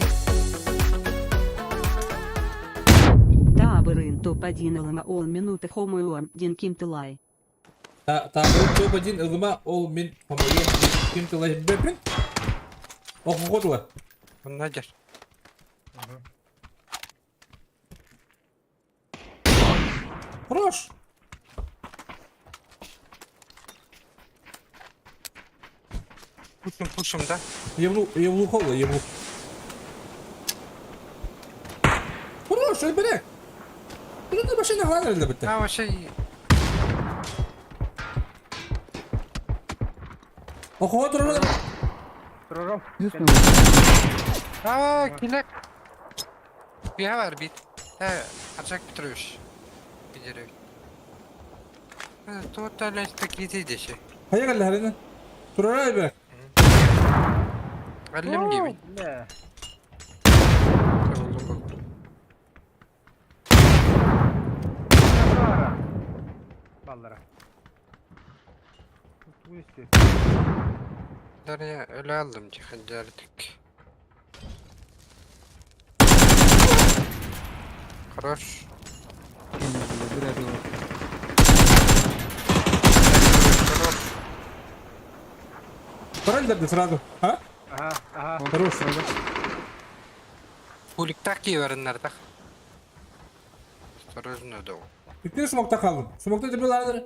Таабырын топ-1 ылыма ол минута хомойуом диэн ким тылай. Таабырын топ-1 ылыма ол мин хомойуом диэн ким тылай бэппин? Охоҕо тула. Онно дьэр. Хорош! Пушим, пушим, да? Евлухова, Евлух. Хорош, өлбөрө. Bunu машина хаалар элбэтте. А, вообще... Охоо турар. Турарым. А, килек. Биһа бар бит. Э, Аршак Петрович. Пидеревич. Туотталлаах киити дэши. Хайа кэллэ харина. Турара эбэ. Аллем диэбин. Бля. Баллара. Ту исти. Дарья өлө алдым дьиһаддьаартык. Хорош. Хорош. Параль сразу. А? Ага, ага. Хорош. Пуликтах кивериннардах. Осторожно доо. Икки смокта қалдым. Смокта тебе лазер.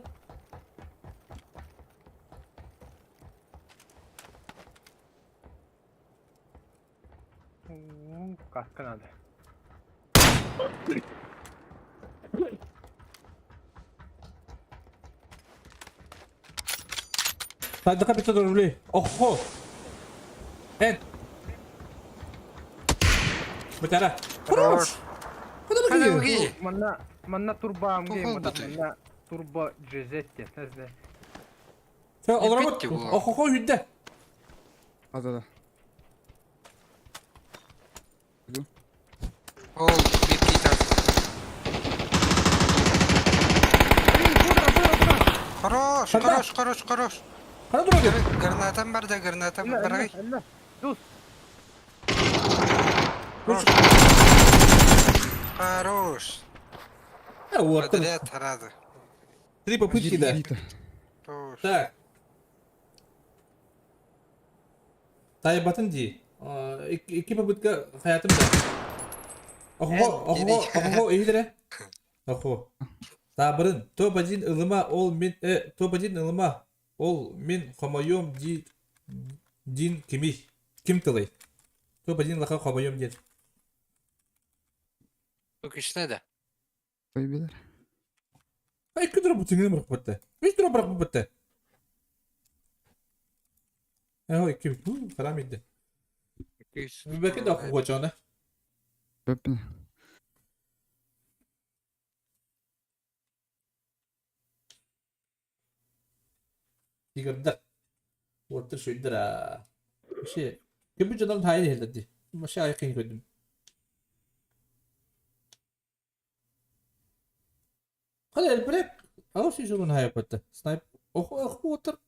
Каска надо. Сайдыка 500 рублей. Охо. Эн. Бытара. Хорош. Куда Хана бы уги. Манна, манна турбо АМГ, Тухол буты. манна турбо GZ не Sen олорбут. Bitti bu. Охо хүдде. Азада. Ол бир киһи Хорош, Хана. хорош, хорош, хорош. Хана турады. Гранатам бар да, гранатам бар. Дус. Хорош. Хорош. Вот. Подряд сразу. Три попытки, да. Хорош. Так. Тайбатын ди. Икки попытка хаятым да. Охо, охо, охо, иһидere. Охо. Табырын, топ-1 ылыма ол мин, топ-1 ылыма ол мин хомойом ди дин кими? Ким тылый? Топ-1 лаха хомойом дед. Күшне да. Билер. Ай, икки дроп бутыңы бырак бітті. Үч дроп бырак бітті. Эхо, икки, харам идdi. Бәке да охо жана. Бөппин. Тигрдар. Уоттар шүйдер а. Вообще, көбү жанам тайын хелдерди. Вообще айкын көрдүм. Хали элбирек. Алып шүйшүгүн хайып бітті. Снайп. Охо, охо, уоттар.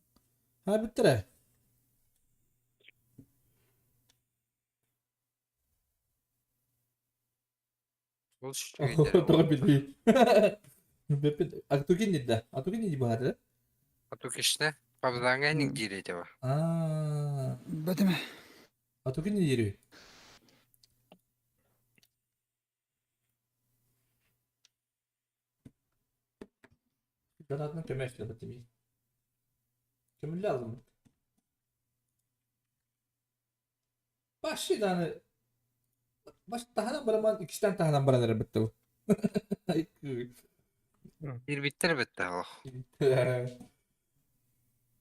Ха биттер. Ол Охо, тоҕо билбей. Бөппин. Атукин дидда. Атукин диди баһады. Атукишне. Пабзанга ник дире ба. Аа. Бөтеме. Атукин дири. Гранатны көмәшле бітті. Көмүлле алдым. Башы даны. Баш таханан бараман, икистен таханан баранар бітті бұл. Bir bitter bitti ол.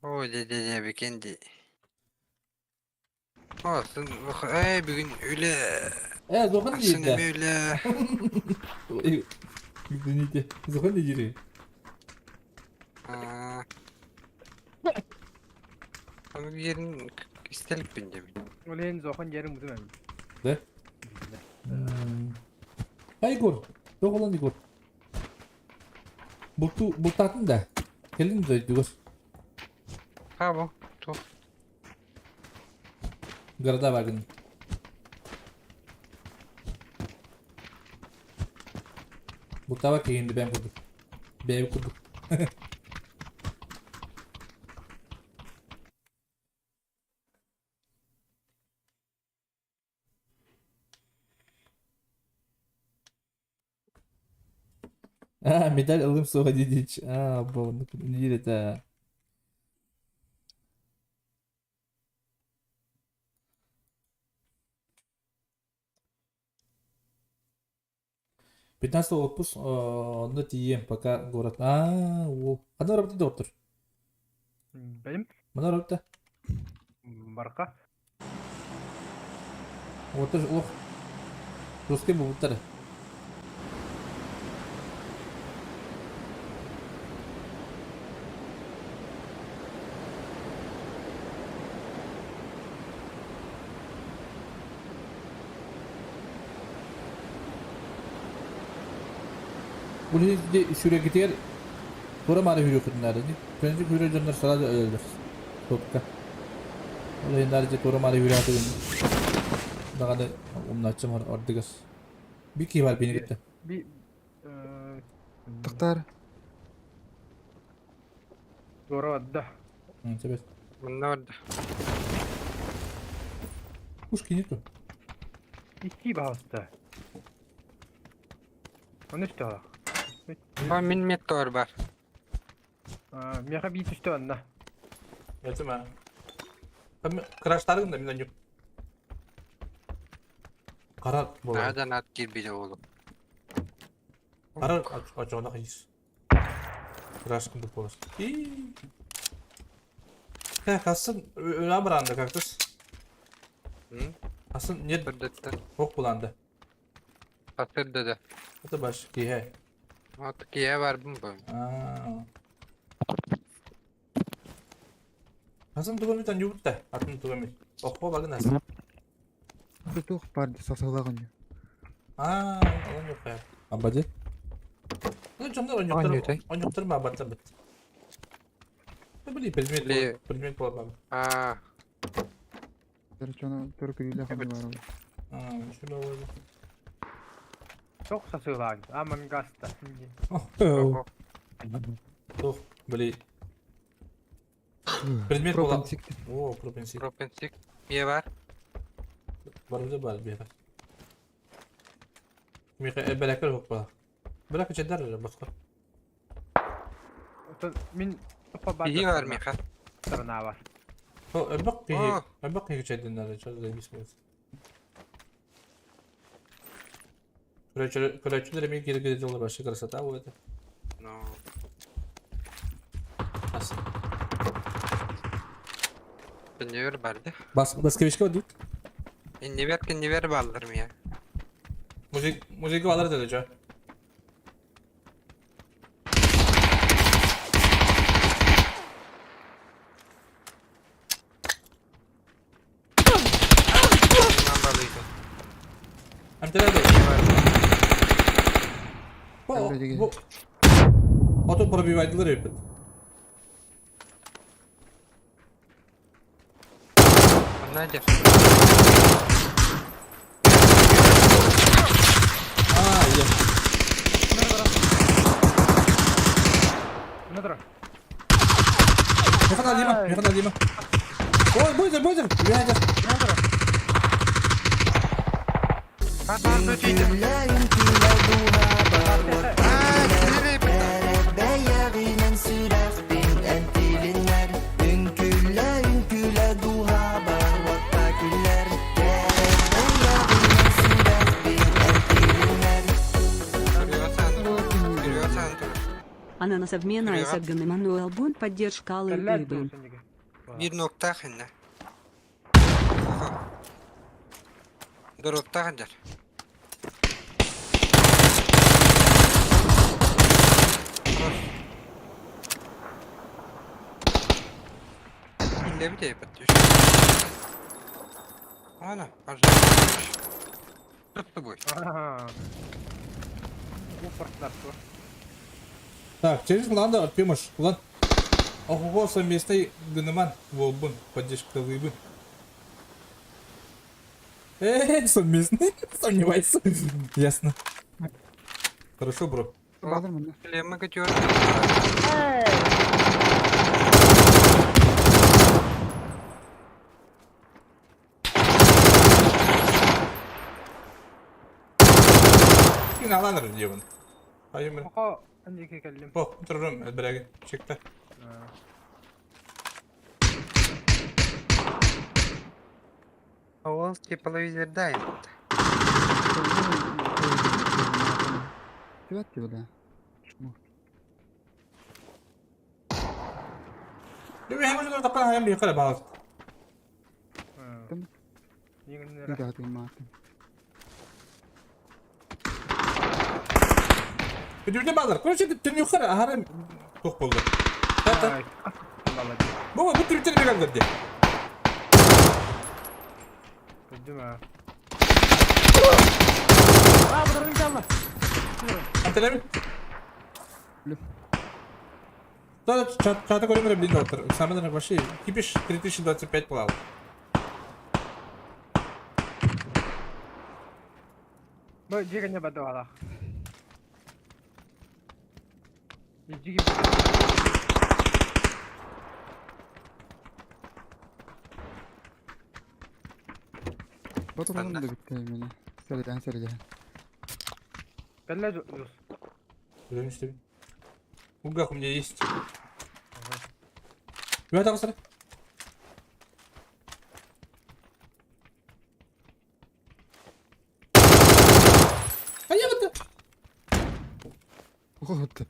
О, де де де бекенди. Осын ээ бүгүн үлэ Э, зохан ахсын диир эмиэ үлэ. Извините, зохан диир. Аа. Аны биэрин истэлиппин дебин. Ол иһин зохон дьэрин бутум эбит. Да? Ай, Егор, тоҕолон Егор. Булту, бултаатын да. Кэлин дойдугар. Ха бу, туох. Города вагон. Бултаба киһинди бэйэм курдук. Бэйэм курдук. А, медаль ылым суоҕа дии А, бу диир этэ. Пятнадцатого отпуск онно тиийиэм пока город. А, уол. Ханна барабыт доктор? Бэйим Мана барабыт барка. Отыр ох. Русский бубуттар. Бу сүрэгитигэр тура маары хүрүөхүтүнээр Көнү хүрэ дьоннор сразу өлөллөр. Топка. Ол иһин дьэ тура маары хүрэ даҕаны умнааччым ордугас. Би киһи бар бини кытта. Би Тохтар. Туора барда. Сөбөт. Манна барда. Пушки нету. Икки баҕаста. Оны үстэ Ба мин меттор бар. Миэхэ биир түстэ онно. Этим Краштарың да мин анюк. Карар буолар. Наада наат киирбитэ буолуо. Карар очоҕуна хайыс. Краш курдук буолар. Хассын өлө баранды кактус. Хассын нет Сырдыттан. ох буланды. Сырдыда. да. Это баш киһэ. Вот киһи барбын бу. Хасан тугу эмит анньубут да, атын тугу эмит. Оххо багын ас. Туох бар сасалаҕын. Аа, олон yok ya. Абадьы. Ну, дьоннор Оонньуутай. онньуктар онньуктар баабаттар бит. Ну, били предмет Били. предмет буолар Аа, Короче, только илэх Эбит. бар. Аа, şöyle oldu. Çok сасыылаан. Аман гаста. ого. Тух, били. Предмет буолар. Пропенсик. О, пропенсик. Пропенсик. Мие бар. Бар бизэ бар биэхэ. Миха бэлэкэр хук бала. Бэлэкэ чэдэр эрэ босхо. Мин тупа Киһи бар миэхэ. Сторона бар. О, эбэк киһи, О. эбэк киһи чэдиннэр, чэ заебись болот. Короче, короче, эмиэ киирэ дьоллор вообще красота будет. Ну, Ас. киннибер бар да. Бас баскевичка дейт. Иннибер киннибер баллар миэ. Музык музыка алар деди жо. Манан балыйбын. Амтеле Киһи бар. Бу Әллә бу Ото пробивайдылар эпит. Манна дьэ. А, я. Мына тұр. Механа Дима, механа Дима. Ой, бойдер, бойдер. Я я. Бар бар бөтүйді. Аа, кинилэр эбит. Көрүө саан тур. Көрүө саан тур. Ананас обмена Привет. Айсаган Эммануэл Бун поддержка Аллы Кэллэр Рыбы. сендиги. Биир ноктаах иннэ. Дороптаах дьар. Иллэбит эйбэт түс. Ана, пожалуйста. Что с тобой? Так, через ланда Артемыш, улан. Охого совместный гыныман буолбун, поддержкалыыбын. Э, совместный, сомневайся. Ясно. Хорошо, бро. Баҕар манна. Лема көтүөр. Кин аланыр диэбин. Айым. Око андики кэллим. Бо, турурум, элбэрэги. Чекте. Ол тепловизорда Түбэт түбэт. Дүбэ хэмэ жоо таппан хайам биэхэ баал. Дүбэ баалар. Короче, түнүхэр ахара туох болду. Та. Бу бу түбүтэн бегалдар ди. Көрдүм аа. Аа, бұдырын жалла. Антелеми. Да, чат чата көрөмөр блин доктор. Самый вообще кипиш 3025 плавал. Бу жигине бадуала. Жиги. Батырым да битте мени. Сәрдән сәрдән. Кэллэ жус. Көрөмүш Угах у меня есть. Үө тағыстыр. А я вот. Вот.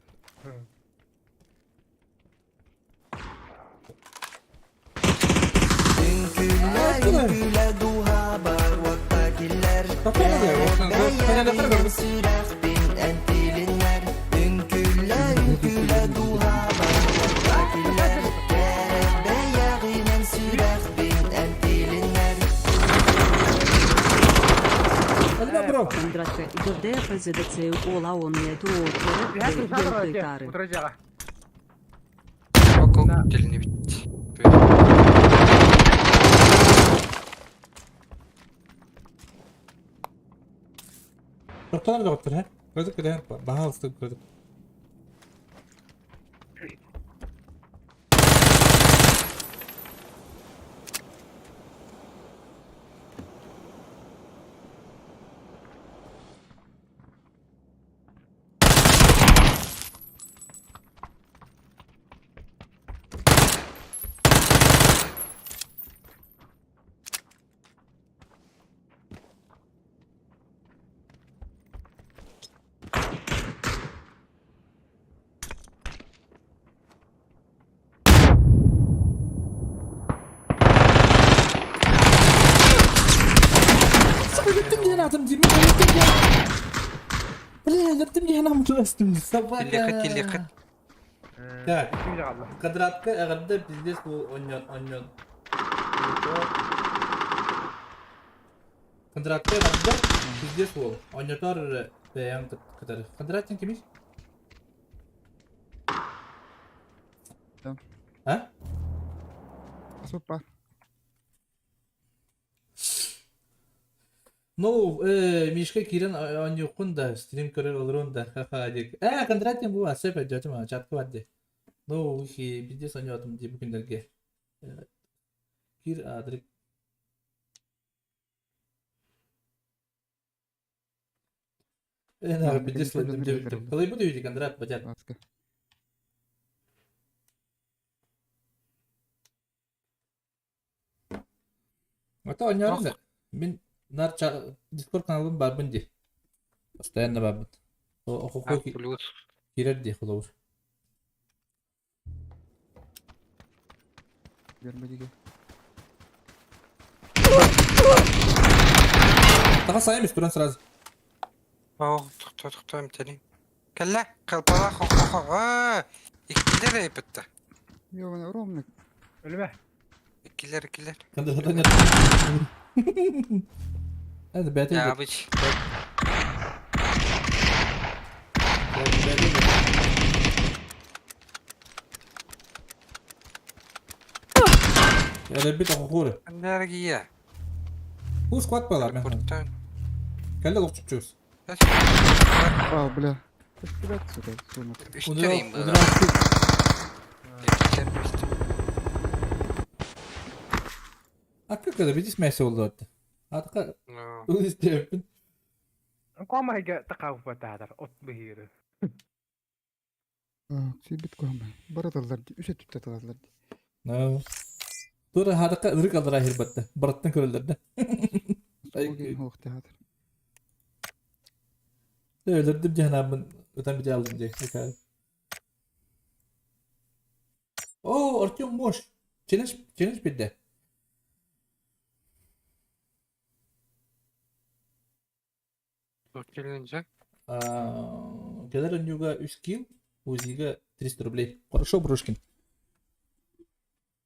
Бро. Кондратка ГДФЗДЦ Ола он не туо Утыржаға. Око телini бит. Тоқтар доктор, ха? Көрдік кіде, бағалысты көрдік. Өліттім деген атым деймін, өліттім деген. Бля, өліттім деген амтыластым. Собака. Тилехет, тилехет. Так, квадратка эгерде пиздец бул оньон, оньон. Квадратка эгерде пиздец бул. Оньотор бэйэн кытары. Квадраттин кимиш? Да. А? Супа. Ну, Мишка кирен оньюкун да, стрим көрөр олорун да, ха-ха дик. Кондратин бу асып өтөтүм, чатка барды. Ну, хи пиздец оньотум ди бүгүндерге. Кир адрик. На, пиздец лайдым деп. Калай буду видеть Кондрат бадят. Ласка. Ата оньорун да. Мин нар Дискорд каналым барбын ди. Постоянно барбын. О, Плюс. кирер ди холовур. Бермедиге. Таха сайым туран сразу. Оо, тохтоо, тохтоо, эмтэнин. Кэллэ, калпалаах хо-хо-хо. Аа, иккилэр эйпэтта. Ёбаный ровно. Өлүмэ. Иккилэр, иккилэр. Кандай хатан нет. Это бәтей. Ябыч. Эрэлбит охохууру. Энергия. Бу склад балар мен. Куртан. Кэллэ лохчуччуус. А, бля. Көстүбэт сука, суунат. Үстэрим Удра Акка када бидис мәсе oldu hatta. Атка ыл истеппин. Куамайга тақаубатаатар от быһыыры. Сибит куамай. Бараталлар ди, үсэ түттаталлар ди. No. Тура хадакка ырык алдыра хирбатта. Бараттан көрөллөр да. Сугин хоохтаатар. Өлөрдүм жаһанабын ытан бите алдым дии. О, Артем Мош. Челлендж, челлендж бирде. Челлендж. Кэлэр онньууга үс килл, УЗИга 300 рублей. Хорошо, Брушкин.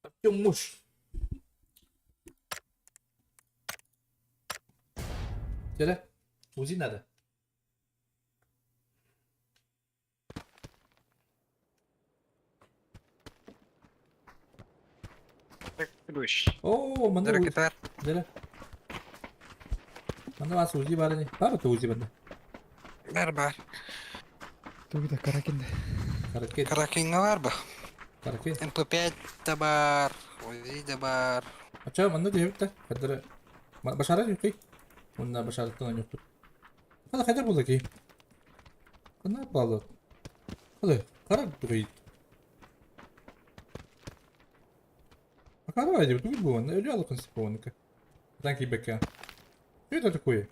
Артем Муш. Чэ, УЗИ надо. О, манна Дөрөкүтэр. Дere. Манна бас УЗИ бар ини. Бар это УЗИ банда. Бар бар. Тугда каракинде. Караке. Каракинга бар ба. Караке. МП5 да бар, УЗИ да бар. Ача манна диэбит да. Кадара. Башара юкый. Онна башараттан юктур. Хада хайдар була ки. Кана палы. Хада кара тугый. Акара айды тугый бу онна өлө алыкын сипонка. Танки бека. Что это такое?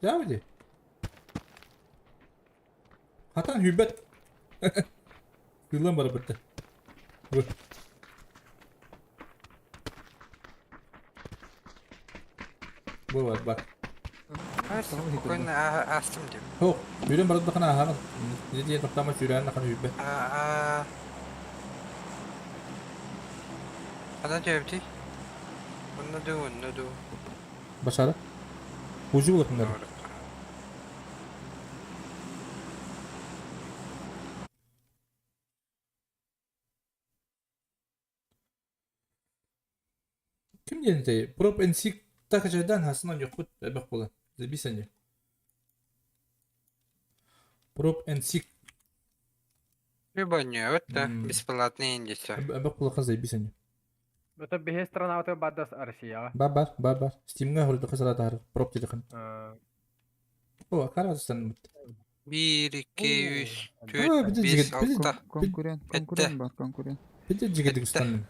Явди. Хатан хүбэт. Күлэн бар бітті. Бу. Бу бар, бар. Спокойно астым деп. Хоқ, үйрен барады қана ағын. Не дейін тоқтама сүйрәнін ақын үйбе. Аа. Ана жөбди. Онна ду, онна ду. Башары. Узі болар мындары. Ким диэн этэй? Prop NC такажайдан хасынан йокпут эбэх буолан. Забисани. Prop NC Любонёт, да, бесплатный индиса. эбэх буолаха заебисани. Это биһи страна баддас Россияҕа. Бар бар бар бар. Steam'га хордуха салатаар Prop диэхин. О, каразыстан 1, 2, 3, А, 4, биде 5, жигит, 6. Конкурент, конкурент бар, конкурент. Биде жигит гыстанным.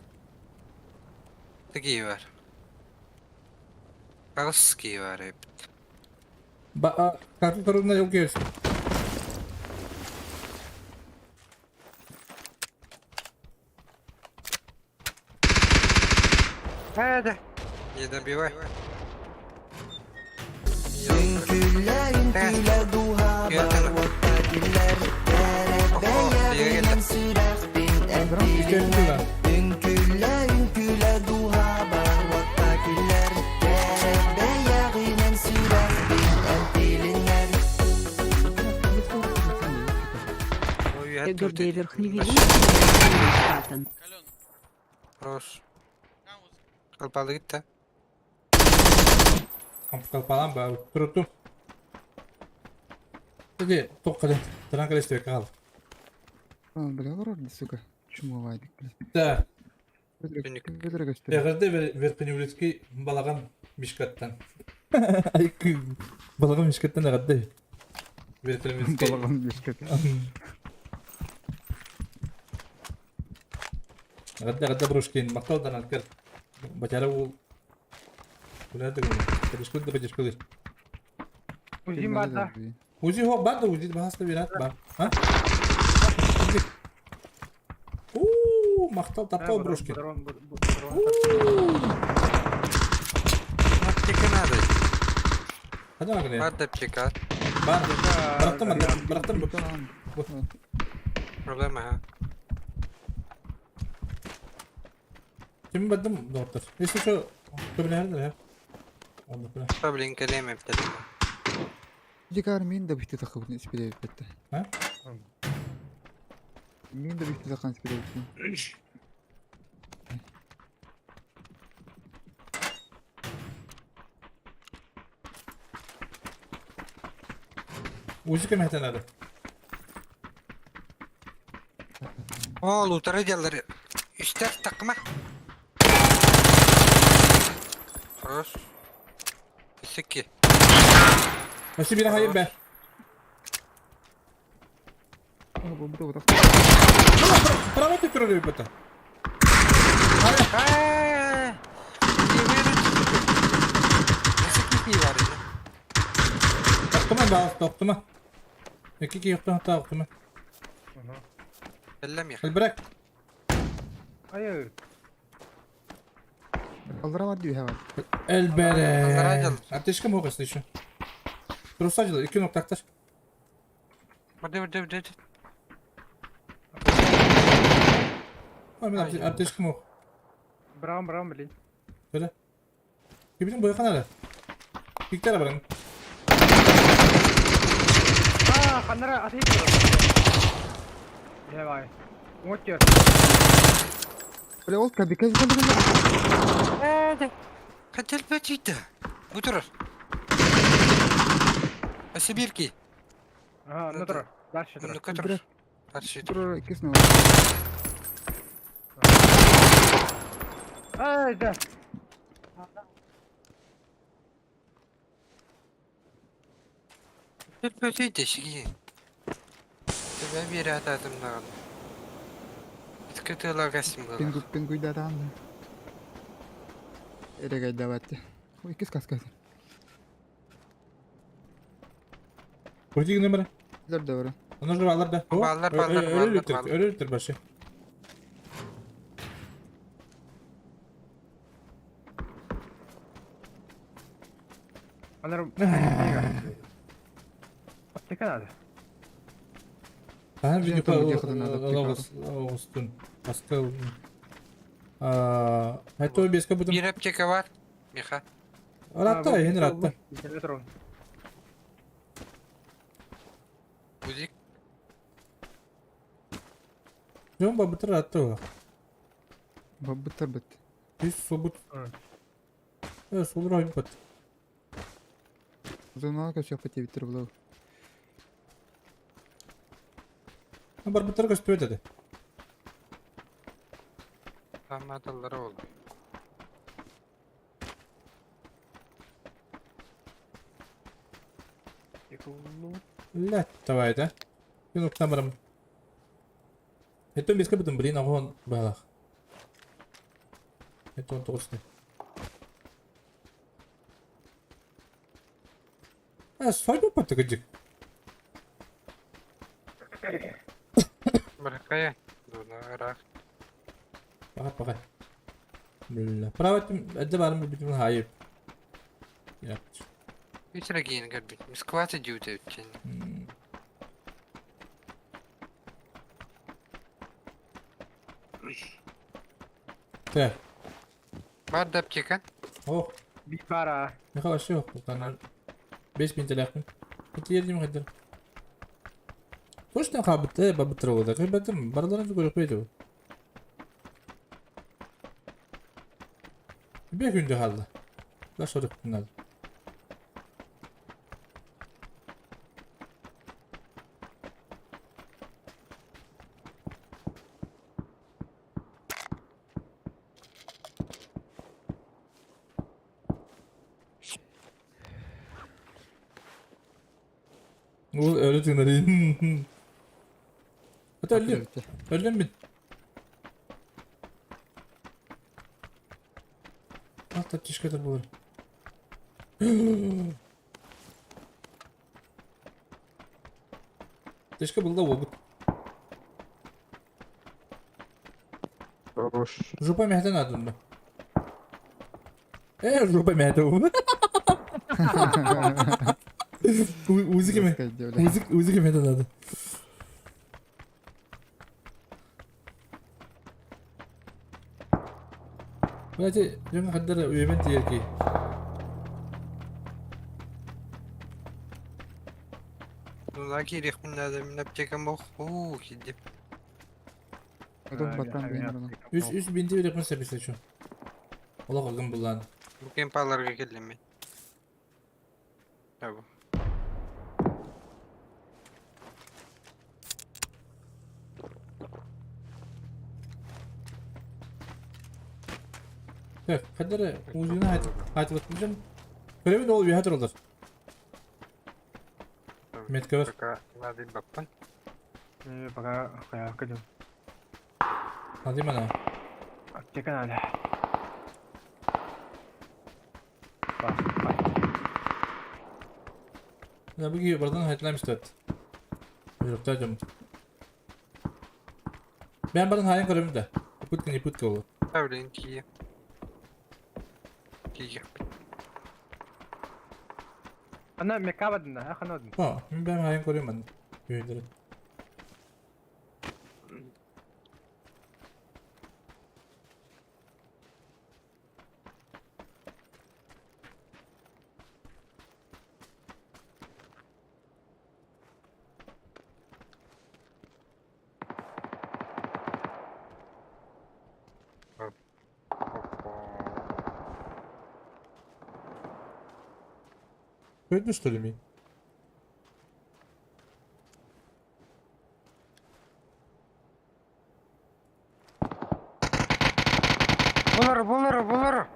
Такие бар. Аҕыс бар эбит. Ба, карты торуна йогес. Hadi. Не добивай. ЭГД Верхневилюйск. Хорош. Kalpalı gitti. Kalpalan ба, туруту. Иди, тоққады. Таран калесте кал. А, бля, олорор сука. Чумовайдик, бля. Да. Көтөрө көстөр. Эгерде Верхневилюйский балаган мишкаттан. Айкы. Балаган мишкаттан эгерде. Верхневилюйский. Балаган мишкаттан. Эгерде эгерде брушкин макталдан алкер. Бачара ул. Кулады гүн. Бачкулды бачкулды. Узим бар да. Узи хо бар да узи бахаста бират бар. Ха? Уу, мактал таптал брушкин. Хада гына. Бар да аптека. Бар. Бырахтым манна. Бырахтым бу. Бу. Проблема ha. Ким бардым доктор. Если что, көбүлэһэр да. Онно бля. Проблем кэлиэм эптэлим. Дикар мин да бихти тахыбытын испилээбиппетте. А? Мин да бихти тахан испилээбиппин. Узика мехтен надо. О, лутары дьаллары. Үстэр такма. Хорош. Исеки. Өссө биир хайыр бэ. Право ты турар бата. Тоқтума баас тоқтума. Екі ки yoktun hatta тоқтума. Bırak. Hayır. Аллара бар дии бар. Elbere. Ateşke mi okasın şu? Durusacılar iki nokta aktar. Барды барды барды. Hemen ateşke mi ok? Браун, браун, блин. Böyle. Кибитин бойхан әлі. Биктер баран. А, ханнара атый. Давай. Вот тер. Бля, ол кабиказ болды. Хотел бачита. Бутур. Сибирки. Ага, ну тур. Дальше тур. Ну который. Дальше тур. Тур кисно. Ай, да. Бачита сиги. Тебя бир ататым дагы. Скытыла касым было. Пингу пингуйда даан. Эрегайда батты. Ой, кис каскас. Крутик номер. Лер да Onu же алар да. Баллар, баллар, баллар, баллар. Өрөлүктөр башы. Анар. Аптека надо. Ага, Жен видео там где надо аптека. Оғыстын. Басқа. А, это беске будем. Бир аптека бар. Миха. Ратта, хин ратта. Интернет Узик. Жон бабытыр ратта. Бабыттар бит. Biz sobut. Evet, solur ayıp bat. Зона көсөк бит булау. Барбыттар көстүбөт эди. Тамадалары oldu. Лет давай да. Мен уктан барам. Это беске бутын блин агон балах. Это он тоғыз. А, сойду паттык кыжык. Быракая. Дуна рах. Бака бака. Бля. Право әдді барым бүтүн хайып. Яп. Үсрәгин гәрбит. Москвата диүтә үткән. Так. Бар да аптека. О, Бир бара. Михаил вообще yok. Бұлтан 5000 теләкпин. Ити ердим хәдер. Точно хабыт, бабыттыр олды. Кайбатым, барларын көріп қойды. Bir gündü halda. La soruk bunlar. Ол öyle tınları. Hatta öldüm. Öldüm ben. Alt таптишка булыр. Тишка булды обут. Хорош. Жопа мехтен адымды. Э, жопа мехте. Узик кеме. Узик узик кеме надо. Знаете, дьон хаддара үйэбин тиэрки. Ну, киириэхпин наада, мин аптекам бох. Уу, киирдим. Потом батан бэйэн Үс үс бинти берекпин сөп что. Олох ылгын буллаан. Бу кемпаларга кэллим мин. Табы. Так, хаддара узуна айтылып Көрөбүн ол үөһэ тураллар. Меткабар. Пока надо баппан. Пока хаyaка дем. Надо мана. Аптека надо. Я буги бардан хайтлайм стоит. Жүрөктөр жом. Мен бардан хайын көрөмүн да. Путка не путка болот. Блин, кие. Кие. Ана мекабадын да, аханадын. А, мен бәм хайын көрөмүн. Үйдөрү. Көрдү что ли мен? Булар, булар, булар.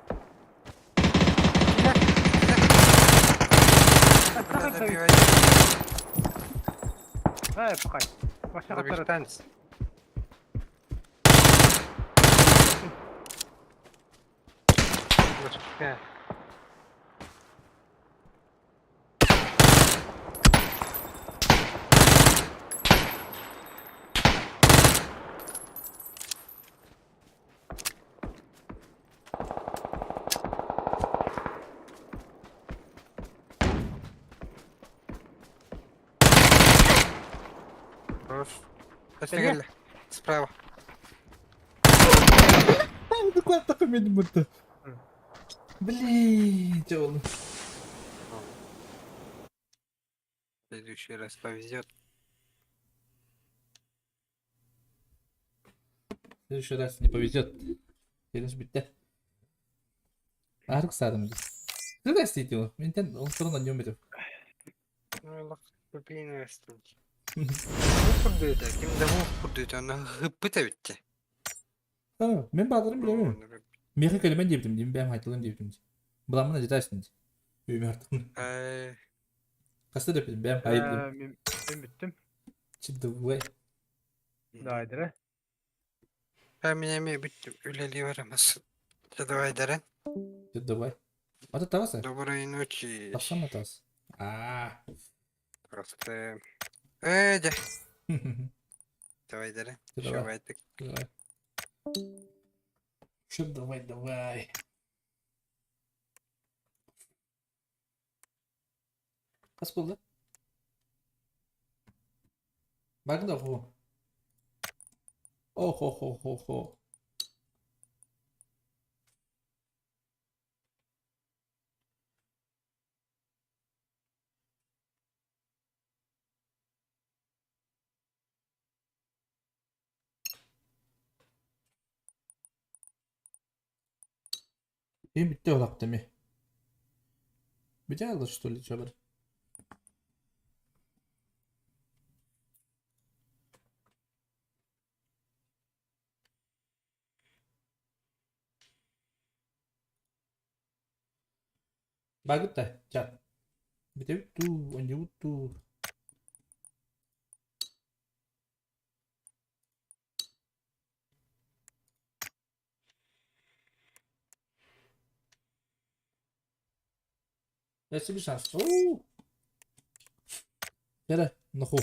Эй, пахай. Башка катары. Забежтанец. Хорош. Нет. Справа. Буквально такой мен будто. Блин, че болду? В следующий раз повезет. В следующий раз не повезет. Келиш битте. Арык садым. Ты да стейтил? Мен тен он все равно не умер. Ну, купи Курдуйда, ким да мух курдуйда, аны хыппыта битте. Мен баадырым билемин. Меха келемен диэбитим, дим бэм хайтылым диэбитим. Буламмын ажытаашын. Үйүм артык. Хаста деп бэм хайдым. Мен бүттүм. Чиддыбай. Давай, дere. Мен эми бүттүм, үлели барамас. Давай, дерен. Чиддыбай. Ата табаса? Доброй ночи. Тапсам атас. А. Просто... Э, Давай, дерен. Давай. Давай. Чё, давай, давай. Хас болды? Бардың да хо. О-хо-хо-хо-хо. Benim bitti olak mi? Bir daha что ли, чабыр? Багыт да, чат. Бите ту, онди ту. Өссө bir шанс. Оу! Yere, наху.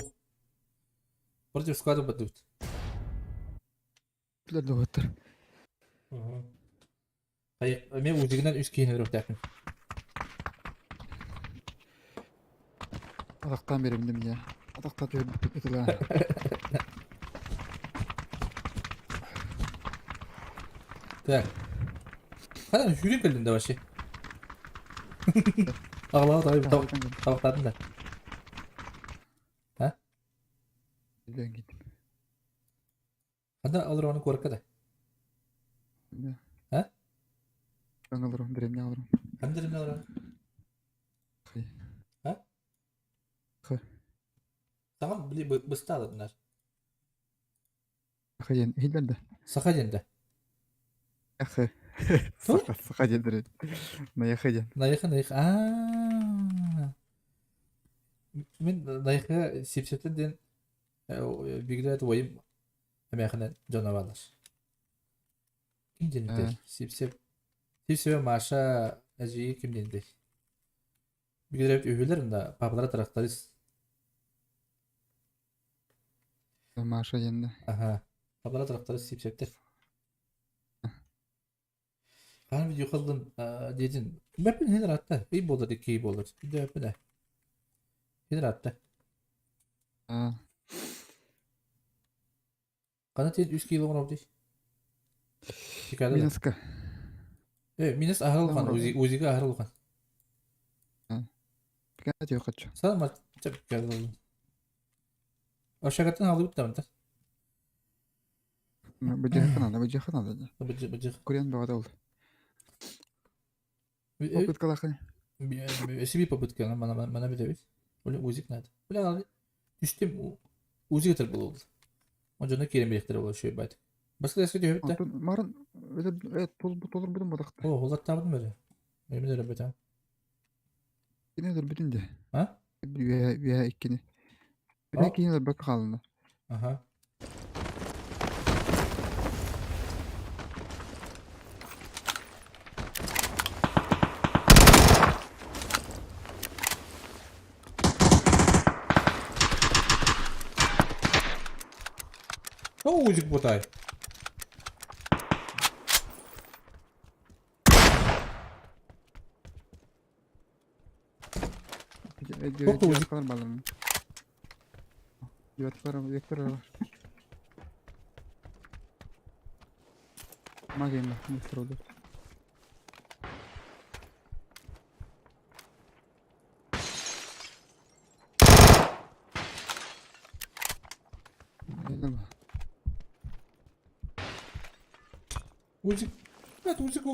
Против склада бадут. Доҕоттор. Мен узигинен үс киһини өлөрүөхтээхпин. Атахтаан биэрэбин да миэ. Атахтаан түһэрбит ытылаа. Так. Ханан сүүрэн кэллин да вообще. Аҕалаҕа таҕай табахтаатын да. А? Билэн киттим. Ханна олороҕун куоракка да? А? Ан олорон, дэриэбинэ олорон. Ханна дэриэбинэ олороҕун? А? Х. Саҥа били быстааларынар. Саха диэн иһиллэр да? Саха диэн да? Х. Саха, саха диэн дэрин. Найахы диэн. Найахы, найахы. Аа. Мин Найахы сипсэтин диэн бигилээт уойум эмээхинэн дьоно бааллар. Ким диэн этэй? Сипсеп. Сипсебе Маша эдьиийи ким диэн этэй? Бигилээт үһүлэр да папалара тракторист. Маша диэн да. Аха. Папалара тракторист Сипсептер. Хаһан видео хыллын диэтин. Бэппин хин ыраатта. Ый буолар, икки ый буолар. Бэппин ээ. Хин ыраатта. Хана тиэн үс кило оҥоробут дии. Минуска. Минус аһар улахан, УЗИга аһар улахан. Пикат yok хочу. Сана чап кэлэн. Ошагаттан алып тамта. Быдьыхы надо, быдьыхы надо. Быдьых. Курен бөҕөтө ол. Попыткалахы. Себе попытка, мана мана битебит. Бля, УЗИк надо. Бля, түстүм УЗИ гытыр болуолду. Он дьоно киирэн бириэхтэрэ буолар үчүгэй баайдык. Баска эске түһэбит да. Марын толорбутум бодахта. О, улаттаабытым эрэ. Эмин эрэ бэтэ. Кини өлөрбүтүн дии. А? Үөһэ үөһэ иккини. Үөһэ кини өлөрбөккө хаалына. Аха. О, узик бутай. Девятка баллон. Девятка, вектор бар. Магия, вектор oldu. Узик. Это узик.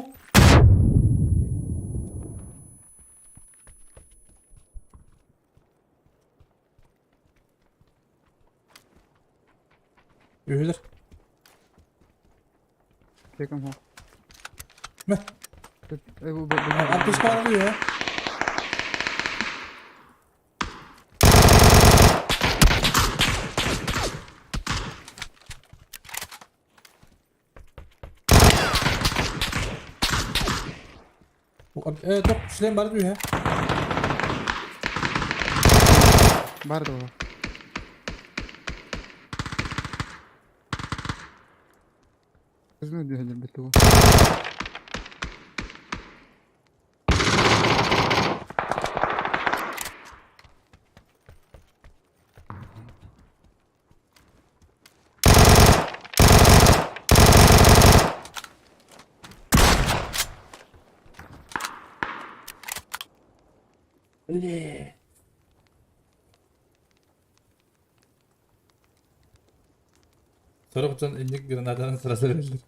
Үһүлэр. Текам хо. Мэ. Артыш баар үһэ. Топ шлем бар үһэ. Бар да. Кызны үһэлэр бит Бля. Сорох дьон инник гранатанан сразу эрэллэр.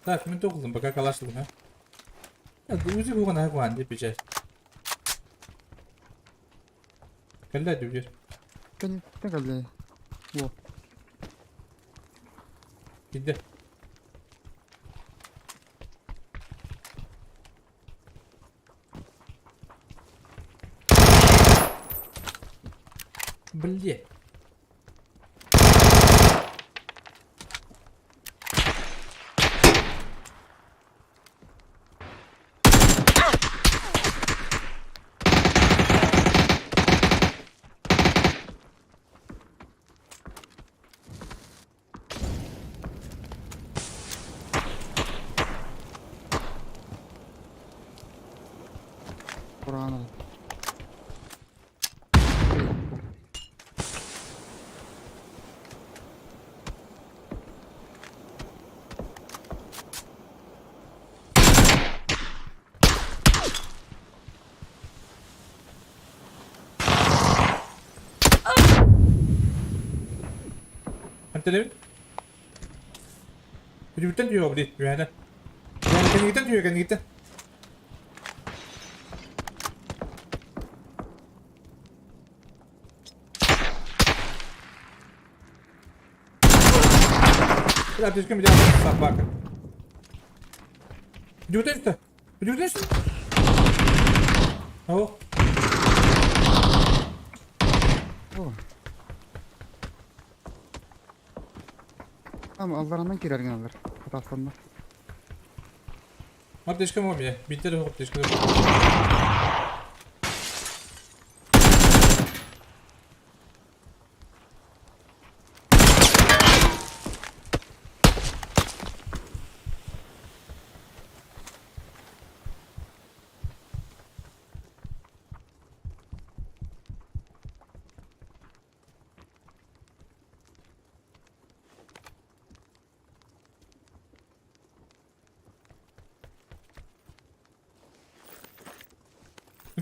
Так, мин туох ыллым, пока калаш ыллым, а? Узи кухан аһа кухан деп печать. Кэллэ дүгер. Кэллэ кэллэ. Во. Кидде. Бле. Кураан. Эмтэнэбин. Бүтүбүттэн түһүө били, үһээнэ. Кэннигиттэн түһүө, кэннигиттэн. Бля, ты с кем собака. Бүтүбүттэн түстэ. Бүтүбүттэн түстэ. О. О. Tamam алларанан кирер геналар. Хатастанна. Аптечка мобия. Биттер аптечка.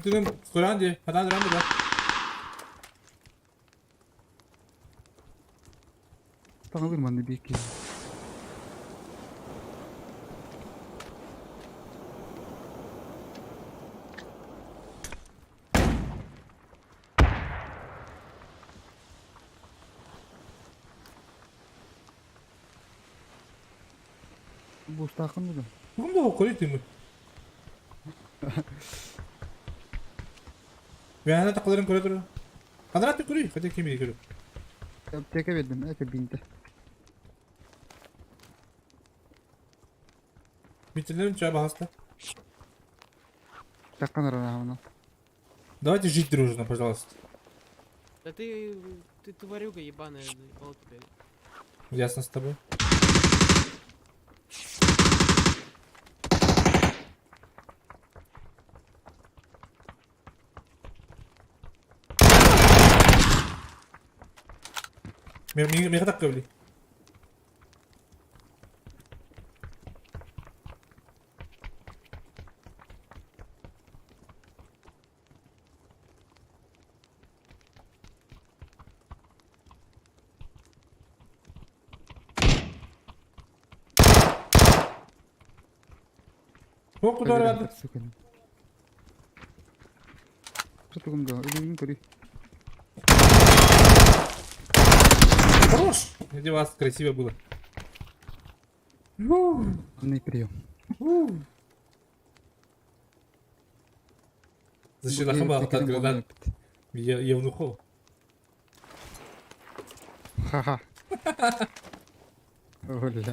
Бүтүнүм көрөн дии, хатаан туран да. Таҥалыр манна биир киһи. Буустааххын дуо? Бүгүн да көрүй тыыммыт. Бэйэһэ тақыларын көрө турар. Квадрат көрүй, хотя ким көрү. Аптека бердим, это бинте. Биттерлерин чай баһаста. Таккан аранаһына. Давайте жить дружно, пожалуйста. Да ты, ты тварюга ебаная, заебал тебя. Ясно с тобой. Меха так көвли. Туох тутар барды? Тугум да, өлүгүн көрүй. Хорош! Где вас красиво было. Главный прием. Защита от гранат. Евнухов. Ха-ха. Блядь.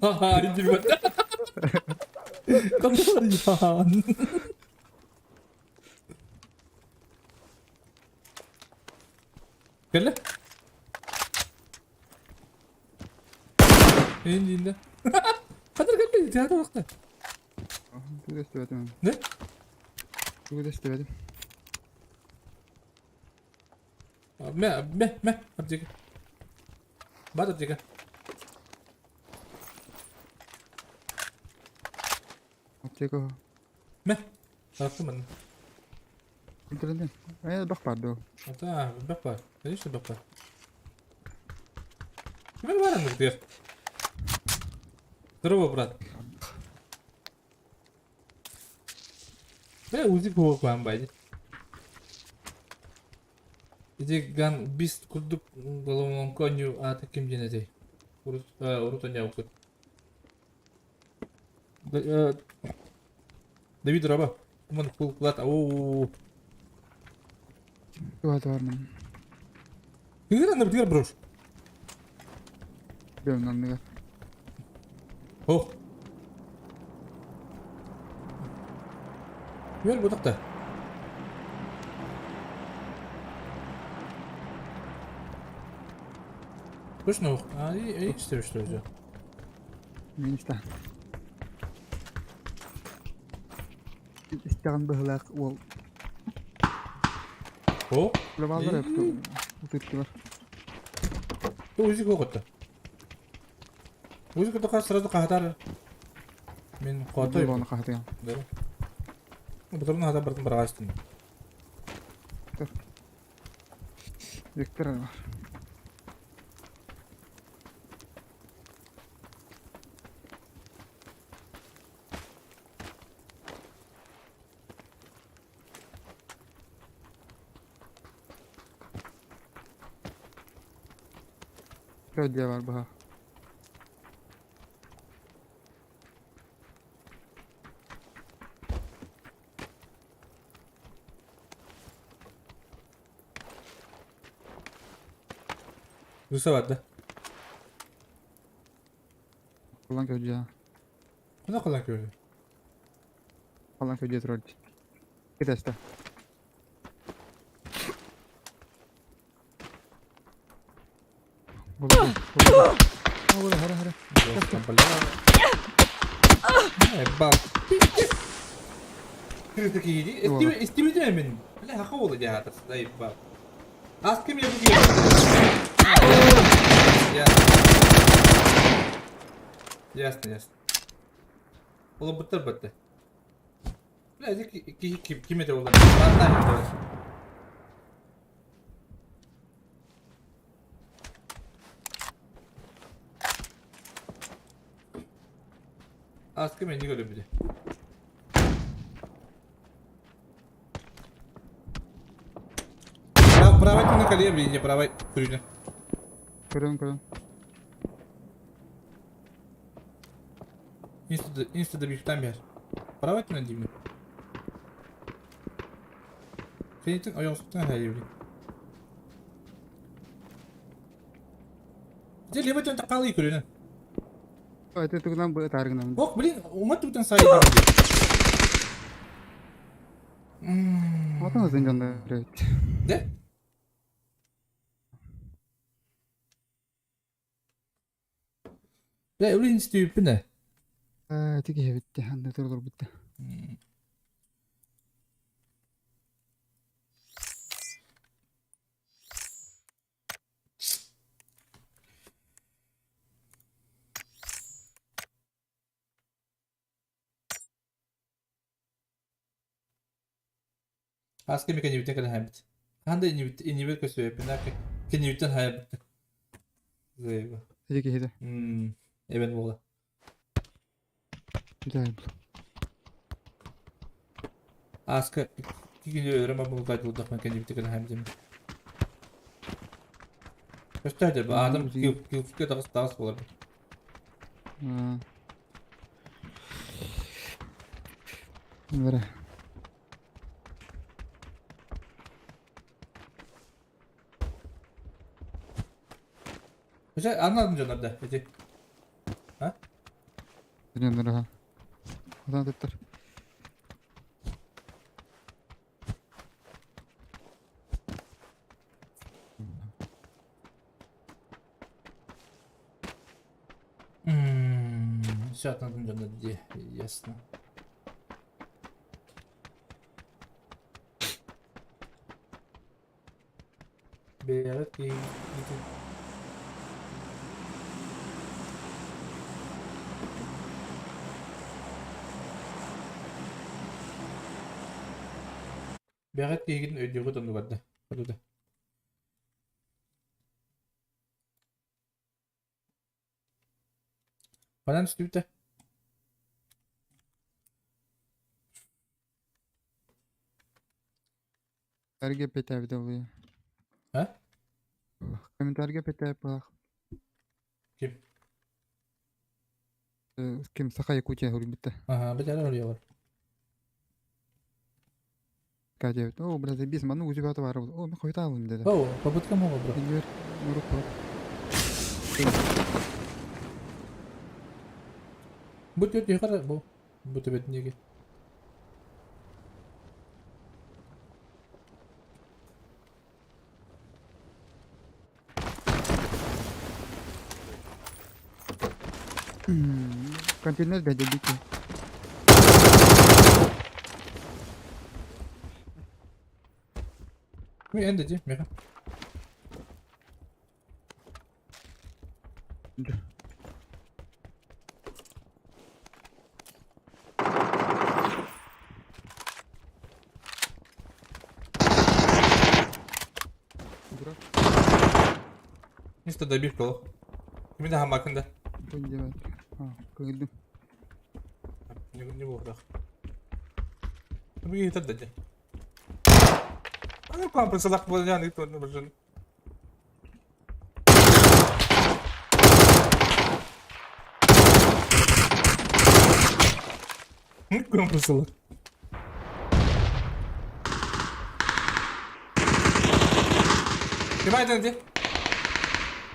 Ха-ха, ребят. Хан. Кэллэ? Энди Хадыр кэллэ, театр вакыты. Тугу истибэтим. Не? Тугу истибэтим. Мэ, мэ, мэ, аптека. Бар аптека. Аптека. Мэ. Тарахтым мен. Интернет. Э, бах бар доо. Ата, бах бар. Конечно, бах бар. Ким бар аны дер. Здорово, брат. Бля, узи кого куан байди. Иди ган бист курдук головном коню а таким ден Урут урут оня укут. Давид раба. Куман фул клад. Оу. Туга туармын. Кыгыр аны битгер брош. Бөм анныга. Ох. Бер бутакта. Точно ох. А, и, и что, что же? Мин истэн. Истэҕин быһылаах уол. О. Лабалар утуттулар. Узик оҕотто. Узик тока сразу хаһатар. Мин хотой. Оны хаһатыам. Да. Потом надо бартын бараастын. Виктор бар. Кәүдиэ бар быһа. Руса бар да. Халан кәүдиэ. Куда калан көрдү? Халан кәүдиэ турар дии. Кэтэстэ. Истибитим мин. Бля, хака буолла дьаһаатар заебал. Ас ким я Ясно, ясно. Олобуттар батты. Бля, киһи ким этэ буолла? Аскы мени көрөбүтэ. Правай түнэ калия блин, правай күрүнэ. Көрөн көрөн. Инстада инстада бифтан бер. Правай түнэ деймин. Сенитин ойоҕосуттан хайыбын. Дьэ, лево төн тақалый көрүнэн. Это тугунан бу ытааргынан. Ох, блин, уҥа тугутан сайдам. Отон атын дьоннор эбит. Де? Бля, блин, стүүппүн ээ. Ээ, ити киһи эбит дии, анны турулурбут да. Аска ми кэннибиттэн кэлэн хаайбыт. Хаһан да иннибит иннибэр көстүбэппин да кэннибиттэн хаайбыт. Заеба. Ити киһи Мм, эбэн буола. Дьэ, Аска кигини өлөрөн барбын булдахпын кэннибиттэн кэлэн хаайбытым. Көстөө де адам килфке таҕыс таҕыс буолар. Бара. Уже анладым дьоннор да эти. А? Дьоннор аха. Отан туттар. Все атнадым дьоннор дии, ясно. Бэйэҕит киһигитин Бэйэҕит киһигитин өйдүөххүт оннугар да хотута Манан түстүбүтэ Комментарийга петээбитэ буолуо. А? Комментарийга петээп быһах. Ким? Ким Саха Якутия суруйбута. Ага, бэтэрэ суруйалар. Катя, о, бля, заебись, ману у тебя товар. О, мы хуйталым, да. О, попытка мова, бро. Инженер, руку. Бу түөрт юхара бу. Бу төбөтүнеги. Контейнер дядя Бики. Ми энде меха. Мистер добив кол. Кими да хамакында. Кыгылдым. Не не буолбатах. Бу иһитэр да дьэ. Аны компресс алак буолан аны туонна бажын. Компасылар. Ким айтан ди?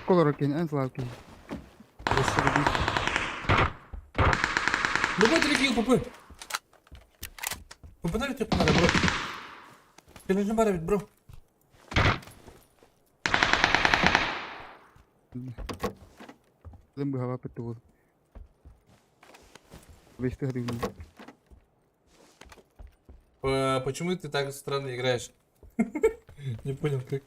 Колор кин, эн слав кин. Любой три килл пп. Ппна ведь надо, бро. Ты бар ведь, бро. Дым быһаба пыттыбыл. Бесте хадыгын. Почему ты так странно играешь? Не понял, как.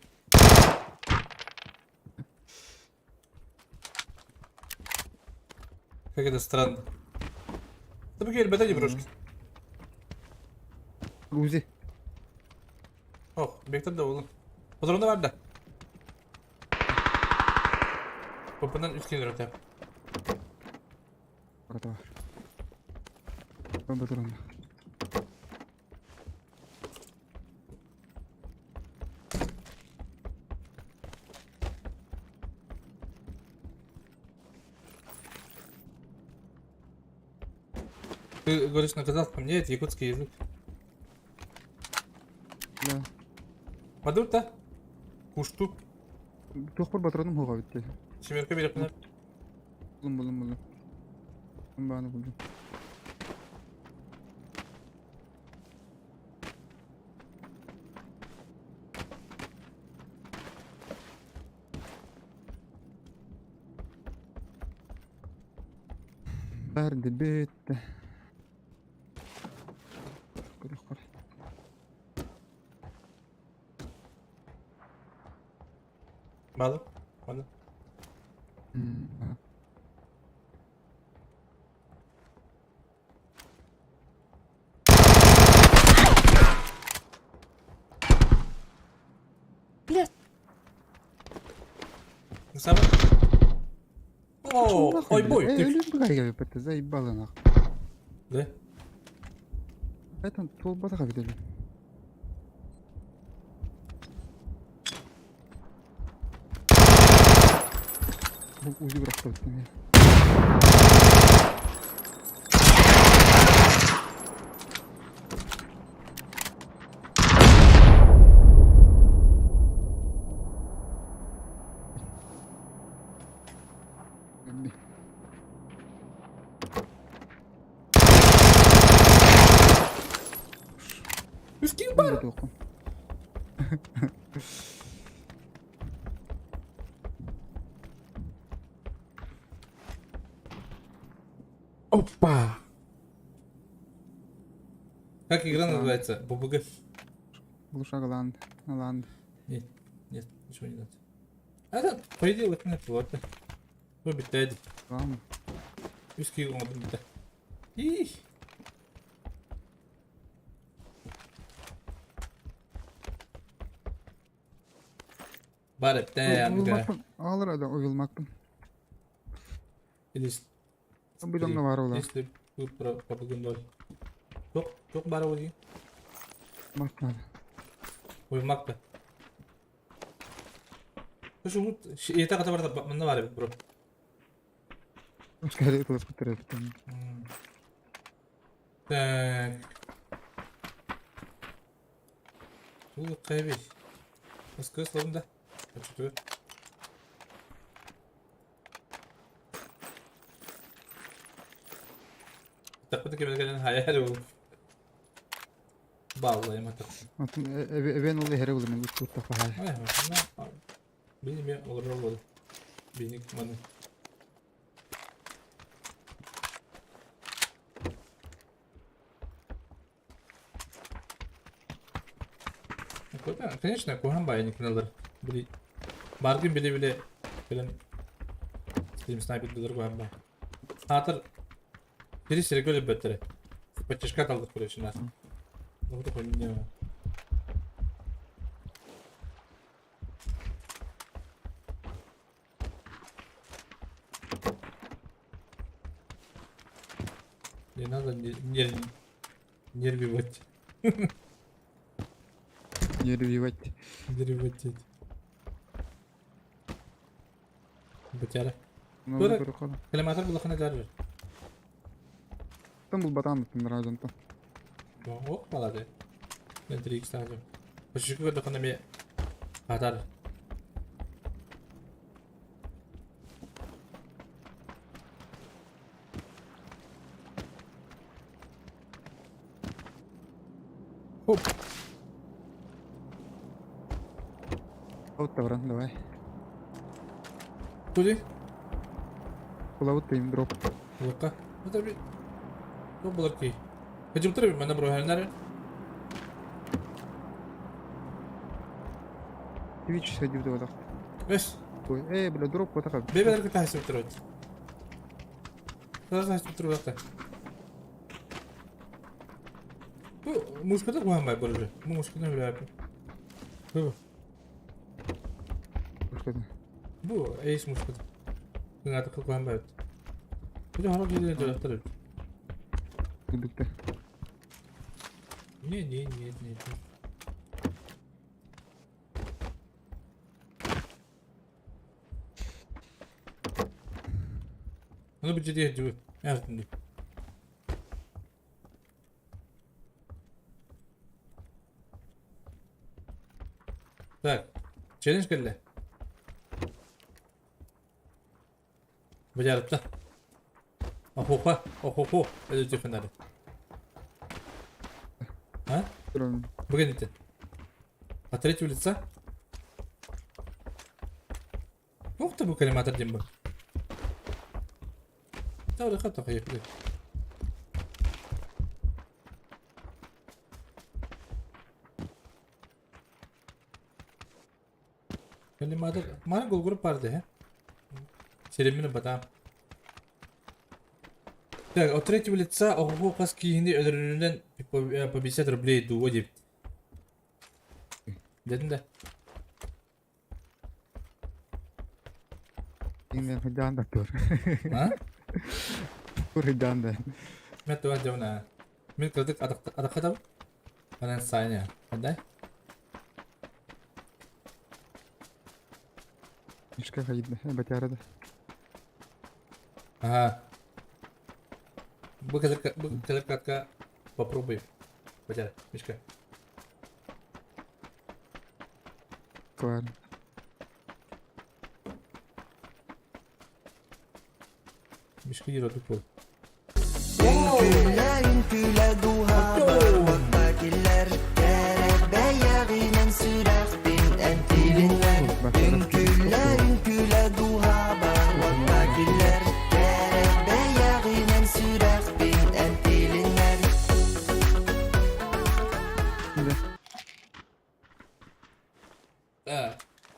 Как это странно. Да пока ребята не брошки. Узи. Ох, бектер да oğlum. Патроны var da. Попынан үскен öte. Барата бар. Бомба туран. Ты говоришь на казахском? Нет, якутский язык. Да. Мадурта? Кушту. Туох бар батроным хуга битти. Семерка беріп қына. Булум булум булум. Баны булдум. Бәрінде бітті. Көрек қар. Балы. Ладно. Сама. О, ой, бой. Э, Ты... өлім бұға келіп бітті, заебало нах. Да? Это толбадаға бітелі. Узи бірақ бітті. Үскен бар. Опа. Как игра называется? ББГ. Глушак ланд. Ланд. Нет, нет, ничего не надо. А это, по идее, вот на пилота. Выбить дядя. Ладно. Үскен оңдым бітті. Их. Бар бітті, Уйылмакпын. Алыр адам уйылмакпын. Или Бидонга бар ола. Если тут про ПБГ 0. Тоқ, тоқ бар ол деген. Мартнады. Уйылмак та. Слушай, вот ета ката бар мында бар бро. Скорее тылыс көтөрөп бітті. Так. Бұл қай бей? СКС лабында. Что Тақпыты кемелген хайар ол. Баллайым атақ. Эбен ол хере булым, мен үстү тапа. Ай, Бейнеме олар болады. Бейнек маны. Конечно, кухан баяник мыналар. Били баргын биле биле билен стрим снайпер билер кухан ба. Атыр бiri сире көлөп бөттөрө. Подтяжка талдык көрөчү нас. Ну такой не. Не надо нервивать. Нервивать. Нервивать. Бытяра. Көрө. Километр булахана жарыр. Оттон булбатаҕым оттон дьонтон. Ох, молодец. Мен 3 ставлю. Почему көрдөххүнэ эмиэ хатар. Хоп. Вот баран, давай. Туди? Кулабыт тыйым дроп. Лука. Это би. Ну булар ки. Хажым тур мана бро ханар. Твич садив давай. Бес. Ой, эй, бля, дроп вот так. Бебелер кыта хасып тур. Хасып тур бакта. Бу мушкада куһан бай уже. Бу мушкада биле. Бу. Мушкада. Бу эйс мушкада. Кыңаты куһан бай. Бу харап жерден жолактар. Күндүктө. Не, не, не, не. Оны бір жерге жүгір. Әртінде. Так, челлендж келді. Бажарыпта. Охопа, охопо, өз жақындары. А? Бүгін итті. А третьего лица? Ух ты, бұл коллиматор деймін бұл. Тағы да қатты Коллиматор. Мана гол барды, he? Серемini батам. Так, от третьего лица ого хас киһини өлөрүнэн по 50 рублей дуо деп. Дедин да. Инген хыджан да тур. А? Тур хыджан да. Мен туа жауна. Мен кырдык адаккатам. Анан сайня. Кандай? Мишка хайды, батярада. Ага. Бу кадр попробуй. Батяра, Мишка. Клар. Мишка yürüdü пол.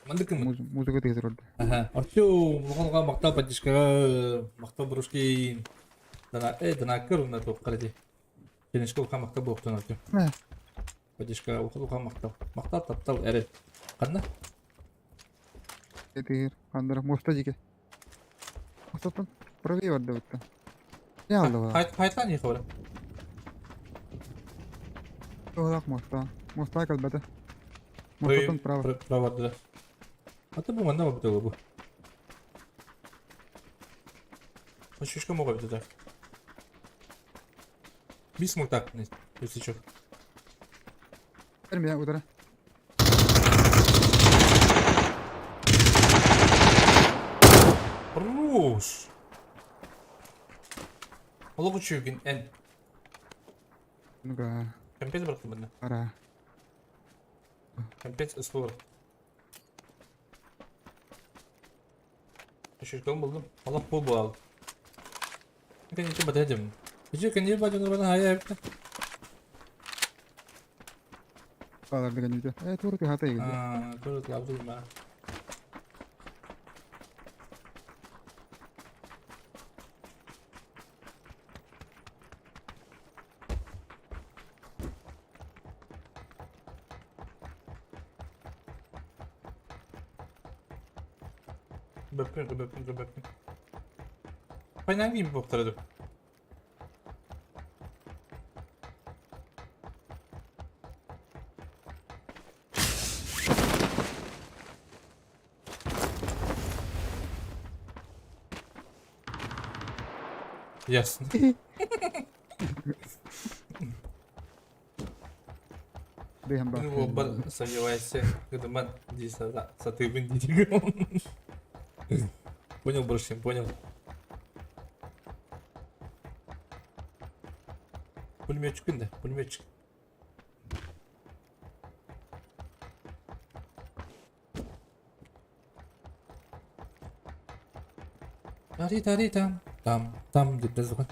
Мандыкым. Музыка тезір oldu. Ага. Артем, улахан мактал поддержкага, мактал брушки. Дана, дана көр на топ каради. Челлендж улахан мактал болуптун Артем. Поддержка улахан мактал. Мактал таптал эрел. Канда? Тезір. Андыра моста жеке. Мостаттан правее барды бутта. Не алды ба? Хайт хайтлан не хабар. Тоғлақ моста. Моста калбата. Мостаттан право. Право да. А ты бу манда бу бу. Шишка могу да. Бис так, если что. Берме удара. Хорош. Олог үчүгүн эн. Ну-ка. Компец быракты мында. Ара. Компец ысыл Шишкан булдум. Аллах бул бу ал. Конечно, батадым. Ичи кенде бажын бана хая. Балар деген үйде. Тура ты хата егер. А, тура ты абдул ма. Бөпкүн, бөпкүн, бөпкүн. Пайнан кийин болуп турат. Ясно. Бэйэм баар. Буолбар сомневайся, гыдыман дии сатыыбын дии. Понял, брошим, понял. Пулеметчик да, пулеметчик. Тари тари там, там, там где звук.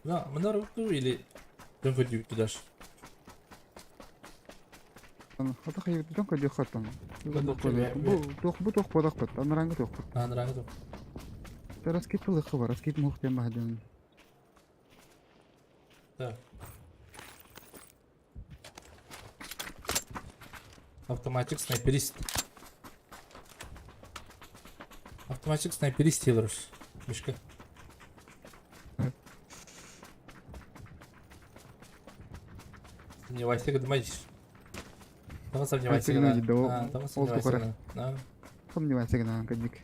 Да, мы на руку или дьон көрдүүбүт даже. Хата хайы дьон көрдүөх хаттан. Бу туох бу туох буолахпыт, анарааҥҥы туохпут. Анарааҥҥы туох. Раскид тылыхха бар, раскид мух диэн баһадын. Так. Автоматик снайперист. Автоматик снайперист Тейлорус. Мишка. Сомневайся, думаешь. Там сомневайся, да. Там сомневайся, да. Сомневайся, гына, кадик.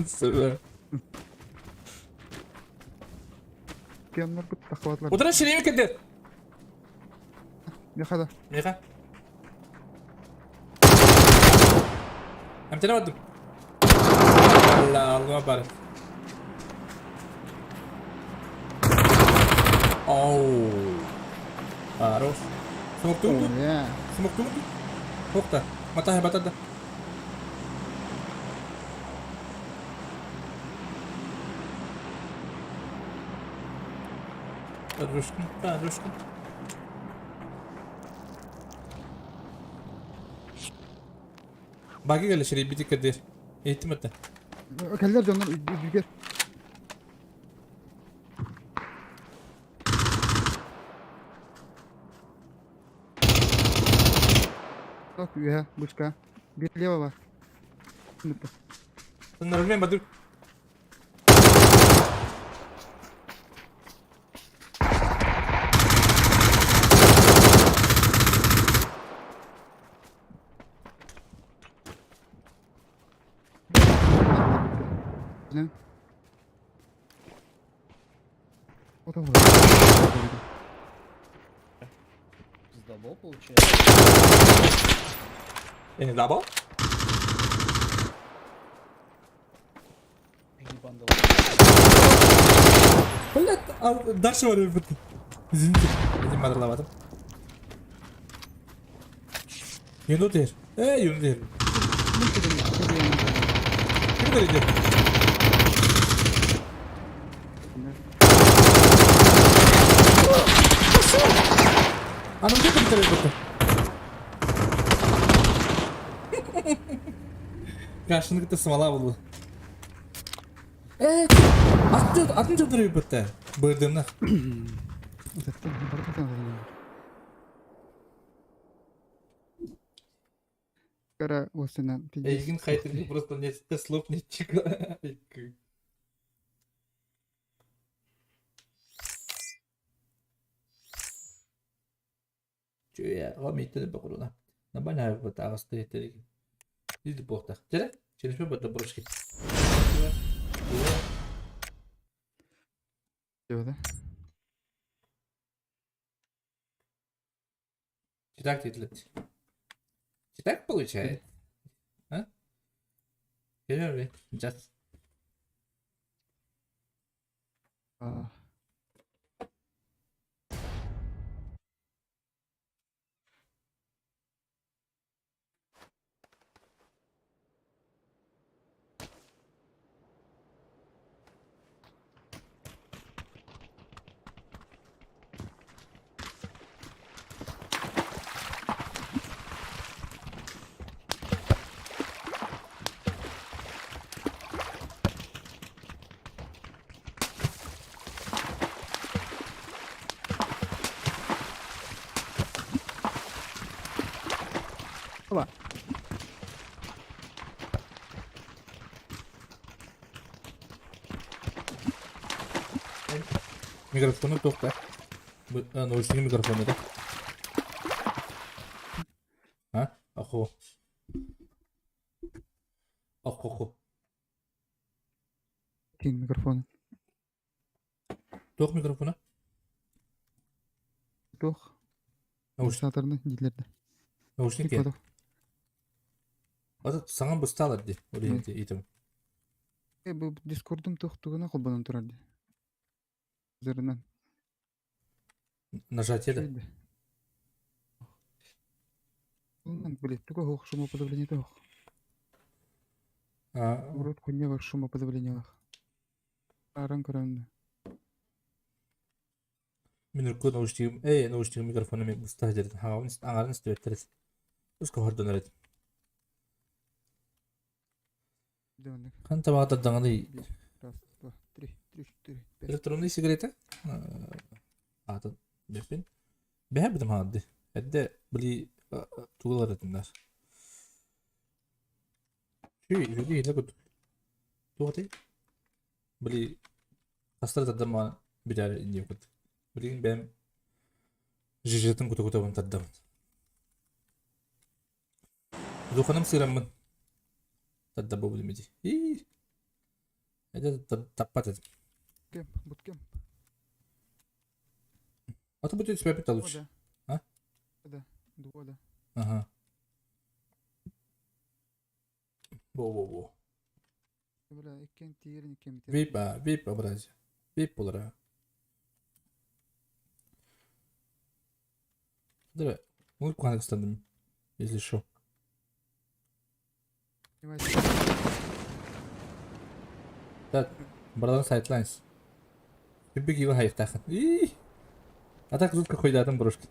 Супер. Кемнер бут тахватлар. Утра шереме кедер. Меха да. Меха. Эмтene бардым. Allah Allah бар. Оу. Хорош. Смокту? Смокту? Тохта. Матаһы батада. Рушкин, Рушкин. Баги кэлэ шерейбити кэдэр. Эйтим этэ. Кэллэр дьоннор үрдүгэр. Так, үөһэ, бушка. Бир лево бар. Нормально баду. Пиздобол получается. Я не дабл? Блять, а дальше var bir Извините. Этим мадрлаватым. Юнду дер. Э, юнду дер. Ким дер Анам где там бутты? Karşını gitti смола булду. Э, атын атын жолдор бутты. Бырдымна. Кара осына. Эйгин хайтер просто несколько слов не чика. Чуя, ва митте бакуруна. Нормально вот агасты терек. Иди бохта. Тере? Через бата брошки. Да? Так детлет. Так получается? А? Just. А. Оба. Микрофону тоқта. Наушники микрофоны, да? А? Ахо. Ахо. Кин микрофон. Туох микрофона? Туох? Наушниктарны дииллэр да. Наушник киэн. Ата саҥа быстаалар дии, ол иһин иитим. Бу дискордум туох тугuna холбонон турар дии. Зырынан. Нажатие да. Блин, туга суох шумоподавление суох. Урут кунья бар шумоподавлениелах. Аран көрөн. Мин урукку наушнигым, эй, наушнигым микрофону мен быста сылдьар хаҥабын аҥарын истибэттэр Уско хордонор этим. Хан табаҕа тардаҥаный Раз, два, три, три, четыре, пять. электронный сигарета аатын бэппин бэһэ битим хаарды эрдэ били тугулар этиннэр Шүй, үһүгү иһилэ кут туох этэй били хастара тардан маҕан бүтээри инниэ кут билигин бэйэм жижетин кута-кутабын тардабын Духаным сыыраммын тарда буолбутум ити ии это таппат этим Кем, буткем. А то будет себя лучше. А? Да, да. Ага. Во-во-во. Бля, иккен тиерин иккен битер. Вип, а, вип образи. Вип булара. Давай. Ну, куханок станем, если что. Так, братан сайтлайнс. Биг его хайфтахан. И. А так тут какой датом брошки.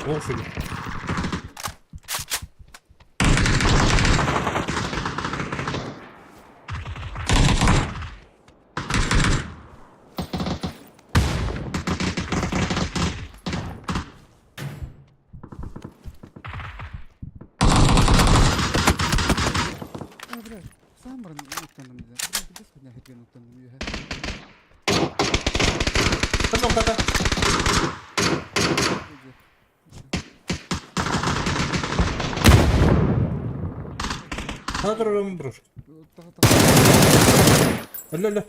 О, шуги. А, бля, сам баран уттанным деді. Бля, біз хуйня хеткен уттанным үйе. Потом тата. Хадырым брошки. Алло, алло.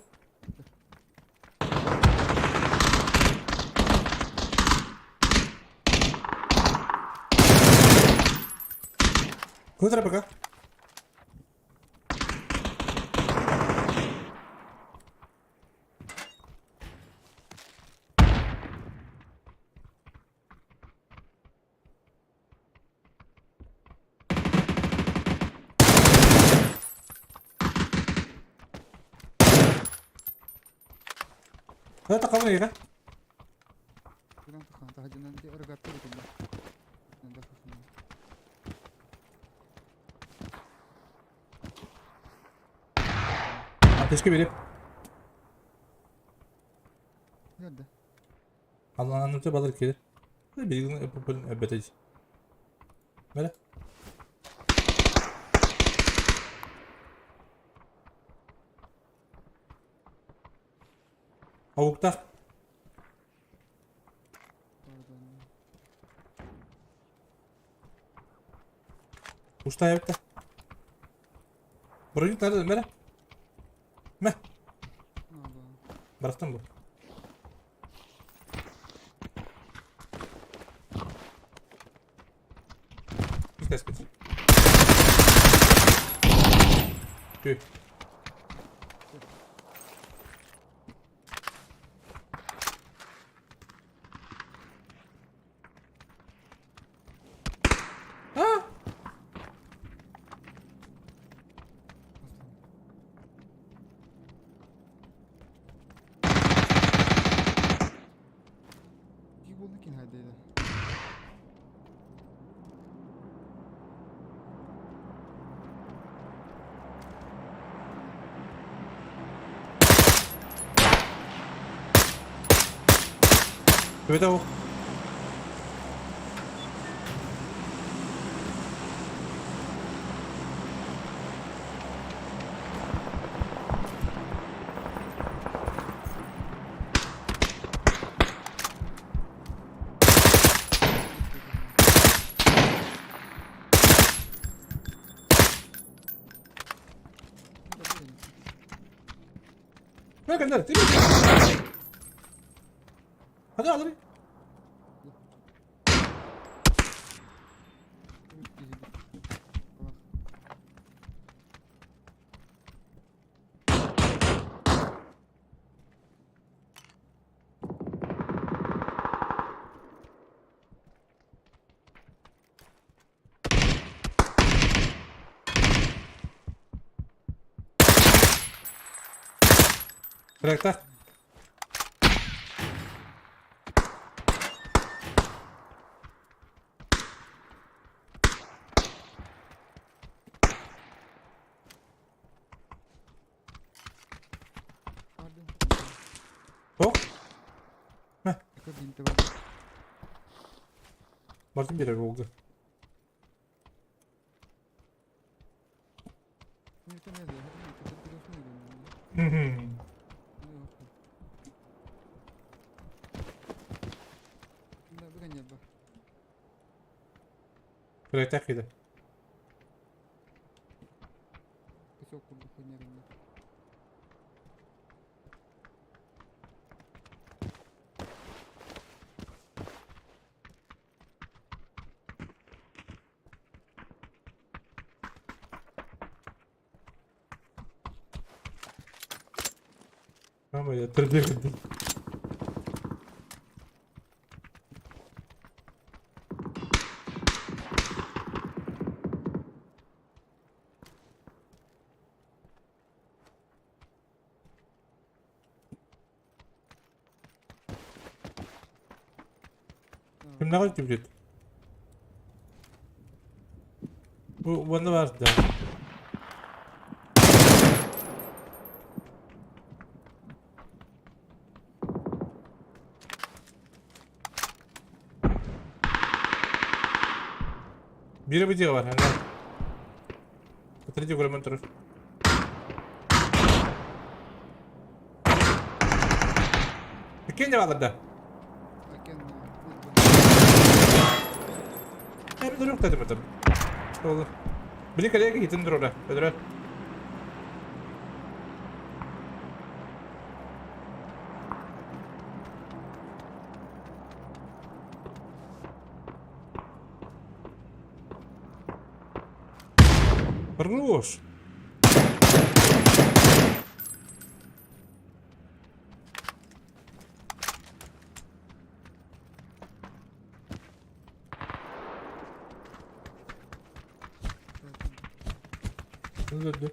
Куда пока? هذا قوي Ateşke verip. Nerede? Allah'ın anlatıyor balık gelir. Bilgin öpüp Böyle. Avukta. Usta ayakta. Burayı nerede? Mere. Meh. Bıraktım bu. Bir test getir. Tüh. Ah! Evet o. Ne kadar değil mi? Hadi alır. Bırak Hop. Heh. Martin bir oldu. Bırak kıydı. Ama yatırdı kırdı. Kim ne kadar gibi Bu bunda var da. Biri bir var hani. Третий километр. Кинь var da. Ne bir dedim dedim. Olur. Bir kaleye gittin dur orada. Ödüre. Хорош. Öldü.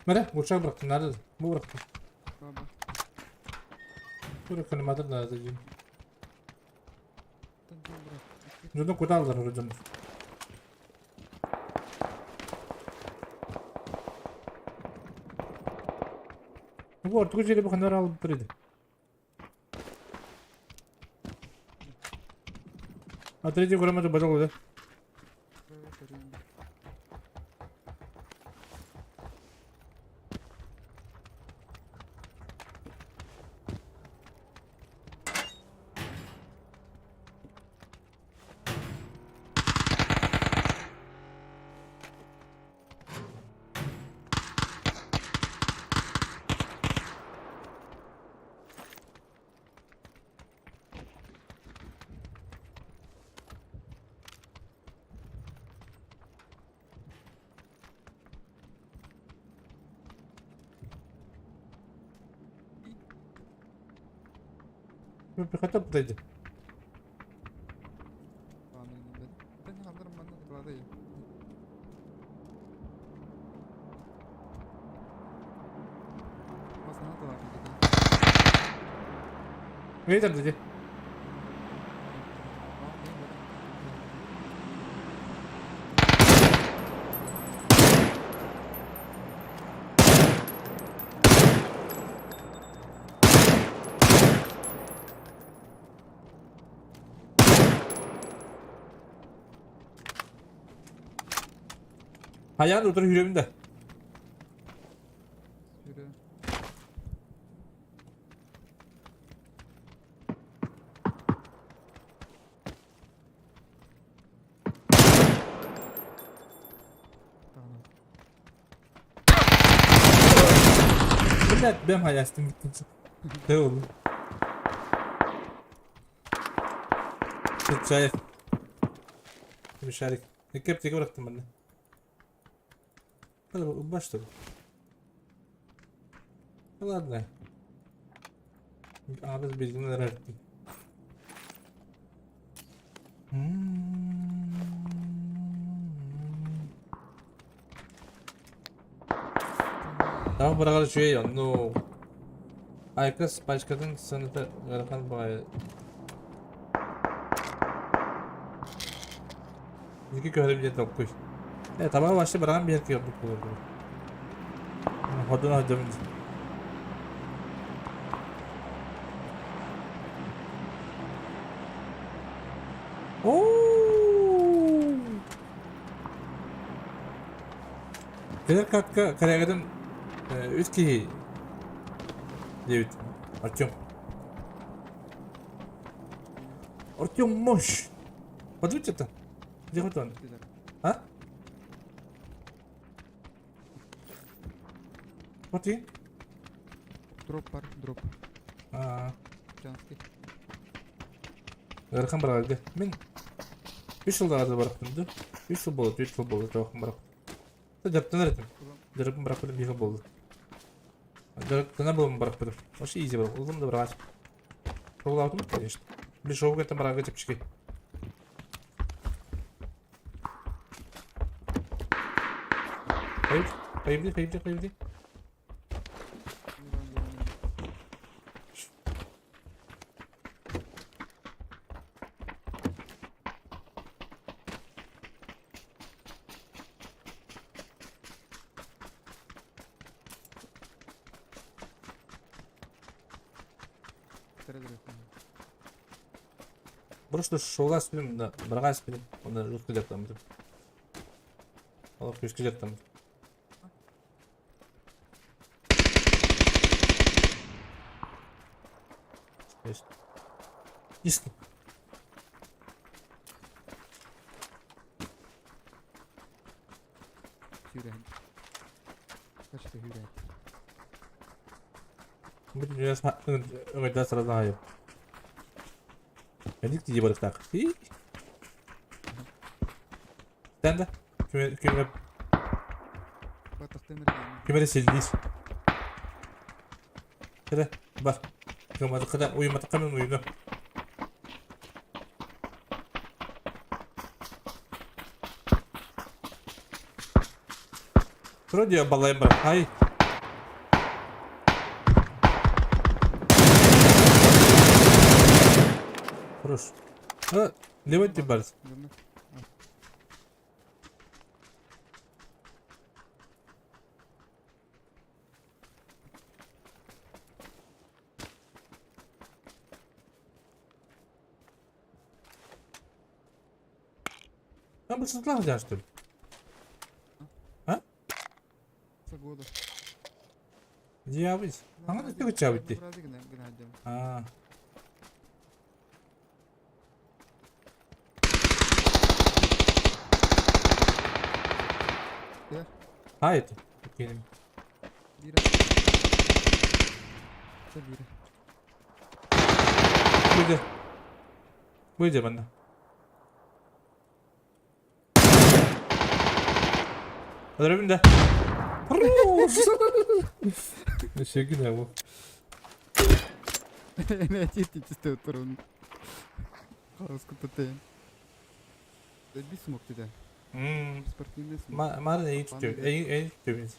Nerede? Uçağı bıraktın. Nerede? Bu bıraktın. Baba. Bırakın madem nerede diyeyim. Дьону куда аллар дьон? Bu artık üzeri bu kadar alıp duruyordu. А третий километр бажал, да? Пехота подойди. Ветер где? Hayal otur yüreğimde. Yürü. Блядь, бэм хайастым бүттүм. Тэ oldu. Чайық. Шарик. Кептеге bıraktım ben de. Hadi başladı. Ладно. Abi bildiğini neler ettim. Tamam быраҕар үчүгэй онну Айкыс пачкатын сыаната ыарахан баҕайы. Икки көһөрүм диэн толкуй. Э, табаҕы вообще быраҕан биэр киһи ордук буолуо дуо? Хотун сылдьабын дии. Оо! Кэлэр катка корягатын үс киһи диэбит Артем. Артем мощь! Подумайте это. Где хоть он? А? Вот и. Дроп бар, дроп. А. Жанский. Ыарахан барарга. Мин үс сыллааҕыта барахтым да. Үс сыл буолла, түөрт сыл буолла тоҕо барах. Дьарыктанар этим. Дьарыгым барахпытым биир буолла. Дьарыктана буолан барахпытым. Вообще изи был. Улым да бараҕас. Шоулаабытым, конечно. Били шоуга этим барарга чэпчэки. Хайып, хайып, хайып, хайып. Просто шоуга спилим, да, барга спилим. Онда жутко жактамдым. Алып күскө жактамдым. Истин. Сүүрэн. Качта сүүрэн. Бу өҥөйдө сразу айып. Эник тиийэ барыктаах. Тэн да. Күмэ Күмэ силлиир. Кэлэ, бар. Кыматыкка уйуматыкка мен уйуну. Вроде балайым бар. Ай. Хорош. А, левый ты барс. А, бу сытлах что ли? А? Года. Дьявол. Аңа да чабыт ди. А. Hayır. Benim. Buydu. Buydu bana. Öldürüm de. Teşekkürler bu. Ne чисто турун. Хаос кутатын. Бис смог dedi. Спортивный смог. Мара iyi tutuyor. İyi, iyi tutuyor bizi.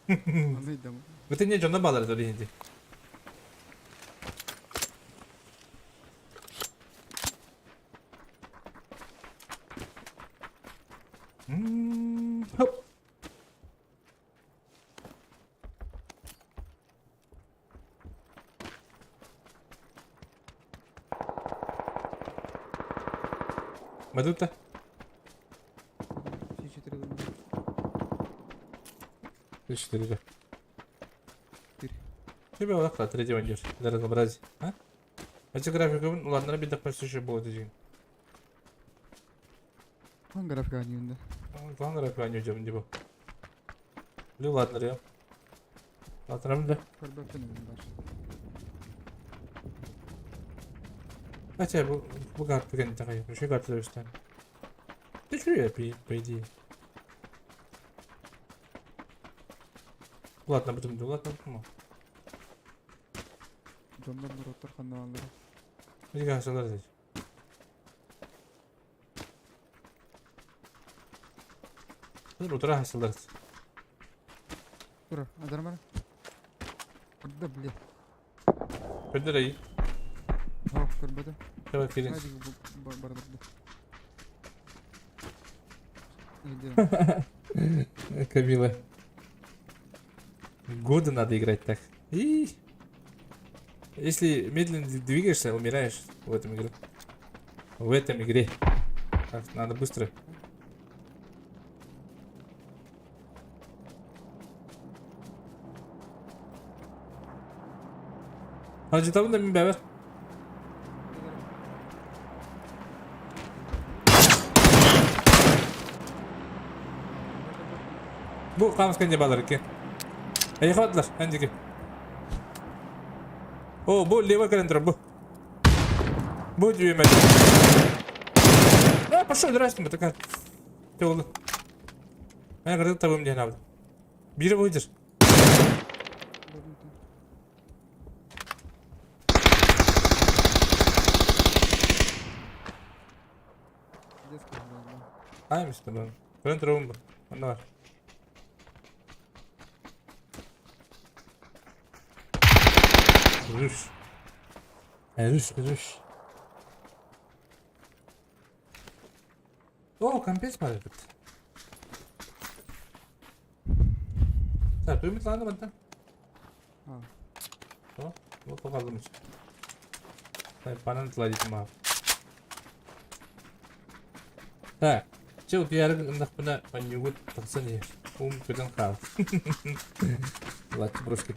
Anlaydım. Bütün ne canına bağlarız öyle hindi. Hop. Мадута. 4 да. Тебе олаққа третий вандер для разнообразия. А? Эти графика, ладно, беда почти еще было один. План графика они да. План графика они идем, типа. Ну ладно, я. Атырам да. Көрбөппүн эбин бар. Хотя бу, бу карта кэннэ хайа. Еще карта өстөн. Ты что я, по идее. Ладно, потом, ладно, потом. Дьоннор норуоттар ханнааллара. Мне кажется, Утра хасылар. Тура, адармара. Курда, бля. Көдөрөй. О, көрбөтө. Давай кирин. Бардырды. Камила. Годы надо играть так. И если медленно двигаешься, умираешь в этом игре. В этом игре. Так, надо быстро. Hacı tamam da min beraber. Бу камыскан не балар екен. Эй, хватлар, әндеке. О, бу левый календр, бу. Бу дүйемеді. А, пошел, здрасте, такая. Ты oldu. Ben kırdık tabım diye abi. Biri buydur. Hayır işte ben. Ben tarafım bu. Bende var. Rüş. Rüş, rüş. О, компец бар эбит. Так, туймут ланды мантан. О, вот покалдым үч. Так, банан тладит маа. Так, че утуяры ындахпына панюгут тахсан иһэр. Ум көтөн хаал. Латчы брошки.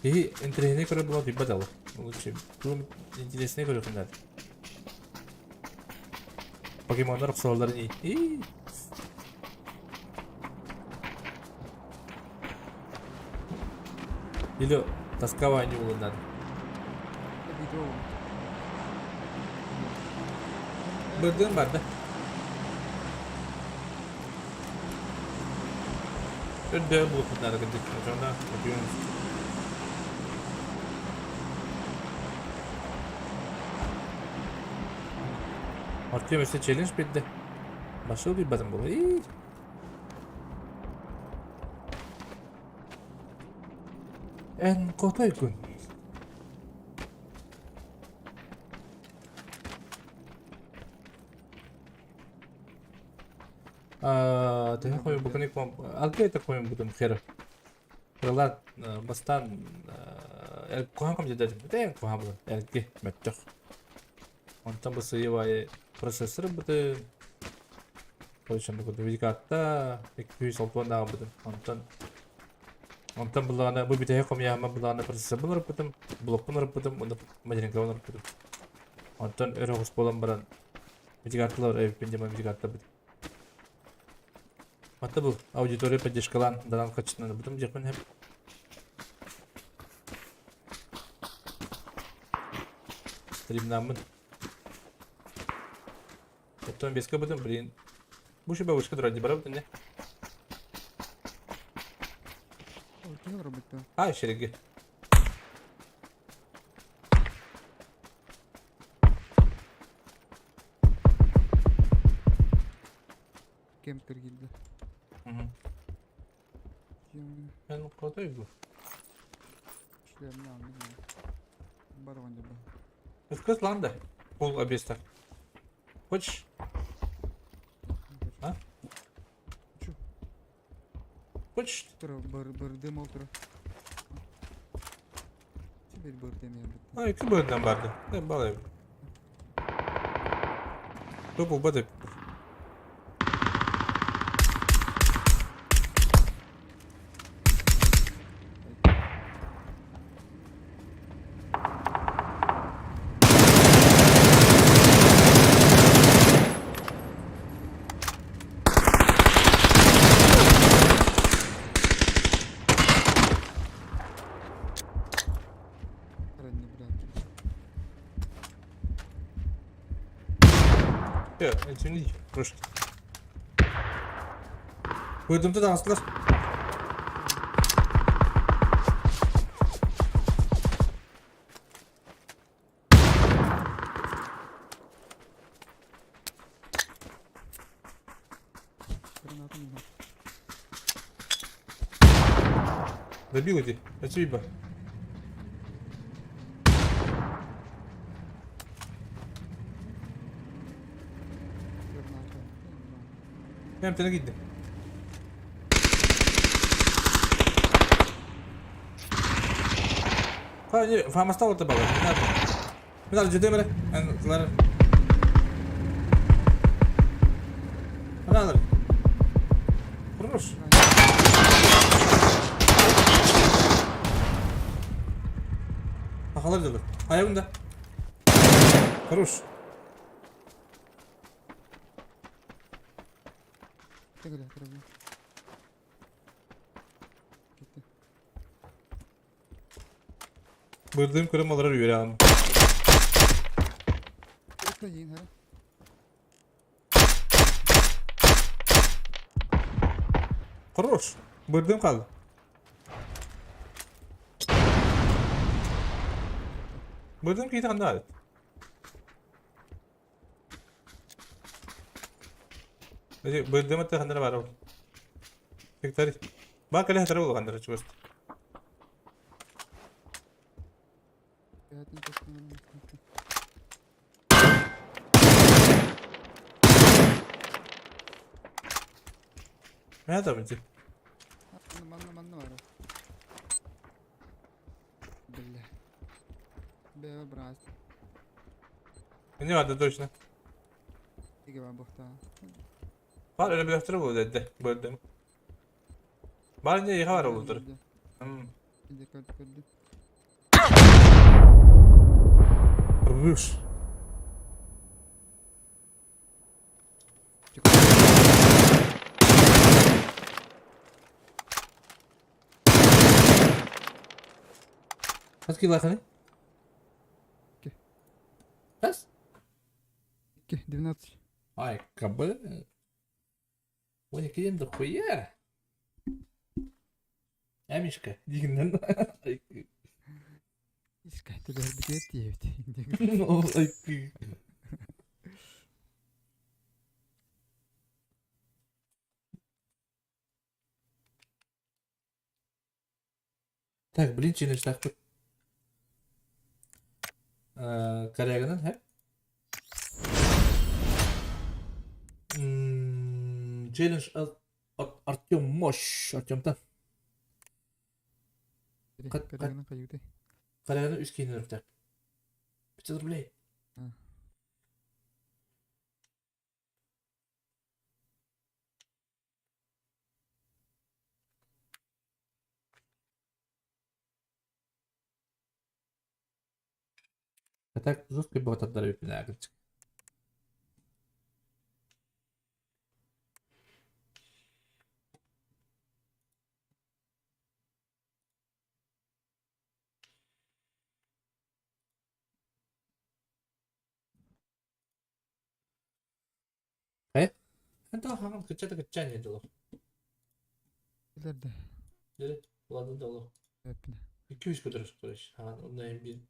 И интереснее көрө була түйбат алы. Лучше. Бу интереснее көрө хындар. Покемоннар охсоллар не. И Или тоскование было надо. Бырдым бар да. Өрдө булып надо кырдык. Ошондо өтүн. Артем өсө челлендж битти. Башыл бир батым бул. Эн котой күн. Төһө хойун буканы ком алга это хойун бутум хер. Ралар бастан эл кухан ком жедер. Ден кухан бу. Элге мөттөх. Онтон бу сыйбай процессор буту. Койшон бу видеокарта 260 дагы бутум. Онтон Онтон булана бу битэ ком яма булана процессор булар бутум, блок булар бутум, онда материнка булар бутум. Онтон өрө хос болан баран видеокарталар эбиппин жама видеокарта бут. Мата бу аудитория поддержкалан данан качытынан бутум жекпен хеп. Стримнамын. Оттон беске бутум, блин. Бу бабушка дроди бара бутум не? А, шереги. Кемпер килде. Мен котой бу. Шлемне алдым. Бар онда ба. Өткөз ланда. Пул обеста. Хочешь? А? Чу. Хочешь? Тура бар бар дем ол тура. Теперь бар дем я бит. А, iki bölümden vardı. Ne balay. Топ бады. Şimdi просто. Buyurdum da asılır. Добил иди. Спасибо. Hem tane gitti. Фамастал это было. Не надо. Не надо, ждем, Надо. Хорош. Бақалар деді. Аяғында. Хорош. Bırdığım kırım alır yürü Хорош. Bırdığım kaldı. Bırdığım kıyı tane Bırdığım hatta kandara var. Tekrar. Bak hele hatara oldu kandara çıkıyorsun. Ne yapayım? Манна манна бар. Бля. Бля, брат. Ne vardı точно? Иге бар бухта. Var öyle bir defteri bu dedi. Böldüm. Var ne yıka var oldur. Hmm. Rüş. Kaç kilo hani? Kaç? 12. Ай, кабы. Ой, клиент дохуя. Амишка, дигеннән. Искә теләр бит дип. Так, блин, челлендж так. Корягынан, хә? Челлендж от Артем Мощь. Артемтан. Корягынан каюты. Корягынан үс кейінер так. 500 рублей. А так жестко было тогда Э? Это хаган кычата кыча не дало. Билерде. Дире, ладно дало. 200 көтөрөс көрөш. Хаган ондан бир.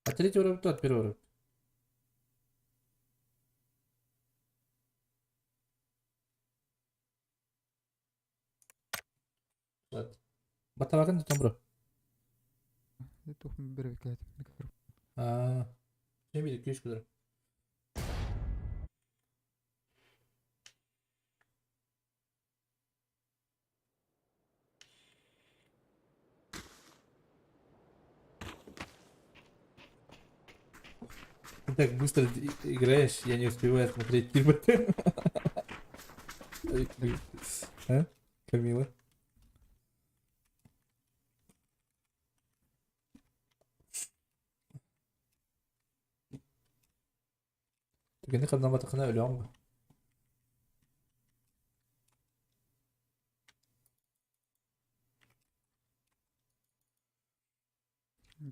А третий уровень тот первый уровень. Ладно. Батабакын да бро. Тухм бер бит микрофон. А, не бир 200 көтөрөм. Ты так быстро играешь, я не успеваю смотреть фильмы. А? Камила? Түгені қадаматықына өлі ба?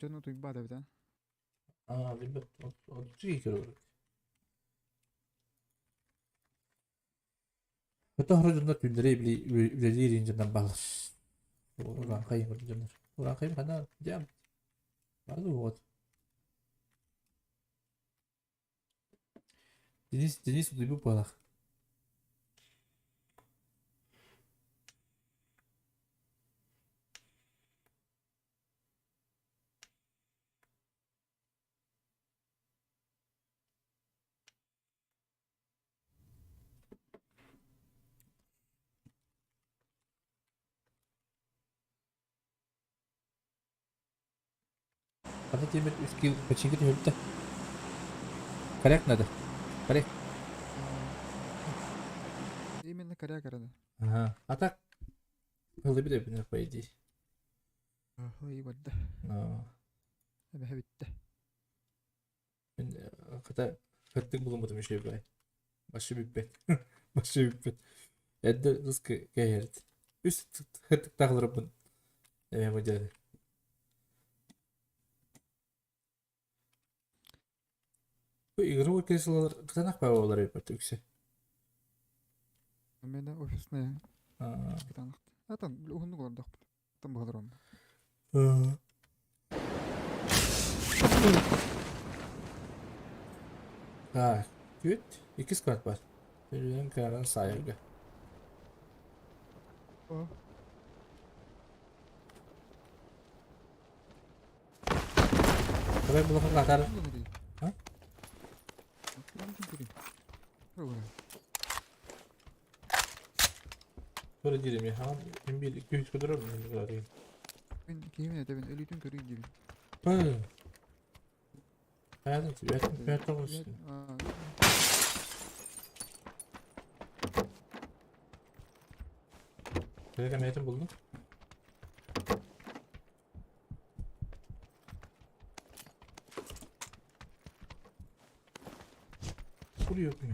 Дьон утуйбат эбит аа. Аа, билбэт. Отчуй көрөр. Өтө хоро дьоннор түүннэри үлэлиир дьоннор бааллар. Урааҥхай дьоннор. Урааҥхайым ханна дьаам. Бары уот. Денис, Денис утуйбут буолах. Хата тиэмэт үс кил починка түһүбүтэ. Коряк надо. Коряк. Именно коряк надо. Ага. А так ылыбит эбинер по идее. Ой, барда. Эбэһэ бүттэ. Мин хата хаттык булуммутум үчүгэй бай. Башы бүппэт. Башы бүппэт. Эрдэ русский кэһэрт. Үс хаттыктаахларбын эмэ модели. Бу игровой креслолар кытанах баалар эбит үксэ. Мена офисная кытанах. Атан уһуннук олордохпут. Там баҕалар Так, күт. Икки склад бар. Өлүөн кыаран саайарга. Давай булахан катар. А? Böyle gireyim ya. Hem bir iki üç kadar mı? Мен киһим этэбин өлүүтүн көрүй диибин. Hı. Hayatım, hayatım, hayatım olsun. Böyle hayatım buldum. Buraya yok mu?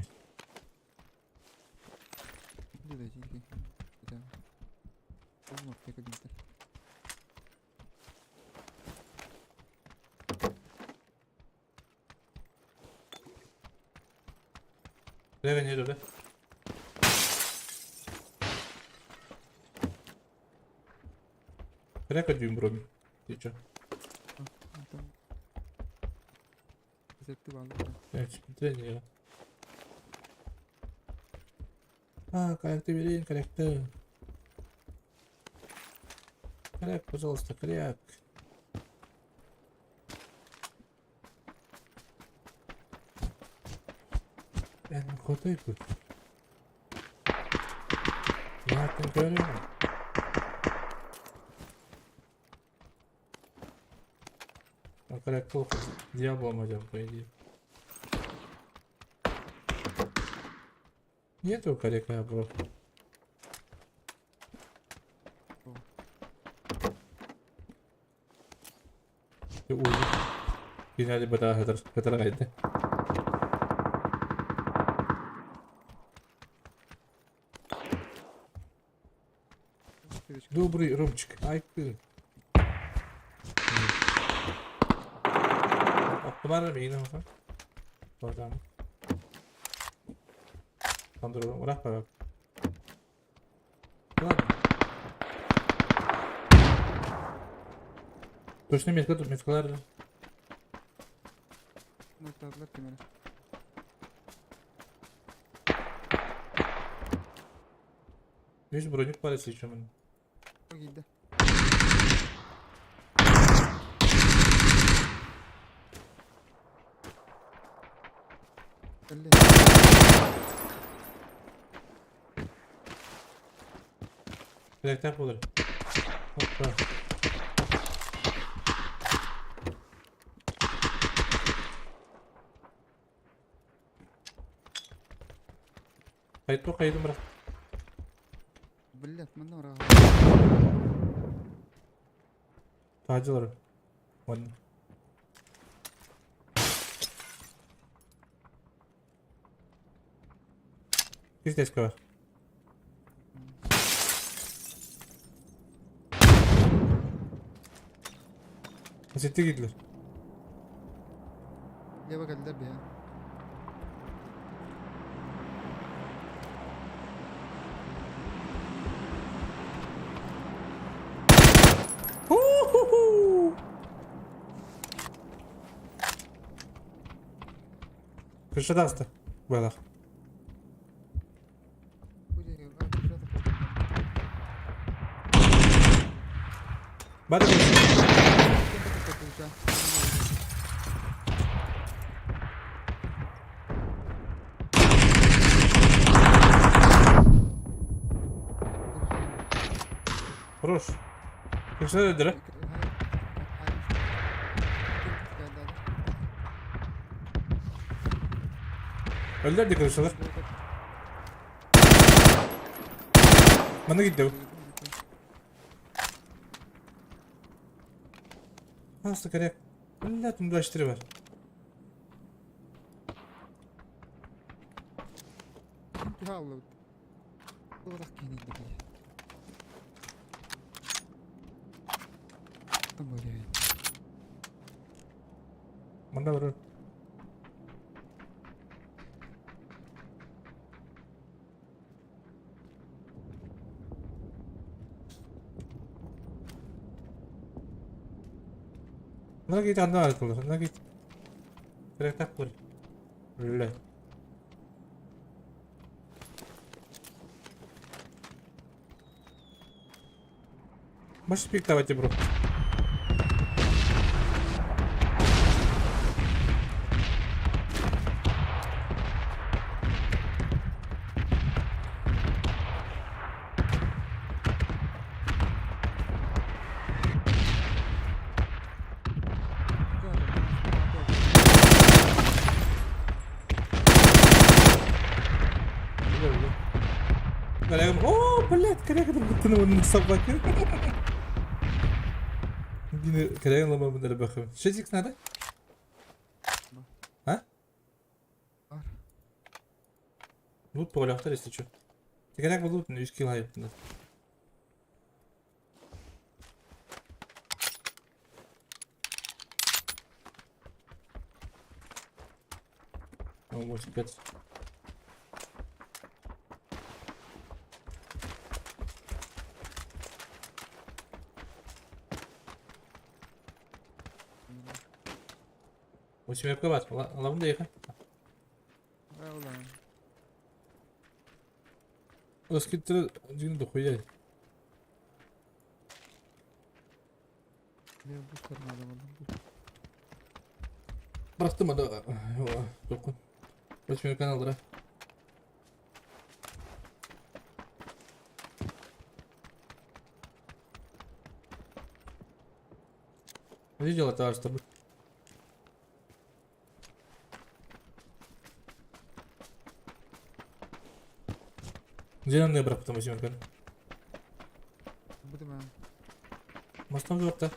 Nereye öyle? Nereye düğüm bro? Diyeceğim. Evet, ya. А, корректы бери, корректы. Коррект, пожалуйста, коррект. Ben kotoy bu. Ne yaptın görüyor musun? O kadar плохо. Дьяволом идем, по идее. Нету коряка, бро. Ui. Finale бата хатар Добрый Ромчик, ай ты. Оптымар мейін оға. Бардам. Тандыры урақ бар. Ладно. Точно метка тут меткалар. Ноктадылар ким эрэ. Есть броник бар если что. Киирдэ. Кэллэ. Bilekten bulur. Hoppa. Kayıt kaydım bırak. Блядь, манна ура. Tacıları. One. Bir deska var. Сетте киирдилэр. Лево кэллэр биһэ. Крыша даста. Байлах. Бары Хорош. Крыша öldüre. Öldürdü kırışılır. Bana gitti bu. Nasıl kare? Блядь, ну 24 бар. Манна барар. Мына кит анда айтылыр. Мына кит. Керек так көр. Бля. Можешь пик давайте, бро. О, блядь, коряга собака. Коряга ломам бахым. 6 надо? А? Лут по если что. Ты коряга лут, ну, 3 кило О, 85. Восьмерка бар. Аламын да ехай. Оскиттер дигин дохуя. Bıraktım hadi. Dokun. Восьмерканы aldır ha. Видел это с тобой? Где нам не потом восьмерканы? Мостом жорта.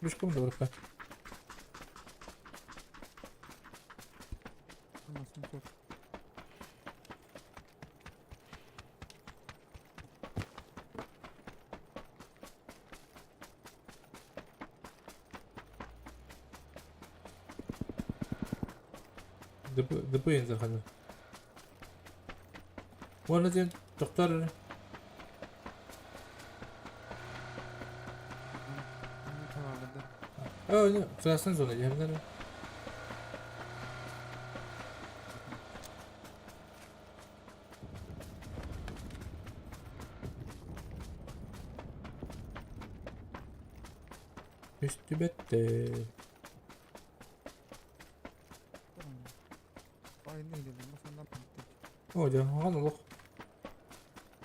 Бешком да ДП заходил. Вон один, доктор. О, нет, красная зона, я не Üstü О, дьэ, оҕон олох.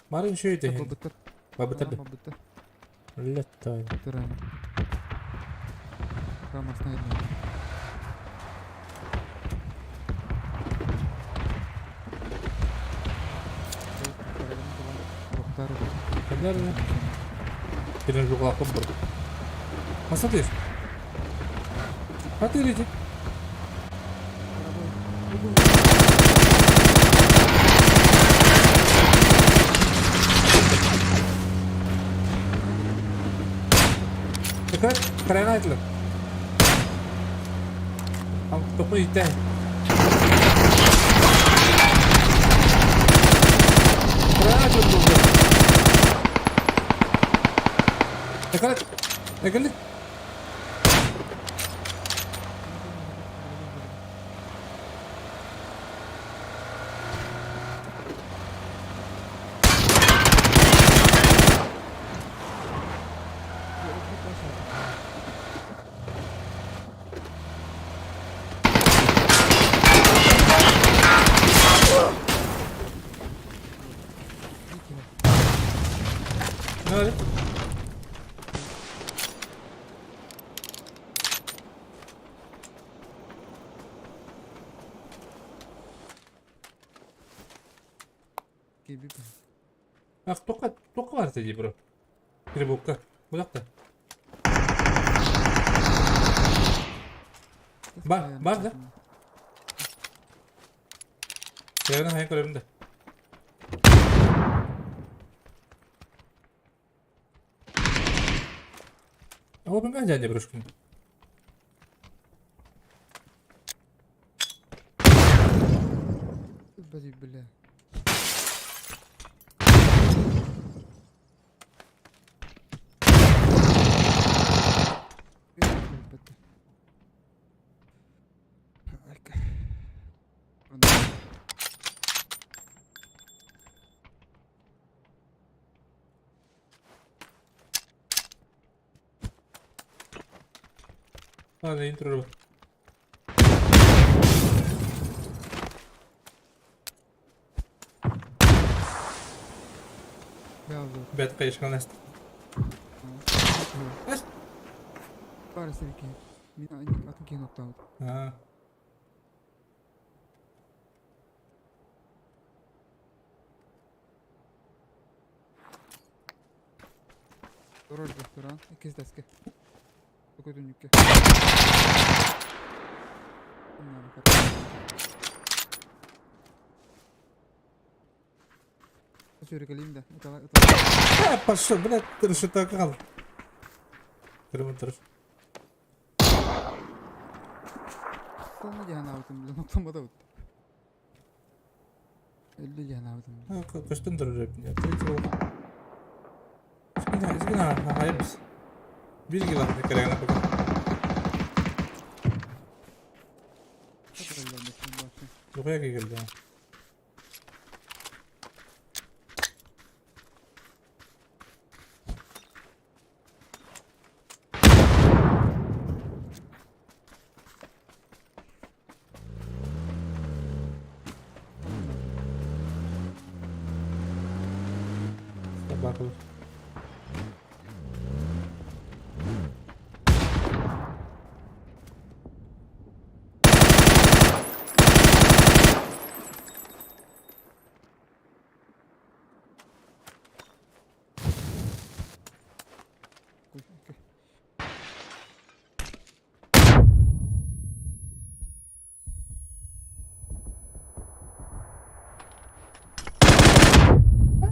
Марын үчүгэй Бабытар. Бабытар. Леттай. Кадары. Перен жуглақып бір. Посмотри. Смотрите. Dikkat, krayına aytılır. Topu ite. Yakala. Yakala. Ne öyle? Ах, тока, тока бар дии бро. Грибокка. Будакта. Бар, бар да. Кэлэн хайан көрөбүн да. О, ben дядя брошкин. Бля. Hadi intro. Бэт кайышкан эст. Эс. Бары секи. Мин атын киһи ноктаабыт. Аа. Турар туран. Иккис даске. Көтүнүккэ. Сүүрекелиим да. Пошел, блядь, решето кал. Кырымы турur. Сонно дьаһанаабытым бile ноктамада бут. Элли дьаһанаабытым. Көстөн турur. Искина, хайбыз. Бир кило керегine пока. Yukarıya geldi ha. Bakalım.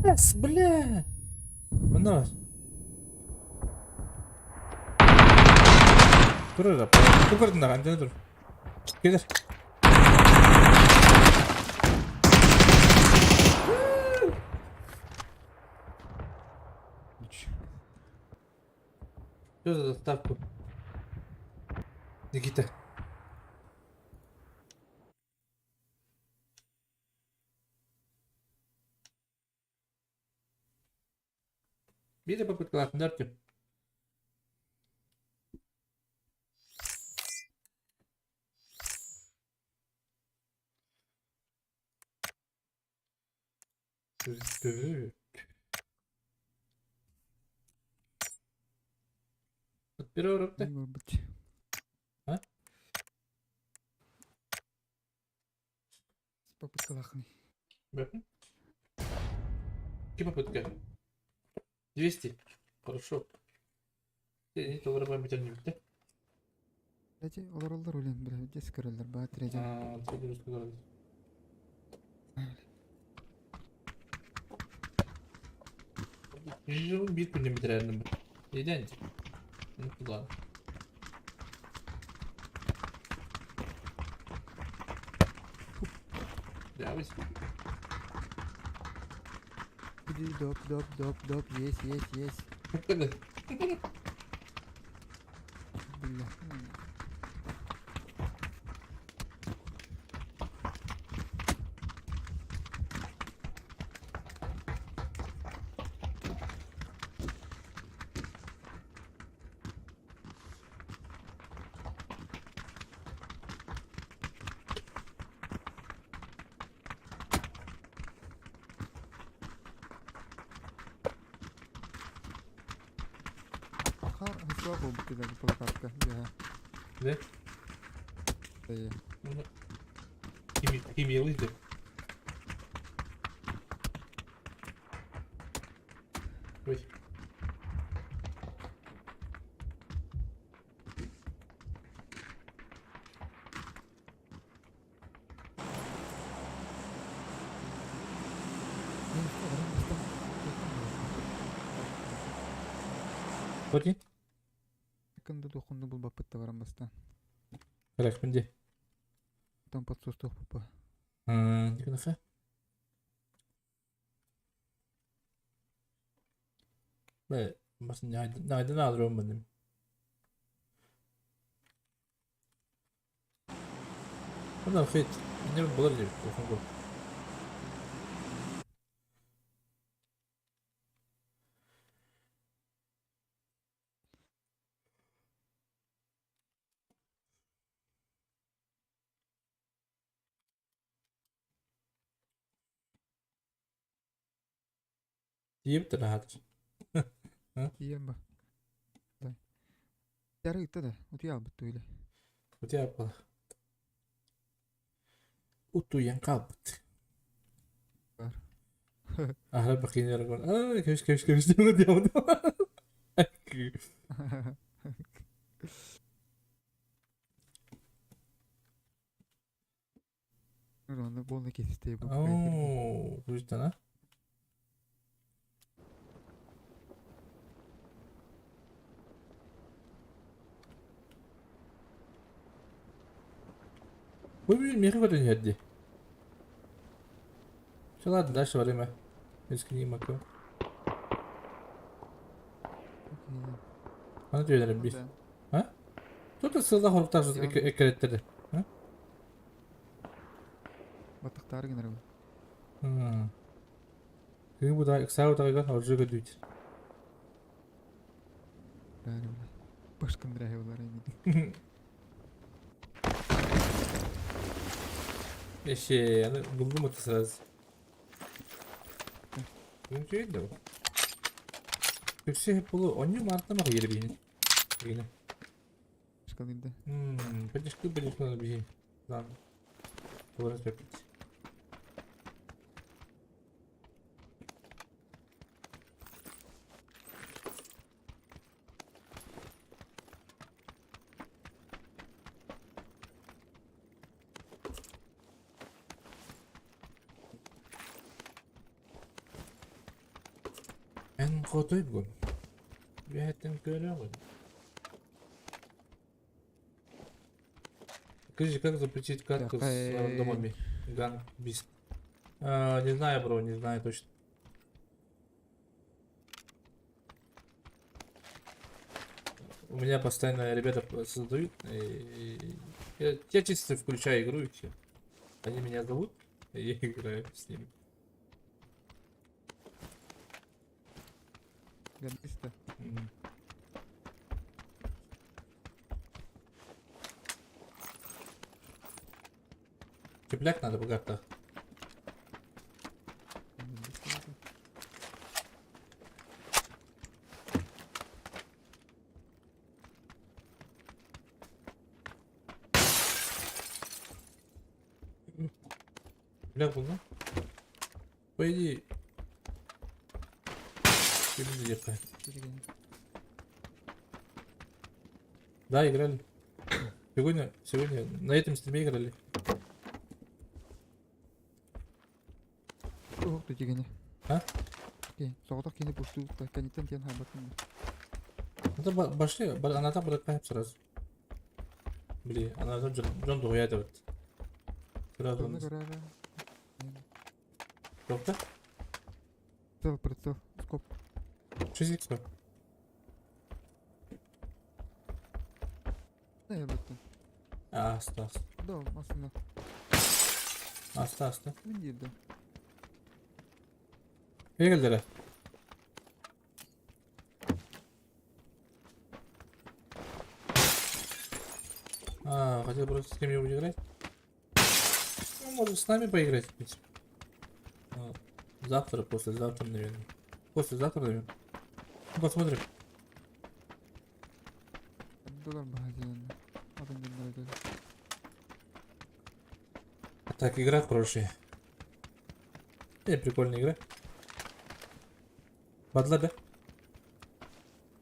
Эс, бля. Мына бар. Тур эрэ. Ту көрдүн да, антена тур. Келер. Что за доставку? Никита. Биир попыткалаахтын Артем. Первый Быть. А? Попыткалаахный. Какие попытки? 200. Хорошо. Не толрабай битер не битте. Эти олороллар үлен бля, дес көрөллөр баа тиреже. Аа, дұрыс көрөбүз. 121 күндө битирердим. Нeden? Kullan. Абыс. Доп, доп, доп, доп, есть, есть, есть. Бля. Хар хысла буолбут киһи плакатка. Да? Химиялый деп. Ой. Хоти? Кында дохунду булбаппыт да баран бастан. Рахмет де. Там подсустух папа. Дикнаха. Бе, басын найдан алырым беним. Онdan хит. Не булар дип, ухын Диеп рахат. Тиийэн ба. Ярыгытта да, утуйа албыт туйле. Утуйа буолар. Утуйан хаалбыт. Бар. Аһара бакин яргон. Аа, кэбис кэбис кэбис диэн диэн. Онно буолна кесте бу. Оо, кужтан а? Ой, блин, меха көтөн иһэрди. Все, ладно, дальше время. Рискни маку. Аны түйелерим бис. А? Тут сылда хоруктар эккереттери. А? Батыктары генер бу. Кыгы бу да иксау тагыган оржу көдүйт. Бәрі бля. Башкын дырахы булар эми. Эше, аны булдум это сразу. Мүмкүн да бу. Күксе хеп болу, онню мартына мага ери бейин. Бейин. Шкалында. Подешки подешки бейин. Ладно. Олар өппүт. Эн хотой бүгүн. Бэһэттэн көрөҕүн. Скажи, как запретить катку с рандомами? Ган, бист. А, не знаю, бро, не знаю точно. У меня постоянно ребята создают, и я чисто включаю игру и все. Они меня зовут, и я играю с ними. Ганниста. Тепляк надо богато. Тепляк был, да? По идее... Да, играли. Сегодня на этом стриме играли. Ох, ты дигәне. А? Соғытақ кені пусту, каниттен тен хабатын. Это башли, она там будет сразу. Блин, она там Джон Дуя вот. Сразу. Туох да? Прицел, прицел, скоп. 6 бар. Не ебеттен. Аста аста. Да, aslında. Аста аста. Мин диирдим. Кэллэрэ. А, хотел просто с кем-нибудь играть? Ну, может, с нами поиграть, в принципе. Ну, завтра, послезавтра, наверное. Послезавтра, наверное. Ну, посмотрим. Доллар магазин. Атын генерал. Так, игра хорошая. Прикольная игра. Бадла, да?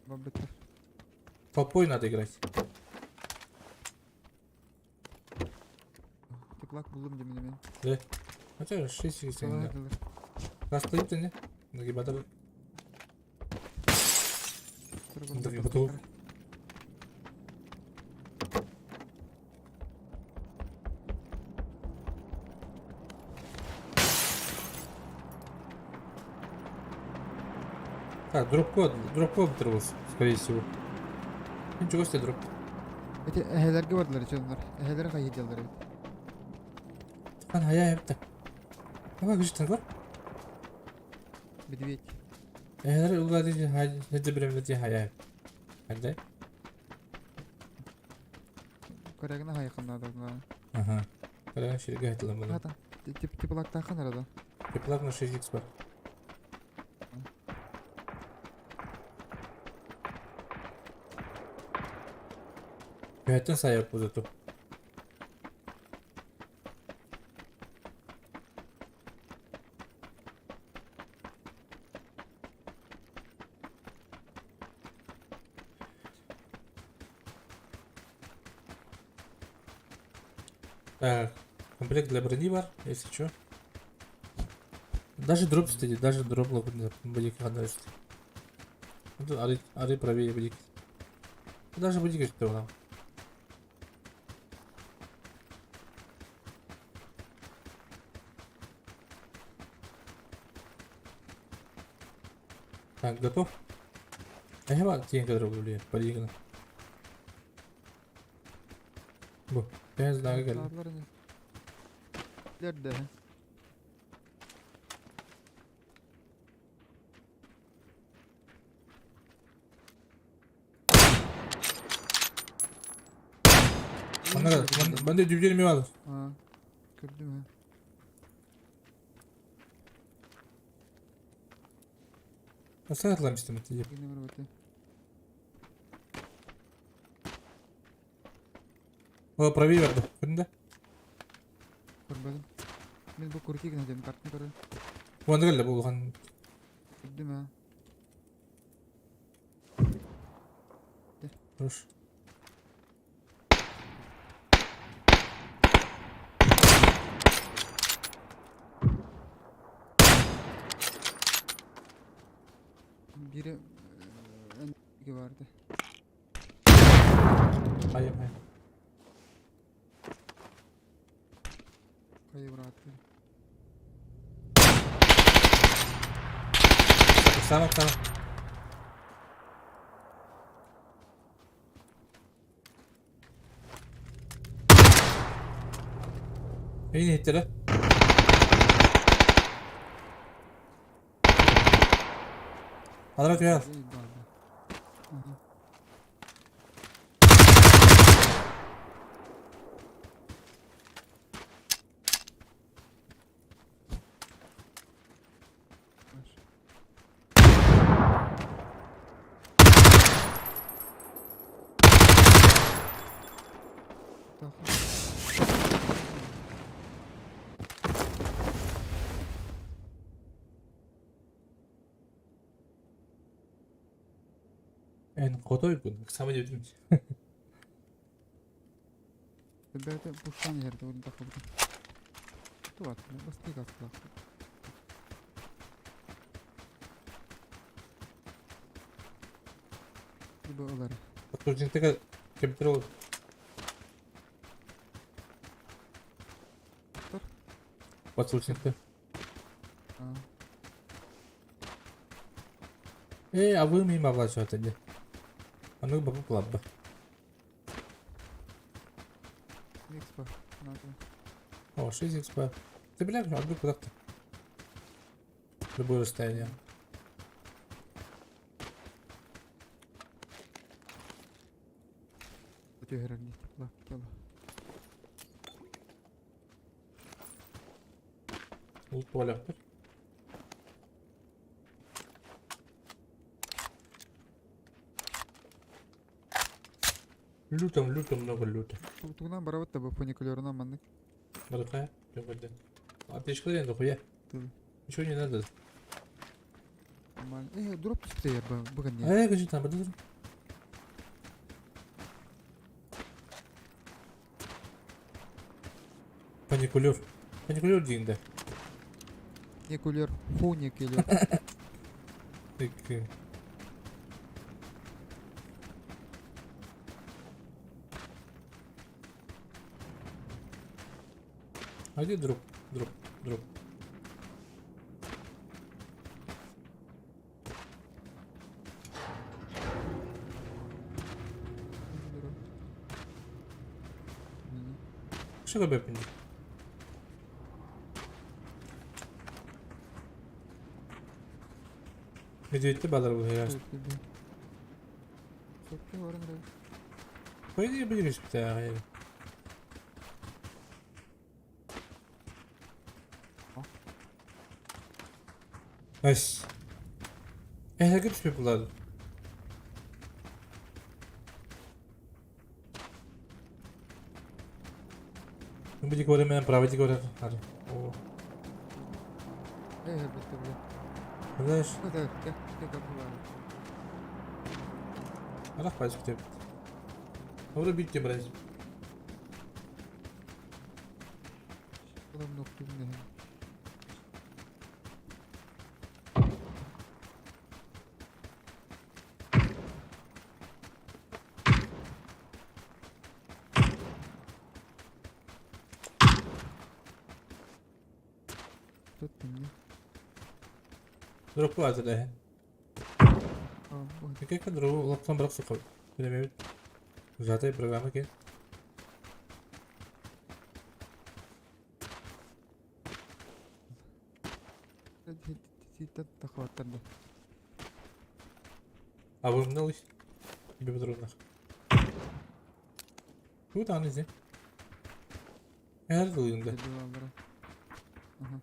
Бабыта. Толпой надо играть. Теплак булдум демен мен. Да. Хотя 6 да. Растоит, не? Нагибатор. Нагибатор. Так, дроп-код, дроп-код оторвался, скорее всего. Ничего себе дроп. Эти эһэлэргэ бардылар чоннор. Эһэлэр хайы дьаллар эбит. Хан хая эпта. Ага, күчтен бар. Медведь. Эһэлэр улады хай, хәҗә беремле хая. Хәдә. Көрәгенә хайкыннады. Ага. Кара ширгә хәтләм буны. Хата. Тип теплактахан арада. Теплак на 6 бар. Көһәттен саяп узату. Так, комплект для брони бар, если что. Даже дроп стоит, даже дроп будет хадашт. Ары, ары правее будет. Даже будет что нам. Так, готов? А я тень, который блин, полигона. Бу, я не знаю, как. Nerede? Bana ben de dübjelim var. Ha. Gördüm ha. Nasıl atlamıştım öteki? Yine var öte. О, правее verdi. Көрдүң Көрбөдүм. Мен бу курки гына дем картны көрдүм. Уанды келді болған. Көрдүм ha. Хорош. Biri en vardı. Hayır hayır. Kayı bıraktı. Tamam tamam. İyi niyetleri. Alarak gel. Эн котой күн, самый дебдим. Бәті бұштан ерді оны тақылды. Туат, басты қасылақ. Либо олар. Подтверждение компьютер ол. Подсушник. Ээ, абыым иим абылааччыта дии. Аныгы бабы буларба. Экспо. Надо. О, 6 экспо. Ты бля, одну куда-то. Любое расстояние. Түһэрэр дии. Ла, кела. Лут буолуохтар. Лютом, лютом, много люта. Тугунан барабыт да бу фуникулерунан маннык. Барыка, жогорден. Аптечка дохуя. Ты. Ничего не надо. Нормально. Э, дроп түспүтэ бу бүгүн не. Э, кажи там, бадар. Паникулер. Паникулер дейін да. Некулер, фуникулер. Так. А где дроп? Дроп, дроп. Что такое пинг? Медведь бадар был я. По идее, были да. Nice. Eh, good people lad. Бudi gore мен право gore. Hadi. О. Э, бітті, бля. Знаешь, Так, так, так, так. Арах пальчик тебе. Врубить тебе, брать. Улам ноктум не. Тут мне. Дроп var да. А, вот. Какая дроп лапсан брак сукал. Билемейт. Zaten программа ке. Тахваттарды. А вы мналыш. Тебе патронах. Тут аны зе. Her duyunda. Ага.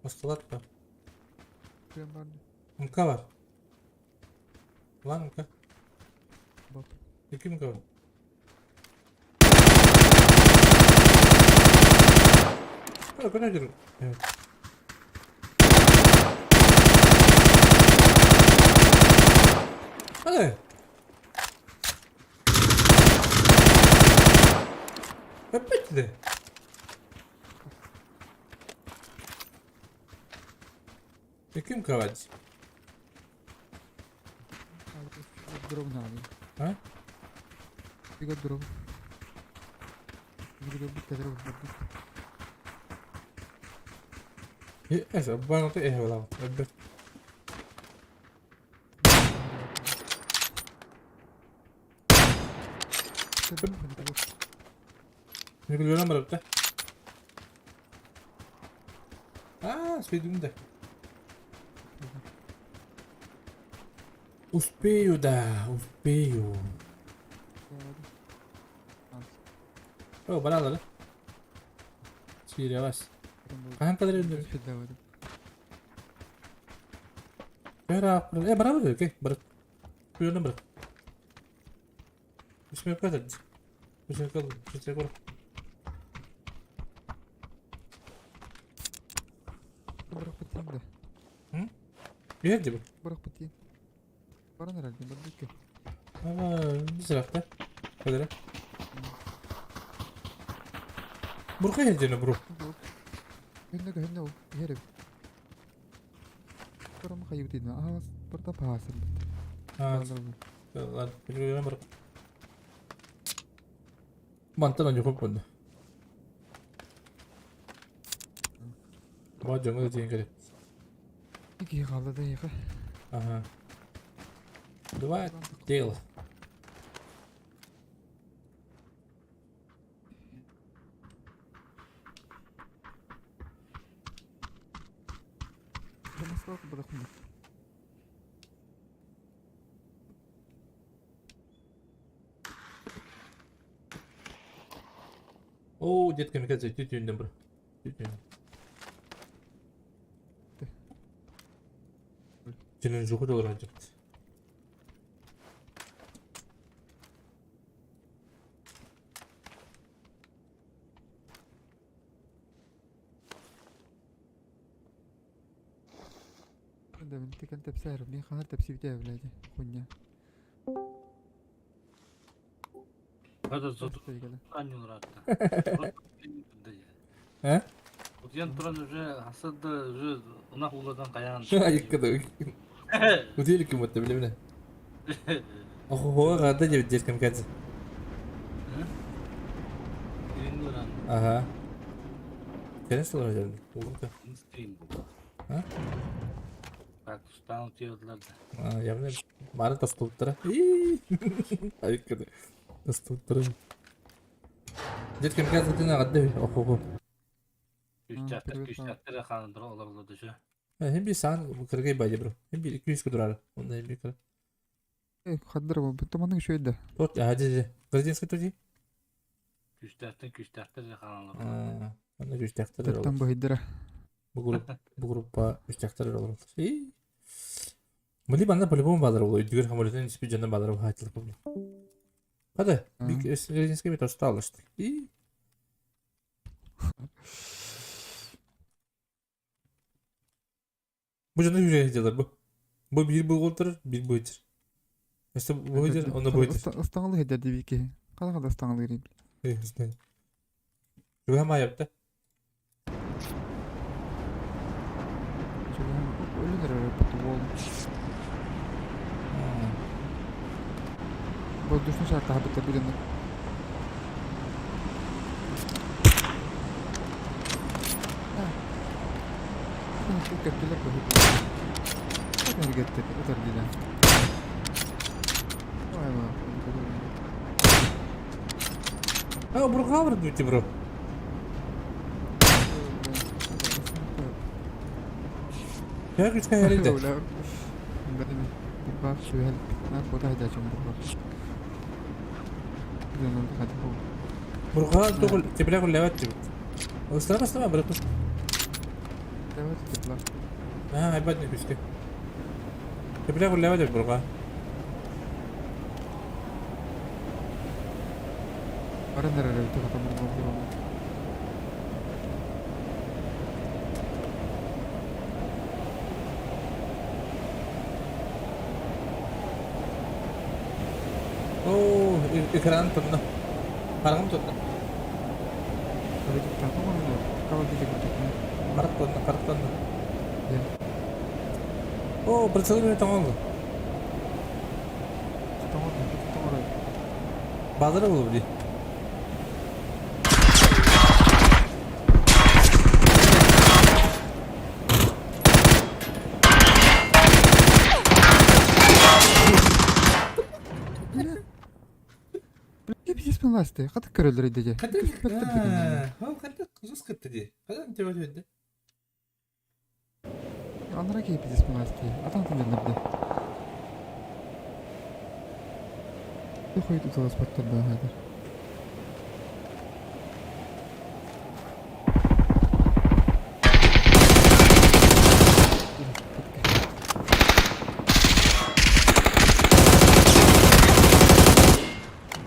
Осталат па. Прям барды. МК бар. Лан МК. Бап. Екі МК бар. Кара кара жүр. Evet. Hadi. Опять да. Каким кровать? Дров надо. А? Бега дров. Бега дров, дров. Э, бану ты э, вала. Нükleer барыпта. А, сведум да. Успею, да, успею. О, баралар. Сири вас. Хаһан кадar öldü? Бара, э, бара бара, окей, бара. Күйөнө бара. Үсмө кадar. Үсмө кадar, үсмө кадar. Бырах бытayım да. Hı? Yerdi bu. Бырах бытayım. Баран herhalde, барбеке. Ама, bir Kadar. Бурка yerdi бро. Хэннэ хэннэ хэрэг. Барам хайбытын. Аа, барта паасан. Аа. Ладно, билгеле бар. Мантан оньо көппөндө. Бу дьоҥҥо да тиийэн кэлэр. Киһи хаалла да эйиэхэ. Ага. Два тела. Москва кубада хуннук. Оо, дед камикадзе, түтүндем бро. Түтүн. Сенен жуку долар ажыпты. Да, мен текэн тэпсээр, мен ханар тэпсибитэ блядь, хуйня. Hadi зато Стоигала. аннюлар атта. Э? Утуйан туран уже хасад да уже ынах ууладан каян. Айыккада. Утуйа ким отта билемне. Охо, гада деп дед камикадзе. Ага. Конечно, олар Улыбка. А? Так, станут диyorlar да. А, явно мары тастылыптыра. Айыккада. Тастылыптыра. Дед камикадзе ден агадда. Охо. Күчтәктер, күчтәктер ханындыр олар олар дөшө. Hem bir сан кыргай байды бро. Hem bir 200 кудурар. Онда hem bir кыр. Хаддар бу, туманның шөйдө. Тот, а, же. Гражданский туди. Күчтәктер, күчтәктер ханындыр. А, анда күчтәктер. Таттан быйдыра. Бу групп, бу группа күчтәктер олар. И. Мили банда по-любому балар ол. Дүгер хамолетен испи жана балар хатыл бу. Hadi, bir гражданский бит осталось. И Бу жана жүре делар бу. Бу бир бу олтыр, бир бу өтер. Если бу өтер, онда бу өтер. Ыстаңлы хедер дибики. Кала кала ыстаңлы гирим. Э, знаю. Жүгә ма япты. Өлүнөр бу бол. Бу душны шарта хабыта билен. Көптүлөр бу. Эргетте, өтөр диле. Ой, А, бурга бар бити бро. Я күчкә ярыйды. Бак шуһел, на куда хәдәчем бурга. Бурга түгел, теплә гүлләвәт дип. Остана бастама бер кыз. Давай тепла. А, айбат не күчкә. Теплә гүлләвәт дип бурга. Барандар өтө ката бурга. О, экран тотна. Карагым тотна. Карак тотна, карак тотна. О, прицел мен тоңолду. Базар болду били. Пиздец ласты. Ката көрөлөр иде. Ката? Ол ката кызыс кытты ди. Кадан деп өтөдү? Анара кей пиздец ласты. Атан тендерде. Хуй тут спаттар да хәзер.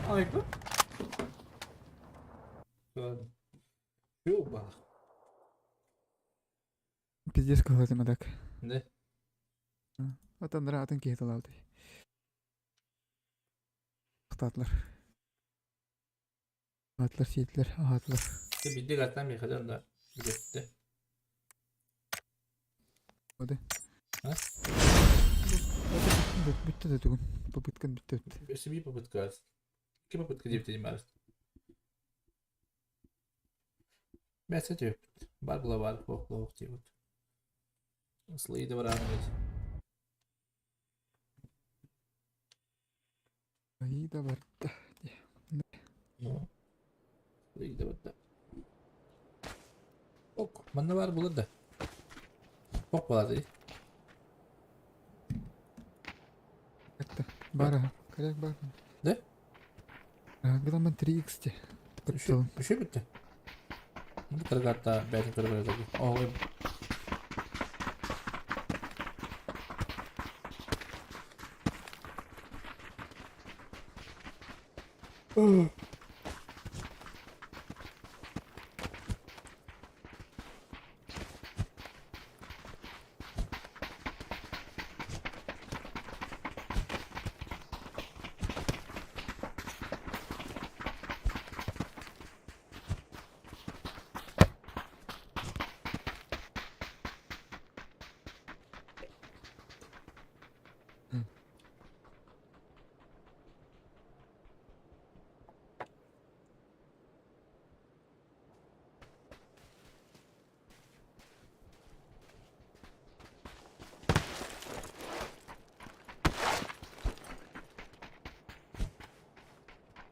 Айка. Юба. Пиздец кылгазым адак. Не? Атандыра атын кейт алды. Ақтадылар. Атлар, сейтлер, атлар. Бидде гаттан мехадан да. Билетти. Оды. А? Бүтті де түгін. Попыткан бүтті өтті. Себе попытка. Кем попытка деп те Бэсэ түөппүт. Бар була бар, хуох була диэбит. Слыйды бараан Аида барда. Слыйды барда. Ок, манна бар булар да. Ок болады. Это бара, коряк бар. Да? Грамма 3x те. Үші бітті. Бұл тұрғатта бәті тұрғатта. Оғый.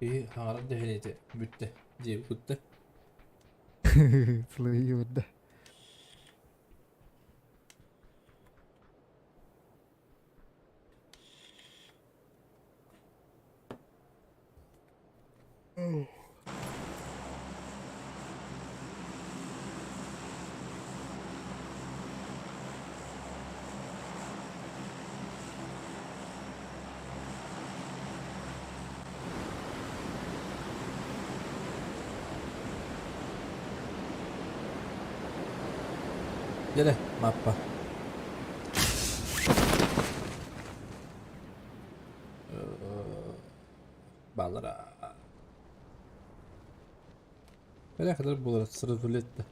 И хаҥарар дэһэлиэтэ бүттэ диэбит кутта. Слыйы барда. Дьэ маппа. Баллара. Nereye kadar bulur sırf etti.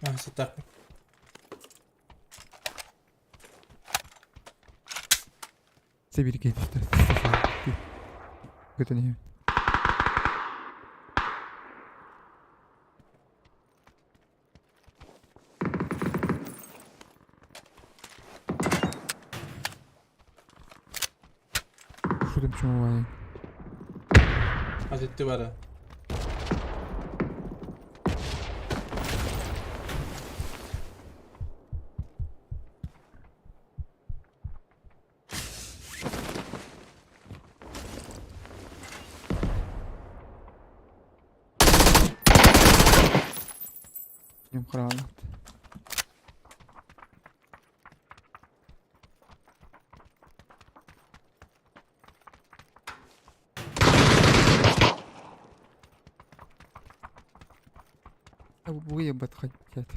Ah, сытак. Себир кетті. Көтен не. Шудым чумовай. Азетти бара. Нем храна. Выебать хотят.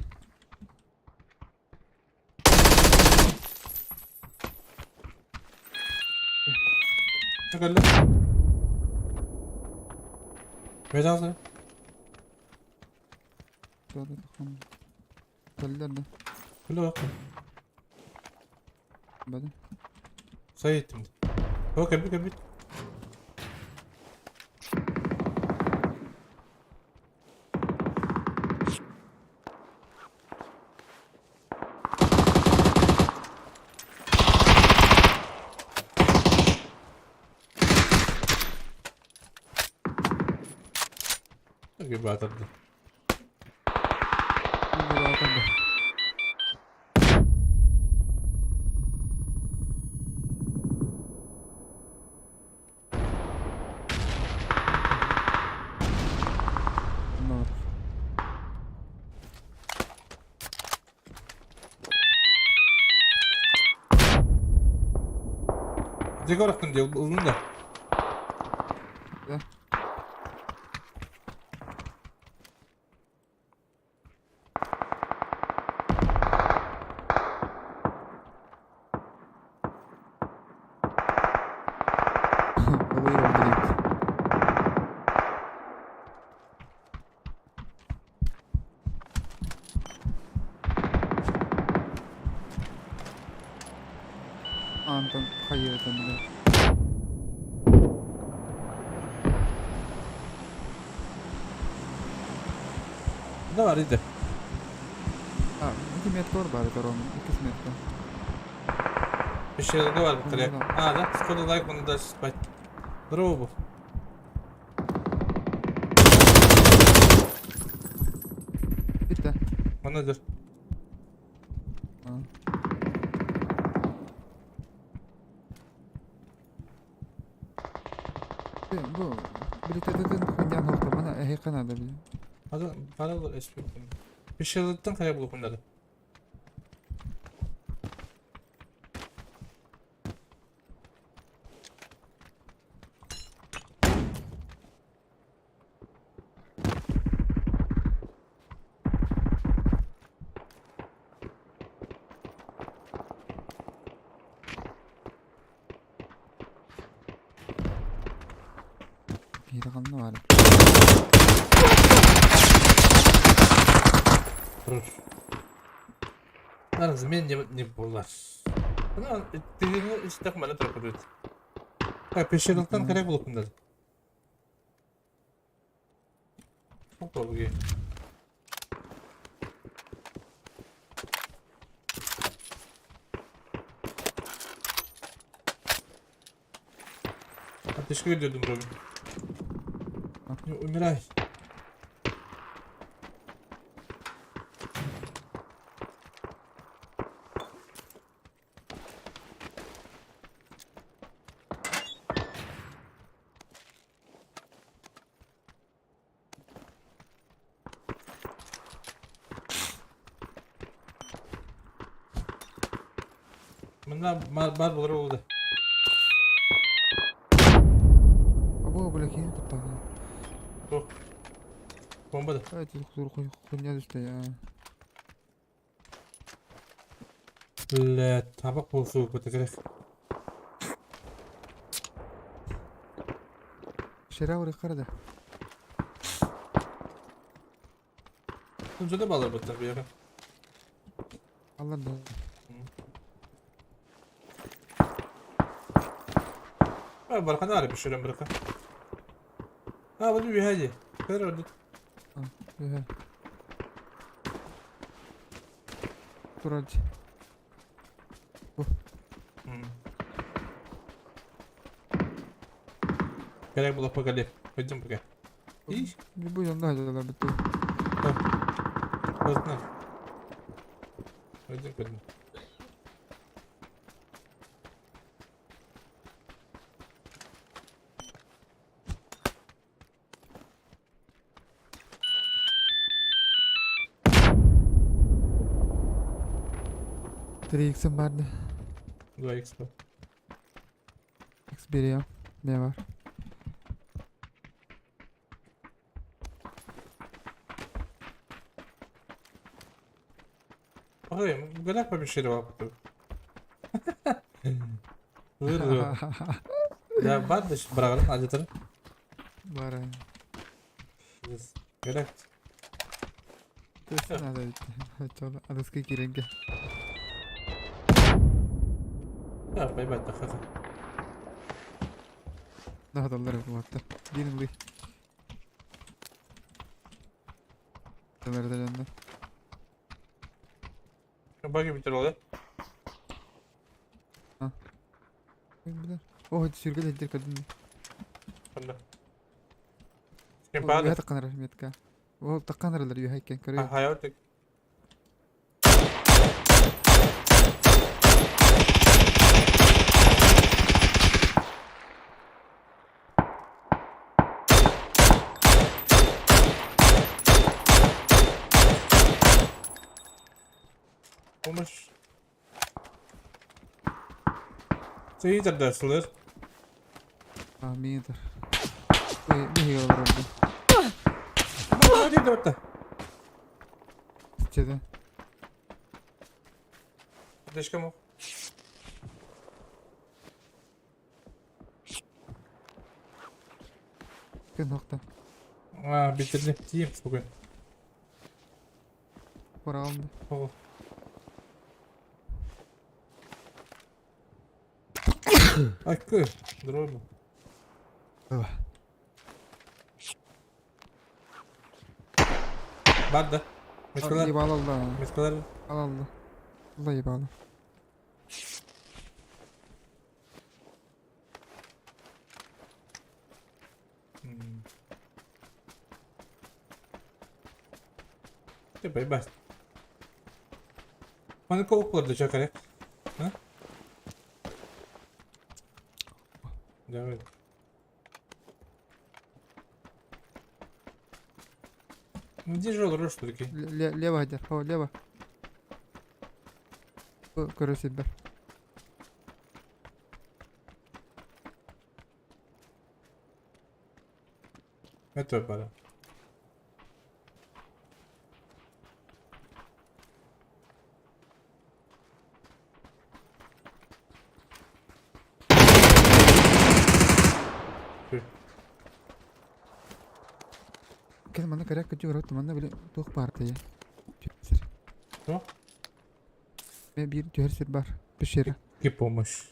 Çıkarlı. Bedava. Кэллэр да. Кэллэр. Бадым. Сайыттым. О, кэлбит, кэлбит. Gibi атырды. Дегорохтун дел ылдың да. Да. Ылыйрам билет. Антон хайыата бile. Ne var idi? А, ити метка бар баар этэр он иккис метка. Bir şeyler var bu kadar. Мгм. А, да? Скоро лайк, он дальше спать. Здорово, был. Bitti. Manager. А. Бу билететин хунян хохта мана эһи канада били. Hadi para olur espri. Bir şeylerden kaya bulup bunları. Биир ханна баар. Dur. Yalnız men ne ne bunlar. Bunu dediğini hiç takmadan tarafı Ha peşerlikten kaya bulup bunları. Çok doğru ki. Teşekkür ediyordum Robin. Ömer Bunlar бар булар oldu. Або бля киһи куттаҕа. Бу. Bomba da. Evet dur хуйня түстэ я. Бля, табак болсу бу керек. Шера оры карада. Önce de balır bu tabii ya. Аллар да. Ben baraka ne bir şöyle bırakın. Ha bu bir hadi. Ver orada. Эһэ. Туралч. Gerek bulup bakalım. Пойдем пока. И? Любой онда хажалар битти. Поздно. Пойдем, пойдем. Три иксым барды. 2x bu. X берем. Ne var? Bakayım, bu kadar bir şey var bu. Buyur. Ya var da şimdi bırakalım acıtırım. Бар. Gerek. Төсін ада битти. Чола адаска киренге. Ya bay bay dakika. Daha доллар буатта. Бирин бый. Доллар да Bakayım bir tane oluyor. Билер. О, сүргө дедер кадын. Ханна. Kim bağlı? Юха такканар метка. Ол такканарлар юха экен көрө. Hayır. Olmuş. Сыйтыр да сылыр. А, метр. Беге олар. Hadi dörtte. Чеде. Дешкем о. Күн нокта. А, bitirdim. Diyeyim bugün. Оралымды. О. Айкы, здорово. Бар да. Мешкалар. Ебал алла. Мешкалар. Ал алла. Алла ебало. Бай-бай. Маны коуп да чакаре. А? Давай. Ну где же он, что таки? Лево где? О, лево. Короче, да. Это пора. Кэл манна коряк көтү көрөт манна били туох баар тая. Что? Мен биир түһэр сир бар. Пещера. И помощь.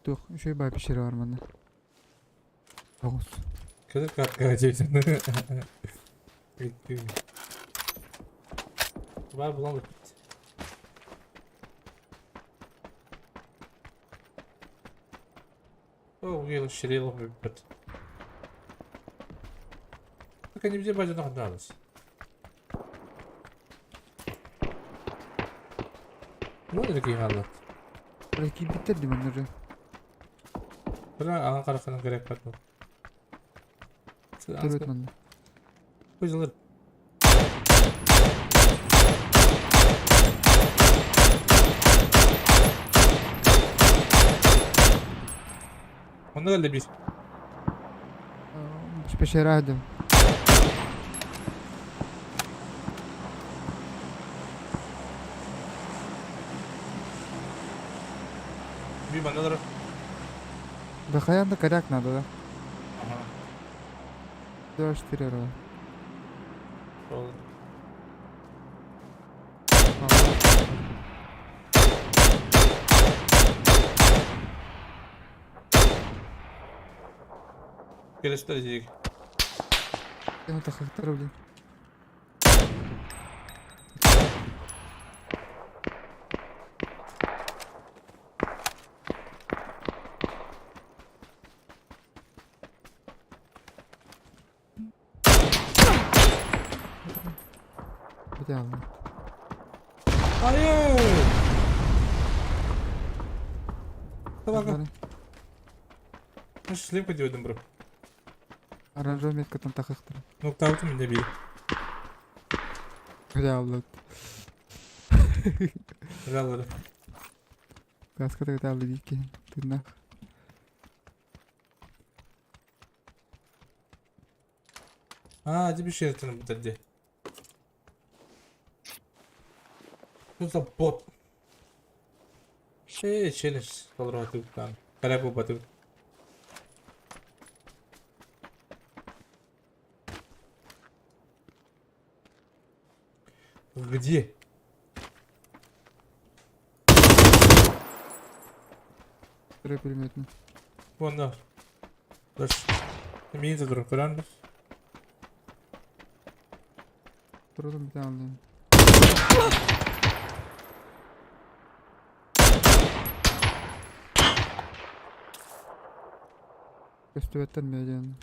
Туох үчүгэй баар пещера бар манна. Тоҕус. Когда как Бар булан О, уел ширел бит. Так они где база нахадалась. Ну, такие галат. Киирбиттэр дии манна уже. Бра, ага караканан керек батыл. Төрөт манна. Көзілер. Онда әлде бир. Пещера один. Би бандалар. Да хайан да коряк надо, да? Ага. Два четыре ра. Ол. Келестер жейік. Ну тахахтар, блин. Идеально. Hayır! Собака. Ну, шлемка делаем, бро. Оранжевый метка там тахахтар. Ну, там у меня били. Идеально. Жалко. Краска тогда вики. Ты нах. А, тебе шертин бутарде. Что за бот? Эй, челлендж. Толрова ты там. Карабу баты. Где? Второй пулеметный. Вон, да. Дальше. Мин за Коран. Трудом идеально. Көстүбэттэн медиан.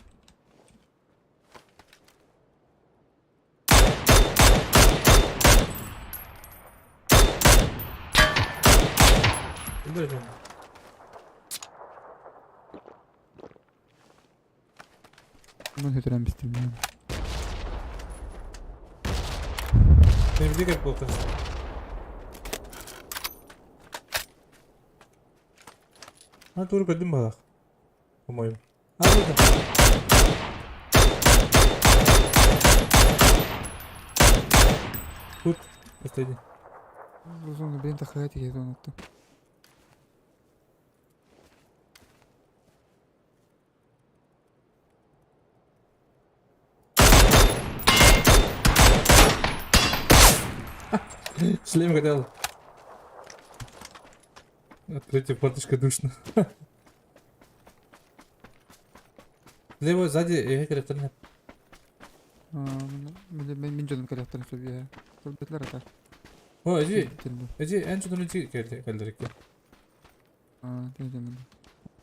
Куда Мен хөтөрөн бистим. Ты где как плохо? А тур көдүм балах. По-моему. А, вот. Тут последний. Зону, блин, тахает я зону тут. Шлем хотел. Откройте форточка душно. Лево сзади, эһэ кэлэхтэрин Мин дьонум кэлэхтэрин сөбүһэ. Көрбөтүлэр ата. О, эдьи, эдьи, эн дьонун эдьи кэллэрикке.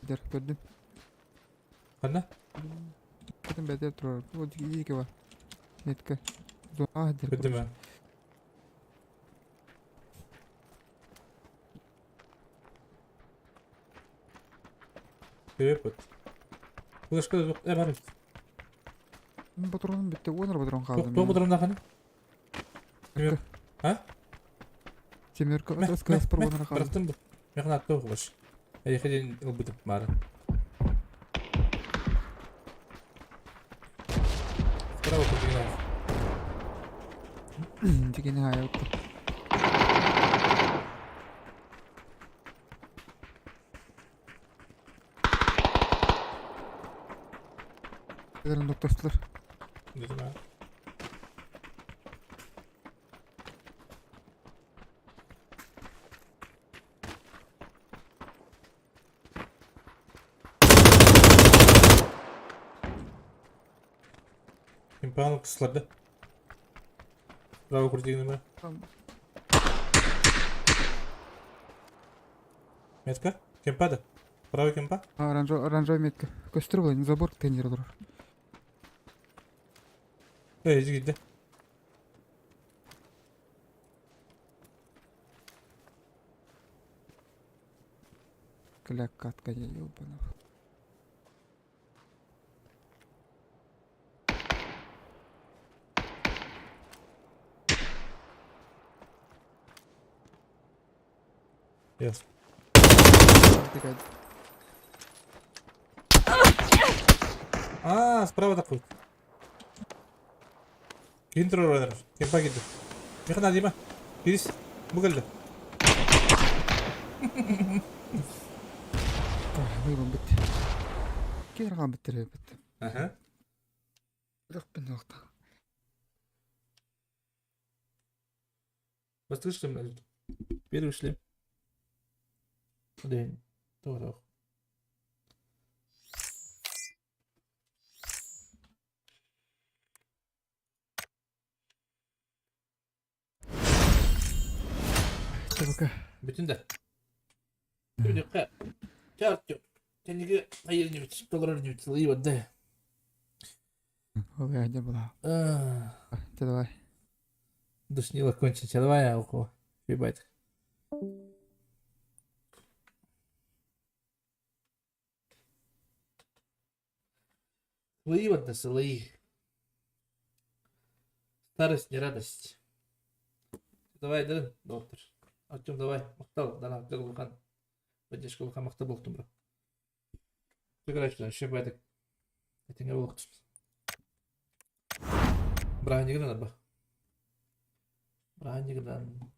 Дэр көрдүм. Ханна? Кэтин бэдэр турар. Бу иики бар. Метка. Зона дэр. Көрдүм ээ. Көрөппүт. Флешка э бар. Патроным бүттэ. Уонар патрон хаалды. Туох патроннаахын? А? Семерка СКС пар уонар хаалды. Бырахтым бу. Механ атты оқыбаш. Эйхе ден ылбытып мары. Справа курдигин Дигени хаайбытта. Кэлэн доктостулар. Дедим аа. Кимпаан кысларды. Справа курдигин ба. Метка? Кемпа да? Правый кемпа? Оранжевый, оранжевый метка. Көстөр буолан забор тенер олорор. Эй, иди Кля катка я ёбана. Yes. Такая А, справа такой. Ким турар ойнар? Кемпа киирдэ. Миха Надима. Кирис. Бу кэллэ. Выйбан бит. Кер хаан биттер бит. Аха. Үрөхпүн уохта. Бастакы шлем Первый шлем. День. Тоҕо Табака. Бүтүн да. Бүтүккэ. Чарт. Тениги хайыр нибит. Толорор нибит. Сылый да. Ол яа була. Чэ давай. Душнило кончится. Давай я ухо. Ебать. Сылый да сылый. Старость не радость. Давай, да, доктор. Артем, давай. Махтал, да, улахан. Поддержка улахан махтал буолтун бро. Короче, еще байтак. Этиңе болук. Браһынньыгынан арба. Браһынньыгынан.